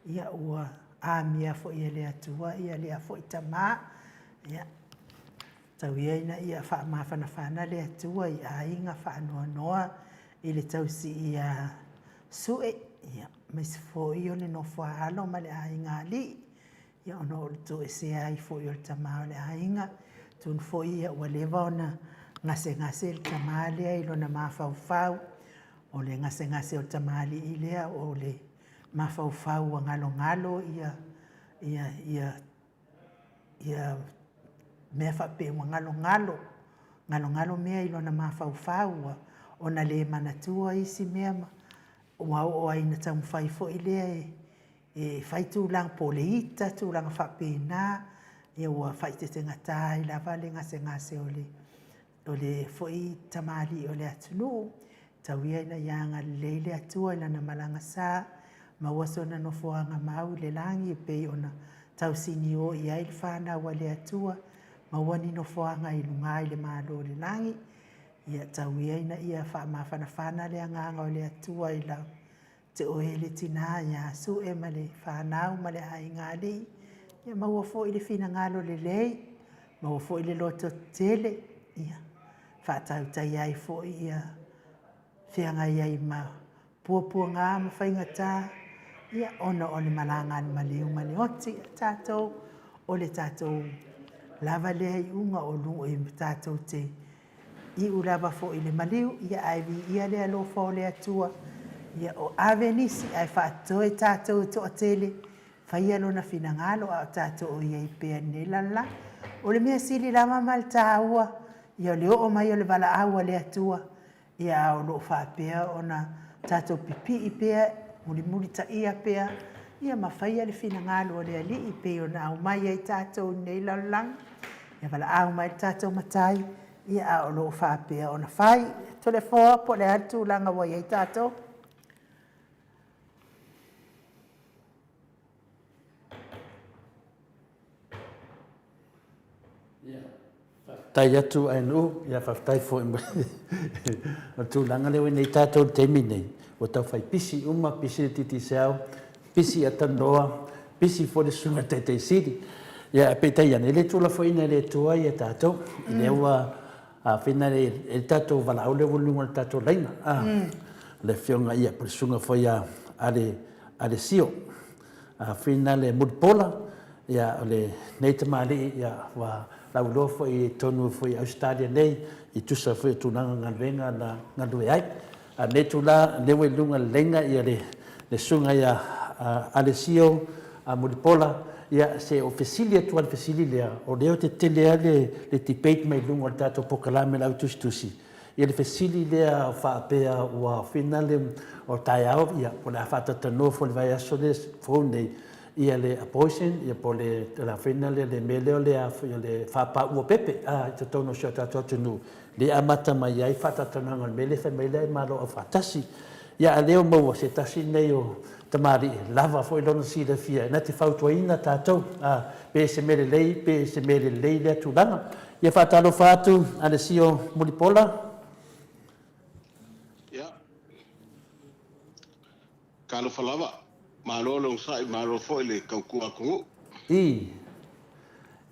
ia ua amia foi e le Atua ia lea foi tama. Ia, tau ia ina ia faamafanafana le Atua i aiga faanoanoa i le tausi ia Sue, ia, aemaise foi o le nofo a alo ma le aiga alii, ia ona o le toesea ai foi o le tama o le aiga. Atonu foi ia ua leva ona gasegase le tama lea i lona mafaufau, o le gasegase o le tamalii lea o le mafaufau ua galogalo ia ia ia ia mea faapea ua galogalo, galogalo mea i lona mafaufau ua ona le manatua isi mea ma ua oo ai ina taumafai foi lea e fai tulaga po o le ita, tulaga faapena, ia ua faaeteetegata ai lava le gasegase o le O le foi tamalii o le atunuu, tau ia ina ia agalelei le Atua i lana malaga sa, maua sona nofoaga mau i le lagi e pei ona tausinio i ai le fanau a le Atua, maua ni nofoaga i luga i le Malo o le lagi. Ia tau ia ina ia faamafanafana le agaga o le Atua i la te oe le tinā ia Sue ma le fanau ma le aiga alii, ia maua foi le finagalo lelei, maua foi le loto tetele, ia faatautai ai foi ia feagai ai ma puapuaga ma faigata, ia ona o le malaga a le maliu ma le oti. O tatou, o le tatou lava lea iuga o luga e tatou te iu lava foi i le maliu, ia ae viia le alofa o le Atua, ia o ave nisi ae faatoe tatou e toatele, faia lona finagalo a o tatou o i ai pea i lenei lalolagi. O le mea sili lava ma le taua, ia o le oo mai o le valaau a le Atua, ia a o lo o faapea ona tatou pipii pea, mulimulitaia pea, ia ma faia le finagalo o le Alii e pei ona aumai ai tatou i lenei lalolagi, ia valaau mai le tatou Matai, ia a o lo o faapea ona fai. Toleafoa po o le a le tulaga ua i ai tatou? Ia, faafetai. Faafetai atu Ainuu, ia faafetai foi mo le tulaga lea ua i nei tatou i le taimi nei, ua tau fai pisi uma, pisi le Digicel, pisi Atanoa, pisi foi le Susuga i le Taitai Sili. Ia peitai ane, e le tuulafoaiina e le Atua ia tatou, lea ua afina e le tatou valaau lea ua i luga o le tatou laina, le Afioga ia po o le Susuga foi ia Alessio. Afina le Mulipola, ia o lenei tamalii ia ua lauiloa foi i totonu foi i Ausetalia nei i tusa foi o tulaga o galuega na galue ai. A o lenei itula, lea ua i luga o le laina ia le Susuga ia Alessio Mulipola, ia se i ou fesili atu lava i le fesili lea, o lea ou te tele lava le debate mai luga o le tatou polokalame a le Au Tusitusi, ia le fesili lea faapea ua finale o taeao, ia po o le a faatalatanoa foi i le vaiaso lea fou nei, ia le abortion, ia po o le a foi le mea lea o le a foi o le faapaaua pepe i totonu o si o tatou atunuu, lea e amata mai ai faatalatalanoaga o le mea lea fai mai le Malo Aufaatasi. Ia a o lea ua maua se tasi lenei o tamalii lava foi lona silafia e na te fautuaina tatou, pe se mea lelei pe se mea lelei lea tulaga. Ia faatalofa atu Alessio Mulipola. Ia, talofa lava. Malo le onosai, malo foi le tautua atunuu. Ii.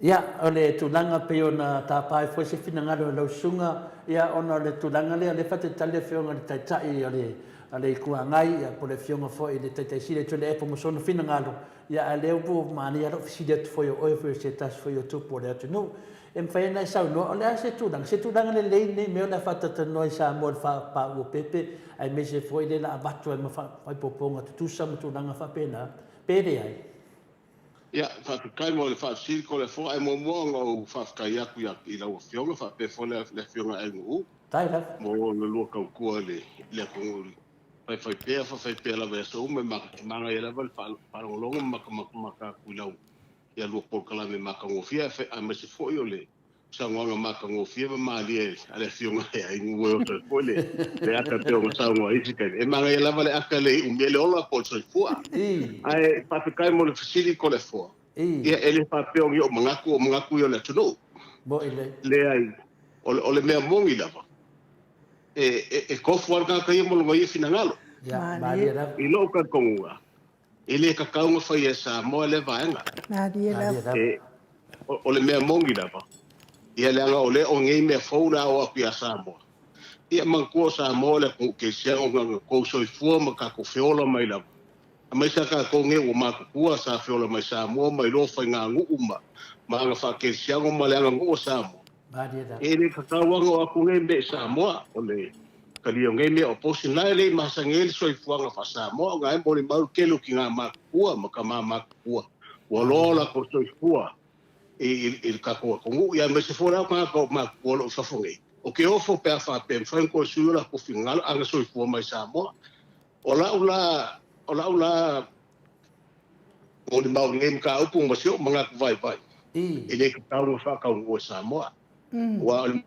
Ia, o le tulaga pei ona tapa ai foi se finagalo e lau susuga, ia, ona o le tulaga lea, o lea e faatalitali le Afioga i le Taitai o le, o le Itu Agai, ia, po o le Afioga foi i le Taitai Sili o Tuilaepa mo sona finagalo, ia, a o lea ua manaia lou fesili atu foi o oe foi o se tasi foi o tupu o le atunuu. E mafai ona e saunoa, o le a se tulaga, se tulaga lelei lenei mea o le a faatalatalanoa i Samoa i le faapaaua pepe, aemaise foi lea o le a avatu ai ma faaipoipoga tutusa ma tulaga faapena, pe leai? Ia, faafetai mo le faafesili Toleafoa, ae muamua ona ou faafetai atu i lau Afioga faapea foi le Afioga ia Ainuu mo le lua tautua i le atunuu i le faifaipea, faifaipea lava i aso uma, e manaia lava le faalogologo ma matamata atu i lau lua polokalame matagofie, aemaise foi o le saunoaga matagofie ma malie a le Afioga ia Ainuu e oso ai foi le ata pei ona saunoa i isi taimi. E manaia lava le ata e le iu mea le ola po o le soifua. Ae faafetai mo le fesili Toleafoa. Ia e le faapea o ni ou manatu, o manatu ia o le atunuu. Leai, o le mea moni lava, e tofu lava le tagata ia ma lona ia finagalo. I lou talitonuga, E le tatau ona faia e Samoa lea vaega. Malie lava. E, o le mea moni lava, ia leaga o lea o nei mea fou le a oo atu ia Samoa. Ia manatua o Samoa o le atunuu kerisiano na ona tou soifua ma tatou feola mai lava. Aemaise a tatou nei ua matutua sa feola mai Samoa ma iloa faiganuu ma ma aga faakerisiano ma le aganuu o Samoa. E le tatau lava ona oo atu nei mea i Samoa, o le talia o nei mea o posi na e le i masani ai le soifuaga faa-Samoa ona e molimau le tele o tina matutua ma tama matutua ua loa o latou soifua i le tatou atunuu, ia aemaise foi la o tagata matutua o lo o i fafo nei. O ke ofo pe a faapea e mafai ona toe sui o latou finagalo a na soifua mai i Samoa. O lau la, o lau la molimau i lenei mataupu ma si ou manatu vaivai, e le tatau ona faataunuu e Samoa. Aua o le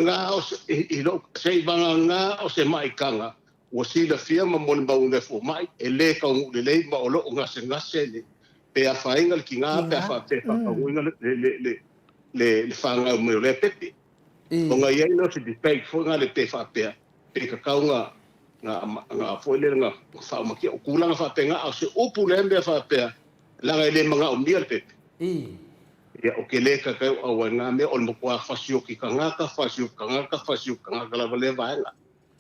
nga o se, i lou, seivagana o se maitaga ua silafia ma molimauina e fomai, e le taunuu lelei ma o lo o gasegase le, pe afaina le tina pe a faapea e faataunuuina le, le, le, le, le fanau mai o lea pepe. Ona i ai lea o se debate foi na le pe faapea, pe tatau na na foi lele na faaumatia. O tulaga faapena, a o se upu lea mea faapea, leaga e le manaomia le pepe. Ia, o ke le tatau auai na mea, o le matua fasioki tagata, fasioki tagata, fasioki tagata lava lea vaega.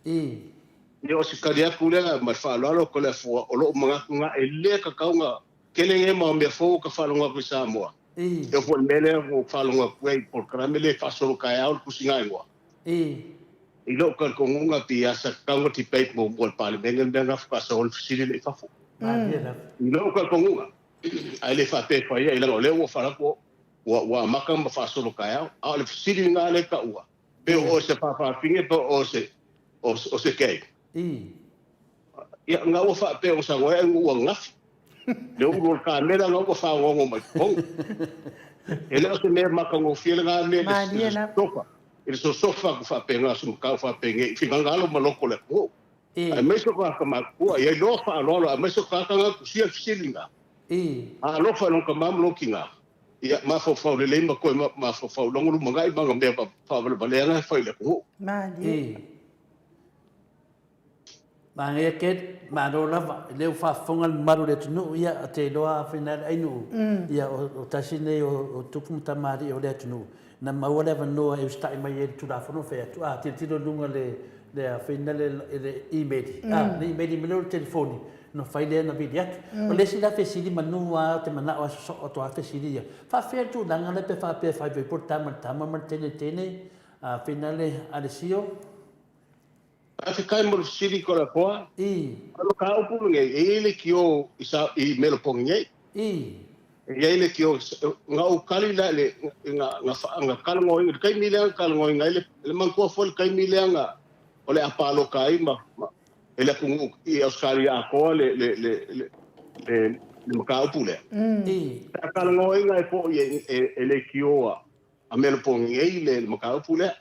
Ia, o se tali atu lea ma le faaaloalo Toleafoa, o lou manatu na e le tatau na tele nei mau mea fou ka faalogo atu i Samoa. E oo foi i le mea lea ua ou faalogo atu ai i le polokalame lea e faasolo taeao le tusiga igoa. I lou talitonuga pei a sa tatau ona debate muamua i le Palemene le mea lena faatoa sau ai le fesili lea i fafo. I lou talitonuga, ae le faapea e fai ai leaga o lea ua faalogo atu ua amata ma faasolo taeao. A o le fesili lena lea e taua, pe o oe o se faafafine pe o oe o se gay. Ia, na ua faapea o sau ai ua gafi. Le ulu o le kamera na ua fagogo mai totonu. E le o se mea matagofie lena mea i le sosofa. I le sosofa atu faapena o se matau faapenei i finagalo ma loto o le atunuu. Aemaise o tagata matutua, ia iloa faaaloalo, aemaise o tagata na tusia le fesili lena. Alofa i lona tama ma lona tina. Ia mafaufau lelei ma toe mafaufau logo lumanai ma mea faavalevalea e fai i le atunuu. Malie. Manaia Ken, malo lava, o lea ua faafofoga le mamalu o le atunuu, ia ou te iloa afai na le Ainuu, ia o tasi lenei o tupu ma tamalii o le atunuu, na maua le avanoa e usitai mai ai i le Tulafono, fai atu, a tilotilo i luga le afai na le imeli, a, le imeli mai lea o le telefoni, ona fai lea na vili atu. O le isi la fesili manu lava ou te manao lava sosoo atu lava fesili ia, faapefea le tulaga lea pe faapea e fai foi po o le tama i le tama ma le teine i le teine, afai na le Alesio? Faafetai mo le fesili Toleafoa. I. O le mataupu lenei, e i ai leitio i sa, i Melaponi nei. I. E i ai leitio, na ou tali la i le, na, na, na talanoaina, i le taimi lea na talanoaina ai le, le manatua foi le taimi lea na, o le a palota ai ma, ma, e le atunuu i Ausetalia atoa le, le, le, le, le, le mataupu lea. I. Sa talanoaina ai foi e, e, e leitio a, a Melaponi nei le, le mataupu lea.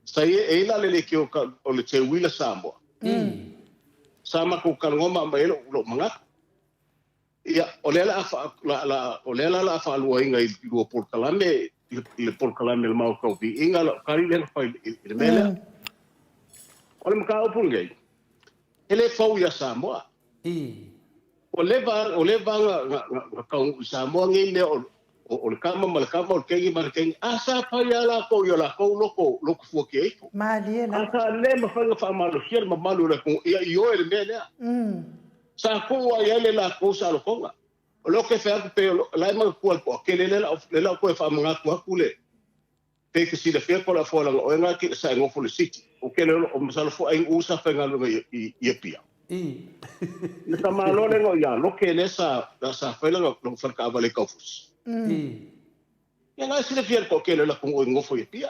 Sa i ai la le leitio o le teuila Samoa. Sa matou talanoa ma aumai ai lou manatu. Ia, o lea la a o lea la o le a faaluaina i lua polokalame, i le polokalame a le Maota o Viiga, lau tali lea na fai i le mea lea. O le mataupu lenei, e le fou ia Samoa. Ua leva, ua leva na taunuu i Samoa nei mea o le tama ma le tama, o le teine ma le teine, a sa fai lava latou i o latou loto, loto fuatia ifo. Malie lava. A sa le mafai ona faamalosia le mamalu o le atunuu ia ioe le mea lea. Sa tuu lava i ai le latou saolotoga. O lea ou te fai atu pei o la e manatua e le toatele lea la ou toe faamanatu atu le, Pei te silafia ko le afualaga oe nga ki sa e nofo le city. O kele o masalo fo ai u sa faigaluega i i Apia. I. Le tamaloa le ngo ia loke le sa la sa fai langa langa fale taavale i Kaufusi. I. Ia nga silafia le toatele o le atunuu i nofo i Apia.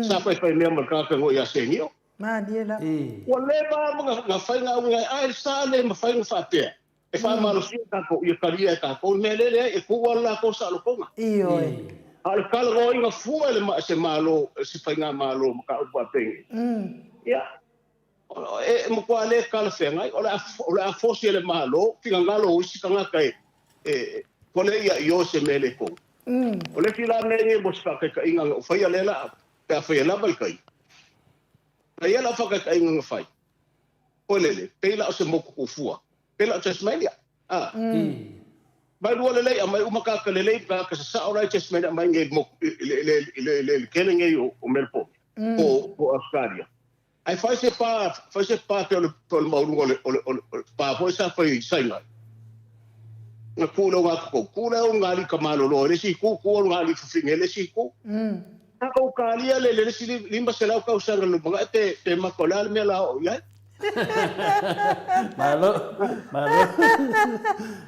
Sa faifai mea ma le tagata ngo ia Senio. Malie lava. I. Ua leva lava na fai nga uiga ae sa le mafai ona faapea. E faamalosia tatou, ia talia e tatou le mea lea, leai, e tuu lava le latou saolotoga. Ioe. A o le talanoaina fua e le se Malo, se faigamalo mataupu faapenei, ia, e matua le talafeagai, o le a, o le a fosi e le Malo finagalo o isi tagata e, e, kole ia ioe se mea le tonu. O le isi la mea nei mo se faataitaiga na ou faia lea la, pe a faia lava le tai, na ia lau faataitaiga na fai, Koe lele, pei la o se moku kuufua. Pei la o Tasmania. A. Mai lua lelei, aumai uma tagata lelei, tagata sasao la i Tasmania, aumai nei i le moku, i le, le, le, le, le kele nei o, o Melbourne, po, po Australia. Ae fai se pa, fai se pa pei o le, pei o le maualuga o le, o le, o le, o le pa foi sa fai i Saina. Na tu le ogatotonu, tu le ogalii malolo i le isi itu, tu ogalii fafine i le isi itu. Tatou talia le le isi 500 tausaga i le lumanai pe pe mata o le a le mea la oo i ai. Malo, malo.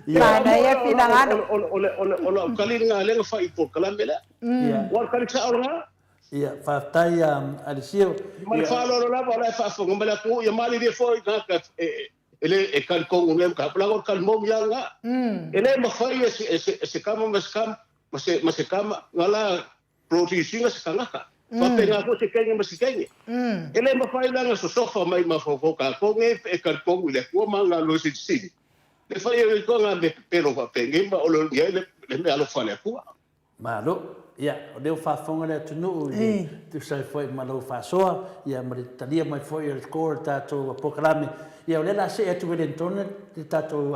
Ia. Manaia finagalo. O o o o lau tali lena lea na fai i polokalame lea. Ia. Ua o le tali sao lena. Ia, faafetai Alessio. Ma le faaaloalo lava o la e faafofoga mai le atunuu, ia malilie foi tagata e e le e talitonu i lenei mataupu, leaga o le tali moni lava lena. E le mafai e se e se e se tama ma se tama ma se ma se tama na la produce ina se tagata. Faapena foi se teine ma se teine. E le mafai la ona sosofa mai mafaufau tatou nei e talitonu i le Atua ma Lana Galue Silisili. Le fai e le toga me pepelo faapenei ma o le i ai le le mea alofa a le Atua. Malo. Ia, o lea ua faafofoga le atunuu i le tusa ai foi ma lau faasoa, ia ma le talia mai foi o le ko o le tatou polokalame. Ia, o lea o le a see atu Welentona i le tatou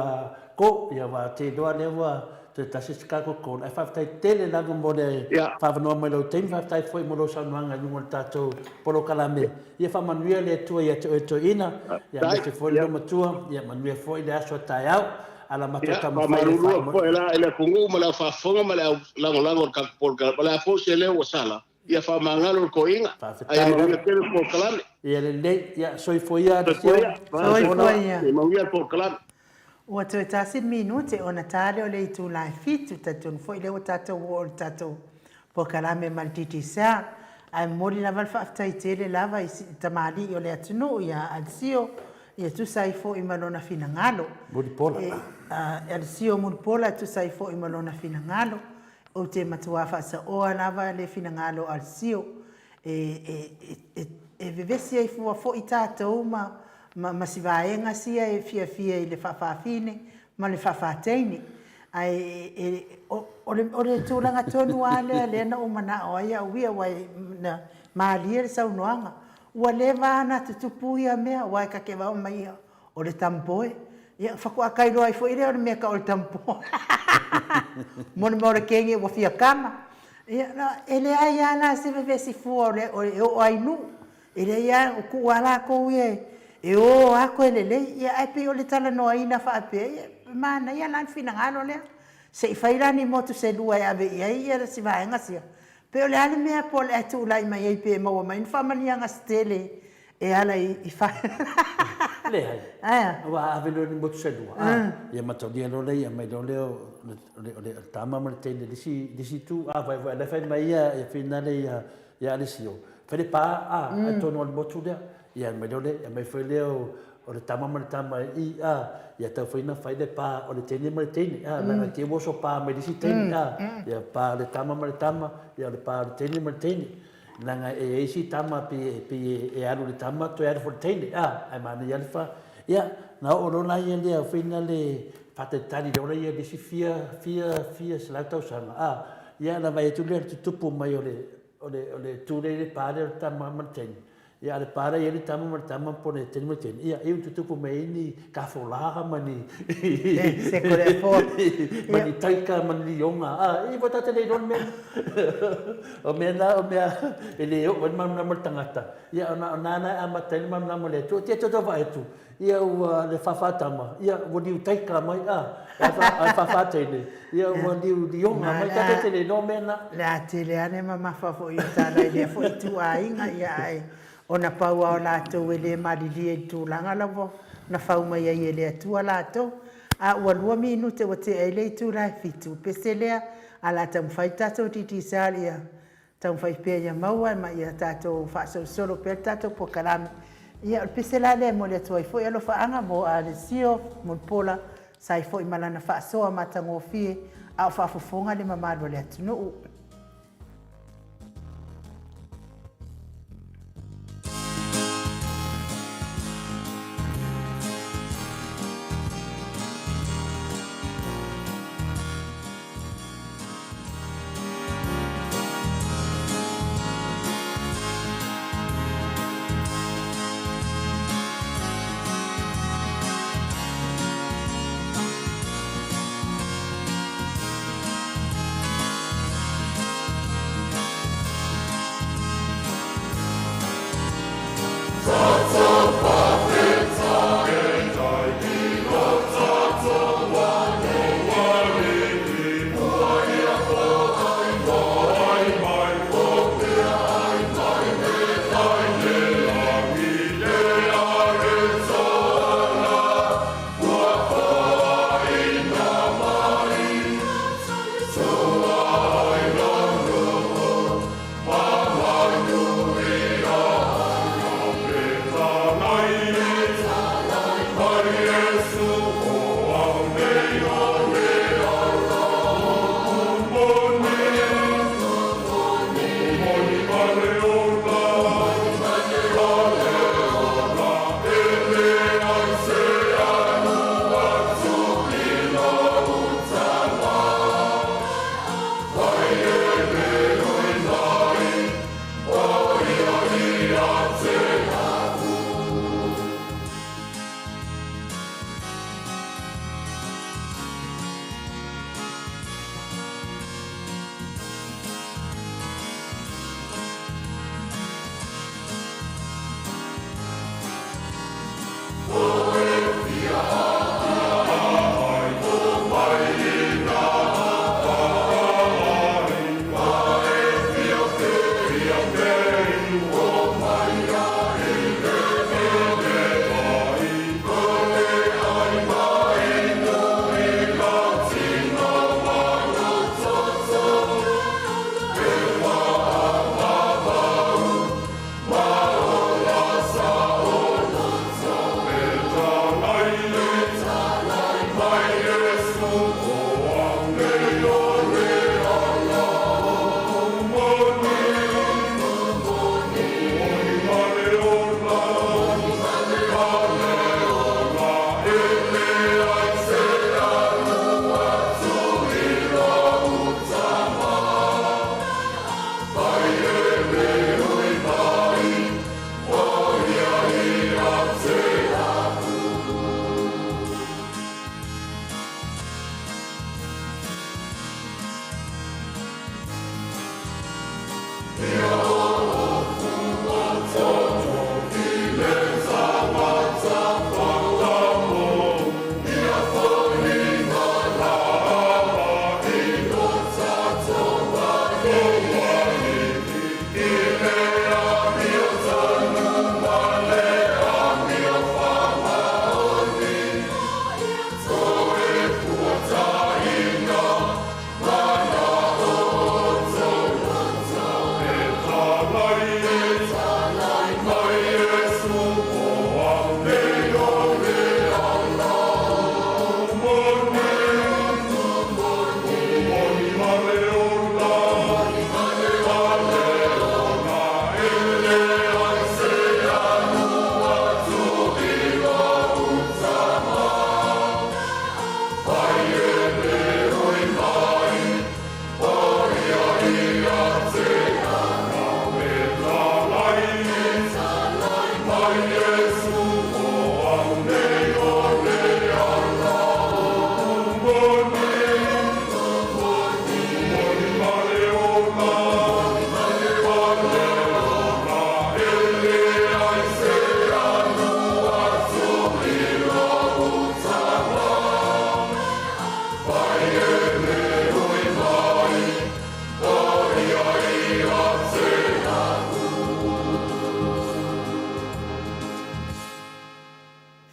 ko, ia aua ou te iloa lea ua toe tasi se tatou call. Ae faafetai tele lava mo le faaavanoa mai i lou taimi, faafetai foi mo lau saunoaga i luga o le tatou polokalame. Ia faamanuia le Atua ia te oe Toeaina, ia aemaise foi le loomatua, ia manuia foi le aso a taeao. Ala matou Ia, taumafai e faamalulu atu faamoe. foi la i le atunuu ma le au faafofoga ma le au lagolago o le tatou polokalame. O le a foi se leo ua sala, ia faamagalo le toeaina, ae ia Faafetai manuia lava. tele le polokalame. Ia lelei, ia soifua ia Soifua Alesio, ia, soifua Soifua lava. ia. Ia manuia le polokalame. Ua toe tasi le minute ona ta lea o le itula e fitu, talitonu foi lea ua tatou oo i le tatou polokalame ma le Digicel. Ae momoli lava le faafetai tele lava i tamalii o le atunuu ia Alesio, ia tusa ai foi ma lona finagalo. Mulipola. E, Alesio Mulipola e tusa ai foi ma lona finagalo. Ou te matuā faasaoa lava le finagalo o Alesio. E, e, e, e vevesi ai fua foi tatou ma, ma, ma si vaega sia e fiafia i le faafafine ma le faafateine. Ae e, o, o, le, o le tulaga tonu lava lea lea na ou manao ai au ia, aua na malie le saunoaga. Ua leva lava ona tutupu ia mea, aua e ta te vaai mai ia, o le tampoe. Ia, faatoa ta iloa ai foi lea o le mea e tau o le tampoe. Mo le mea o le teine ua fia tama. Ia, na, e leai lava la se vevesi fua o le, o e oo lava i nuu. E leai lava, o tuu lava latou ia e o lava toe lelei. Ia, ae pei o le talanoaina faapea, ia, e manaia la le finagalo lea. Se i fai la ni motu se lua e ave i ai ia si vaega sia, pe o le a le mea po o le a e tulai mai ai pe maua mai ni faamanuiaga se tele e ala i fa. Leai. Ae a? Aua a ave loa ni motu se lua, a, ia mataulia loa lea, ia aumai loa lea o le tama ma le teine i le isi itu, a, vaai la e fai mai ia, ia finale ia, ia Alessio, fai le pa, a, ai totonu o le motu lea, ia aumai loa lea, aumai foi lea o le tama ma le tama i, a, ia tau foi ina fai le pa o le teine ma le teine, a, leaga te i ua oso pa mai le isi teine, a, ia pa o le tama ma le tama, ia o le pa o le teine ma le teine. Leaga e i ai isi tama pei pei e alu i le tama toe alu foi i le teine, a, ae manaia lava le fa, ia, na oo loa la ia lea foi na le faatalitali loa lea i le isi fia, fia, fia selau tausaga, a, ia na vaai atu lea i le tutupu mai o le, o le, o le tu lea i le pa lea o le tama ma le teine, ia a o le pa lea e i ai le tama ma le tama po o le teine ma le teine, ia, e tutupu mai ai ni tafolā ma ni Se kore e poa. ma ni taika ma ni lioga, a, e ua tātou le iloa le mea lena. O mea na, o mea e le oo ai le malamalama o le tagata, ia ona o nā e amata ai le malamalama o le Atua. Tia toe vaai atu, ia ua le fāfā tama, ia ua liu taika mai, a, a le fāfā teine, ia ua liu lioga mai, tātou te le iloa mea na. Le a tele ane mamafa foi o tala i lea foi ituaiga, ia ae ona pau lava o latou e le malilie i le tulaga la ua na fau mai ai e le Atua latou. A ua lua minute ua tea ai le itula e fitu, pese lea, a o le a taumafai le tatou Digicel ia taumafai pea ia maua ma ia tatou faasolosolo pea le tatou polokalame. Ia, o le pese la lea e momoli atu ai foi alofaaga mo Alessio Mulipola sa ai foi ma lana faasoa matagofie a o faafofoga le mamalu o le atunuu.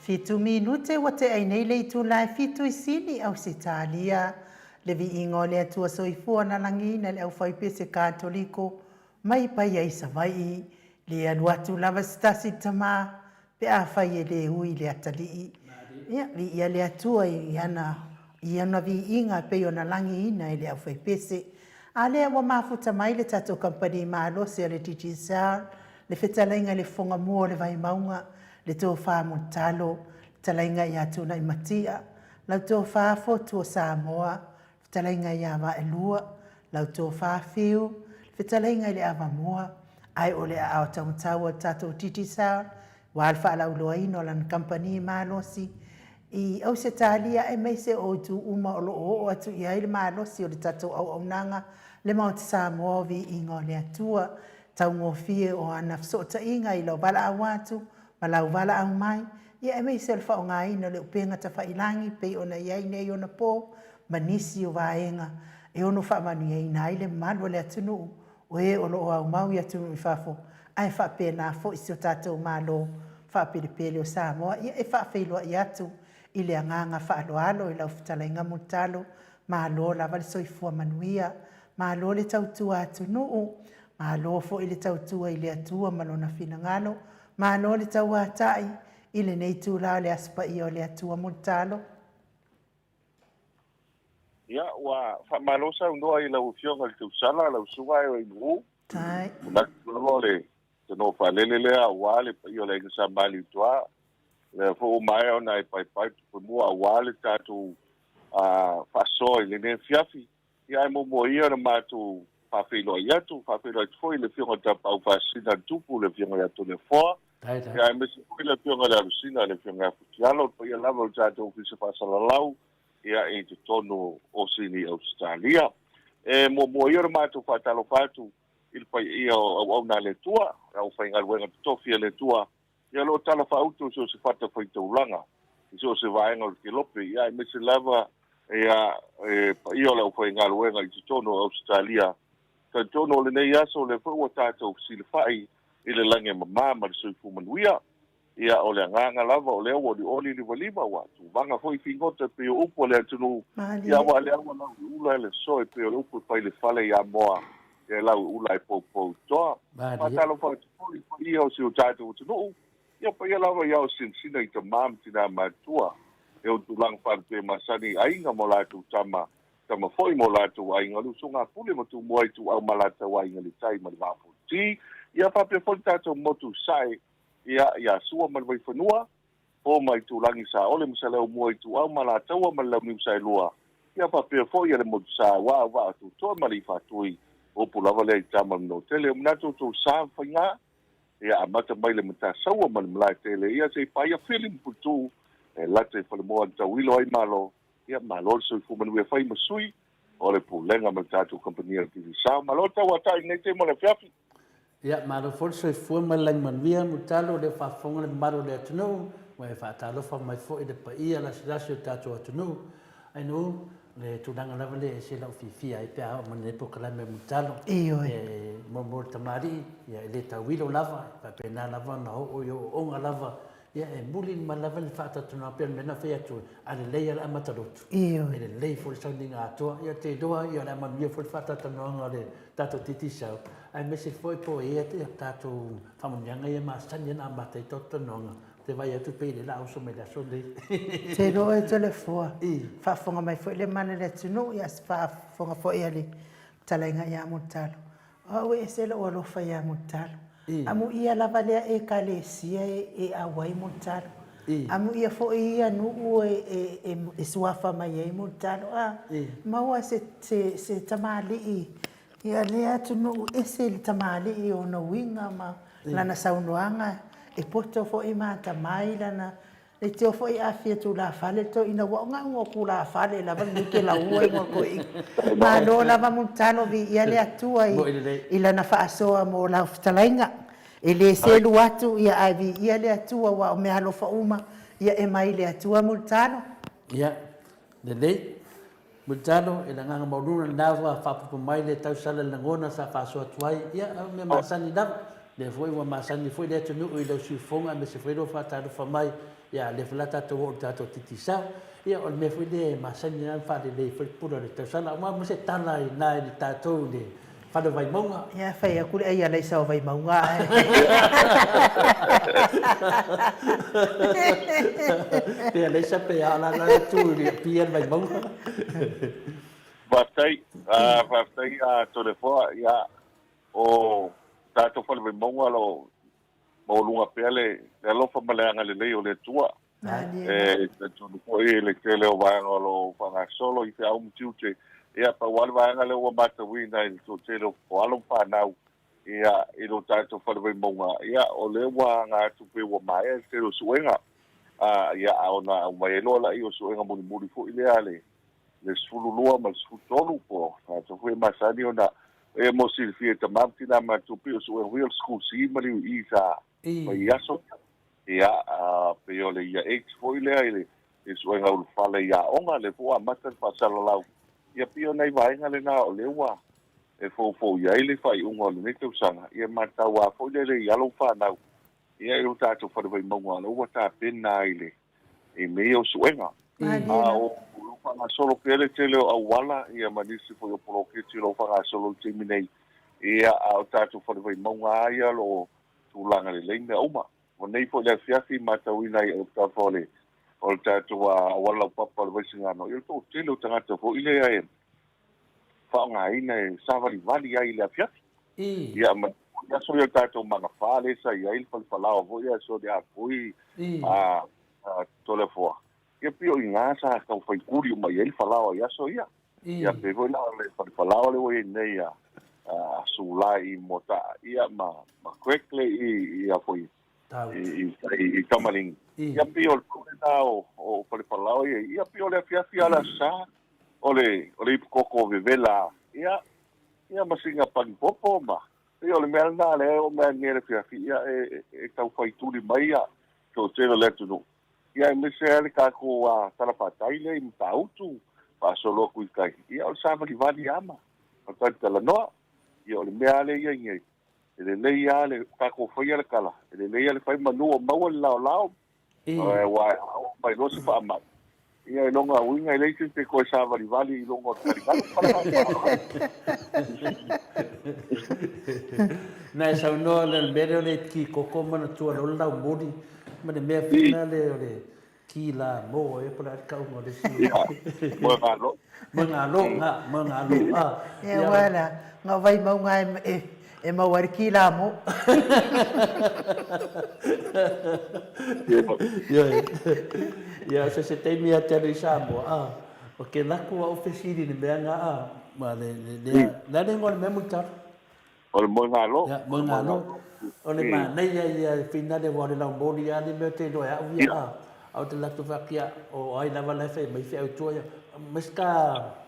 Fitu minute ua tea nei le itula e fitu i Sini, Ausetalia. Le viiga o le Atua Soifua na lagiina le aufaipese Katoliko mai Paia i Savaii, le alu atu lava se tasi i le tama pe afai e le ui i le atalii. Ia, viia le Atua i ana i ana viiga e pei ona lagiina e le aufaipese. A lea ua mafuta mai le tatou kamupani malosi a le Digicel, le fetalaiga i le Fofoga Mua o le Vaimauga, le Tofa Mulitalo, le fetalaiga ia Tunaimatia, lau Tofa Fotu o Samoa, le fetalaiga ia Vaelua, lau Tofa Fiu, le fetalaiga i le Avamua, ae o le aao taumatau o le tatou Digicel, aua le faalauiloaina o lana kamupani malosi i Ausetalia aemaise o itu uma o lo o oo atu i ai le malosi o le tatou auaunaga, le Maota Samoa o Viiga o le Atua, taugofie o ana fesootaiga i lau valaau atu ma lau valaau mai, ia aemaise o le faaaogaina o le upega tafailagi pei ona i ai nei ona po ma nisi o vaega e ono faamanuiaina ai le mamalu o le atunuu o e o lo o aumau i atunuu i fafo ae faapena foi si o tatou Malo faapelepele o Samoa. Ia e faafeiloai atu i le agaga faaaloalo i lau fetalaiga Mulitalo, malo lava le soifua manuia, malo le tautua atunuu, malo foi le tautua i le Atua ma Lona finagalo, malo le tauatai i lenei itula o le Aso Paia o le Atua Mulitalo. Ia, ua faamalo saunoa i lau Afioga i le Tausala, lau Susuga e Oenu'u. Tai. Manatu lava o le tanoa faalele lea aua le paia o le Aiga Sa Malietoa. O lea foi ua maea ona e paepae tupe mua aua le tatou faasoa i lenei afiafi. Ia ae muamua ia ona matou faafeiloai atu, faafeiloai atu foi i le Afioga i le Tapaau Faasisina a le Tupu, le Afioga ia Toleafoa, ia aemaise foi le Afioga i le Alosina, le Afioga ia Futialo, le paia lava o le tatou Ofisa Faasalalau, ia i totonu o Sini Ausetalia. E muamua ia ona matou faatalofa atu i le paia o auauna a le Atua, le aufaigaluega totofi a le Atua, ia o lo o tala faautu i so o se fatafaitaulaga, i so o se vaega o le kelope, ia aemaise lava ia e paia o le aufaigaluega i totonu o Ausetalia. Talitonu o lenei aso, o lea foi ua tatou fesilafai i le lagi e mama ma le soifua manuia. Ia, o le agaga lava o lea ua olioli livalima, ua tuvaga foi figota e pei o upu a le atunuu, ia aua lea ua lau i ula le soe e pei o le upu e fai i le fale i Amoa, ia e lau i ula e poupou i toa. Faatalofa atu foi i paia o si o tatou atunuu, ia paia lava ia o sinasina i tama ma tina matutua, e o tulaga faalupea masani i aiga ma o latou tama, tama foi ma o latou aiga, o le usoga a Pule ma Tumua Ituau ma Alataua Aiga i le Tai ma le Vaa o Fonoti, ia faapea foi le tatou motu i Sae, ia, ia Sua ma le Vaifanua, Fo ma Itulagi Saole ma Saleaaumua Ituau ma Alataua ma le Launiu Saelua, ia faapea foi ia le Motu Sa aua au vaa tutoa ma le Ifatui, upu lava lea i tama le Manotele. O manatu outou sa ma faiga, ia amata mai le Matasaua ma le Malaetele, ia se i paia Fili ma Puletuu, e lata i Falemoa na tauilo ai Malo, ia malo le soifua manuia fai ma sui o le Pulega ma le tatou Kamupani o le Digicel. Malo le tauatai i lenei taimi o le afiafi. Ia, malo foi le soifua ma le lagi manuia, Mulitalo, o lea ua faafofoga le mamalu o le atunuu, ua e faatalofa mai foi i le paia lasilasi o le tatou atunuu. Ainuu, o le tulaga lava lea e ese lou fiafia ai pe a oo mai lenei polokalame a Mulitalo. Ioe. E muamua le tamalii, ia e le tauilo lava, e faapena lava ona oo i ooooga lava Ia, e muli mai lava le faatautanoa pei o le mea na fai atu, a lelei lava le amata lotu, Ioe. e lelei foi le sauniga atoa. Ia, ou te iloa ia o le a manuia foi le faatalatalanoaga o le tatou Digicel, aemaise foi po o i ai a tatou faamanuiaga ia masani ona amata ai talatalanoaga. Ou te vaai atu pei o lea o le a oso mai i le aso lenei. Ou te iloa oe Toleafoa, faafofoga mai foi le mala i le atunuu, ia se faafofoga foi a le fetalaiga ia Mulitalo. O au e ese lou alofa ia Mulitalo. Amuia lava lea Ekalesia e auai Mulitalo. Amuia foi ia nuu e suafa mai ai Mulitalo. A maua se tamalii ia lea atunuu ese le tamalii i ona uiga ma lana saunoaga e poto foi ma atamai lana Leitio foi a fia tulafale le toeaina ua o gauga o tulafale lava lenei ke laua i mo toeaina. Malo lava Mulitalo viia le Atua i lana faasoa mo lau fetalaiga. E le selu atu ia ae viia le Atua aua o meaalofa uma ia e mai le Atua Mulitalo. Ia, lelei. Mulitalo, e le agaga maualuga lena ua faaopoopo mai le tausala i le lagona sa faasoa atu ai, ia o mea masani lava. Lea foi ua masani foi le atunuu i lau siufofoga aemaise foi lou faatalofa mai, ia lea foi la tatou oo i le tatou Digicel. Ia o le mea foi lea e masani lava ona faalelei foi le pula o le tausaga. Aua mo se tala i ina i le tatou i le Fale o Vaimauga. Ia fai atu le ai Alaisa o Vaimauga ae. Pe Alaisa pe a la la tu i le pia le Vaimauga. Faafetai, faafetai Toleafoa, ia O tatou fale Vaimauga o lo o maualuga pea le alofa ma le agalelei o le Atua. E talitonu foi i le tele o vaega o lo o faagasolo i feau ma tiute. Ia, pau lava le vaega lea ua matauina i le toatele o alo ma fanau ia, i lo tatou fale Vaimauga, ia, o lea ua aga atu pei ua maea le tele o suega. Ia, ona aumai ai loa lea o suega mulimuli foi lea a le le 12 ma le 13 po o tatou foi e masani ona e mo silafia e tama ma tina matutua pei o suega foi o le School C ma le UE sa fai i aso ia pei o le Year 8 foi lea i le suega ulufale i aoga lea foi ua amata le faasalalau ia pei o nai vaega lena o lea ua e foufou i ai le faaiuga o lenei tausaga ia matau lava foi lele i alo ma fanau ia i lo tatou fale Vaimauga o lea ua tapena ai le i mea ia o suega. A o lo o faagasolo pea le tele o auala ia ma nisi foi o poloketi o lo o faagasolo i le taimi nei, ia, a o tatou fale Vaimauga lava ia o lo o tulaga lelei mea uma. O nei foi le afiafi i matauina ai i autafa o le o le tatou auala laupapa o le Vaisigano, ia o le toatele o tagata foi lea e faaaogaina e savalivali ai i le afiafi. Ia ma aso ia o tatou magafa lea sa i ai le falefalaoa foi ia aso le apui a Toleafoa. Ia pei o i ina sa tau fai tuli uma i ai le falaoa i aso ia. Ia pei foi la o le falefalaoa lea ua i ai nei a Sula i Moataa ia ma Craig le i a foi i Tamaligi. Ia pei o le pule lena o falefalaoa ia. Ia pei o le afiafi lava o le Aso Sa o le ipukoko vevela ia Ia ma sina panipopo ma, pei o le mea lena lea e oo mai nei i le afiafi, ia e tau fai tuli mai ia toatele o le atunuu, ia aemaise lava le tatou talafatai lea i Matautu, faasolo atu i tai, ia o le savalivali lava ma talatalanoa. Ia o le mea lava lea e i ai nei, e lelei lava le tatou faia le tala, e lelei lava le fai manu o maua le laolao, Aua a oo mai loa se faamai, ia i lona uiga e leai se isi e toe savalivali i luga o le taligalu. Na e saunoa le mea lea o le ki koko manatua loa le laumoli ma le mea foi lea o le ki la mo e po o le a le tauga o le isi. Ia, moegalo. Moegalo, nga, moegalo. Ia, aua la, na o Vaimauga e E maua ai le ki la mo. Ioe. Ia, so se taimi ia te alu i Samoa, a, o ke lako a o fesili i le mea nga, a, ma le, le, le, le a le ingoa o le mea Mulitalo? O le moegalo. Ia, moegalo. O le manaia ia e finale aua o le laumoli lava le mea ou te iloa e au ia, a. A ou te alu atu faapea, o ai lava la e fai mai feau tua ia, aumai se ta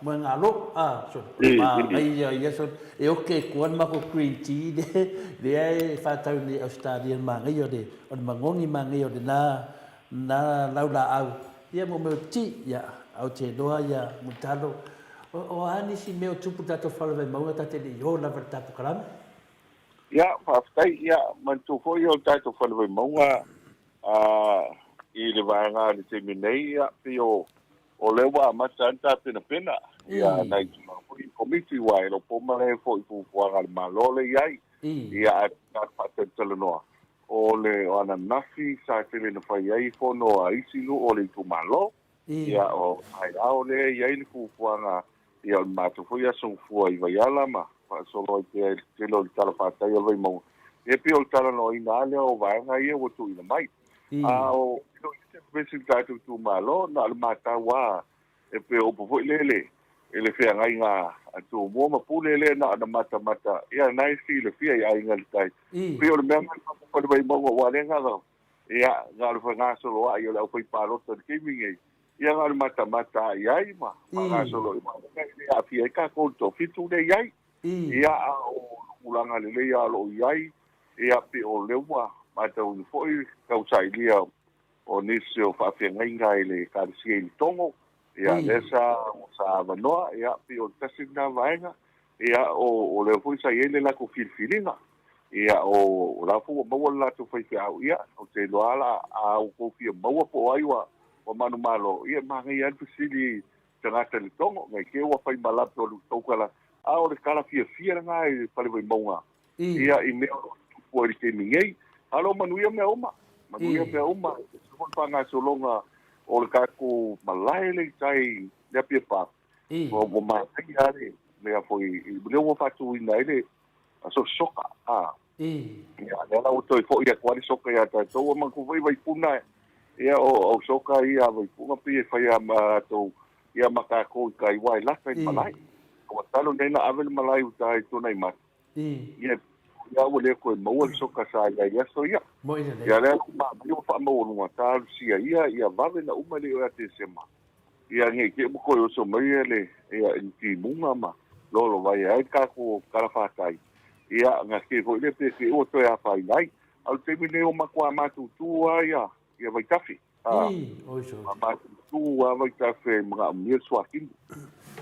moegalo, a, sole, o le manaia ia, sole, e oke i tua le matou green tea lea, lea e faatau nei i Ausetalia, le manaia o le, o le manogi manaia o lena, lena laulaau, ia mo mea o tea, ia, ae ou te iloa ia, Mulitalo, o a nisi mea o tupu i le tatou fale Vaimauga ta te le i o lava i le ta polokalame? Ia, faafetai. Ia, manatua foi o le tatou Fale Vaimauga i le vaega i le taimi nei, ia, pei o, o lea ua amata lava ona tapenapena, ia, nai tulaga foi i Komiti, aua e le o po malae foi i fuafuaga a le Malo lea e i ai. Ia, ae na ona faatalatalanoa, o le, o ananafi sa tele na fai ai fono a isi nuu o le itumalo, Ia, o taeao lea e i ai le fuafuaga, ia, o le matou foi aso gafua i Vaiala ma faasolo ai pea i le tele o le talafatai o le Vaimauga. Ia, e pei o le talanoaina lava lea o vaega ia ua tuuina mai. A o e le o i ai se pepesi i le tatou itumalo, na o le matau lava, e pei o upu foi lele, i le feagaiga a Tumua ma Pule lea na ona matamata, ia, lena e silafia i Aiga i le Tai. Pei o le mea lena e mafaufau i le Vaimauga, aua o lea na ona Ia, na o le fegasoloai o le aufai-palota i le taimi nei, ia na o le matamata i ai ma faagasolo i vaega e le aafia ai tatou i le toafitu lea e i ai. Ia, a o tulaga lelei lava o lo o i ai, ia, pei o lea ua matauina foi tau sailia o nisi o faafeagaiga i le Ekalesia i Letogo, ia, lea sa sa avanoa, ia, pei o le tasi lena vaega, ia, o lea foi sa i ai le latou filifiliga. Ia, o la foi ua maua le latou faifeau, ia, ou te iloa lava la a outou fia maua po o ai ua manumalo, ia, e manaia lava le fesili i tagata i le togo, nei te i ua fai malape o le tou tala, a o le tala fiafia lena i le Fale Vaimauga, ia, i mea o lo o tutupu ai i le taimi nei. A o lo o manuia mea uma, manuia mea uma, e ese foi le faagasologa o le tatou malae lea i tai i le Apia Park, ua manaia lava le mea foi, lea ua faatuina ai le aso soka a. Ia, lea la ua toe foi atu lava le soka ia tatou. Ua manatua foi Vaipuna, ia o au soka ia a Vaipuna pei e fai lava ma latou, ia ma tatou i tai aua e lata i le malae. Ua talo nei na ave le malae i uta i Tuanaimato. Ia, ia ua le toe maua le soka sa i ai i aso ia. Ia lea la ua faamaualuga talosia ia ia vave na uma e le i oo ia Tesema. Ia nei te i ua toe oso mai le ia i timuga ma lolovaia ai le tatou talafatai, ia na te foi lea pe te i ua toe afaina ai. A o le taimi lenei ua matua matutu lava ia ia vaitafe. A ua matutu lava vaitafe e manaomia le suatino.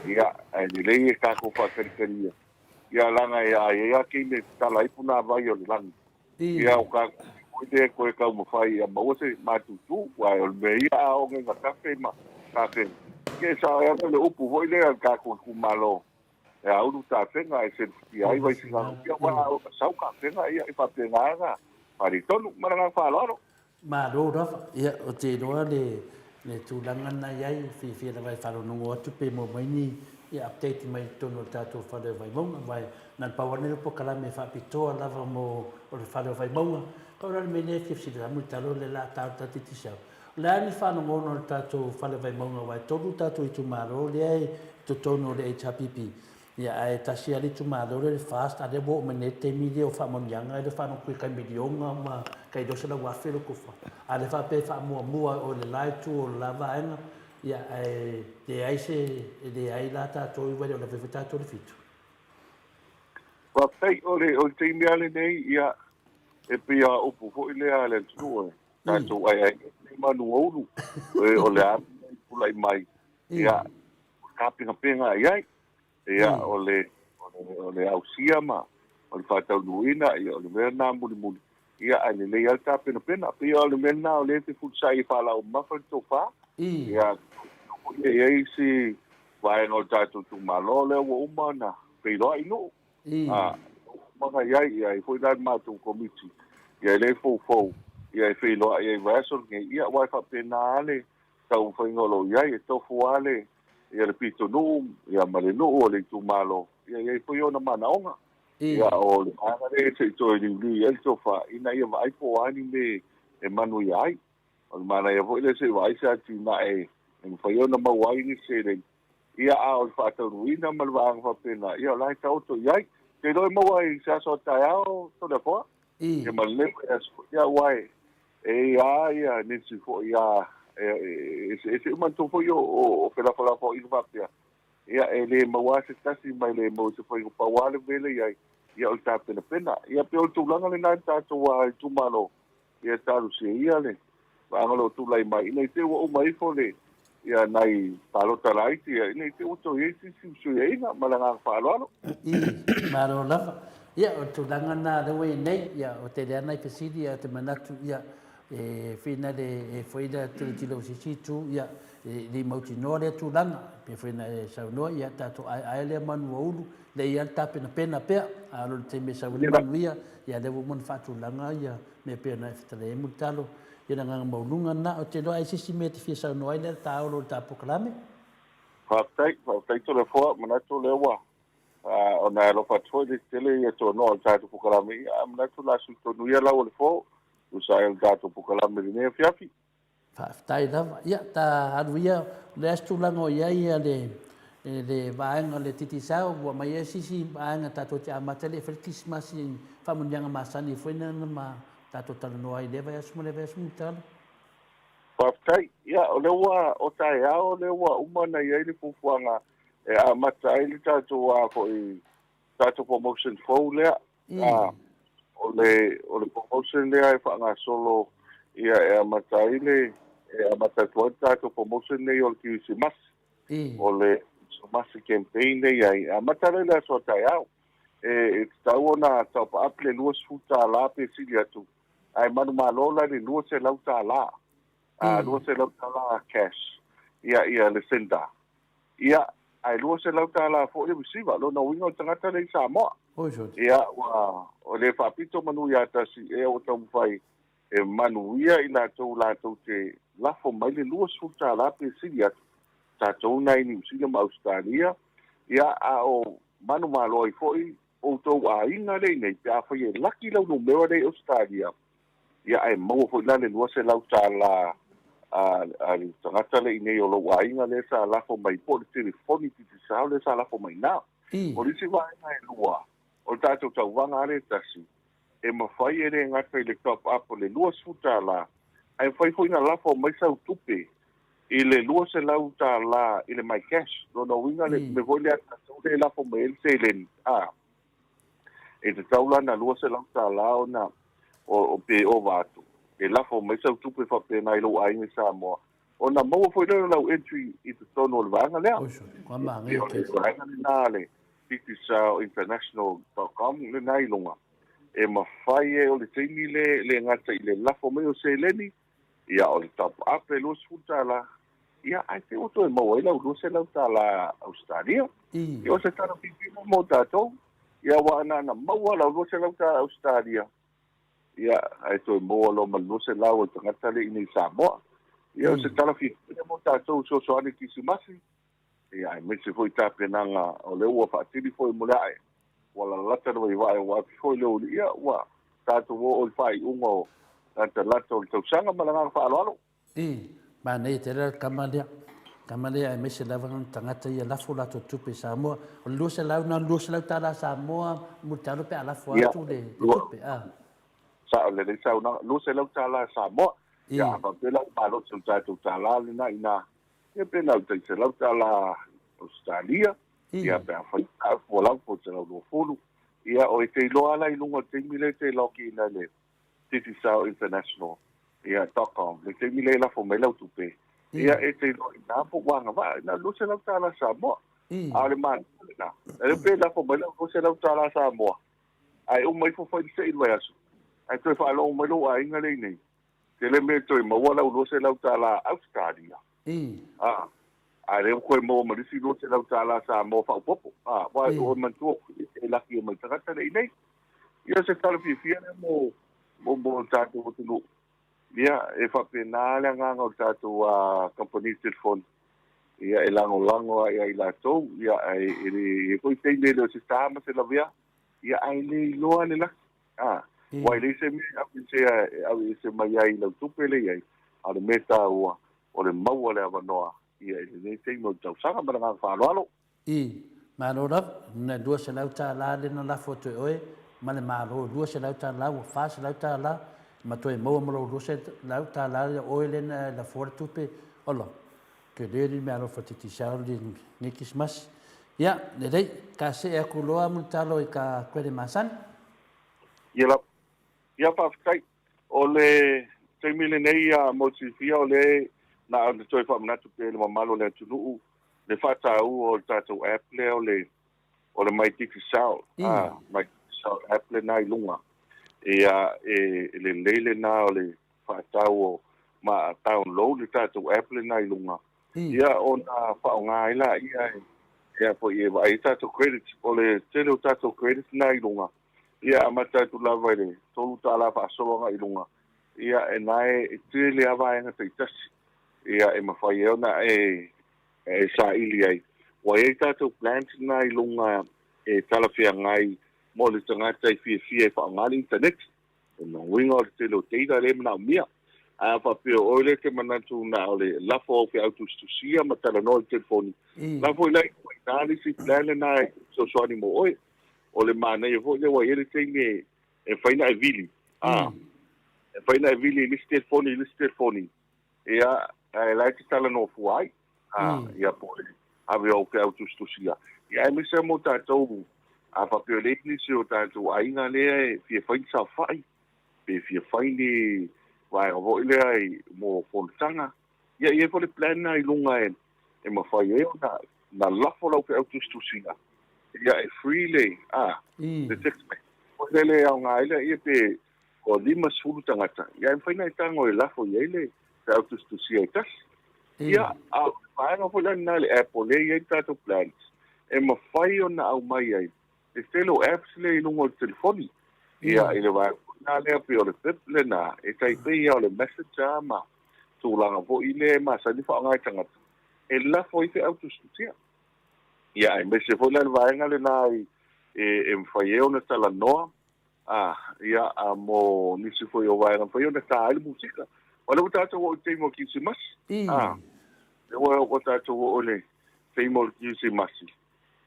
Ia ae lelei e tatou faatalitali ia ia leaga e a i ai lava taimi e tatala ai punavai o le lagi. Ia o tatou foi lea e toe taumafai ia maua se matutu, aua o le mea ia a oge na kafe ma tafega, ia e sao ai lava le upu foi lea a le tatou itumalo, e a ulu tafega ae selefutia ai Vaisigano, ia aua a sau tafega ia e faapena ona faaletonu. Ma le agaga faaaloalo. Malo lava. Ia, ou te iloa le le tulaga lena i ai, fiafia lava e faalogologo atu pe maua mai ni update mai totonu o le tatou fale o Vaimauga, aua na o le pau lava lenei o polokalame faapitoa lava mo le fale o Vaimauga. Pau la le mea lea e fia fesili ai Mulitalo o lea o le a ta le tatou Digicel. O le a ni faalogona o le tatou fale o Vaimauga aua e tolu tatou itumalo lea e i totonu o le HRPP. Ia, ae tasi lava le itumalo lea o le FAST, a o lea ua oo mai nei le taimi lea o faamanuiaga, e le o faalogo i tai miliona ma tai 200,000 le tofa. A o lea faapea e faamuamua o le la itu o le la vaega, ia, ae leai se, e leai la tatou aua e le o lava foi tatou i le fitu. Faafetai, o le, o le taimi lava lenei, ia, e pei lava o upu foi lea a le atunuu e tatou aeae nei manu ua ulu, o le a le mea e tulai mai, ia, tapenapena i ai. Ia, o le, o le ausia ma o le faataunuuina, ia, o le mea lena mulimuli, ia, ae lelei lava le tapenapena. Pei o le mea lena o lea e fefulisai e faalau mamafa le tofa. Ia, e i ai isi vaega o le tatou itumalo lea ua uma ona feiloai i nuu. A, uma ona i ai, ia, e i ai foi la le matou komiti, ia, e le foufou, ia, e feiloai ai i le vaiaso lenei, ia, aua e faapena lava le taumafaiga o lo o i ai, e tofu lava le ia le pitonuu ia ma le nuu o le itumalo, ia e i ai foi ona manaoga. Ia o le vaega lea se i toe liuliu i ai le tofa ina ia vaai po o a ni mea e manuia ai. O le manaia foi lea se i vaai se atinae e mafai ona maua ai ni seleni, ia a o le faataunuuina ma le vaega faapena, ia o la e taoto i ai. Ou te iloa e maua i se aso a taeao Toleafoa, ia ma lenei vaiaso, ia aua e E i a ia nisi foi a e eseese uma atu foi o felafolafoaiga faapea, ia e le maua lava se tasi ma e le maua se faiga, pau lava le mea lea i ai, ia o le tapenapena. Ia pei o le tulaga lena i le tatou itumalo, ia talosia ia le vaega o lo o tulai mai, ina i te i ua uma ifo le ia nai palota laiti, ia ina i te i ua toe i ai se isi fesuiaiga. Ma le agaga faaaloalo. I, malo lava. Ia, o le tulaga lena lea ua i ai nei, ia, ua tele lava nai fesili, ae ou te manatu, ia, e whina le, e foi le tilotilo i se isi itu, ia, e le i mautinoa lea tulaga, e pei foi ona e saunoa, ia, tatou aeae lea manu ua ulu, lea e i ai lava le tapenapena pea, a o le taimi e sau ai le manuia, ia, lea ua uma ona faatulaga ia mea e pei ona e fetalai ai Mulitalo, ia, le agaga maualuga lena. Ou te iloa ai se isi mea e te fia saunoa ai lea o le taolo o le ta polokalame. Faafetai, faafetai Toleafoa, manatu o lea ua Ona e alofa atu foi le tele ia toanoa o le tatou polokalame, ia, ae manatu o le a sui tonu ia lau o le fo, tusa ai o le tatou polokalame i lenei afiafi. Faafetai lava. Ia, ta alu ia, o le a se tulaga o i ai ia le, le vaega o le Digicel, ua aumai ai se isi vaega tatou te amata ai le e fai le Kerisimasi i faamanuiaga masani foi na ma tatou talanoa ai i lea vaiaso ma lea vaiaso Mulitalo. Faafetai. Ia, o lea ua, o taeao lea ua uma ona i ai le fuafuaga e amata ai le tatou a foi tatou promotion fou lea. A, o le o le promotion lea e faagasolo ia e amata ai le e amata atu ai le tatou promotion nei o le Kerisimasi. O le Kerisimasi campaign lea i ai, e amata loa i le aso a taeao. E tatau ona top up le $20 pe sili atu, ae manumalo la i le $200, $200 cash ia ia le sender. Ia, ae $200 foi le receiver, lona uiga o le tagata lea i Samoa. Ia, ua o le faapito manu ia tasi ea ua taumafai e manuia i latou latou te lafo mai le $20 pe sili atu, tatou na i Niu Sila ma Ausetalia, ia, a o manumalo ai foi outou aiga lea i inei, pe afai e laki lau numera lea i Ausetalia, ia ae maua foi la le $200 a le tagata lea i inei o lou aiga lea sa lafo mai po o le telefoni titisao lea sa lafo mai ina. O le isi vaega e lua, o le tatou tauvaga lava lea e tasi, e mafai e le gata i le top up o le $20, ae mafai foi ona lafo mai sau tupe i le $200 i le MyCash. Lona uiga le mea foi lea a tatou lea e lafo mai ai le seleni, a, e tatau la ona $200 ona o, pe ova atu, e lafo mai sau tupe faapena i lou aiga i Samoa, ona maua foi lea o lau entry i totonu o le vaega lea. E o le vaega lena a le digicel-international.com lena i luga, e mafai e o le taimi le le gata i le lafo mai o seleni, ia o le top up e $20, ia ae te ua toe maua ai lau $200 Ausetalia. Ia o se tala piipii mo tatou, ia aua ana ana maua lau $200 Ausetalia, ia ae toe maua loa ma le 200 o le tagata lea i inei i Samoa. Ia o se tala fiafia mo tatou fesoasoani Kerisimasi, ia aemaise foi tapenaga o lea ua faatili foi mo le ae, ua lalata le vaivai ua api foi le uli, ia ua tatou oo i le faaiuga o latalata o le tausaga ma le agaga faaaloalo. I, manaia tele le tama lea. Tama lea aemaise lava na tagata ia lafo latou tupe i Samoa. O le 200 na o le $200 Samoa mulitalo pe a lafo atu le tupe. A. Sao lelei saunoaga, $200 Samoa. Ia, a faapea la ua malosi o le tatou tala lena ina, ia pe na o le tai $100 Ausetalia, ia pe afai a fua lava po o le 120. Ia, o e te iloa la i luga o le taimi lea e te login ai le Digicel International ia dot com le taimi lea e lafo mai lau tupe ia e te iloa ina po ua agavaa na $200 Samoa. A o le manaia lena, e le pe lafo mai lau $200 Samoa ae uma ifo fai le sei le vaiaso ae toe faalogo mai lou aiga lea i inei tele mea e toe maua lau $200 Ausetalia. A a lea ua toe maua ma le isi $200 Samoa faaopoopo. A aua e manatua e laki mai tagata lea i inei. Ia o se tala fiafia lea mo mo mo le tatou atunuu. Ia e faapena le agaga o le tatou kamupani telefoni. Ia e lagolago lava ia i latou, ia ae e le i ai foi taimi e le o se ta ma se lavea, ia ae le iloa le laki. A, aua e leai se mea e aveesea e aveese mai ai i lau tupe lea i ai, a o le mea taua, o le maua le avanoa ia i lenei taimi o le tausaga ma le agaga faaaloalo. I, Malo lava, na $200 lea na lafo atu e oe ma le Malo, $200 ua $400 ma toe maua ma lou $200 lea oe lea na lafoa le tupe, ola, tele le meaalofa Digicel lenei Kerisimasi. Ia, lelei, ka see atu loa Mulitalo i ka kuele masani. Ia lava. Ia faafetai. O le taimi lenei mo le silafia o lea na ona toe faamanatu pea i le mamalu o le atunuu le faataua o le tatou app lea o le o le My Digicel, My Digicel app lena i luga. Ia e lelei lena o le faatau o ma download le tatou app lena i luga. Ia ona faaaoga ai laia e a foi e vaai ai tatou credits. O le tele o tatou credits na i luga, ia amata atu lava i le $3 faasolo agai i luga, ia e na e tele lava vaega taitasi ia e mafai ai ona e e saili ai. Ua i ai tatou plans na i luga e talafeagai mo le tagata e fiafia e faaaoga le internet. O lona uiga o le tele o data lea e manaomia. Ae a faapea o oe lea e te manatu na o le lafo au feau tusitusia ma talanoa i le telefoni, la foi la i ina le isi plan lena e fesoasoani mo oe. O le manaia foi lea ua i ai le taimi e mafai ona e vili, a, e mafai ona e vili i le isi telefoni i le isi telefoni, ia, ae la e te talanoa fua ai, a, ia po o le ave o au feau tusitusia. Ia aemaise mo tatou, a faapea o le i nisi o tatou aiga lea e fia fai ni saofai, pe fia fai ni vaega foi lea i, mo fonotaga, ia e i ai foi le plan lena i luga e, e mafai ai ona na lafo lau feau tusitusiga. Ia, e free le, a, le text message. Foi lele e aoga ai lea, ia pe ua 50 tagata, ia e mafai ona e tago e lafo i ai le feau tusitusia e tasi. Ia, a o le vaega foi la lena i le app o lea e i ai le tatou plans, e mafai ona aumai ai le tele o apps lea i luga o le telefoni. Ia, i le vaega foi lena lea pei o le Bip lena, e tai pei lava o le Messenger ma tulaga foi lea e masani faaaoga e tagata, e lafo ai feau tusitusia. Ia, aemaise foi la le vaega lena i, e, e mafai ai ona talanoa, a, ia, a mo nisi foi o vaega mafai ona ta ai le musika. O lea ua tatou oo i le taimi o le Kirisimasi. A, lea ua, ua tatou oo i le taimi o le Kirisimasi.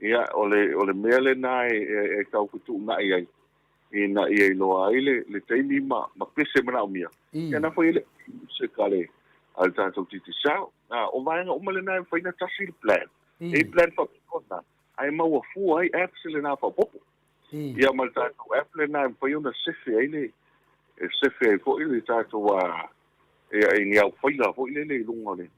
Ia, o le, o le mea lena e, e, e tau fetuunai ai, ina ia iloa ai le, le taimi ma, ma pese manaomia. Ia, na foi e le musika a le, a le tatou Digicel. A, o vaega uma lena e mafai ona tasi le plan. E i plan faapitoa lena, ae maua fua ai apps lena faaopoopo. Ia ma le tatou app lena e mafai ona sefe ai le, e sefe ai foi le tatou a, ia i ni au faila foi lele i luga o le,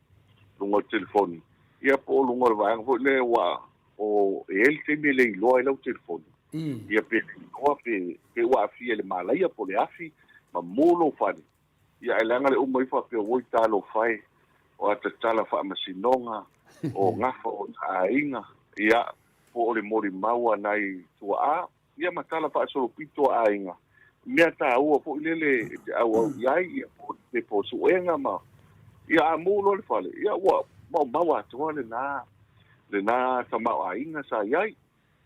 luga o le telefoni. Ia po o luga o le vaega foi lea ua, o, e i ai le taimi e le iloa ai lau telefoni. Ia pe le iloa pe, pe ua aafia i le malaia po o le afi ma mu lou fale. Ia ae leaga le uma ifo faapea oi talofa e, o a tatala faamasinoga, o gafa o ta aiga, ia, po o le molimau a nai tuaa, ia ma tala faasolopito a aiga, mea taua foi lele e te auau i ai, ia, po o le pepa o suega ma, ia, a mu loa le fale, ia, ua maumau atoa lena, lena tamaoaiga sa i ai.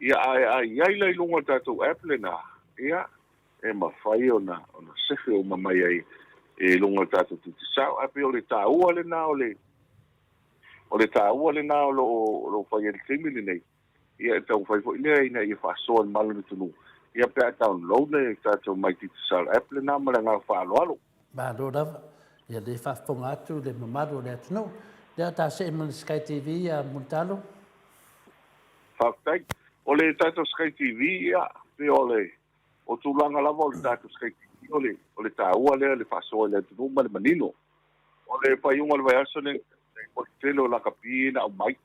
Ia, ae a i ai la i luga o le tatou app lena, ia, e mafai ona ona sefe uma mai ai i luga o le tatou Digicel. Ae pei o le taua lena o le o le taua lena o lo o lo o fai ai i le taimi lenei, ia e taumafai foi lea ina ia faasoa i le malu o le atunuu, ia pe a download le tatou My Digicel app lena ma le agaga faaaloalo. Malo lava. Ia lea faafofoga atu le mamalu o le atunuu. Lea ta see ma le Sky TV ia Mulitalo. Faafetai. O le tatou Sky TV, ia, pei o le, o tulaga lava o le tatou Sky TV, o le, o le taua lea o le faasoa i le atunuu ma le manino. O le faaiuga o le vaiaso lenei, o le tele o lakapi na aumai,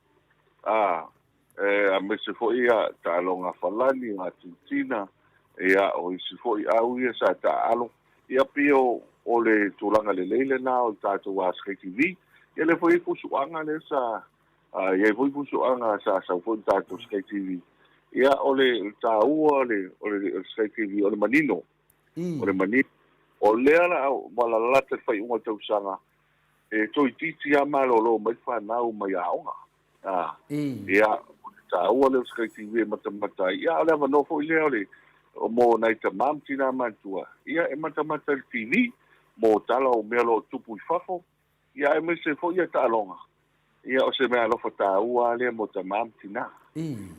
a, e, aemaise foi ia taaloga Falani, o Atenetina, ia, o isi foi au ia sa taaalo. Ia, pei o, o le tulaga lelei lena o le tatou Sky TV. Ia, lea foi e fusuaga lea sa A i ai foi fusuaga sa sau foi le tatou Sky TV. Ia, o le taua o le, o le Sky TV, o le manino. O le manino. O lea la ua lalata le faaiuga o le tausaga, e toeitiiti lava malolo mai le fanau mai aoga. A, ia, o le taua lea o le Sky TV e matamata ai. Ia, a o le avanoa foi lea o le, mo nai tama ma tina matutua, ia, e matamata i le TV, mo tala o mea o lo o tupu i fafo, Ia aemaise foi ia taaloga, ia o se mea alofa taua lava lea mo tama ma tina.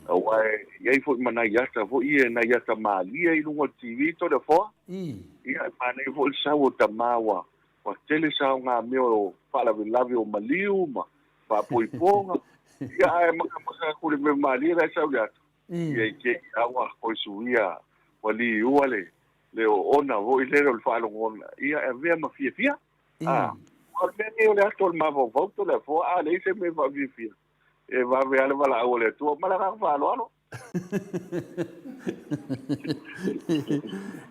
Aua e i ai foi ma nai ata foi ia, nai ata malie i luga o le TV Toleafoa. Ia e manaia foi le sau o tama ua ua tele saogamea o faalavelave o maliu ma faapoipoga. Ia ae makamaka atu i le mea malie la e sau i le ata. Ia i te i lava ua toe suia ua liua le le oona foi lele o le faalogona, ia e avea ma fiafia. A, o le mea lenei o le ato o le mafaufau Toleafoa, a leai se mea e faafiafia, e vave lava le valaau a le Atua. Ma le agaga faaaloalo.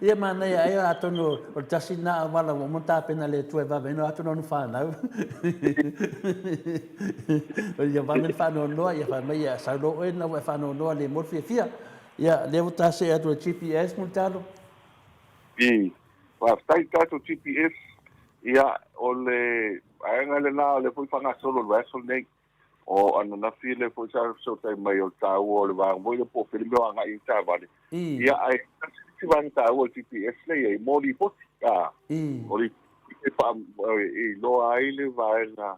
Ia manaia ai, atonu o le tasi lena auala ua uma ona tapena e le Atua e vave ai ona o atu lona fanau. Ia vave ona faanoanoa, ia fai mai, ia sau loa oe ina ua e faanoanoa le mo le fiafia. Ia, lea ua ta see atu e GPS Mulitalo. I, faafetai tatou GPS, ia, o le vaega lena o lea foi faagasolo i le vaiaso lenei. O ananafi lea foi sa fesootai mai o le taua o le vaega foi lea po o fea le mea o agai ai taavale. Ia, ae tasi le isi vaega taua o le GPS lea e i ai mo lipoti. A, o lipoti e faa, e iloa ai le vaega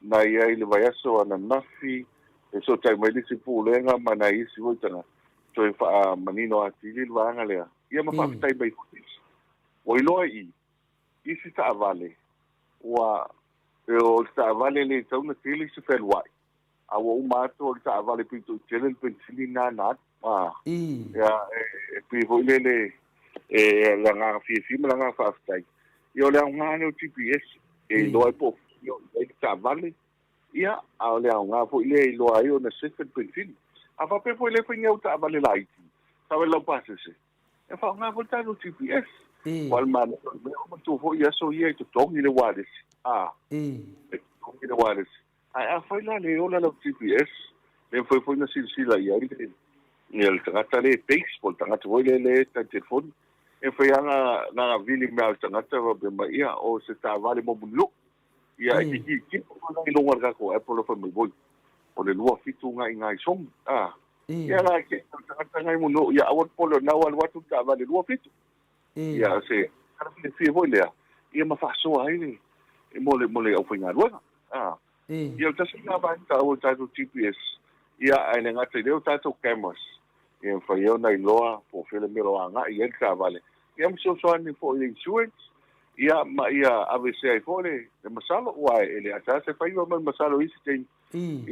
na i ai i le vaiaso ananafi, e fesootai mai le isi Pulega ma nai isi foi tagata, toe faamanino atili le vaega lea. Ia ma faafetai mai foi isi. Ua iloa i i, isi taavale, ua, o le taavale le tatau ona tele se fealuai, a ua uma atu o le taavale pito i tele le penisini lena na alu. A, ia, e pei foi lele, e le agaga fiafia ma le agaga faafetai. Ia o le aoga lea o GPS, e iloa ai po o fea o i ai le taavale, ia, a o le aoga foi lea e iloa ai ona sefe le penisini. A faapea foi le fai ni au taavale laiti, taavale laupasese, e faaaoga foi le tatou GPS. Aua o le manaia o le mea, manatua foi aso ia e totogi le ualesi, a, e totogi le ualesi. Ae afai la le ola lau GPS, le mafai foi ona silasila i ai le, ia le tagata lea e base po o le tagata foi lea lea e tali telefoni. E mafai lava ona vili mai lava o le tagata faapea mai, ia, o se taavale mo Mulinuu. Ia, e tilotilo foi la i luga o le tatou app o lo o fai mai, oi, o le 27 lena i ina i Sogi. A, ia la, e o le tagata lena i Mulinuu, ia aua le popole o lena ua alu atu le taavale 27. Ia, o se tala fiafia foi lea, ia ma faasoa ai le, mo le, mo le aufaigaluega. A, ia, o le tasi lena vaega taua o le tatou GPS, ia, ae le gata i lea o tatou cameras, ia mafai ai ona iloa po o fea le mea o lo o agai i ai le taavale, ia ma fesoasoani foi i le insurance, ia ma ia aveesea ai foi le, le masalo, aua e le asasa e faiva ma le masalo i isi taimi.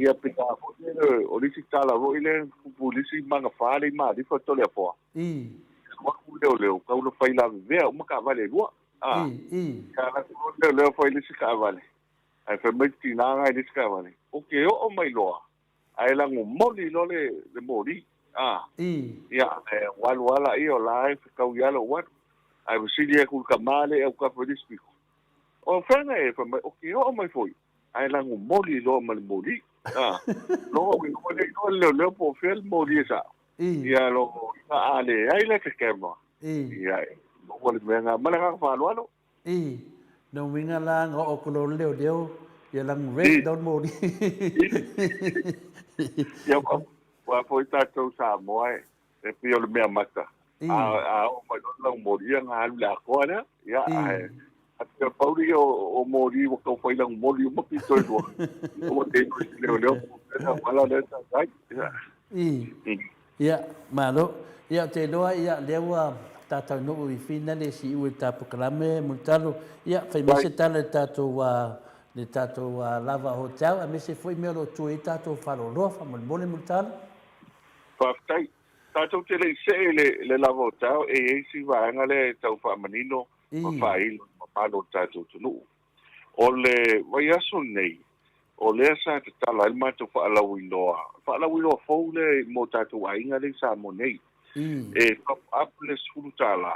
Ia pe a foi lea, o le isi tala foi lea, tupu i le isi magafa le i Malifa Toleafoa. Alu atu leoleo, tau na fai lavevea uma taavale e lua. A, ia alu atu loa leoleo fai le isi taavale, ae fai mai le tina na i le isi taavale, ou te oo mai loa, ae lagomoli loa le, le moli. A, ia, e ua alu lava laia o la e fetaui lava lou alu. Ae fesili atu i le tama lea e autafa i le isi pito, O fea e? Fai mai, ou te oo mai foi, ae lagomoli loa ma le moli. A, loa ua le iloa e le leoleo po o fea le moli e sao. Ia lo ina a leai la se camera. Ia e maua le mea na ma le agaga faaaloalo. Na uiga la na oo ku lo leoleo ia lang red down moli. Ia aua foi tatou Samoa e pei o le mea mata. A oo mai loa lau moli ia na alu i le atoa lea. Ia ae a pau lea o moli ua tau fai lagomoli uma pito e lua. Ua le iloa e se leoleo po o fea le auala lea sa fai. Ia, malo. Ia, ou te iloa, ia, lea ua ta taunuu i finale siu i le ta polokalame, Mulitalo. Ia, fai mai se tala i le tatou, le tatou Lava Hotel, aemaise foi mea o lo o tua i ai tatou faleoloa, faamolemole Mulitalo. Faafetai. Tatou te le i see i le Lava Hotel, e i ai si vaega lea e tau faamanino ma faailo i le mamalu o le tatou atunuu. O le vaiaso lenei, o lea sa tatala ai le matou faalauiloa, faalauiloa fou lea mo tatou aiga lea i Samoa nei. E top up le $10,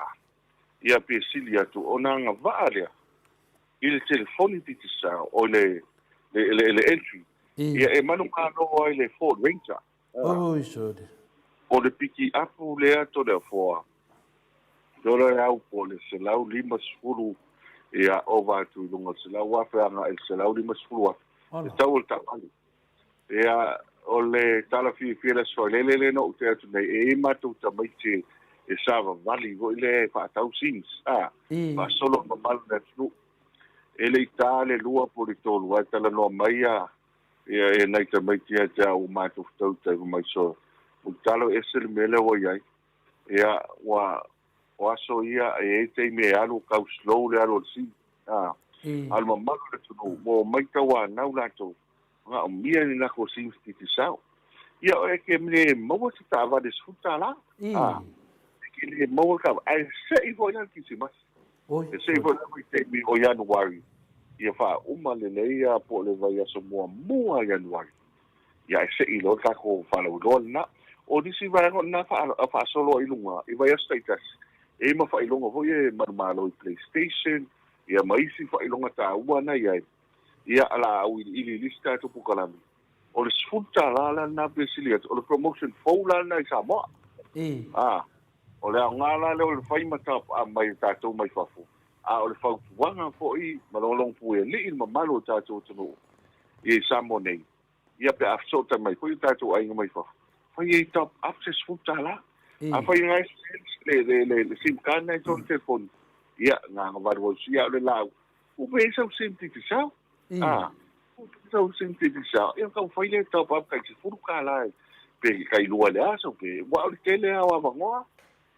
ia pe sili atu, ona agavaa lea i le telefoni Digicel, o le, le, le entry, ia e manumalo ai le Ford Ranger. Oi sole. O le pikiapu lea Toleafoa, dola e au po o le 150 ia ova atu i luga o le 100,000 agai i le 150,000 le tau o le taavale. Ia, o le tala fiafia i le Aso Faraile lea na ou tea atu nei, e i ai matou tamaiti e savavali foi lea e faatau sims, a, faasolo i mamalu o le atunuu. E le i ta le lua po o le tolu ae talanoa mai a Ia e nai tamaiti ia te au ua matou fetautai fai mai so ua tatalo ese le mea lea ua iai. Ia ua o aso ia e iai taimi e alu tau slow le alu o le sini. A a o le mamalu o le atunuu ua omai tauanau latou manaomia ni latou sini Digicel. Ia e te le maua se taavale $10. A e te le maua le taavale ae sei foi la le Kirisimasi. E sei foi la vaitaimi o Ianuari ia faauma lelei a po o le vaiaso muamua o Ianuari, ia ae sei loa le tatou faalauiloa lena. O nisi vaega o lena faasolo ai i luga i vaiaso taitasi, e i ai ma faailoga foi e manumalo i Playstation, ia ma isi faailoga taua na i ai, ia o le a auiliili i le isi tatou polokalame. O le $10 la lena pe sili atu, o le promotion fou la lena i Samoa. A, o le aoga la lea o le fai ma tapaa mai e tatou mai fafo, a o le fautuaga foi ma logologo puialii i le mamalu o le tatou atunuu i Samoa nei, ia pe a fesootai mai foi o tatou aiga mai fafo, fai ai top up se $10. Afai na e le, le, le, le sim card na i tōna telefoni, ia, na aga valu au sia o le lau, ua pe sau sim Digicel. A, ua pe sau sim Digicel, ia kau fai le top up kai $10 e, pe kai lua le aso, pe, ua o le tele a o avanoa,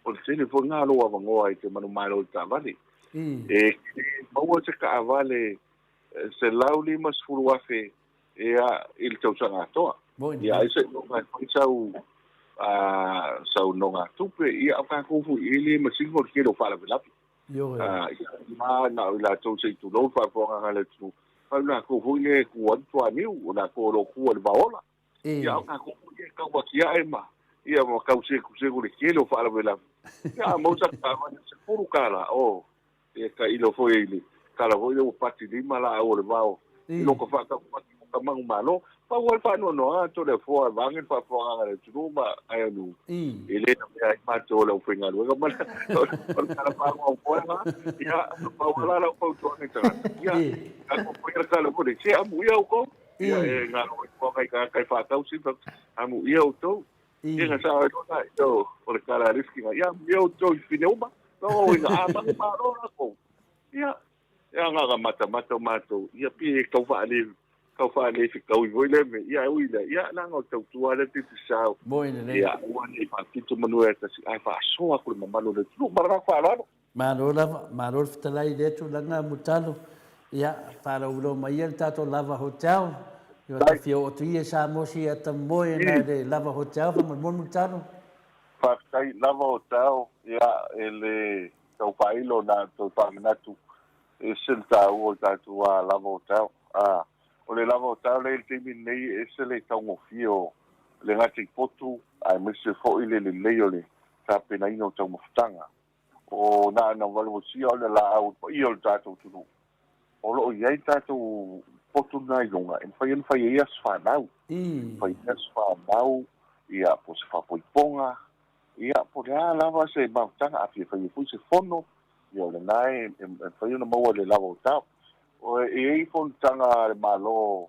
O le tele foi lena o lou avanoa e te manumalo i le taavale. E maua se taavale $150,000 ea i le tausaga atoa. Ia ai seiloga e fai sau sau nogatupe, ia o tatou foi e le masini o le tele o faalavelave. Ia ma na o i latou se i tulou le faafofoga a le atunuu, fai o latou foi lea e tu ai le tuaniu, o latou o lo o tu ai le vaola. Ia o tatou foi e tau atiae ma, ia, ma tau sekuseko le tele o faalavelave. Ia, a maua sata taavale $10, oh, ia tailo foi i le tala foi lea ua pati lima laau o le vao i lota faataupati o ka manumalo. Pau lava le faanoanoaga Toleafoa vaeane le faafofogaaga a le atunuu ma aeanu e le lavea ai matou o le aufaigaluega ma o le tala faagoagoa lena. Ia, pau lava la lau fautuaga i tagata, ia, tatou faia le tala foi lea, se amuia outou. Ia, e galo ai fua nai tagata e faatau sina, amuia outou. Ia na sao ai loa la ia o le tala a le isi ia, amuia outou i fine uma. Lona uiga, a manumalo latou, ia, ia na ona matamata o matou, ia pei e tau faale, tau faalefetaui foi lea mea, ia ae ui i lea, ia leaga o le tautua lava lea Digicel, Moi lelei. ia aua ne i faapito manu e tasi, ae faasoa atu i le mamalu o le atunuu. Ma le agaga faaaloalo. Malo lava, malo le fetalai i lea tulaga Mulitalo. Ia, faalauiloa mai ia le tatou Lava Hotel. Ia ta fia oo atu ia i Samoa si ata moe na le Lava Hotel faamolemole Mulitalo. Faafetai Lava Hotel, ia e le tau faailo na toe faamanatu e ese le taua o le tatou Lava Hotel. O le Lava Hotel lea i le taimi lenei e ese le taugofie o le gata i potu aemaise foi le lelei o le tapenaina o taumafataga. O na ona valuvalusia o le laau o le paia o le tatou atunuu. O lo o i ai tatou potu na i luga e mafai ona fai ai aso fanau. Fai ai aso fanau, ia, po o se faapoipoga, ia, po o le a lava se mafutaga, a fia fai ai foi se fono, ia, o lena e mafai ona maua i le lava o tao. E i ai fonotaga a le Malo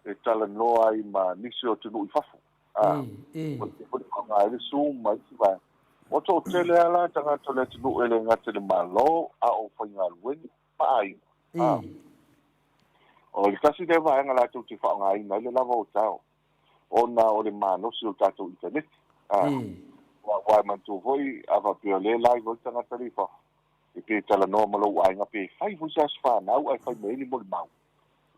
e talanoa ai ma nisi o atunuu i fafo. Ua lelei foi le faaaoga ai le Zoom ma isi vaega. Ua toatele lava la tagata o le atunuu e le gata i le Malo, a o faigaluega ma aiga. O le tasi lea vaega latou te faaaogaina ai le lava o tao, ona o le malosi o le tatou initaneti. Aua e manatua foi, a faapea o lea e live ai le tagata lea i fafo, e pe talanoa ma lou aiga pe fai foi se aso fanau ae fai mai ai ni molimau.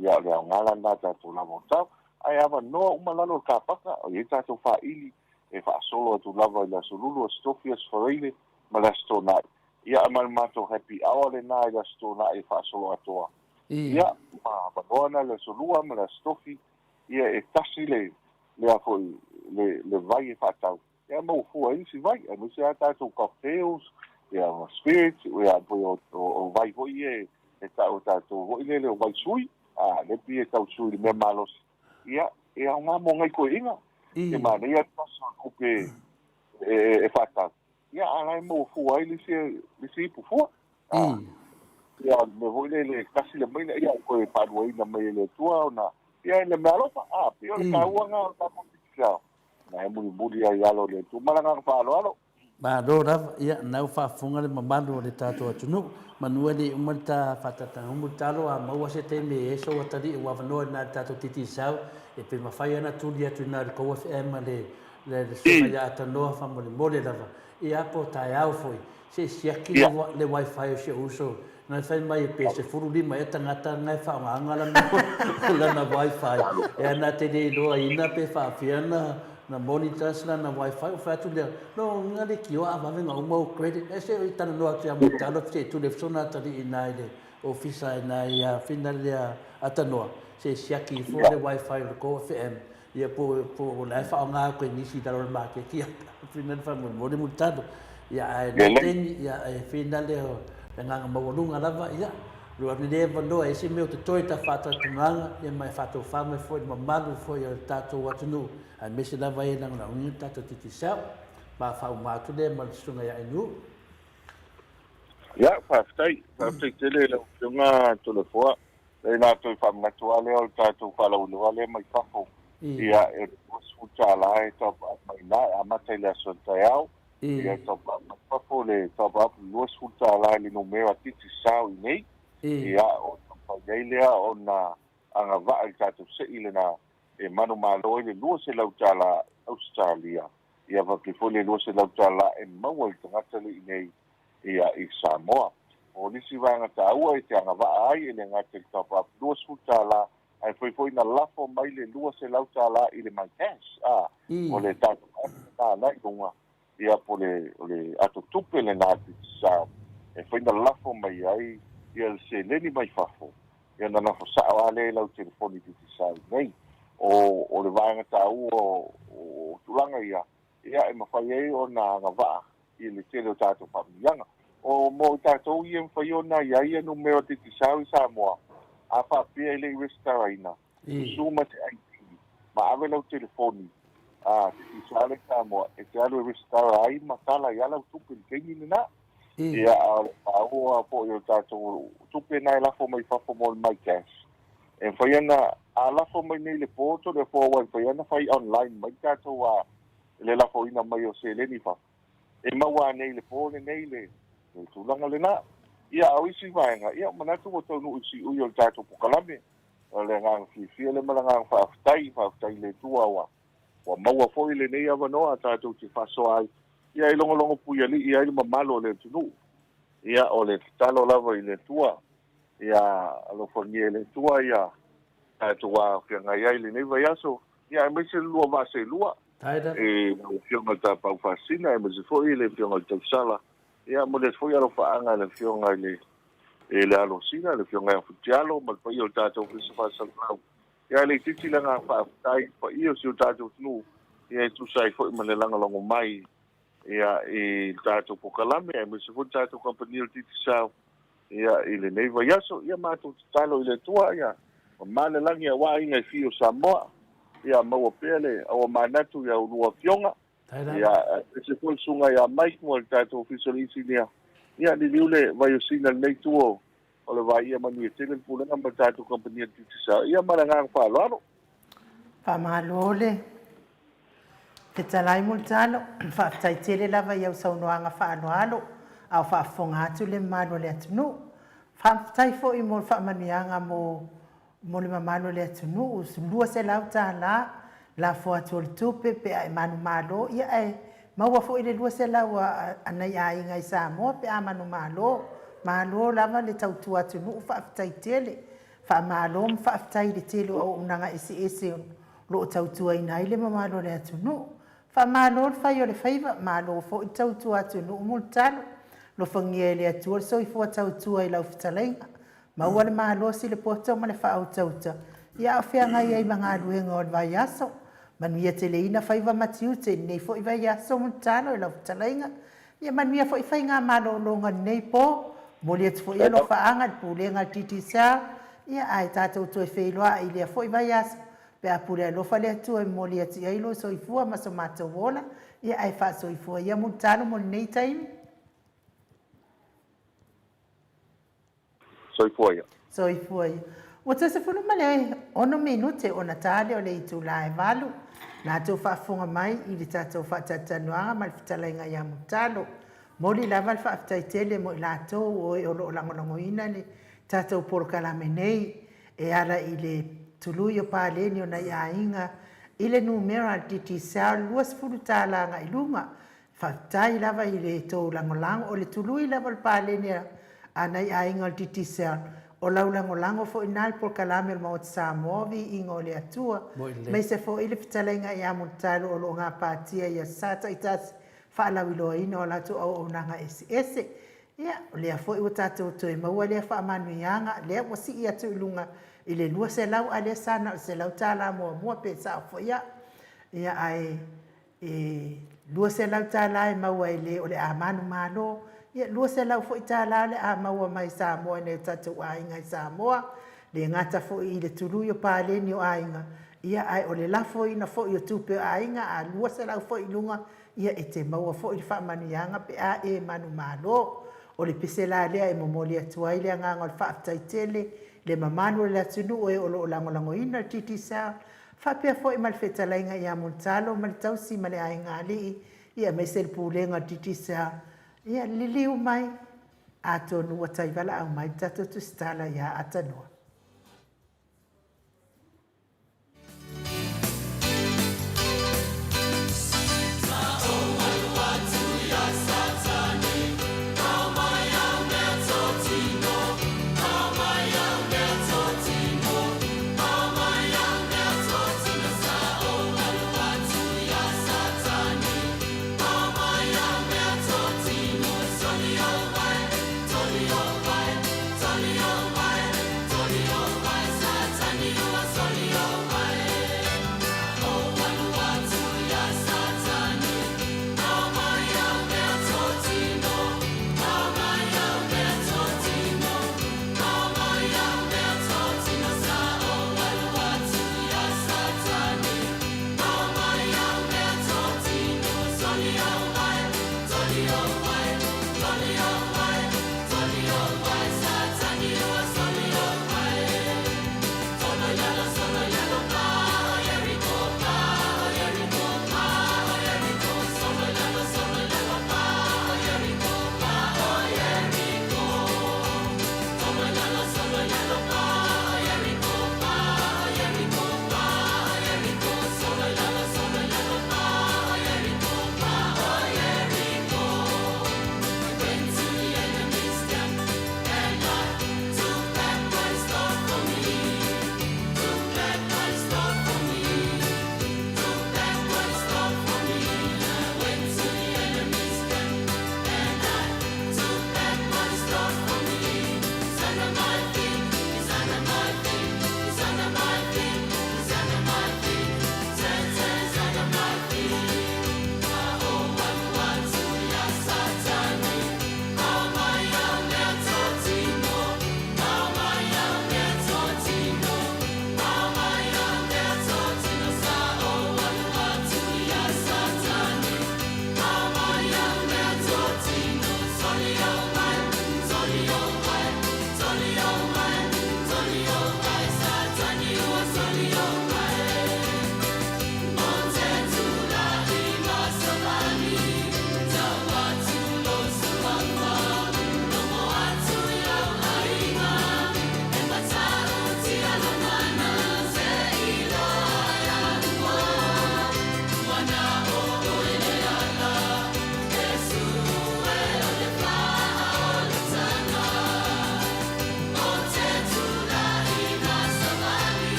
Ia, o le aoga la lena tatou lava o tau. Ae avanoa uma lalo o le kapaka, o i ai tatou faili e faasolo atu lava i le Aso Lulu, Aso Tofi, Aso Faraile ma le Aso Toonai. Ia, ma le matou happy hour lena i le Aso Toonai e faasolo atoa. Ia, ma avanoa na i le Aso Lua ma le Aso Tofi, ia e tasi le, le a foi, le, le vai e faatau. Ia maua fua ai isi vai, aemaise lava tatou cocktails, ia ma spirits, ia pei o vai foi ia e tau e tatou foi lele o vai sui, a lea pei e tau sui i le mea malosi. Ia, e aoga mo nai toeaiina, e manaia le tasi o le tupe e faatau, ia a o la e maua fua ai le isi ipu fua. Ia, o le mea foi lele e tasi le maina, ia toe faaluaina mai e le Atua ona, ia le meaalofa, a, pei o le taua lena o le tatou Digicel. Na e mulimuli ai i alo o le Atua. Ma le agaga faaaloalo. Malo lava, ia, na ua faafofoga le mamalu o le tatou atunuu. Manu e le i uma le ta faatautaiga mulitalo a maua se taimi e eso ua tali'i ua avanoa i ina i le tatou Digicel e pe mafai ona tuli atu i ina i le tou FM le le suaga ia Atanoa faamolemole lava. Ia po o taeao foi se i siaki le wifi o si ou uso Na fai mai pe 15 ea tagata na e faaaogaina lana wifi ea na te le iloaina pe faapefea na monitors lana wifi. Ou fai atu lea, no nga le kioa a vave nga uma ou credit. Ae se i talanoa atu ia Mulitalo se i tuli atu sona atalii ina i le ofisa ina ia fina lea Atanoa se i siaki ifo le wifi o le kou FM Ia po po o la e faaaoga atu e nisi i lalo o le maketi a finale faamolemole Mulitalo. Ia ae na taimi ia e finale o le agaga maualuga lava ia lo lenei avanoa e ese mea o totoe ta faatatugaga ia ma e faatofa mai foi le mamalu foi o le tatou atunuu aemaise lava e lagolagoina le tatou Digicel. Ma faauma atu lea ma le susuga ia Inu. Ia, faafetai. Faafetai tele i lau Afioga Toleafoa. Leai na toe faamanatu lava lea o le tatou faalauiloa lea mai fafo. Ia, e $20 e top up mai i ina, e amata i le aso taeao. Ia, e top up mai fafo le top up $20 i le numera Digicel i inei. Ia, ona mafai ai lea ona agavaa i le tatou sei lena e manumalo ai le $200 Ausetalia. Ia faapea foi le $200 e maua i le tagata le i inei ia i Samoa. O nisi vaega taua e te agavaa ai e le gata i le top up $20 ae mafai foi ona lafo mai le $200 i le MyCash, a, o le tatou app lena la i luga, ia po o le ato tupe lena a Digicel e mafai ona lafo mai ai ia le seleni mai fafo, ia ona lafo sao lava lea i lau telefoni Digicel nei. O o le vaega taua o o tulaga ia, ia e mafai ai ona agavaa i le tele o tatou faamanuiaga. O mo i tatou ia e mafai ona i ai ia numera o Digicel i Samoa, a faapea e le i resitalaina, susu ma se ID ma ave lau telefoni a Digicel i Samoa e te alu e resitala ai ma tala ai lava lau tupe i le taimi lena. Ia, a o le taua foi o le tatou tupe lena e lafo mai fafo mo le MyCash, e mafai ona, a lafo mai nei i le po, tole fo aua e mafai ona fai online mai tatou a le lafoina mai o seleni i fafo, e maua nei i le po lenei le tulaga lena. Ia, a o isi vaega, ia, manatu ua taunuu i siui o le tatou pokalame. O le agaga fiafia lea ma le agaga faafetai, faafetai i le Atua ua ua maua foi lenei avanoa tatou te faasoa ai, ia e logologo puialii ai le mamalu o le atunuu. Ia, o le tatalo lava i le Atua, ia alofagia e le Atua ia tatou feagai ai i lenei vaiaso, ia aemaise le lua vaa seelua e lau Afioga i le Tapaau Faasisina, aemaise foi le Afioga i le Tausala, ia momoli atu foi alofaaga i le Afioga i le i le Alosina, le Afioga ia Futialo ma le paia o le tatou Ofisa Faasalalau. Ia e le itiiti le agaga faafetai i le paia o si o tatou atunuu, ia e tusa ai foi ma le lagolago mai ia i le tatou pokalame aemaise foi le tatou kamupani o le Digicel ia i lenei vaiaso. Ia matou tatalo i le Atua ia mamā le lagi aua aiga e fia o Samoa, ia maua pea le auamanatu i a oulua afioga. Ia, aemaise foi le susuga ia Mike ma le tatou Ofisa o le Inisinia. Ia, liliu le vaiosina i lenei itu o le vai, ia manuia tele le pulega ma le tatou kamupani a le Digicel. Ia, ma le agaga faaaloalo. Faamalo le fetalai Mulitalo. Faafetai tele lava i au saunoaga faaaloalo a o faafofoga atu le mamalu o le atunuu. Faafetai foi mo le faamanuiaga mo mo le mamalu o le atunuu, $200 lafo atu o le tupe pe a e manumalo, ia ae maua foi le 200 a nai aiga i Samoa pe a manumalo. Malo lava le tautua atunuu, faafetai tele. Faamalo ma faafetai i le tele o auaunaga eseese o lo o tautuaina ai le mamalu o le atunuu. Faamalo le fai o le faiva, malo foi le tautua atunuu Mulitalo. Alofagia e le Atua le soifua tautua i lau fetalaiga. Maua le malosi, le poto ma le faautauta ia a o feagai ai ma galuega o le vaiaso. Manuia teleina faiva ma tiute i lenei foi vaiaso Mulitalo i lau fetalaiga. Ia manuia foi faiga malologa i lenei po. Momoli atu foi alofaaga i le Pulega a le Digicel, ia ae tatou toe feiloai i lea foi vaiaso pe a pule alofa le Atua e momoli atu i ai lou soifua ma so matou ola, ia ae faasoifua ia Mulitalo mo lenei taimi. Soifua ia. Soifua ia. Ua toe 16 minute ona ta lea o le itula e 8. Latou faafofoga mai i le tatou faatalatalanoaga ma le fetalaiga ia Mulitalo. Momoli lava le faafetai tele mo i latou o e o lo o lagolagoina le tatou polokalame nei e ala i le tului o paleni o nai aiga i le numera a le Digicel $20 agai luga. Faafetai lava i le tou lagolago. O le tului lava o le paleni a nai aiga o le Digicel, o lau lagolago foi lena i le polokalame o le Maota Samoa, Viiga o le Atua, aemaise foi le fetalaiga ia Mulitalo o lo o gapatia i aso Sa taitasi faalauiloaina o latou auaunaga eseese. Ia, o lea foi ua tatou toe maua lea faamanuiaga, lea ua sii atu i luga i le 200, a lea sa na o le $100 muamua pe sao foi au. Ia, ae E $200 e maua e le o le a manumalo, ia $200 foi o le a maua mai Samoa e nai o tatou aiga i Samoa, le gata foi i le tului o paleni o aiga, ia ae o le lafoina foi o tupe o aiga, a $200 foi i luga, ia e te maua foi le faamanuiaga pe a e manumalo. O le pese la lea e momoli atu ai le agaga o le faafetai tele i le mamalu o le atunuu e o lo o lagolagoina le Digicel, Faapea foi ma le fetalaiga ia Mulitalo ma le tausi ma le aiga alii, ia aemaise le pulega o le Digicel, ia liliu mai, atonu ua tai valaau mai le tatou tusitala ia Atanoa.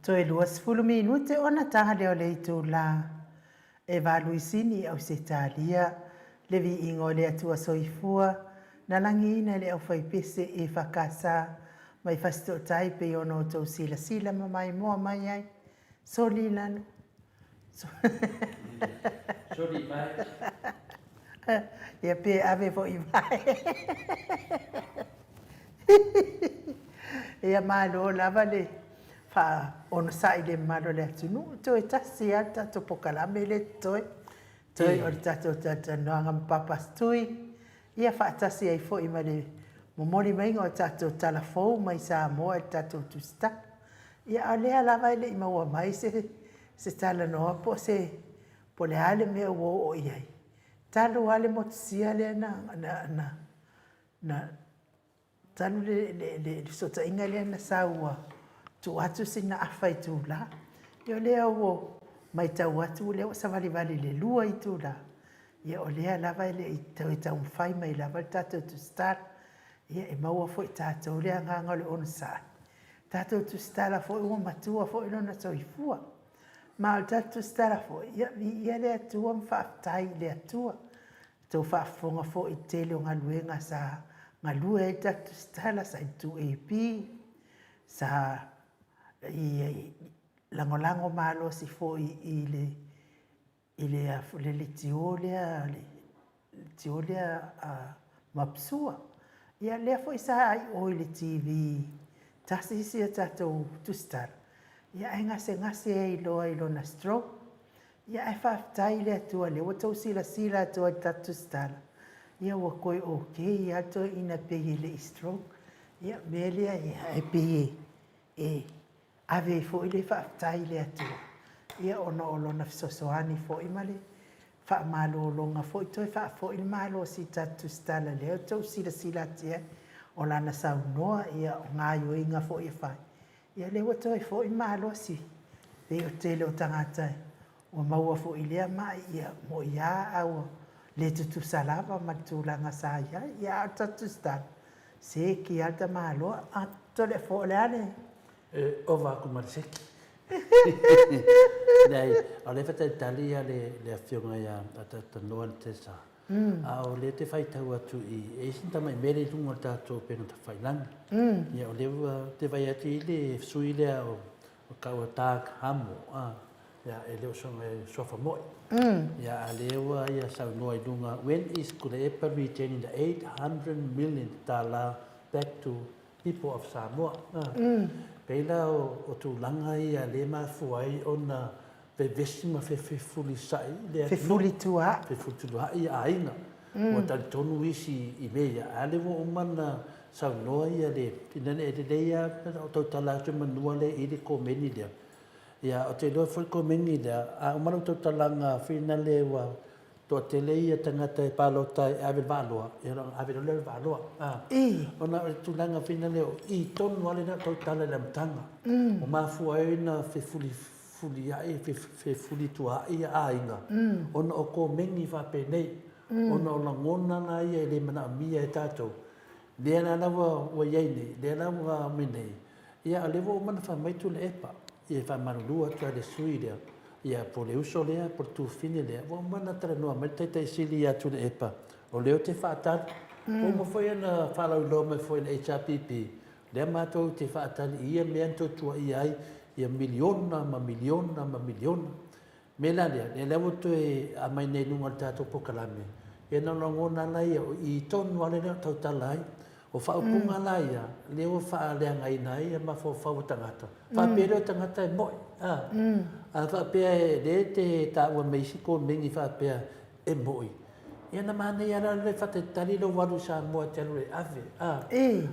Toe 20 minute ona taga lea o le itulā e valuisini i Ausetalia le viiga o le Atua Soifua na lagiina e le aufaipese EFKS mai Fasitootai pei ona outou silasila ma maimoa mai ai. Soli i lalo. Soli i vae. Ia pe ave foi i vae. Ia malo lava le faaonosai i le mamalu o le atunuu. Toe tasi lava le tatou pokalame lea e totoe. Toe o le tatou talatalanoaga ma Papas Tui, ia faatasi ai foi ma le momoli maiga o tatou tala fou mai Samoa i le tatou Tusitala. Ia a o lea lava e le i maua mai se se talanoa po o se po o le a le mea ua oo i ai, talu lava le motusia lea na na na na talu le le le fesootaiga lea na sau ua tuu atu sina afa itula. Ia o lea ua matau atu o lea ua savalivali i le 2 itula, ia o lea lava e le i toe taumafai mai lava le tatou tusitala. Ia e maua foi e tatou le agaga o le onosai. Tatou tusitala foi ua matua foi lona soifua. Ma o le tatou tusitala foi, ia viia le Atua ma faafetai i le Atua. Tou faafofoga foi i le tele o galuega sa galue ai le tatou tusitala, sa i le 2AP, sa i lagolago malosi foi i le i le le leitio lea le leitio lea a Mapsua. Ia lea foi sa i o i le TV tasi isi a tatou tusitala, ia ae gasegase ai loa i lona stroke. Ia ae faafetai i le Atua lea ua tou silasila atu ai i le tatou tusitala, ia ua toe okay lava le toeaina pei e le i stroke. Ia o le mea lea ia e pei e ave ai foi le faafetai i le Atua, ia ona o Lona fesoasoani foi ma le faamalologa foi toe faafoi le malosi i le tatou tusitala lea ua tou silasila atu i ai, o Lana saunoa, ia o gaoioiga foi e fai, Ia lea ua toe foi malosi, pei o le tele o tagata ua maua foi i lea ma'i, ia mo'i a a ua le tutusa lava ma le tulaga sa i ai. Ia a o le tatou tusitala, seki lava le tamaloa. A Toleafoa o le a le... E ova atu ma le seki. Leai, o lea e faatalitali le Afioga ia Tanoa Tesa A o lea te faitau atu i, e i ai sina tamai mea lea i luga o le tatou upega tafailagi. Ia o lea ua te vaai atu i le sui lea o tau o Doug Hamo, ia e le o soona suafa moi. Ia a lea ua ia saunoa i luga, when is Tuilaepa returning the 800 million tala back to people of Samoa? Pei la o tulaga ia lea e mafua ai ona vevesi ma fefulisai le atunuu. Fefulituaai. Fefulituaai aiga. Ua talitonu isi i mea ia, a lea ua uma ona saunoa ia le, ina ne i lelei lava o tautala atu semeamanu lea i le komeni lea. Ia, ou te iloa foi le komeni lea, a uma lau tautalaga foi lea ua toatele ia tagata e palota e ave le vaaloa, ia ona ave loa lea o le vaaloa. Ona o le tulaga foi lea o i tonu lava lena o tautala i le amataga. Ua mafua ai ona fefuli fefulia'i, fefulituaai aiga ona o komeni faapenei, ona o lagona la ia e le manaomia e tatou, lea la la ua i ai nei, lea la ua aumai nei, ia a o lea ua uma ona fai mai Tuilaepa, ia e faamalulu atu lava i le sui lea, ia po o le uso lea po o le tufine lea, ua uma ona talanoa mai le Taitai Sili ia Tuilaepa, o lea ou te faatali. Ua uma foi ona faalauiloa mai foi e le HRPP, Lea matou te faatali i ia mea na toe tuuaia ai ia miliona ma miliona ma miliona. Mea la lea, lea la ua toe aumai nei i luga o le tatou polokalame, ia na o lagona la ia, o i tonu lava lea na tautala ai. O faaupuga la ia, lea ua faaleagaina ai ia mafaufau o tagata, faapea lea o tagata e moe, a. A faapea e lea e te taua mai isi komeni faapea E moʻi. Ia na manaia la le faatalitali lou alu i Samoa e te alu e ave, a,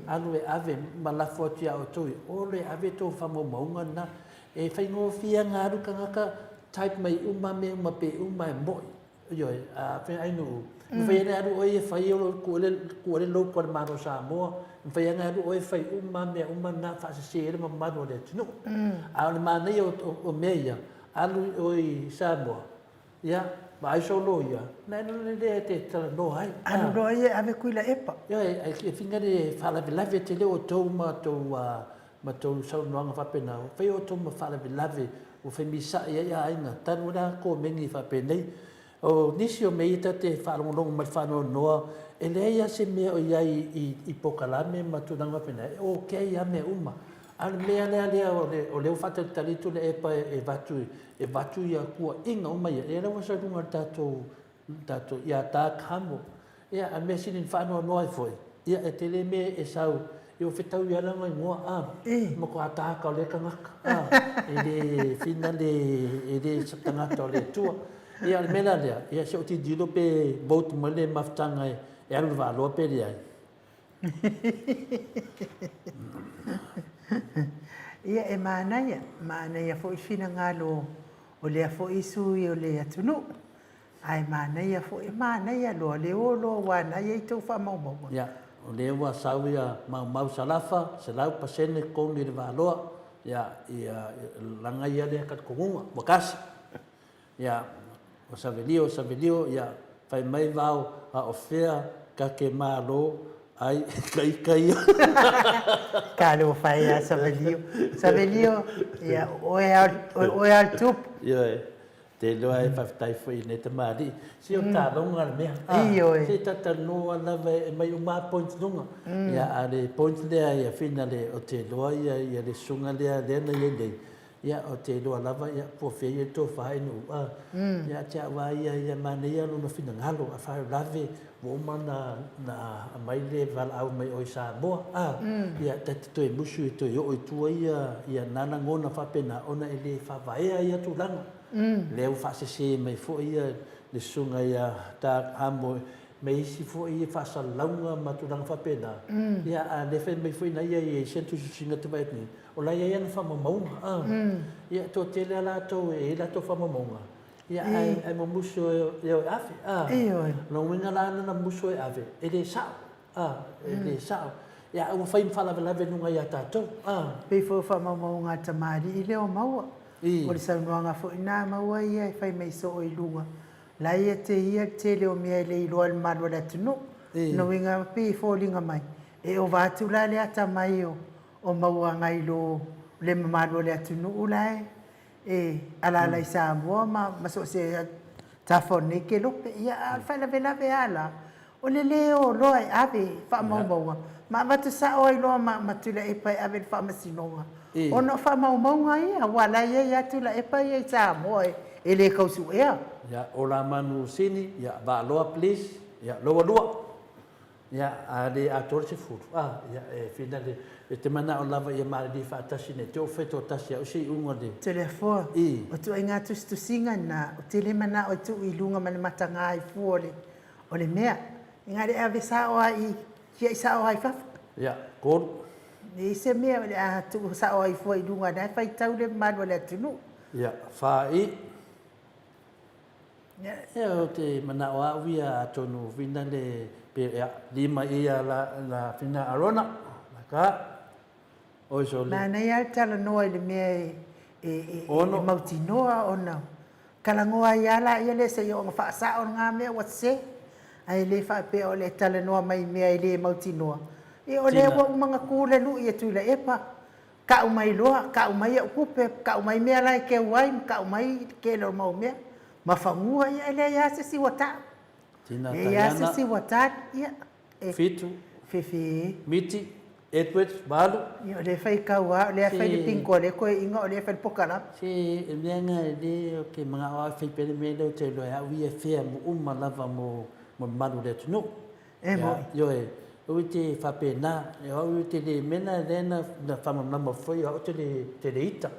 alu e ave ma lafo atu ia outou i o le ave tou faamaumauga lena. E faigofie ana alu tagata type mai uma mea uma pe uma e moʻi. Ioe, a fai ainuu, e mafai ona alu oe e fai o kuele lou a le Malo o Samoa, e mafai ona alu oe e fai uma mea uma na faasese ai le mamalu o le atunuu. A o le manaia o mea ia, alu oe i Samoa, Ia, vaai solo ia, na e lele lea e te talanoa ai. Alu loa ia e ave Tuilaepa. Ioe, e finga le faalavelave tele outou ma tou ma tou saunoaga faapena, ua fai outou ma faalavelave, ua fai misai ai aiga, talu ai la komeni faapenei. O nisi o mea ia ta te faalogologo mai le faanoanoa, e leai lava se mea o i ai i polokalame ma tulaga faapena, e okay lava mea uma. A o le mea lea lea o lea ua faatalitali atu le epa e avatu e avatu ia tuuaiga uma ia, ia lea ua sau i luga o le tatou tatou ia Dark Hamo. Ia a o le mea sili ona faanoanoa ai foi, ia e tele mea e sau, ia ua fetaui lava lona igoa, a, matua dark o lea tagata, a, e le fina le, e le se tagata o le Atua. Ia o le mea la lea, ia se i ou tilotilo pe vote mai le mafutaga e alu i le Vaaloa pe leai. Ia e manaia, manaia foi le finagalo o lea foi sui o le atunuu. Ae manaia foi, e manaia loa le o loa aua na i ai tou faamaumauga. Ia, o lea ua sau ia Maumau Salafa, 100% kogi i le Vaaloa, ia, ia, laga ia lea talitonuga, ua tasi. Ia, o Savelio, o Savelio, ia, fai mai Vao, a o fea ka ke Malo ai ka ika ia. Talofa e ia Savelio. Savelio, ia, o oe lava o oe lava o le tupu. Ioe. Te iloa e faafetai foi i lenei tamalii. Se o taaloga le mea. Ioe. Se talatalanoa lava e aumai uma lava points luga. Ia, a o le point lea ia finale, ou te iloa ia le susuga lea na i ai nei, Ia, ou te iloa lava, ia, po o fea ia le tofa i nuu, a. Ia te au lava ia, ia manaia lona finagalo, a faalavelave ua uma ona, na aumai le valaau mai o i Samoa, a. Ia, ta te toe musu e toe oo i tua ia, ia na lagona faapena, ona e le faavaea ia tulaga. Lea ua faasese mai foi ia le susuga ia Doug Hamo ma isi foi faasalalauga ma tulaga faapena, ia, a o lea e fai mai foi na ia i ai se tusitusiga te vaai atu nei, O la e i ai ana faamaumauga, a. Ia, e toatele lava latou e i ai latou faamaumauga, ia, ae, ae mumusu e o e ave, a. Ioe. O lona uiga la ana na musu e ave, e le sao, a, e le sao. Ia, ae ua fai ma faalavelave i luga ia tatou, a. Pei foi o faamaumauga a tamalii lea o Maua. O le saunoaga foi lena a Maua ia e fai mai soo i luga, la ia te ia le tele o mea e le iloa e le mamalu o le atunuu. O lona uiga pei e foliga mai, e ova atu la le atamai o O maua ngai lo le mamalu o le atunuu la e e alaala i Samoa ma ma so o se tafa o lenei kelope. Ia, a o le faalavelave lava la, o le lē o loa e ave faamaumauga ma avatu sao ai loa ma ma Tuilaepa e ave i le Faamasinoga ona o faamaumauga ia, aua la e i ai lava Tuilaepa ia i Samoa e le tau suea. Ia, Ola Manu Sini, ia, Vaaloa please, ia, Lower Lua. Ia, a le atoa le 10, a, ia, e finale, e te manao lava ia malilie faatasi nei te oo fai toatasi au se iuga le. Toleafoa, I. O tuaiga tusitusiga na, o tele manao e tuu i luga ma le mataga i fua o le, o le mea. Inga le ave sao a i, tiai sao a i fafo. Ia, kolu. Leai se mea o le a tuu sao ai fua i luga, na e faitau le mamalu o le atunuu. Ia, fa i. Ia, ou te manao au ia atonu whina le pe ia lima ia la la whina Arona la ka oi so le. Manaia le talanoa i le mea e e e e mautinoa ona talanoa ai lava laia lea seia ona faasao lena mea ua sese ae le faapea o le talanoa mai i mea e le mautinoa. Ia o lea ua uma ona tu le lui e Tuilaepa Tau mai loa, tau mai au tupe, tau mai mea la e keu ai, ma tau mai le tele o mau mea, ma fanua, ia e leai lava se isi ua tau. Tina Leai lava se Taiana. isi ua tali, ia, e. Fitu. Fefe. Miti, Edwards, Valu. Ia, o lea e faitau lava, o lea e fai le Se. pingo a lea toeaina, o lea e fai le pokalama. Se, e mea na e le, ou te manao lava e fai pea le mea lea ou te iloa e au ia e fea mo uma lava mo, mo le malu o le atunuu. E moni. Ioe, aua e te faapena, o au ou te le mena lea na faamalamalama foi o au ou te le, te le ita.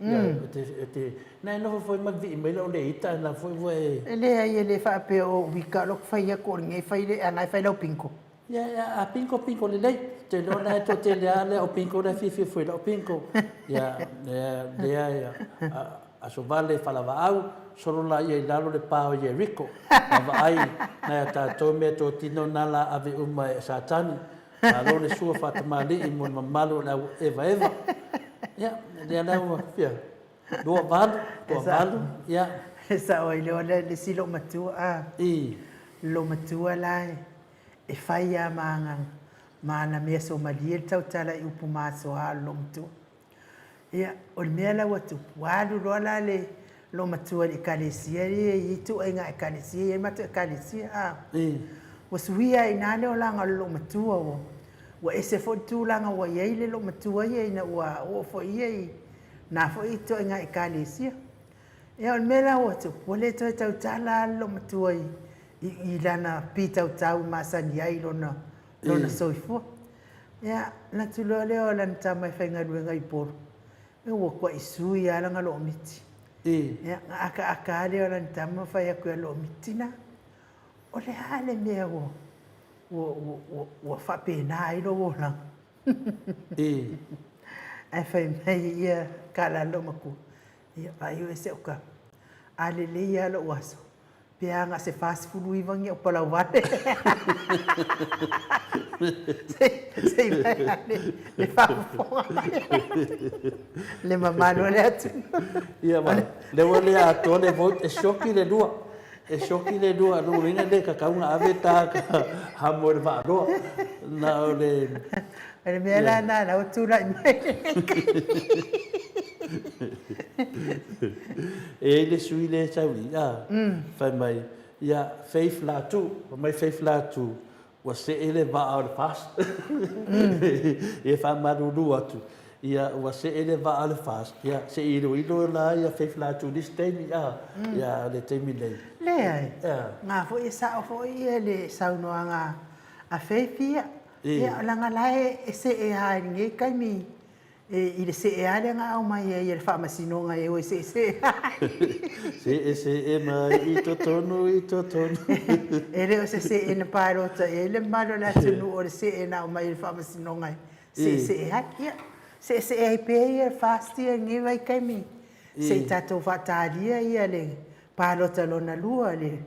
Ioe, ou te, ou te, na e nofo foi ma vivii mai lau le ita, na foi ua e. E leai, e le faapea o ou ita, o lou fai atu o lenei fai le, a na e fai lau pingo. Ia, ia, a pingo, pingo lelei. Ou te iloa la e toatele lava lea o pingo la e fiafia foi i lau pingo. Ia, lea, lea, ia, Aso vale falavaau, solo la ia i lalo le pa o Ieriko, ma vaai nai a tatou mea totino na la ave uma e Satani. Malo le sua faatamalii mo le mamalu o le au evaeva. Ia, lea la ua fia, 28, toavalu, ia. E sao ai lea o le isi loomatua, a. I. Loomatua la e fai lava ma agaga. Ma ana mea somalie le tautala i upu masoa a le loomatua. Ia, o le mea la ua tupu, ua alu loa la le loomatua i le Ekalesia ia e i ai ituaiga Ekalesia, e i ai matou Ekalesia, a. Ua suia ai i ina le olaga o le loomatua, ua, ua ese foi le tulaga ua i ai le loomatua ia ina ua oo foi ia i na foi ituaiga Ekalesia. Ia, o le mea la ua tupu, ua le toe tautala lava le loomatua i, i, i lana pitautau i masani ai i lona, lona soifua. Ia, alu atu loa lea o lana tama e faigaluega i Upolu, ia ua kuai sui lava lana loomiti. Ia, na akaaka lava lea o lana tama ma fai atu ia loomiti na, o le a le mea ua, ua, ua, ua, ua faapena ai lou olaga? Ae fai mai ia kala loomatua, ia vaai oe si au tama, a lelei lava lou aso, Pe a na se 49 ni au palauvale. Se i vae ane le faafofoga mai le mamalu o le atunuu. Ia ma, lea ua le atoa le vote, e sioki le lua. E sioki le lua, lona uiga le tatau ona ave ta hamo i le vaaloa. Na o le... O le mea la lena la ua tulai mai. E i ai le sui lea e sau i i, a, fai mai, ia, Faith Latu, fai mai Faith Latu, ua see le vaa o le FAST. Ia faamalulu atu, ia, ua see le vaa o le FAST, ia, se i iloilo la ia Faith Latu i le isi taimi, a, ia, o le taimi nei. Leai, na foi e sao foi ia le saunoaga a Faith ia, ia, leaga la e see lava i lenei taimi I le see lava lea na aumai ai e le Faamasinoga e o e seesee ai. See see mai i totonu i totonu. E le o se see na palota i ai le mamalu o le atunuu o le see na aumai e le Faamasinoga e seesee ai. Ia, seesee ai pea ia le FAST ia i lenei vaitaimi se i tatou faatalia ia le palota lona lua le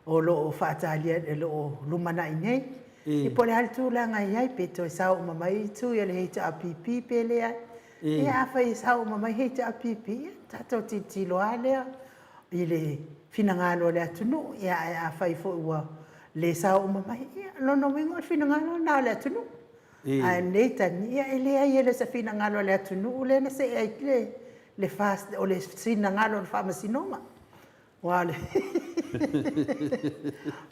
o lo o faatalia, o lo o lumanai nei. Ia po o le a le tulaga e i ai, pe toe sao uma mai itu ia le HRPP pe leai. Ia afai e sao uma mai HRPP, ia tatou tilotilo lava lea i le finagalo o le atunuu. Ia ae afai foi ua le sao uma mai, ia o lona uiga o le finagalo lena o le atunuu. Ae o lenei taimi, ia e leai e le o se finagalo o le atunuu lea na see ai le FAST, o le finagalo o le Faamasinoga. Aua o le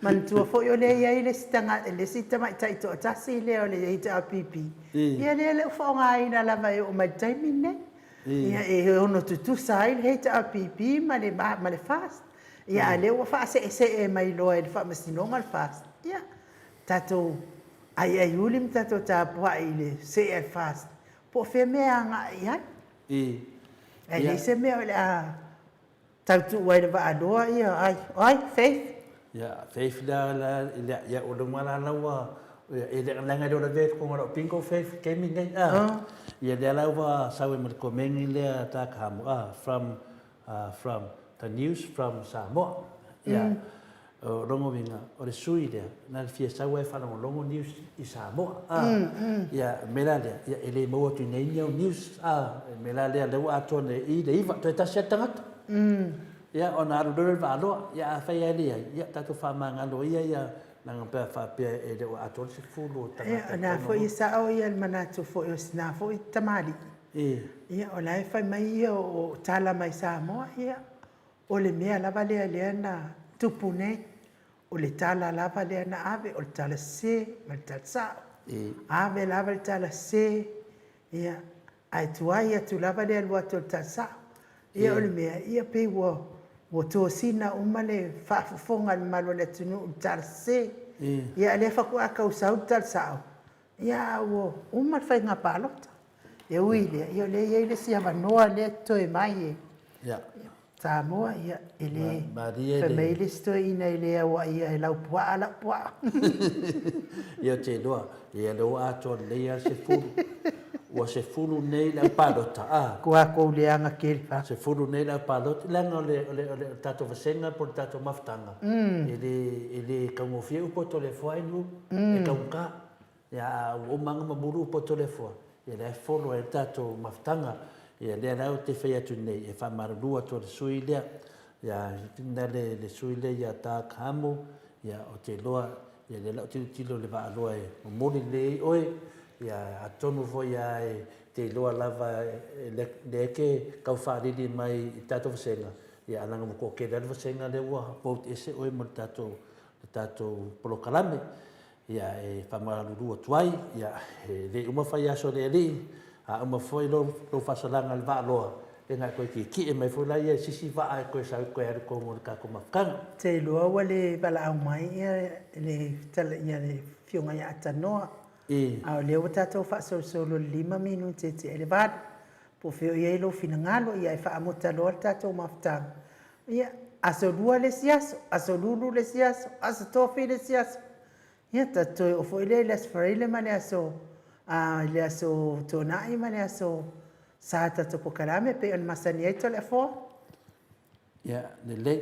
manatua foi o lea e i ai le isi tagata, le isi tamaitai toatasi lea o le HRPP, ia lea e le o faaaogaina lava e oo mai i le taimi lenei. Ia e ono tutusa ai le HRPP ma le ma le FAST. Ia a o lea ua faaseesee mai loa e le Faamasinoga le FAST, ia tatou aiaiuli ma tatou tapuai i le see a le FAST, po o fea mea e agai i ai. Ae leai se mea o le a Tau tuu ai le vaa loa ia ai, o ai, Faith? Ia, Faith lea, lea, ia, o luma la la ua, e le leaga le o lavea i totonu o lau bingo Faith i le taimi lenei, a. Ia lea la ua sau ai ma le komeni lea ta ka hamo, a, from, from the news from Samoa. Ia, O lona uiga, o le sui lea, na le fia sau ai e faalogologo news i Samoa, a. Ia, o le mea la lea, ia, e le maua atu i inei ni au news, a. O le mea la lea, lea ua atoa nei i le iva, toe tasi lava le tagata. Ia, ona alu loa lea o le Vaaloa. Ia, afai lava e leai, ia, tatou faamagalo ia, ia, leaga pe a faapea e le o atoa le 10 o tagata. Ia, o lena foi e sao ia le manatu foi o sina foi tamalii. Ia, o la e fai mai ia o tala mai Samoa, ia, O le mea lava lea lea na tupu nei, o le tala lava lea na ave, o le tala sese ma le tala sao. Ave lava le tala sese, ia, ae tuai atu lava le alu atu o le tala sao. Ia o le mea, ia pei ua, ua tosina uma le faafofoga a le mamalu o le atunuu i le tala sese. Ia a o lea faatoa tau sau le tala sao, Ia, a ua uma le faiga palota. E ui i lea, ia o lea e i ai le isi avanoa lea e totoe mai e Samoa, ia, e le, fai mai le isi toeaina e le auaia e lau puaa lau puaa. Ia, ou te iloa, ia lea ua atoa lelei lava le 10. Ua 10 nei le au palota, a. Ua kou leaga tele fa. 10 nei le au palota, leaga o le, o le, o le tatou vasega po o le tatou mafutaga, e le, e le taugofie upu o Toleafoa e E taugata. Ia, a ua uma lava ona mamulu upu a Toleafoa, ia lea e follow ai le tatou mafutaga. Ia lea la ou te fai atu nei, e faamalulu atu ai le sui lea, ia, na le, le sui lea ia Doug Hamo, ia, ou te iloa, Ia lea la ou tilotilo i le vaaloa e momoli lelei ai oe, ia atonu foi lava e te iloa lava lea e te tau faalili mai i le tatou vasega, ia ae leaga ua toatele lava le vasega lea ua vote ese oe ma le tatou le tatou polokalame. Ia e faamalulu atu ai, ia e le uma faiaso a le Alii, a uma foi lou lou faasalaga i le vaaloa, ia ona e toe tietie mai foi laia i se isi vaa e toe sau e toe alu tonu i le tatou mafutaga. Ou te iloa ua le valaau mai le le Afioga ia Atanoa, a o lea ua tatou faasolosolo i le 5 minute e tea i le 8. Po o fea o i ai lou finagalo, ia e faamuta loa le tatou mafutaga. Ia, aso Lua le isi aso, aso Lulu le isi aso, aso Tofi le isi aso. Ia, tatou toe oo foi lea i le aso Faraile ma le aso, i le aso Toonai ma le aso Sa tatou polokalame e pei ona masani ai Toleafoa. Ia, lelei.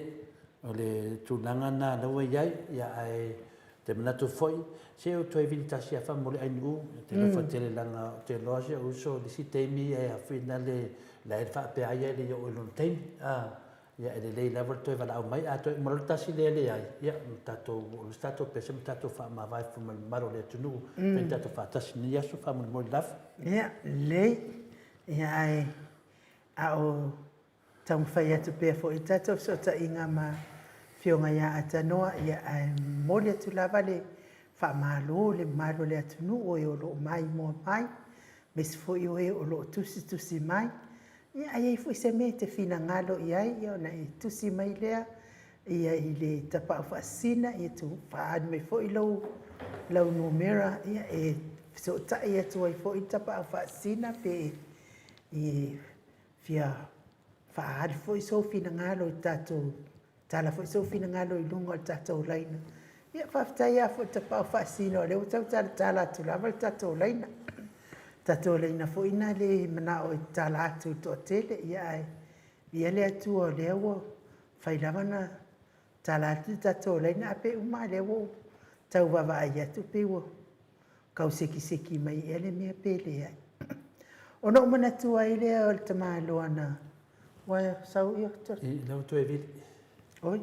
O le tulaga lena lea ua i ai, ia ae ou te manatu foi, se o toe vili tasi lava faamolemole Ainuu, ou te alofa tele leaga ou te iloa si ou uso i le isi taimi e afina le la e faapea ai e le i oo i lona taimi. A, ia e lelei lava le toe valaau mai, a toe uma loa le tasi lea e leai, ia ona tatou oo loa se tatou pese ma tatou faamavae foi ma le mamalu o le atunuu, fai ni tatou faatasi i lenei aso faamolemole lava. Ia, lelei. Ia ae a o Taumafai atu pea foi i tatou fesootaiga ma Afioga ia Atanoa, ia ae momoli atu lava le faamalo i le mamalu o le atunuu o e o lo o maimoa mai, aemaise foi o e o lo o tusitusi mai. Ia a i ai foi se mea e te finagalo i ai, ia ona e tusi mai lea ia i le tapaau faasisina, ia faaali mai foi lou lau numera ia e fesootai atu ai foi le tapaau faasisina pe e fia faaali foi sou finagalo i tatou tala foi sou finagalo i luga o le tatou laina. Ia faafetai lava foi i le tapaau faasino o lea ua tau talatala atu lava le tatou laina. Tatou laina foi na le manao e tatala atu i le toatele, ia ae viia le Atua o lea ua fai lava ona tala atu le tatou laina, ae pei uma lava o lea ua ou tau vaavaai atu pei ua tau sekiseki mai ea le mea pe leai. Ona ou manatua ai lea o le tamaloa na ua sau ia I lau toe vili. Oi.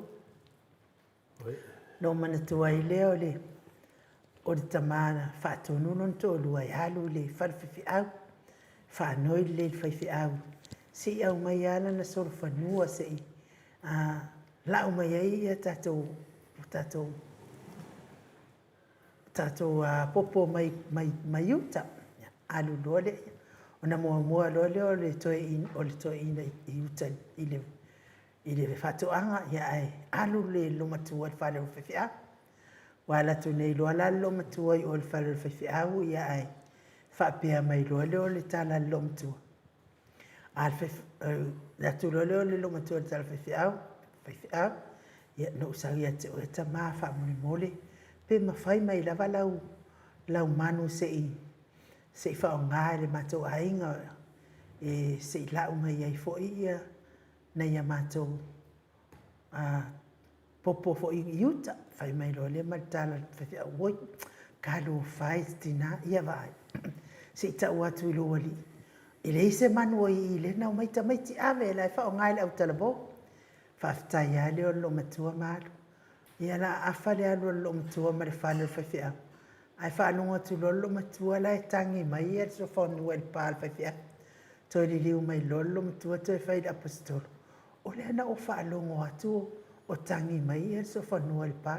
Oi. Na ou manatua ai lea o le o le tama na faatonu lona toalua e alu i le fale faifeau, faanoi lelei i le faifeau se i aumai lava lana solofanua se i lau mai ai ia tatou tatou tatou popo mai, mai, mai uta, alu loa lea. Ona muamua loa lea o le toeaina, o le toeaina i uta i le, i le faatoaga, ia ae alu le loomatua i le fale o le faifeau. Ua alu atu nei loa la le loomatua i o i le fale o le faifeau, ia ae faapea mai loa lea o le tala a le loomatua, Alu atu loa lea o le loomatua i le tala faifeau, faifeau, ia na ou sau ia te oe tama faamolemole, pe mafai mai lava lau, lau manu se i, se i faaaoga e le matou aiga e se i lau mai ai foi ia nai a matou popo foi i uta. Fai mai loa lea ma le tala i le faifeau, oi, talofa e tina, ia vaai, se i tau atu i lou alii, e leai se manu o i i lea na omai tamaiti ave la e faaaoga e le autalavou. Faafetai lava lea o le loomatua ma alu. Ia la afa le alu a le loomatua ma le fale o le faifeau, ae faalogo atu loa le loomatua la e tagi mai le sofanua i le pa a le faifeau. Toe liliu mai loa le loomatua toe fai i le aposetolo, O lea na ou faalogo atu o tagi mai le soofanua i le pa.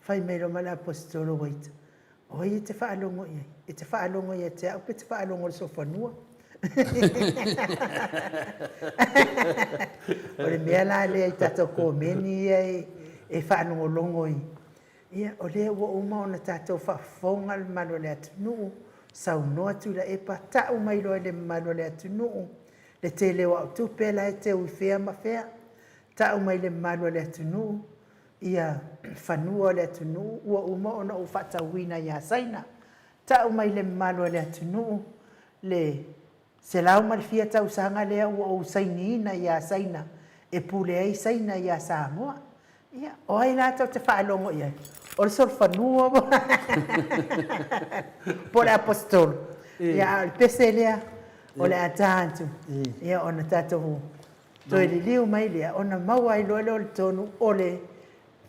Fai mai loa ma le Aposetolo Uaita, O ai e te faalogo i ai? E te faalogo ia te au pe te faalogo i le soofanua? O le mea la lea i tatou komeni ia e faalogologo i, ia o lea ua uma ona tatou faafofoga le mamalu o le atunuu, saunoa Tuilaepa, tau mai loa i le mamalu o le atunuu le tele o au tupe la e teu i fea ma fea, tau mai le mamalu o le atunuu ia fanua o le atunuu ua uma ona ou faatauina ia Saina, tau mai le mamalu o le atunuu le 100 ma le fia tausaga lea ua ou sainiina ia Saina e pule ai Saina ia Samoa. Ia, o ai la tou te faalogo i ai? O le solofanua po o le aposetolo. Ia, a o le pese lea o le a ta atu, ia ona tatou toe liliu mai lea, ona maua ai loa lea o le tonu o le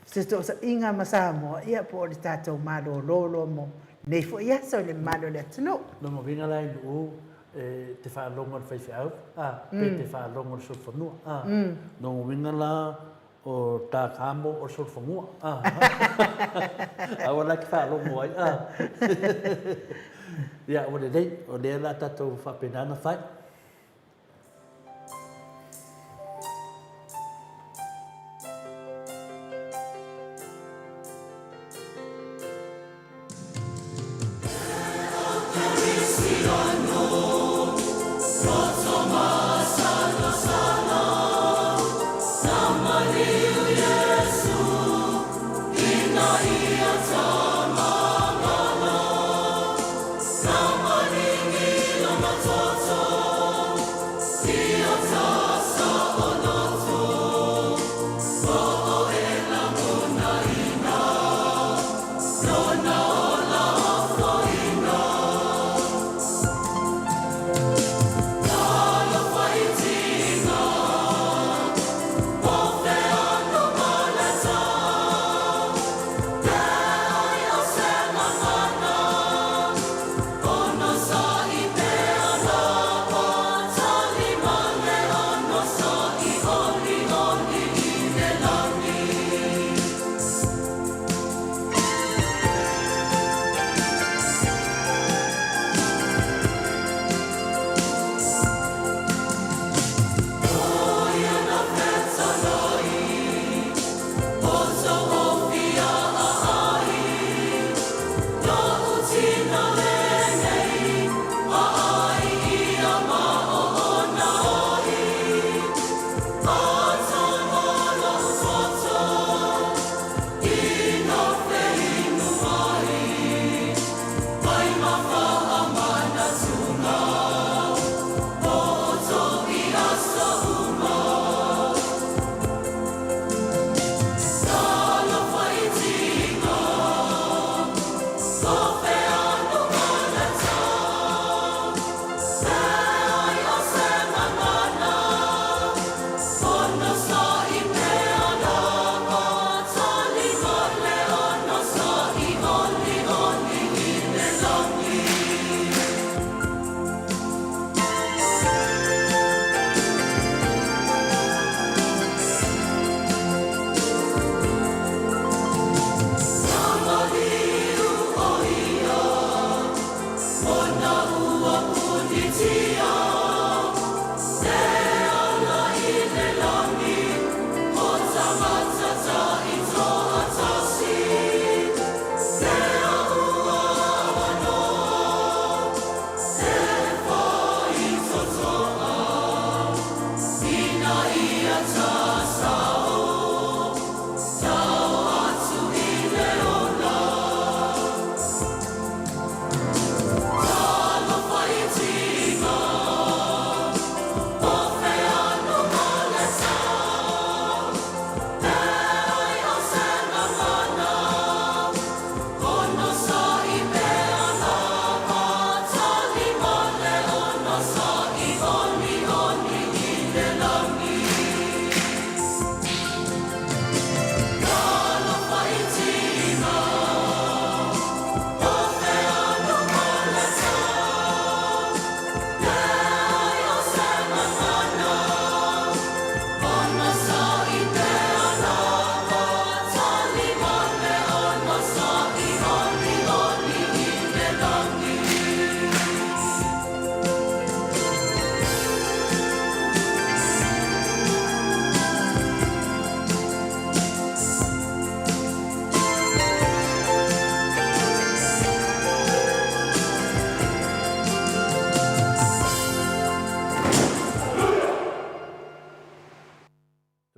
Se toosaiga ma Samoa, ia po o le tatou malolo loa mo lenei foi aso i le mamalu o le atunuu. Lona uiga la i Nu'u e te faalogo i le faifeau, a, pe te faalogo i le solofanua, a. Lona uiga la o ta kamo o le solofanua, a. Aua la e te faalogo ai, a. Ia, ua lelei, o lea la tatou faapena ona fai.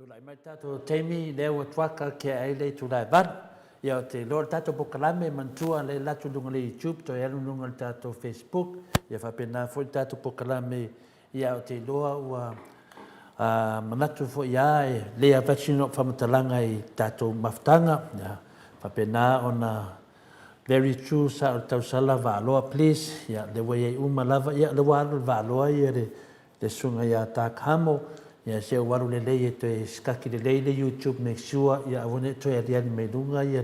Tulai mai le tatou taimi lea ua tuaka ke ai le itula e valu. Ia o te iloa le tatou polokalame manatua le alu atu i luga o le YouTube toe alu i luga o le tatou Facebook ia faapena foi le tatou polokalame ia o te iloa ua manatu foi a e le avatu sina faamatalaga i tatou mafutaga ia faapena ona very true sa o le tausala Vaaloa please ia lea ua i ai uma lava ia lea ua alu le Vaaloa ia le le susuga ia Dark Hamo. Ia se ou alu lelei e toe sikaki lelei le YouTube make sure ia aua ne i toe aliali mai luga ia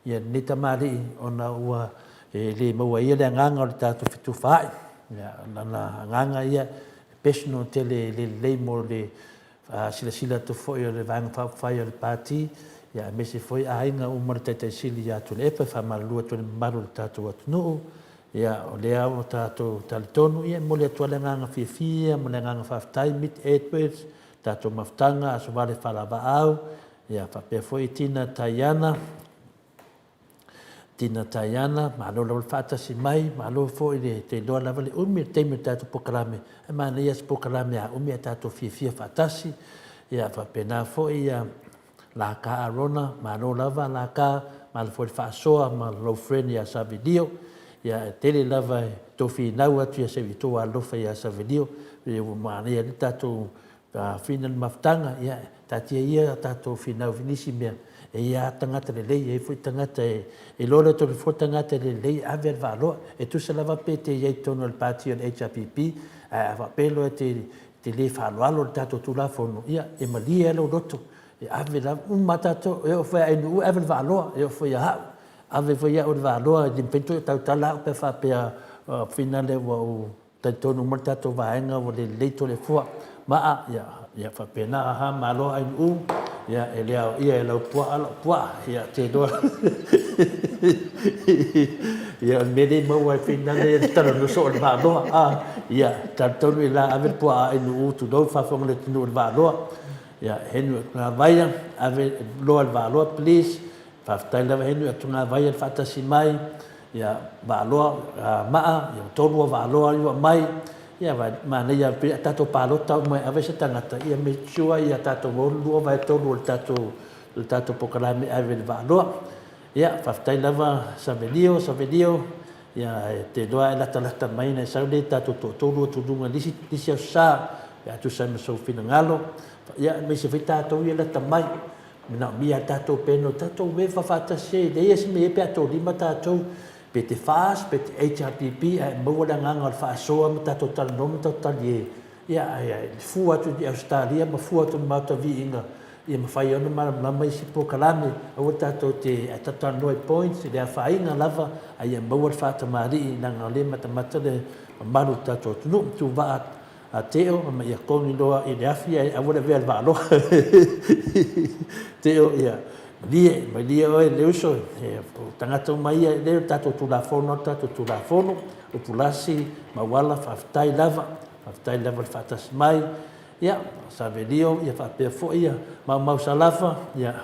ia lenei tamalii ona ua e le maua ai ia le agaga o le tatou fetufaai. Ia o lana agaga ia e personal tele e le lelei mo le silasila atu foi o le Vaega Faaupufai o le Pati ia aemaise foi aiga uma o le Taitai Sili ia Tuilaepa e faamalulu atu ai i le mamalu o le tatou atunuu. Ia, o lea ua tatou talitonu, ia e momoli atu ai le agaga fiafia ma le agaga faafetai Mick Edwards, tatou mafutaga, Aso Vale Faalavaau, ia faapea foi Tina Taiana, Tina Taiana, malo lava le faatasi mai, malo foi le te iloa lava le umi o le taimi o le tatou polokalame, ae manaia se polokalame a umi ae tatou fiafia faatasi, ia faapena foi ia Laka Arona, malo lava Laka, malo foi le faasoa ma lou friend ia Savelio, ia e tele lava e tou finau atu ia se i tou alolofa ia Savelio, ia ua manaia ai le tatou fina le mafutaga, ia taatia ia tatou finau i nisi mea, e i ai lava tagata lelei, e i ai foi tagata e iloa le tolu foi tagata e lelei e ave le vaaloa, e tusa lava pe te i ai i totonu o le Pati o le HRPP, ae a faapea loa e te te le faaaloalo i le tatou Tulafono, ia, e malie lava lou loto, e ave lava, uma lava tatou, e oo foi ia Nu'u e ave le vaaloa, e oo foi ia a'u, ave foi a'u i le vaaloa, e le mafai ona toe tautala a'u pe a faapea finale ua ou talitonu uma le tatou vaega ua le lelei Toleafoa. Maa, ia, ia faapena, aha, malo ai Nu'u, ia, e le aoaia e lau pua'a la'u pua'a, ia, te iloa, ia, o le mea lea e maua ai finale le talanoa soo i le vaaloa, a, ia, talitonu i la ave le pua'a a Nu'u, tulou le faafofoga a le atunuu i le vaaloa, ia, Henry Otunavaia, ave loa i le vaaloa, please, Faafetai lava Henry Atugavaia le faatasi mai, ia Vaaloa Maa, ia Tolua Vaaloa iua mai, ia manaia pei a tatou palota uma e ave se tagata, ia make sure ia tatou 2 vae 3 o le tatou le tatou polokalame e ave i le Vaaloa. Ia faafetai lava Savelio, Savelio, ia e te iloa e latalata mai ona e sau lea i tatou toatolu atu i luga i le isi aso sa pe a tusa ai ma sou finagalo, ia aemaise foi tatou ia e lata mai. Manaomia a tatou pena o tatou wefa faatasi ai, e leai se mea e i ai pe a tolima tatou, pe te FAST, pe te HRPP, ae maua le agaga o le faasoa ma tatou talanoa ma tatou talie, ia ae fua atu i Ausetalia ma fua atu i le Maota Viiga, ia mafai ai ona malamalama isi polokalame, aua tatou te talanoa i points, i le afaina lava, a ia maua le faatamalii leaga o lea e matamata le mamalu o le tatou atunuu. Tuuvaa A Teo ma ia kogi loa i le afi ae aua le avea le vaaloa. Teo, ia, malie, malie oe le uso, e, o tagata uma ia, le o tatou Tulafono, o tatou Tulafono, Upulasi, Mauala, faafetai lava, faafetai lava le faatasi mai, ia, Savelio, ia faapea foi ia Maumau Salafa, ia,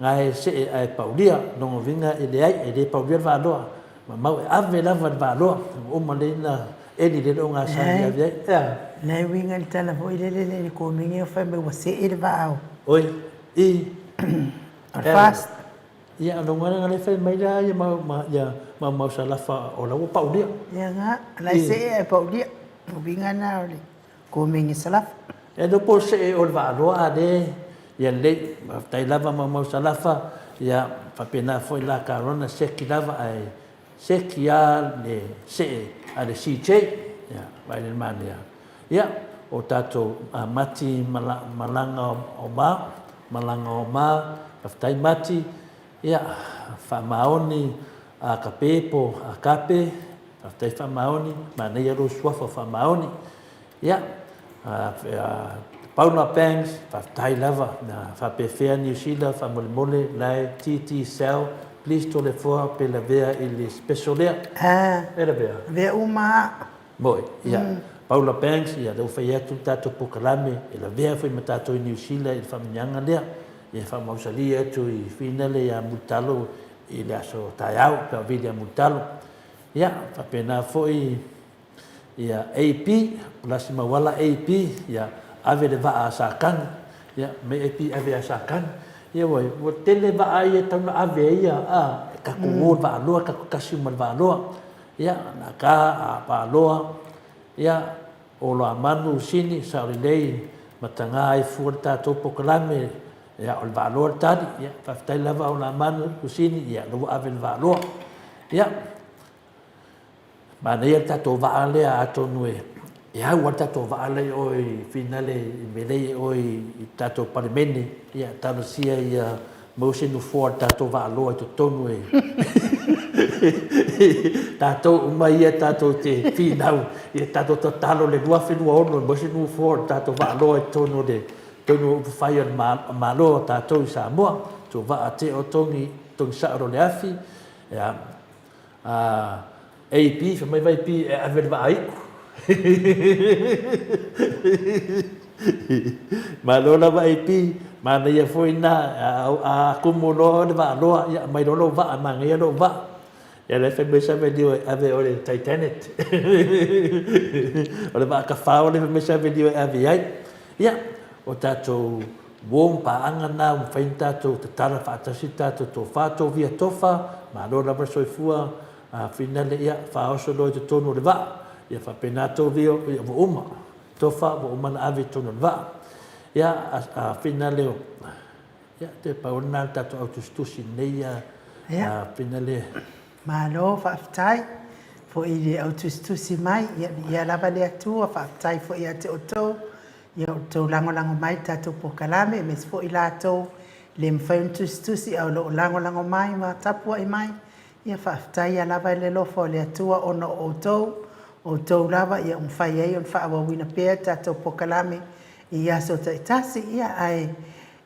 Gae see ae paulia, lona uiga e leai, e le paulia le vaaloa, Maumau e ave lava le vaaloa, ua uma lelei ona eli le ogasami e ave ai. Ea. Nai uiga i le tala foi lele le le komege o fai mai ua see le vaa o. Oi, i. O le fast. Ia, o lona uiga lea fai mai la ia mau, ma, ia Maumau Salafa o la ua paulia. Ia nga, la e see ae paulia. O uiga na o le komege Salafa. E le po see o le vaaloa a le, ia lelei, faafetai lava Maumau Salafa, ia faapena foi la Karona seki lava ae seki a le see a le CJ, ia vaai le manaia. Ia, o tatou Mati Malaga o Ma, Malaga o Ma, faafetai Mati, ia faamaoni a Kape po a Kape, faafetai faamaoni, manaia lou suafa faamaoni. Ia, Paula Banks, faafetai lava, na faapefea Niu Sila, faamolemole, lae, TT Sal, please Toleafoa pe lavea i le special lea. E lavea. Lavea uma a. Moi, ia. Paula Banks, ia, lea ua fai atu le tatou polokalame, e lavea foi ma tatou i Niu Sila i le faamanuiaga lea. Ia, faamausali atu i finale ia Mulitalo i le aso taeao, pe a vili ia Mulitalo. Ia, faapena foi Ia, AP, Pulasi Mauala AP, ia, ave le vaa a Satani, ia, mai AP ave ia Satani. Ia, ua, ua tele vaa ia e tatau ona ave ai ia, a, e tatou o i le vaaloa, tatou tasi uma i le vaaloa. Ia, na ka, a, vaaloa, ia, Oloamanu, Sini, Saolelei, Mataga ai fua le tatou polokalame, ia, o le vaaloa le tali, ia, faafetai lava Oloamanu, Sini, ia, lea ua ave i le vaaloa. Ia, Manaia le tatou vaa lea atonu e E au lava le tatou vaa la i o i finale i melei e o i tatou Palemene, ia talosia ia maua se nofoa o le tatou vaaloa i totonu e tatou uma ia tatou te finau, ia tatou tatalo le 2026 e maua se nofoa o le tatou vaaloa i totonu o le totonu o upufai o le Malo o tatou i Samoa. Tou vaa tea o togi, togi sao loa le afi, ia AP, fai mai vai P e ave le vaa iu. Malo lava AP, manaia foi na, a tumu loa le vaa loa, ia aumai loa lou vaa, manaia lou vaa. Ia la e fai mai Savelio e ave o le Titanic. O le vaa tafao lea fai mai Savelio e ave i ai. Ia, o tatou uo ma paaga na ua mafai ona tatou tatala faatasi le tatou tofa, tovia tofa, malo lava le soifua, a finale, ia, faaoso loa i totonu o le vaa, ia faapena tovia, ia ua uma, tofa ua uma ona ave i totonu o le vaa. Ia, a finale, ia, toe pau lena o le tatou au tusitusi i lenei a finale. Malo faafetai foi i le au tusitusi mai, ia viia lava le Atua, faafetai foi ia te outou ia outou lagolago mai i le tatou polokalame, aemaise foi i latou e le mafai ona tusitusi ae o lo o lagolago mai ma tapuai mai, ia faafetaia lava i le alofa o le Atua ona o outou, o outou lava ia ua mafai ai ona faaauauina pea le tatou polokalame i aso taitasi, ia ae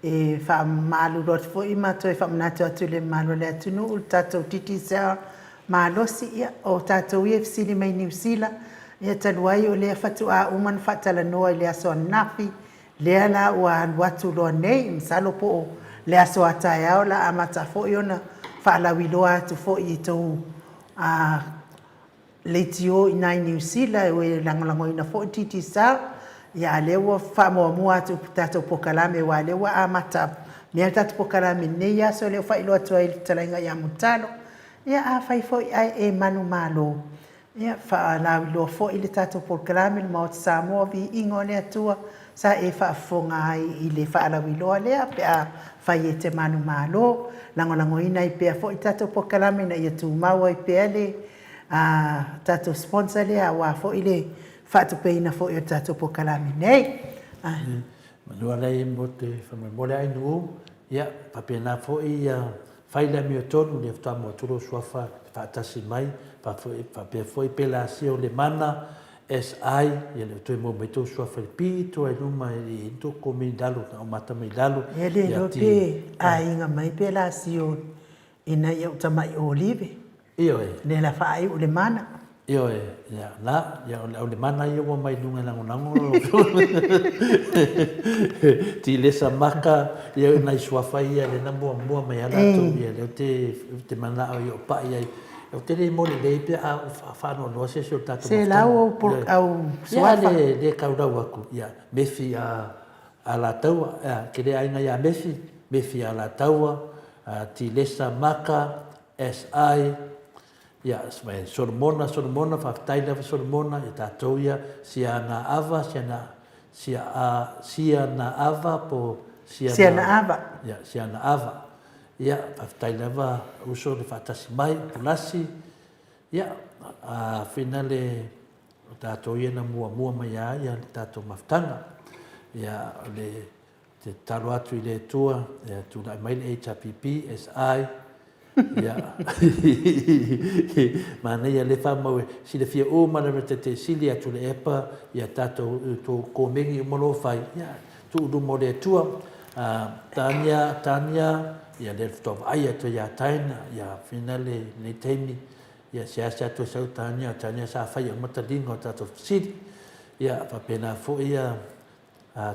E faamalulu atu foi ma toe faamanatu atu i le mamalu o le atunuu le tatou Digicel malosi, ia o tatou ia e fesili mai Niu Sila, ia talu ai o lea faatoa uma ona faatalanoa i le aso ananafi, lea la ua alu atu loa nei, masalo po o le aso a taeao la amata foi ona faalauiloa atu foi i tou leitio i ina i Niu Sila e lagolagoina foi le Digicel, ia a lea ua faamuamua atu i le tatou polokalame aua o lea ua amata mea le tatou polokalame i lenei aso lea ua faailoa atu ai i le fetalaiga ia Mulitalo. Ia afai foi ae e manumalo, ia faalauiloa foi le tatou polokalame i le Maota Samoa, viiga o le Atua, sa e faafofoga ai i le faalauiloa lea pe a fai e te manumalo. Lagolagoina ai pea foi le tatou polokalame ina ia tumau ai pea le tatou sponsor lea aua foi le faatupeina foi o le tatou polokalame nei. Manu alai mo te faamoemoe le ainu ia faapena foi ia fai le amiotonu le faatoa mo atu lou suafa faatasi mai faapea foi pe la sia o le mana SI ia le toe maua mai tou suafa i le pito ai luma i tou komi i lalo na o mata mai lalo. E le iloa pe aiga mai pe la sio ina ia ou tamai olive. Ioe. Lea la faaiu le mana. Ioe, ia la, ia o le au le mana ia ua mai luga e lagolago ti lesa maka ia nai suafa ia le na muamua mai a latou ia lea te te manao i o pai ai. Ou te le mo lelei pe a faanoanoa se isi o le tatou Se la au au suafa. Ia le le kaulau atu ia Mefi a Alataua, ke le aiga ia Mefi, Mefi Alataua, Tilesa Maka, SI, ia, Solomona, Solomona, faafetai lava Solomona, ia tatou ia, Siana Ava, Siana, Sia, a, Siana Ava po Siana, Siana Ava. Ia, Siana Ava. Ia, faafetai lava uso le faatasi mai, Pulasi, ia, a, finale, o tatou ia na muamua mai a ia le tatou mafutaga. Ia, o le te tatalo atu i le Atua, ia tulai mai le HRPP, SI, ia, manaia le faamau e silafia uma lava te te sili atu le epa, ia tatou tou komeni uma lo fai, ia, tuu luma o le Atua, Tania, Tania, ia le faatoa vaai atu ia Taina, ia finale lenei taimi, ia seasea toe sau Tania, Tania sa fai uma taliga o tatou fesili, ia faapena foi ia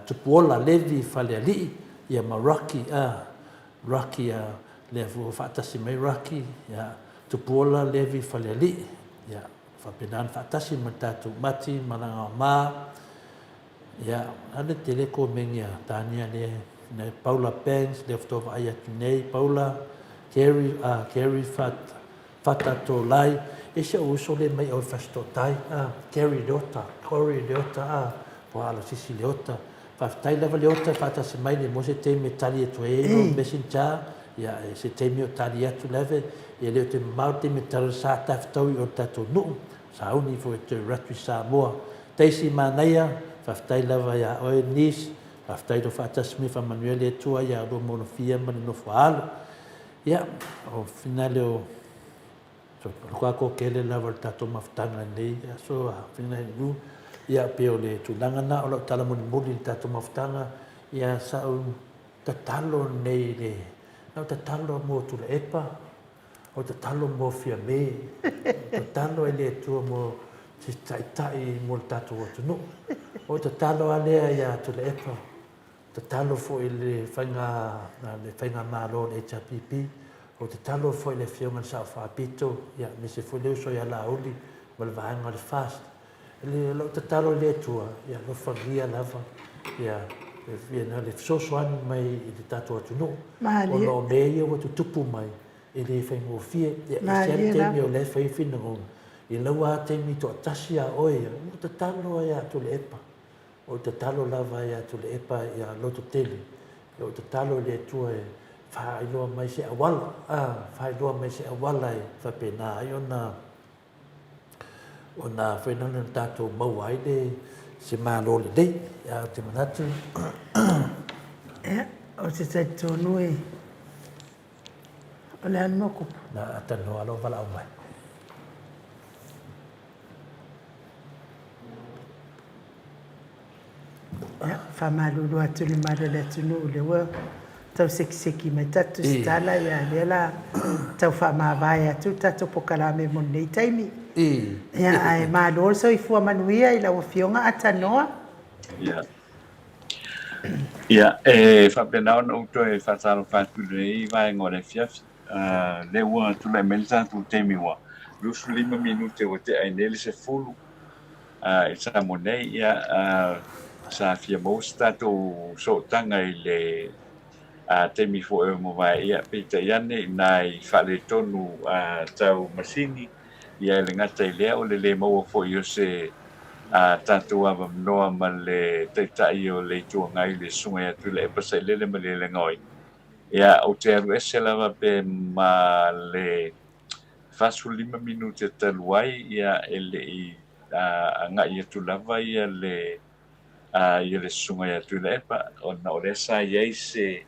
Tupuola Levi Falealii, ia ma Rocky, a, Rocky, a, lea foi ua faatasi mai Rocky, ia, Tupuola Levi Falealii, ia, faapena ona faatasi ma le tatou Mati ma Lagaoma, ia, a le tele komeni a Tania lea, nai Paula Banks, lea faatoa vaai atu nei, Paula, Kerry, a, Kerry Fat, Fata Tolai, e si ou uso lea mai oi Fasitootai, a, Kerry Leota, Corey Leota, a, Ua ala sisi Leota. Faafetai lava Leota e faatasi mai le mo se taimi e tali atu ai lo messenger, ia e se taimi o tali atu lave, ia le o te mamao le taimi e tala sa tafetau i o le tatou nuu, sauni foi e toe alu atu i Samoa. Daisy Manaia, faafetai lava iā oe Niece, faafetai i lou faatasi mai, faamanuia le Atua ia oulua molofia ma le nofo a alo. Ia, o finale o Matua tele lava le tatou mafutaga i lenei aso a Finailu. Ia, pei o le tulaga lena o lau tala mulimuli i le tatou mafutaga, ia sa ou tatalo nei i le, sa ou tatalo mo Tuilaepa, ou tatalo mo Fiame, ou tatalo i le Atua mo se taitai mo le tatou atunuu. Ou tatalo lava lea ia Tuilaepa, Tatalo foi i le faiga le faigamalo o le HRPP, ou tatalo foi i le Afioga i le Sao Faapito, ia, aemaise foi le uso ia Laauli ma le vaega o le FAST. O lau tatalo i le Atua, ia alofagia lava ia le fesoasoani mai i le tatou atunuu, ona o mea ia ua tutupu mai, e le faigofie. Ia, e ese lava le taimi o la e fai ai finagalo, i lau lava taimi toatasi ia oe ia, ua ou tatalo lava ia Tuilaepa, O tatalo lava ia Tuilaepa ia lototele, o tatalo i le Atua e faailoa mai se auala, a, faailoa mai se auala e faapena ai ona, ona foi lana tatou maua ai le, se Malo lelei. Ia, ou te manatu. Ia, ou te talitonu e, o le a le mea o tupu? Na talanoa lou valaau mai. Ia, faamalulu atu i le mamalu o le atunuu o lea ua tau sekiseki mai tatou tusitala, ia o lea o le a tau faamavae atu le tatou polokalame mo lenei taimi. Ia, ae malo le soifua manuia i lau Afioga Atanoa. Ia, ia e faapena ona ou toe faatalofa atu i lenei vaega o le afiafi. Lea ua tulai mai le tatou taimi ua 25 minute ua tea ai nei le 10 i Samoa nei. Ia, sa fia maua se tatou sootaga i le taimi foi ua mavae, ia, peitai ane inā i faaletonu tau masini, ia e le gata i lea o le le maua foi o se tatou avanoa ma le Taitai o le Itu Agai, le Susuga ia Tuilaepa Sailele Malielegaoi. Ia, ou te alu ese lava pe ma le 45 minute talu ai, ia, e le i agai atu lava ia le ia le susuga ia Tuilaepa, ona o lea sa i ai se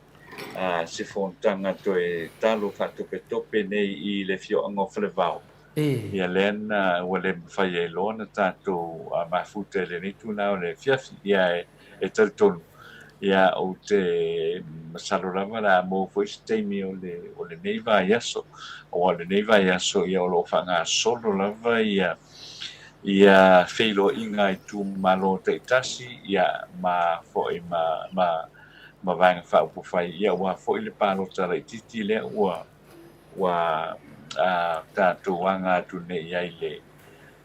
se fonotaga toe talo faatopetope nei i le afioaga o Falevao. Ia lea na ua le mafai ai loa ona tatou mafuta i lenei itula o le afiafi. Ia e talitonu, ia ou te masalo lava o le a maua foi se taimi o le o lenei vaiaso, aua o lenei vaiaso ia o lo o faagasolo lava ia ia feiloaiga a itumalo taitasi ia ma foi ma ma ma Vaega Faaupufai, ia aua foi le palota laitiiti lea ua ua tatou aga atu nei i ai le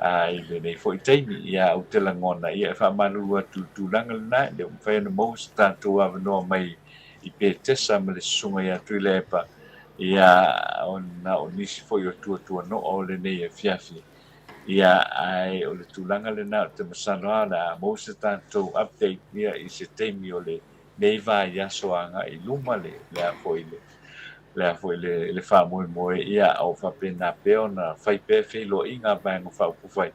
i lenei foi taimi. Ia, ou te lagona, ia, e faamalulu atu i le tulaga lena, e le o mafai ona maua se tatou avanoa mai i Petesa ma le Susuga ia Tuilaepa, ia, ona o nisi foi o tuatuanoa o lenei afiafi. Ia, ae o le tulaga lena, ou te masalo lava o le a maua se tatou update ia i se taimi o le nei vaiaso agai i luma le le a foi le le a foi le le faamoemoe ia o faapena pea ona fai pea feiloaiga a Vaega Faaupufai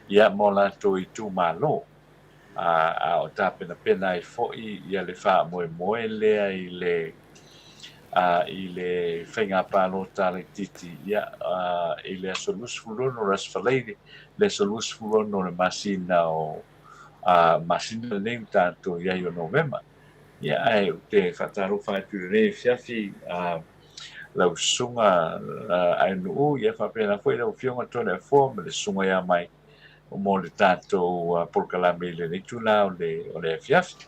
ia mo latou itumalo a a o tapenapena ai foi ia le faamoemoe lea i le a i le faiga palota laitiiti ia a i le aso 26 o le aso Faraile le aso 26 o le masina o a masina lenei ua tatou i ai o Novema. Ia, ae ou te faatalofa atu i lenei afiafi a lau susuga Ainuu, ia faapena foi lau Afioga Toleafoa ma le susuga ia Mike mo le tatou polokalame i lenei itula o le afiafi.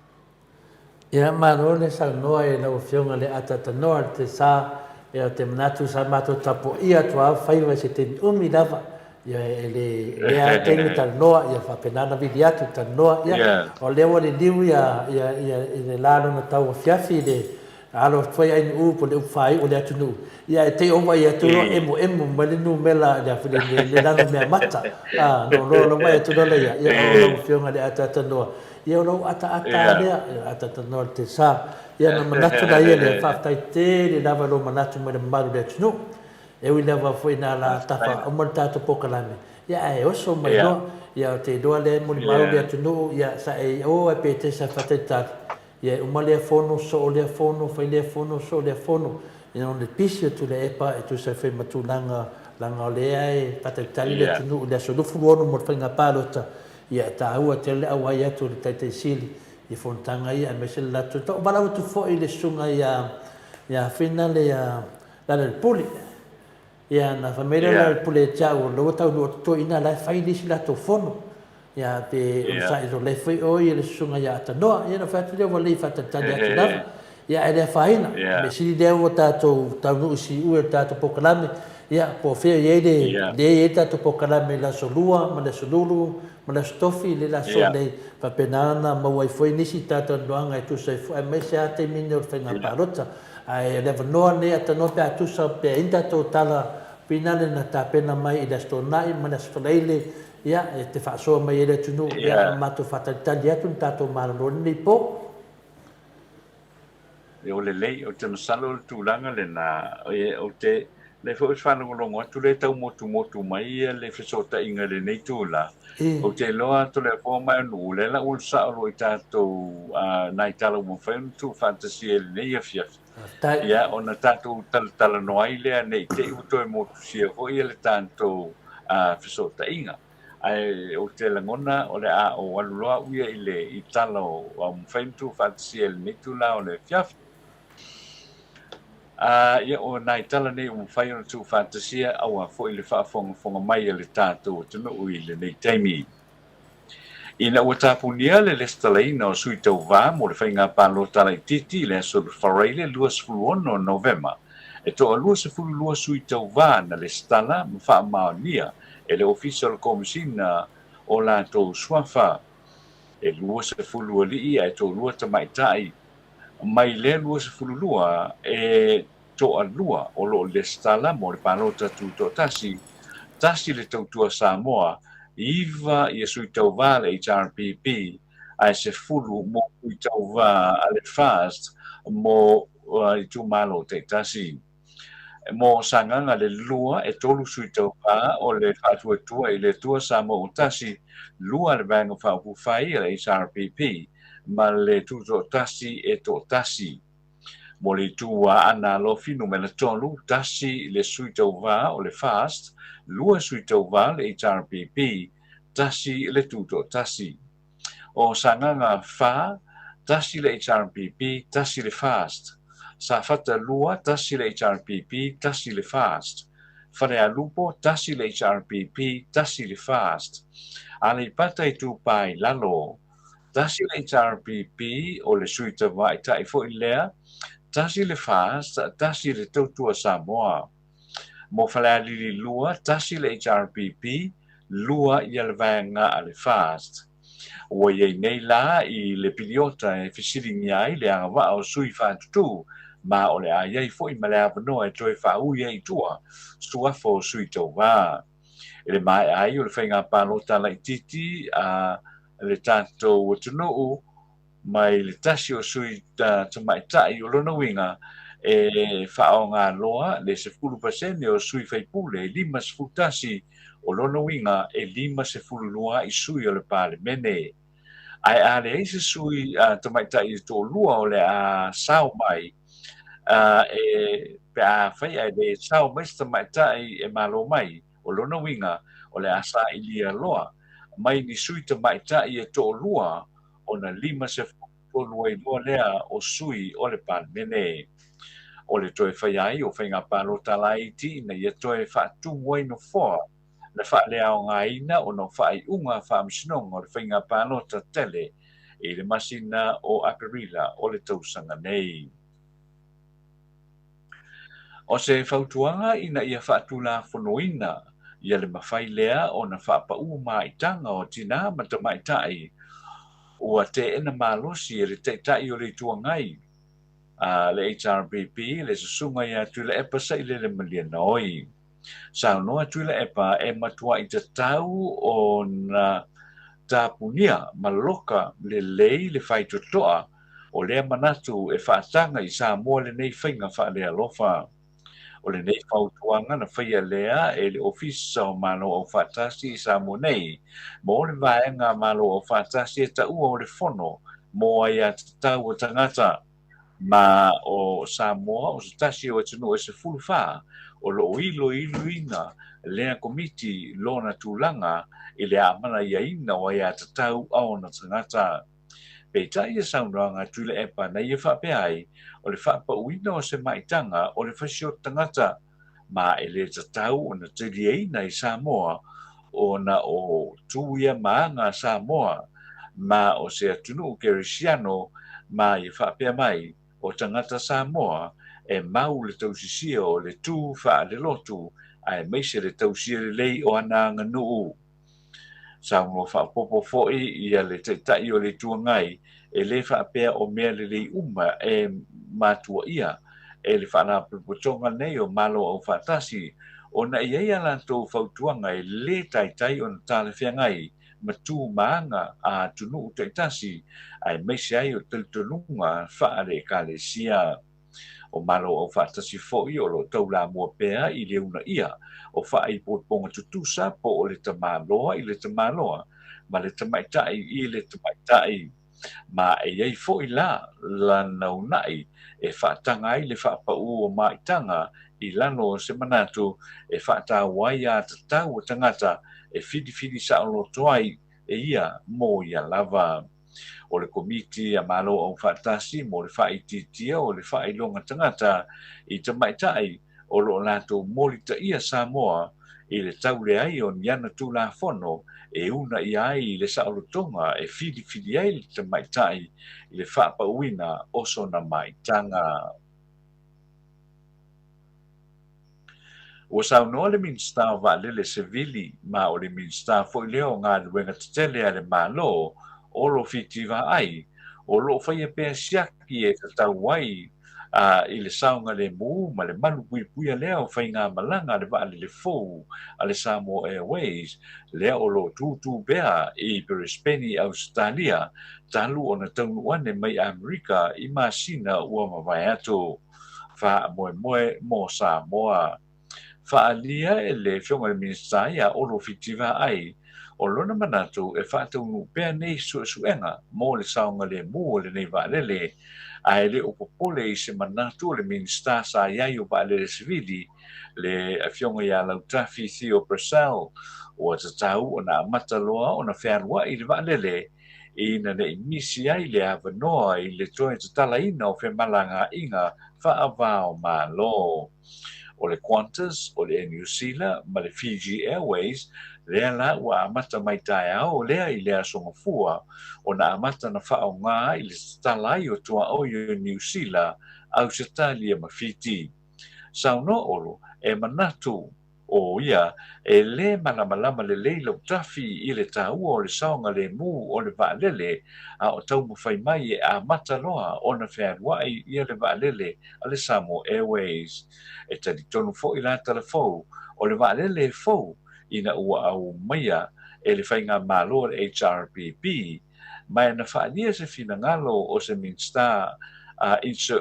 Ia, malo le saunoa i lau Afioga le Atatanoa le Tesa. Ia, ou te manatu sa matou tapuaia atu lava faiva i se taimi umi lava. Ia, e le, lea lava taimi talanoa, ia faapena ona vili atu talanoa. Ia, o lea ua liliu ia, ia, ia, i le la lona tau afiafi i le alo atu ai Ainuu po o le upu faaiu o le atunuu. Ia, ae te i ua vaai atu loa emoemo mai le numera i le, le, le lanu meamata. A, na ou loa la vaai atu loa lea, ia, o lau Afioga i le Atatanoa. Ia o lou ataata lava lea, ia ataatanoa le Tesa. Ia ona manatu laia lea, faafetai tele lava i lou manatu mai le mamalu o le atunuu. E ui lava foi ina la tafa uma le tatou polokalame, Ia, ae oso mai loa. Ia, ou te iloa lea e molimau le atunuu, ia, sa e i o ae pe te sa faatalitali. Ia, e uma lea fono, soo lea fono, fai lea fono, soo lea fono. Ia, ona pisi o Tuilaepa e tusa ai foi ma tulaga, leaga o lea e faatalitali le atunuu i le aso 26 mo le faiga palota. Ia, e taua tele le auai atu o le Taitai Sili i fonotaga ia aemaise le latou tau valaau atu foi i le susuga ia ia Fina le ia Lalelepule. Ia na fai mai lea o Lalelepule ia te au o lea ua taunuu atu toeaiina la e fai le isi latou fono. Ia pe onosai o la e foi oe ia le susuga ia Atanoa. Ia na fai atu lea ua lei faatalitali atu lava. Ia ae le afaina. Mea sili lea ua tatou taunuu i siui o le tatou polokalame. Ia po o fea o i ai le lea e i ai le tatou polokalame i le aso Lua ma le aso Lulu ma le aso Tofi lea o le a sosoo nei, faapena ona maua ai foi nisi talatalanoaga e tusa ai foi aemaise lava taimi nei o le faiga palota. Ae o le avanoa lenei Atanoa pe a tusa pe a i ai ni tatou tala finale na tapena mai i le Aso Toonai ma le Aso Faraile, ia, e te faasoa mai ai le atunuu, ia, ma matou faatalitali atu ni tatou malolo i lenei po. Ua lelei, ou te masalo o le tulaga lena, ou te, lea foi ou te faalogologo atu lea e tau motumotu mai le fesootaiga i lenei itula. Ou te iloa atu lea foi mai o lea la ua sao loa i tatou nai tala ua mafai ona tuufaatasia i lenei afiafi. Ia, ona tatou talatalanoa ai lea ne i te i ua toe motusia foi le tatou fesootaiga. Ae ou te lagona o le a ou alu loa au ia i le i tala ua mafai ona tuufaatasia i lenei itula o le afiafi. Ia, o nai tala nei ua mafai ona tuufaatasia aua foi le faafogafoga mai a le tatou atunuu i lenei taimi. Ina ua tapunia le lesitalaina o sui tauva mo le faiga palota laitiiti i le aso Faraile 26 Novema, e toalua 12 sui tauva na lesitala ma faamaonia e le Ofisa o le Komesina o latou suafa. E 20 alii ae toalua tamaitai. Mai lea 22 e toalua o lo o lesitala mo le palota tutoatasi, tasi le Tautua Samoa, iva ia sui tauva a le HRPP, ae 10 mo sui tauva a le FAST mo itumalo taitasi. Mo Sagaga le lua, e tolu sui tauva o le Faatuatua i le Atua Samoa ua tasi, lua le Vaega Faaupufai a le HRPP ma le Tutoatasi e toatasi. Mo le itu Aana Alofi numera 3, tasi le sui tauva o le FAST, lua sui tauva o le HRPP, tasi le Tutoatasi. O Sagaga 4, tasi le HRPP, tasi le FAST. Safata 2, tasi le HRPP, tasi le FAST. Falealupo, tasi le HRPP, tasi le FAST. Aleipata Itupa i Lalo, Tasi le HRPP, o le sui tamaitai foi lea, tasi le FAST, tasi le Tautua Samoa. Mo Falealili 2, tasi le HRPP, lua ia le vaega a le FAST. Ua i ai nei la i le piliota e fesiligia ai le agavaa o sui faatutū, ma o le a i ai foi ma le avanoa e toe faaui ai i tua suafa o sui tauva. I le maea ai o le faiga palota laitiiti a le tatou atunuu mai le tasi o sui tamaitai, o lona uiga e faaaoga loa le 10% o sui faipule e 51, o lona uiga e 52 ai sui o le Palemene. Ae a leai se sui tamaitai e toalua o le a sao mai, e, pe a fai ae le sao mai se tamaitai e malo mai, O lona uiga, o le a sailia loa mai ni sui tamaitai e toalua ona 53 ai loa lea o sui o le Palemene. O le toe faia ai o faiga palota laiti ina ia toe faatumu ai nofoa na faaleaogaina ona o faaiuga faamasinoga o le faiga palota tele i le masina o Aperila o le tausaga nei. O se fautuaga ina ia faatulafonoina ia le mafai lea ona faapaū maitaga o tinā ma tamaitai ua teena malosi e le Taitai o le Itu Agai a le HRPP le Susuga ia Tuilaepa Sailele Malienoe. Saunoa Tuilaepa e matuai tatau ona tapunia ma loka lelei le faitotoa o lea manatu e faataga i Samoa lenei faiga faalealofa. O lenei fautuaga na faia lea e le Ofisa o Malo Aufaatasi i Samoa nei mo le vaega Malo Aufaatasi e taua o le Fono mo Aiatatau a Tagata. Ma o Samoa o se tasi o atunuu e 14 o lo o iloiloina lea komiti lona tulaga i le amanaiaina o aiatatau a ona tagata. Peitai ia saunoaga a Tuilaepa na ia faapea ai, o le faapauina o se maitaga o le fasioti tagata, ma e lē tatau ona taliaina i Samoa ona o tu ia ma aga a Samoa, ma o se atunuu kerisiano, ma ia faapea mai, o tagata Samoa e mau le tausisia o le tu faalelotu aemaise le tausia lelei o ana aganuu. Saunoa faaopoopo foi ia le Taitai o le Itu Agai, e le faapea o mea lelei uma e matuaia e le Faalapotopotoga nei o Malo Aufaatasi, ona e i ai a latou fautuaga e le taitai ona talafeagai ma tu ma aga a atunuu taitasi, aemaise ai o talitonuga faale-Ekalesia. O Malo Aufaatasi foi o lo o taulamua pea i le uunaia o faaipoipoga tutusa po o le tamaloa i le tamaloa ma le tamaitai i le tamaitai. Ma e i ai foi la lana uunai e faataga ai le faapaū o maitaga i lalo o se manatu e faataua ai aiatatau a tagata e filifili saoloto ai e ia mo ia lava. O le Komiti a Malo Aufaatasi mo le Faaitiitia o le Faailoga Tagata i Tamaitai o lo o latou molitaia Samoa i le tau leai o ni ana Tulafono e uunaia ai le saolotoga e filifili ai le tamaitai i le faapauina o sona maitaga. Ua saunoa le Minisita o Vaalele Sevili ma o le Minisita foi lea o Galuega Tetele a le Malo, Olo Fiti Vaai, o lo o faia pea siaki e tatau ai i le saogalemu ma le malupuipuia lea o faigamalaga a le vaalele fou a le Samoa Airways lea o lo o tūtū pea i Peresipeni i Ausetalia talu ona taunuu ane mai Amerika i masina ua mavae atu. Faamoemoe mo Samoa. Faaalia e le Afioga i le Minisita ia Olo Fiti Vaai, o lona manatu e faataunuu pea nei suesuega mo le saogalemu o lenei vaalele, a e le o popole i se manatu o le Minisita sa i ai o Vaalele Sivili, le Afioga ia Lautafi Theo Purcell, ua tatau ona amata loa ona fealuai le vaalele ina ne i misi ai le avanoa i le toe tatalaina o femalagaaiga faava-o-Malo. O le Qantas, o le Air New Zealand ma le Fiji Airways lea la ua amata mai taeao lea i le Aso Gafua ona amata na faaaoga i le tatala ai o tuaoi o Niu Sila, Ausetalia ma Fiti. Saunoa Olo, e manatu O ia, e lē malamalama lelei Lautafi i le taua o le saogalemu o le vaalele, a o taumafai mai e amata loa ona fealuai ia le vaalele a le Samoa Airways. E talitonu foi la tala fou, o le vaalele e fou ina ua aumaia e le faigamalo a le HRPP, ma e na faaalia se finagalo o se Minisita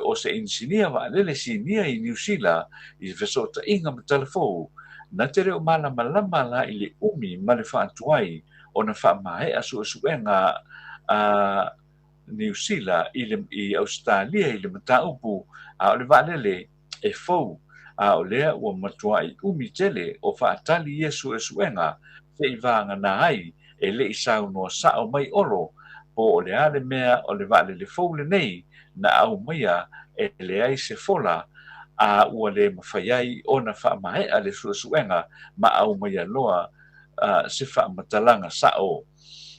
o se inisinia vaalele sinia i Niu Sila i fesootaiga ma talafou, na te le o malamalama la i le umi ma le faatuai ona faamaea suesuega a Niu Sila i le i Ausetalia i le mataupu, a o le vaalele e fou, a o lea ua matuai umi tele o faatali ia suesuega se i vagana ai e le i saunoa sao mai Olo po o le a le mea o le vaalele fou lenei na aumaia e leai se fola a ua le mafai ai ona faamaea le suesuega ma aumaia loa se faamatalaga sao.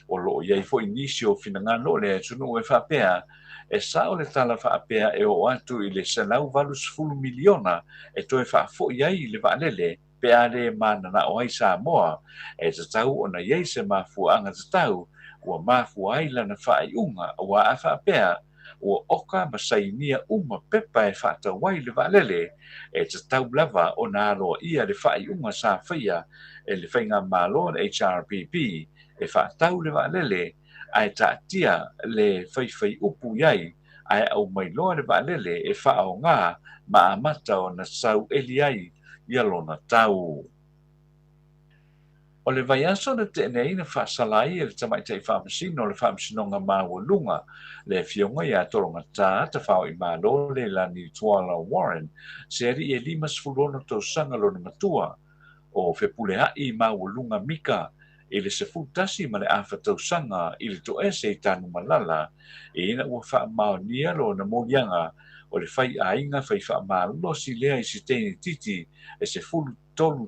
O lo o i ai foi nisi o finagalo o le atunuu e faapea, e sao le tala faapea e oo atu i le $180 miliona e toe faafoi ai le vaalele pe a le mananao ai Samoa, e tatau ona i ai se mafuaaga tatau ua mafua ai lana faaiuga aua a faapea ua oka ma sainia uma pepa e faatau ai le vaalele, e tatau lava ona aloaia le faaiuga sa faia e le Faigamalo a le HRPP e faatau le vaalele ae taatia le faifaiupu i ai ae aumai loa le vaalele e faaaoga ma amata ona sau eli ai ia lona tau. O le vaiaso na tea nei na faasala ai e le Tamaitai Faamasino o le Faamasinoga Maualuga, le Afioga ia Tologatā Tafaoimalo Leilani Tuala Warren, se alii e 56 tausaga lona matua, o Fepuleai Maualuga Mika i le 11 ma le afa tausaga i le toese i Tanumalala, ina ua faamaonia lona moliaga o le faiaiga fai faamalosi lea i se teine titi e 13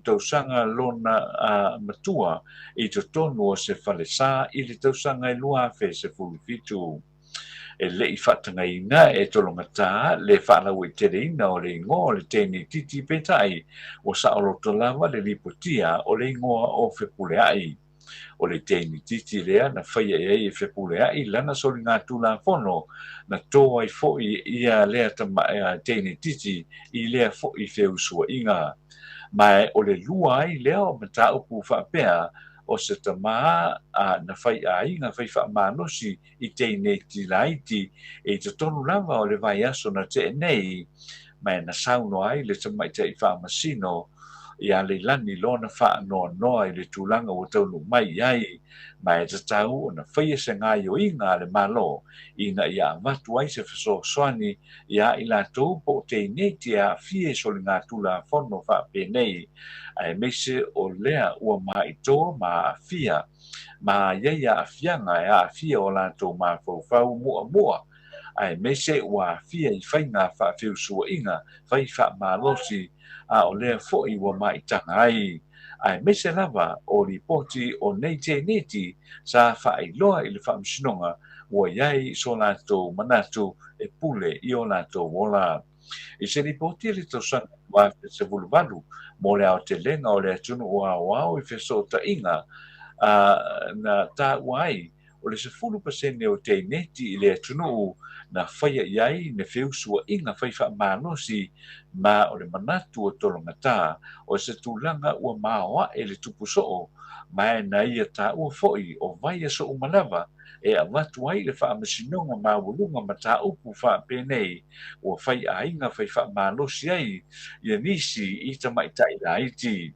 tausaga lona matua i totonu o se falesa i le tausaga e 2017. E le i faatagaina e Tologatā le faalauaiteleina o le igoa o le teine titi, peitai ua saoloto lava le lipotia o le igoa o Fepuleai. O le teine titi lea na faia i ai e Fepuleai lana soligatulafono, na tō ai foi ia lea teine titi i lea foi feusuaiga. Ma o le lua ai lea o mataupu faapea o se tamā na faiaiga fai faamalosi i teineiti laiti i totonu lava o le vaiaso na tea nei, ma na saunoa ai le Tamaitai Faamasino ia Leilani lona faanoanoa i le tulaga ua taunuu mai i ai, ma e tatau ona faia se gaoioiga a le Malo ina ia avatu ai se fesoasoani iā i latou po o teineiti e aafia i soligatulafono faapenei, aemaise o lea ua maitoa ma aafia ma i ai aafiaga e aafia o latou mafaufau muamua, aemaise ua aafia i faiga faafeusuaiga fai faamalosi, a o lea foi ua maitaga ai, aemaise lava o lipoti o nei teineiti sa faailoa i le Faamasinoga ua i ai so latou manatu e pule i o latou ola. I se lipoti i le tausaga 2018 mo le aotelega o le atunuu aoao i fesootaiga, na taua ai o le 10% o teineti i le atunuu na faia i ai ni feusuaiga fai faamalosi, ma o le manatu o Tologatā o se tulaga ua maoae le tupu soo, ma e na ia taua foi o vaiaso uma lava e avatu ai le Faamasinoga Maualuga mataupu faapenei ua faiaiga fai faamalosi ai ia nisi i tamaitai laiti.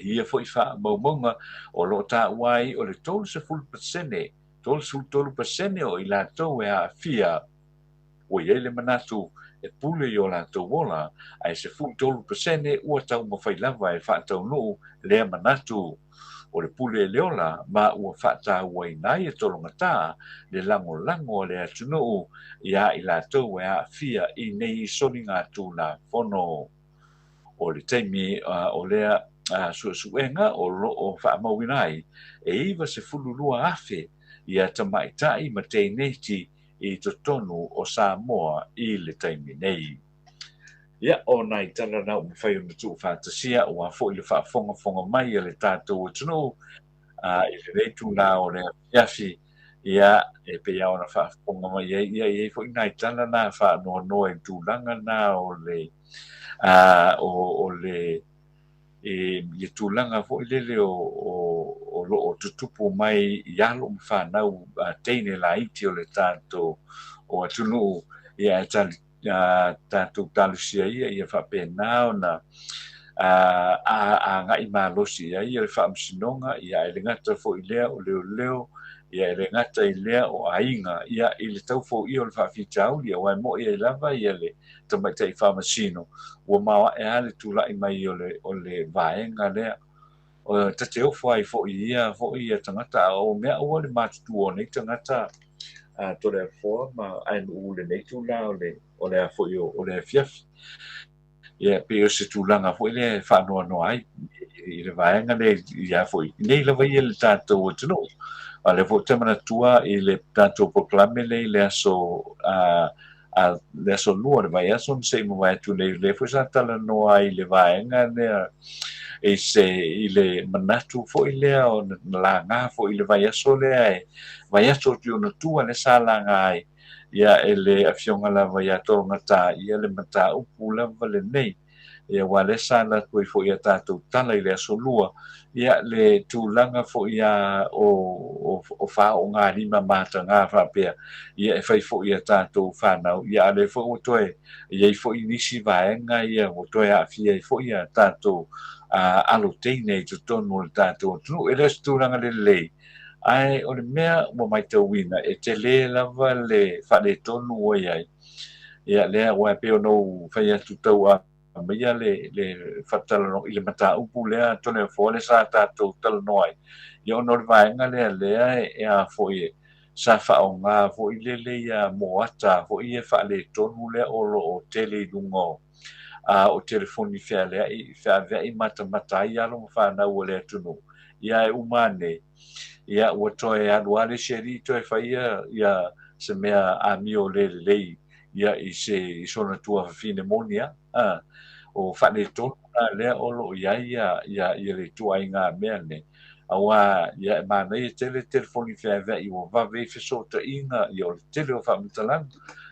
I ia foi faamaumauga o lo o taua ai o le 30%, 33% o i latou e aafia ua i ai le manatu e pule i o latou ola, ae 13% ua taumafai lava e faataunuu lea manatu. O le pule e le ola, ma ua faatauaina ai e Tologatā le lagolago a le atunuu iā i latou e aafia i nei soligatulafono. O le taimi o lea suesuega o lo o faamauina ai e 92,000 ia tamaitai ma teineiti i totonu o Samoa i le taimi nei. Ia, o nai tala na ua mafai ona tuufaatasia aua foi le faafogafoga mai a le tatou atunuu i lenei itula o le afiafi. Ia, e pei lava ona faafofoga mai ai, ia, e i ai foi nai tala na faanoanoa i le tulaga na o le, o le i tulaga foi lele o lo o tutupu mai i alo ma fanau teine laiti o le tatou o atunuu, ia e tali tatou talosia ia ia faapena ona agai malosi i ai le Faamasinoga, ia e le gata foi i lea o leoleo, ia e le gata i lea o aiga, ia i le tau foia o le faafitauli, aua e moni ai lava ia le Tamaitai Faamasino ua maoae lava le tulai mai o le vaega lea. Ta te ofo ai foi i ia foi ia tagata, a o mea aua le matutua o nei tagata a Toleafoa ma Aenuu lenei itula o le a foi o le afiafi. Ia, pei o se tulaga foi lea e faanoanoa ai i le vaega lea ia foi nei lava ia le tatou atunuu. A o lea foi ou te manatua i le tatou polokalame lea i le aso a le aso lua o le vaiaso na se i mavae atu nei, lea foi sa talanoa ai i le vaega lea i se i le manatu foi lea o na laga foi i le vaiaso lea e vaiaso atu i ona tua lea sa laga ai ia e le afioga lava ia Tologatā ia le mataupu lava lenei. Ia aua lea sa alu atu ai foi i a tatou tala i le Aso Lua, ia le tulaga foi a o o faaaogalima mataga faapea, ia e fai foi i a tatou fanau, ia a o lea foi ua toe i ai foi nisi vaega ia ua toe aafia ai foi a tatou alo teine i totonu o le tatou atunuu. E le o se tulaga lelei, ae o le mea ua matauina, e tele lava le faaletonu ua i ai, Ia, lea aua e pei ona ou fai atu tau aumaia le, le faatalanoa i le mataupu lea Toleafoa lea sa tatou talanoa ai, ia ona o le vaega lea lea e a foi e sa faaaoga foi lele ia moata foi ia faaletonu lea o lo o tele i luga o a o telefoni fealeai feaveai matamata ai alo ma fanau a le atunuu. Ia e uma ane Ia, ua toe alu lava le isi alii toe fai ia, ia se mea amio le lelei ia i se i sona tuafafine moni a. A, o faaletonu la lea o lo o i ai ia, ia, ia le ituaiga mea lenei. Aua, ia e manaia tele telefoni feaveai ua vave ai fesootaiga, ia o le tele o faamatalaga.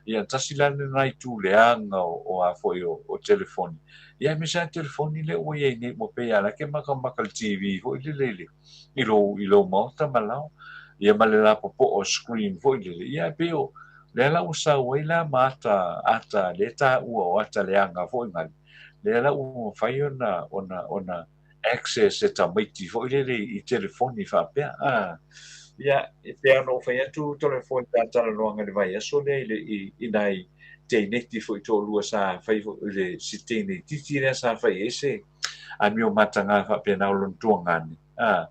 Ia tasi la lena itu leaga o, o a foi o, o telefoni. Ia aemaise lava telefoni lea ua i ai nei ua pei lava la e makamaka i le TV foi lele i le i lou, i lou maota ma lao, ia ma le lapopoa screen foi lele, ia e pei o lea la ua sau ai la ma ata, ata lea taua o ata leaga foi nale, lea la ua mafai ona, ona, ona access e tamaiti foi lele i telefoni faapea. Ah, ia, e pei ona ou fai atu Toleafoa i ta talanoaga i le vaiaso lea i, le, i, i nai teineti foi toalua sa fai foi i le si teine itiiti lea sa fai ese amio mataga faapena o lona tuagane. A,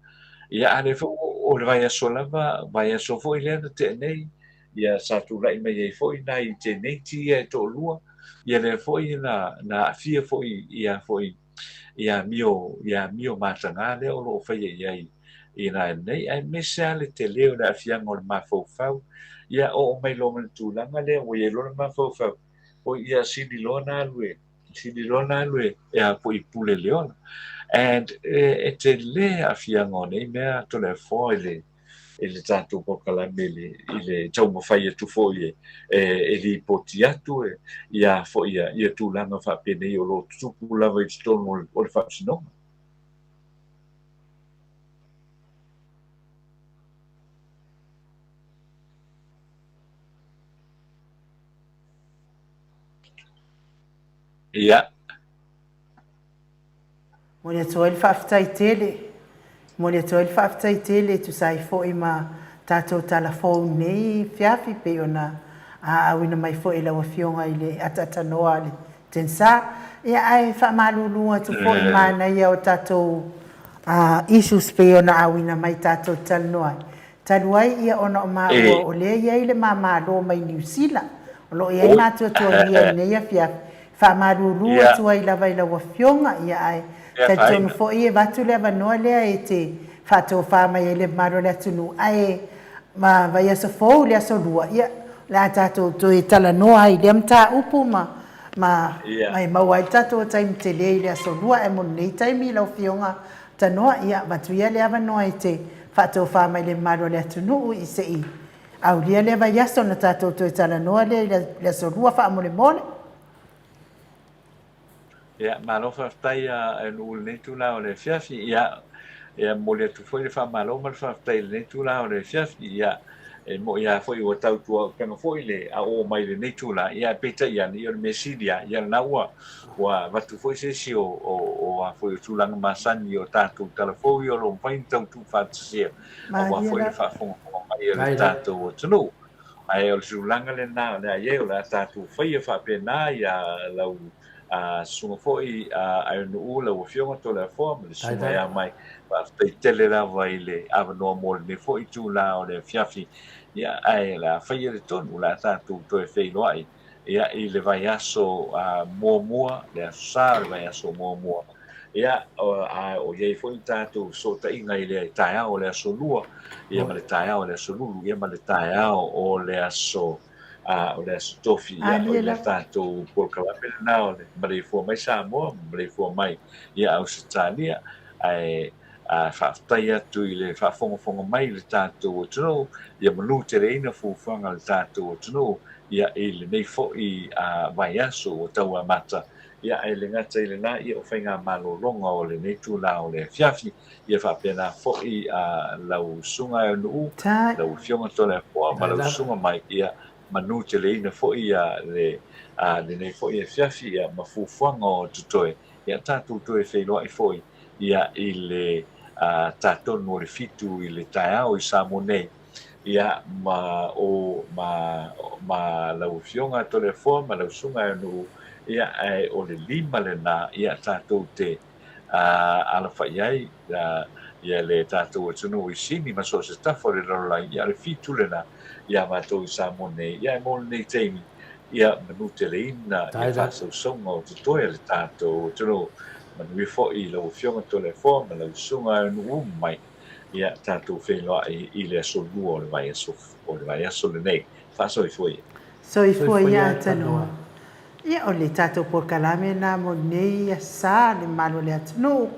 ia, a lea foi o le vaiaso lava, vaiaso foi lea na tea nei, ia sa tulai mai ai foi nai teineiti ia e toalua, ia lea foi na, na aafia foi ia foi i amio, i amio mataga lea o lo o faia i ai i nai, aemaise lava le tele o le aafiaga o le mafaufau. Ia oo mai loa ma le tulaga lea ua i ai loa le mafaufau, oi ia sili loa ona alu e sili loa ona alu e e a foi i pule le ola. And e, e tele aafiaga o nei mea Toleafoa i le i le tatou polokalame i le, i le taumafai atu foi e, e, e lipoti atu e, ia foi ia, ia tulaga faapenei o lo o tutupu lava i totonu o le, o le faamasinoga. Ia. Momoli atu ai le faafetai tele. Momoli atu ai le faafetai tele e tusa ai foi ma tatou tala fou nei afiafi pei ona auina mai foi e lau Afioga i le ataatānoa a le TENSA. Ia ae faamalulu atu foi i manaia o tatou issues pei ona auina mai tatou te talanoa ai. Talu ai ia ona o maua o lea e i ai le ma Malo mai Niu Sila, o lo o i ai matuatuagia i lenei afiafi, faamalulu atu ai lava i lau Afioga, ia ae talitonu foi e avatu le avanoa lea e te faatofa mai ai le mamalu o le atunuu, ae ma vaiaso fou i le aso Lua, ia, o le a tatou toe talanoa ai i lea mataupu ma ma e maua ai le tatou taimi tele i le aso Lua, ae mo lenei taimi lau Afioga Tanoa, ia, avatu ia le avanoa e te faatofa mai le mamalu o le atunuu i se i aulia lea vaiaso ona tatou toe talanoa lea i le aso Lua faamolemole. Ia, malo faafetai a Nuu i lenei itula o le afiafi. Ia, ia momoli atu foi le faamalo ma le faafetai i lenei itula o le afiafi. Ia, e moni lava foi ua tautuaupega foi le oo mai i lenei itula, ia ae peitai ane, ia o le mea sili lava, ia lena ua ua avatu foi se isi o, o, o, a foi o tulaga masani o tatou tala fou ia o lo o mafai ona tau tuufaatasia aua foi le faafogafoga mai a le tatou atunuu. Ae o le tulaga lena o le a i ai, o le a tatou faia faapena ia lau susuga foi Aenu'u, lau Afioga Toleafoa ma le susuga ia Mai. Faafetai tele lava i le avanoa mo lenei foi itula o le afiafi. Ia, ae o le a faia le tonu, o le a tatou toe feiloai ia, i le vaiaso muamua, le Aso Sa o le vaiaso muamua. Ia, a o i ai foi le tatou fesootaiga i le taeao o le Aso Lua, ia ma le taeao o le Aso Lulu, ia ma le taeao o le Aso o le Aso Tofi, ia, o le tatou polokalame lena o le Maleifua Mai Samoa ma Maleifua Mai ia Ausetalia. Ae faafetai atu i le faafogafoga mai i le tatou atunuu, ia manuteleina fuafuaga a le tatou atunuu ia i lenei foi vaiaso ua tau amata. Ia, ae le gata i lena, ia, o faigamalologa o lenei itula o le afiafi, ia faapena foi lau Susuga Aeonuu, lau Afioga Toleafoa ma lau Susuga Mike, ia manuteleina foi le lenei foi afiafi, ia, ma fuafuaga o totoe, ia tatou toe feiloai foi ia i le ta tonu o le 7 i le taeao i Samoa nei, ia ma o ma ma lau Afioga Toleafoa ma lau Susuga Aeonuu, ia ae o le 5 lena ia tatou te alafai ai ia le tatou atunuu i Sini ma so o se tafa o le lalolagi, ia o le 7 lena ia matou i Samoa nei, ia ae mo lenei taimi, ia manuteleina ia faasausauga o totoe a le tatou atunuu. Manuia foi lau Afioga Toleafoa ma lau Susuga Aeonuu mai, ia tatou feiloai i le aso Lua o le vaiaso o le vaiaso lenei. Faasoifua ia. Soifua ia Atanoa. Ia o le tatou polokalame lena mo lenei asa le mamalu o le atunuu,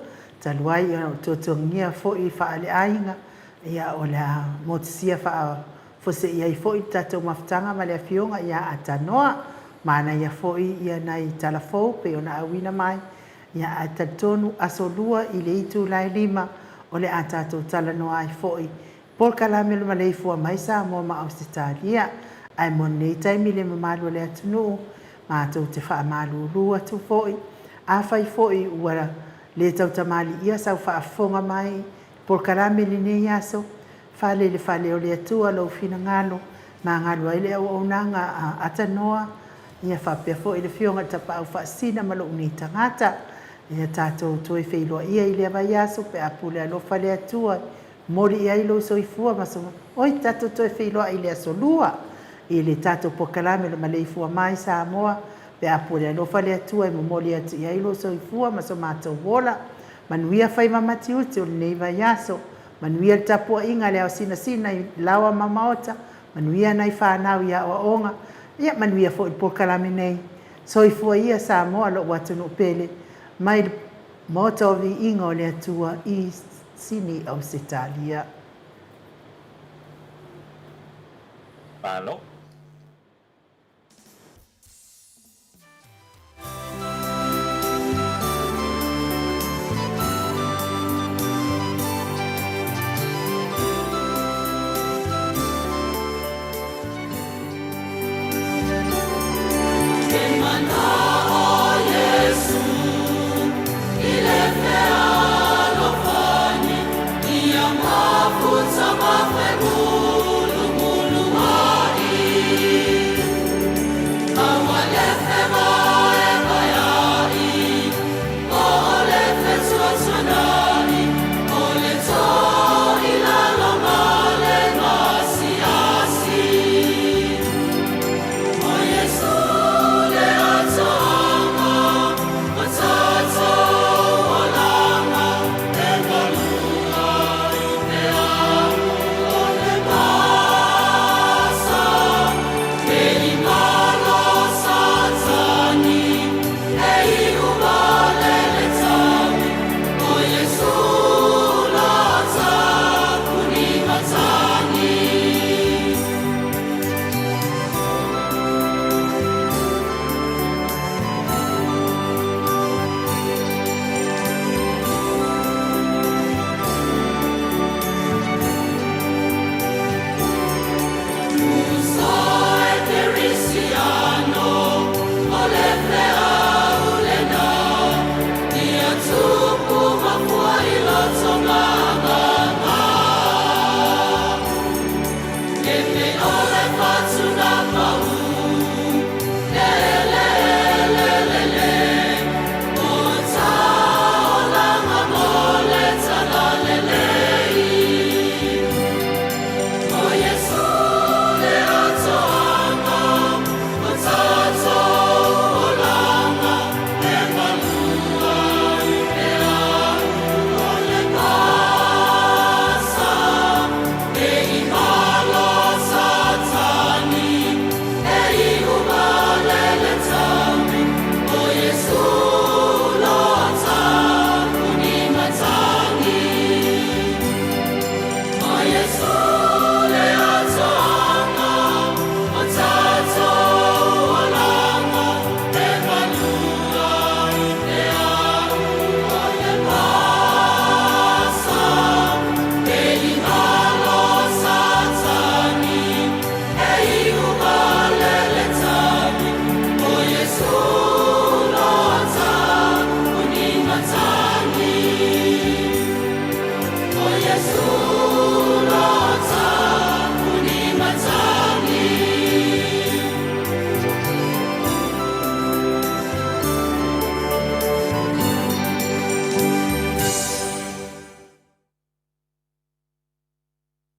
talu ai ona o tuatuagia foi faaleaiga, ia o le a motusia faafuasei ai foi le tatou mafutaga ma le Afioga ia Atanoa. Manaia foi ia nai tala fou pei ona auina mai, ia ae talitonu aso Lua i le itula e 5 o le a tatou talanoa ai foi Polokalame o le maleifua mai Samoa ma Ausetalia, ae mo lenei taimi le mamalu o le atunuu, matou te faamalulu atu foi, afai foi ua le tautamaliia sau faafofoga mai i polokalame i lenei aso, fale i le fale o le Atua lou finagalo, magalo ai le auaunaga a Atanoa, ia faapea foi le Afioga i le Tapaau Faasisina ma lou nei tagata. Ia tatou toe feiloaia i lea vaiaso pe a pule alofa le Atua Momoli i ai lou soifua ma so Oi, tatou toe feiloai i le aso Lua i le tatou polokalame o le Maleifua Mai Samoa pe a pule alofa le Atua e momoli atu i ai lou soifua ma so matou ola. Manuia faiva matiuti o lenei vaiaso. Manuia le tapuaiga a le ao sinasina i laoa ma maota. Manuia nai fanau i aoaoga. Ia manuia foi le polokalame nei. Soifua ia Samoa lou atunuu pele mai le Maota o Viiga o le Atua i Sini Ausetalia. Malo.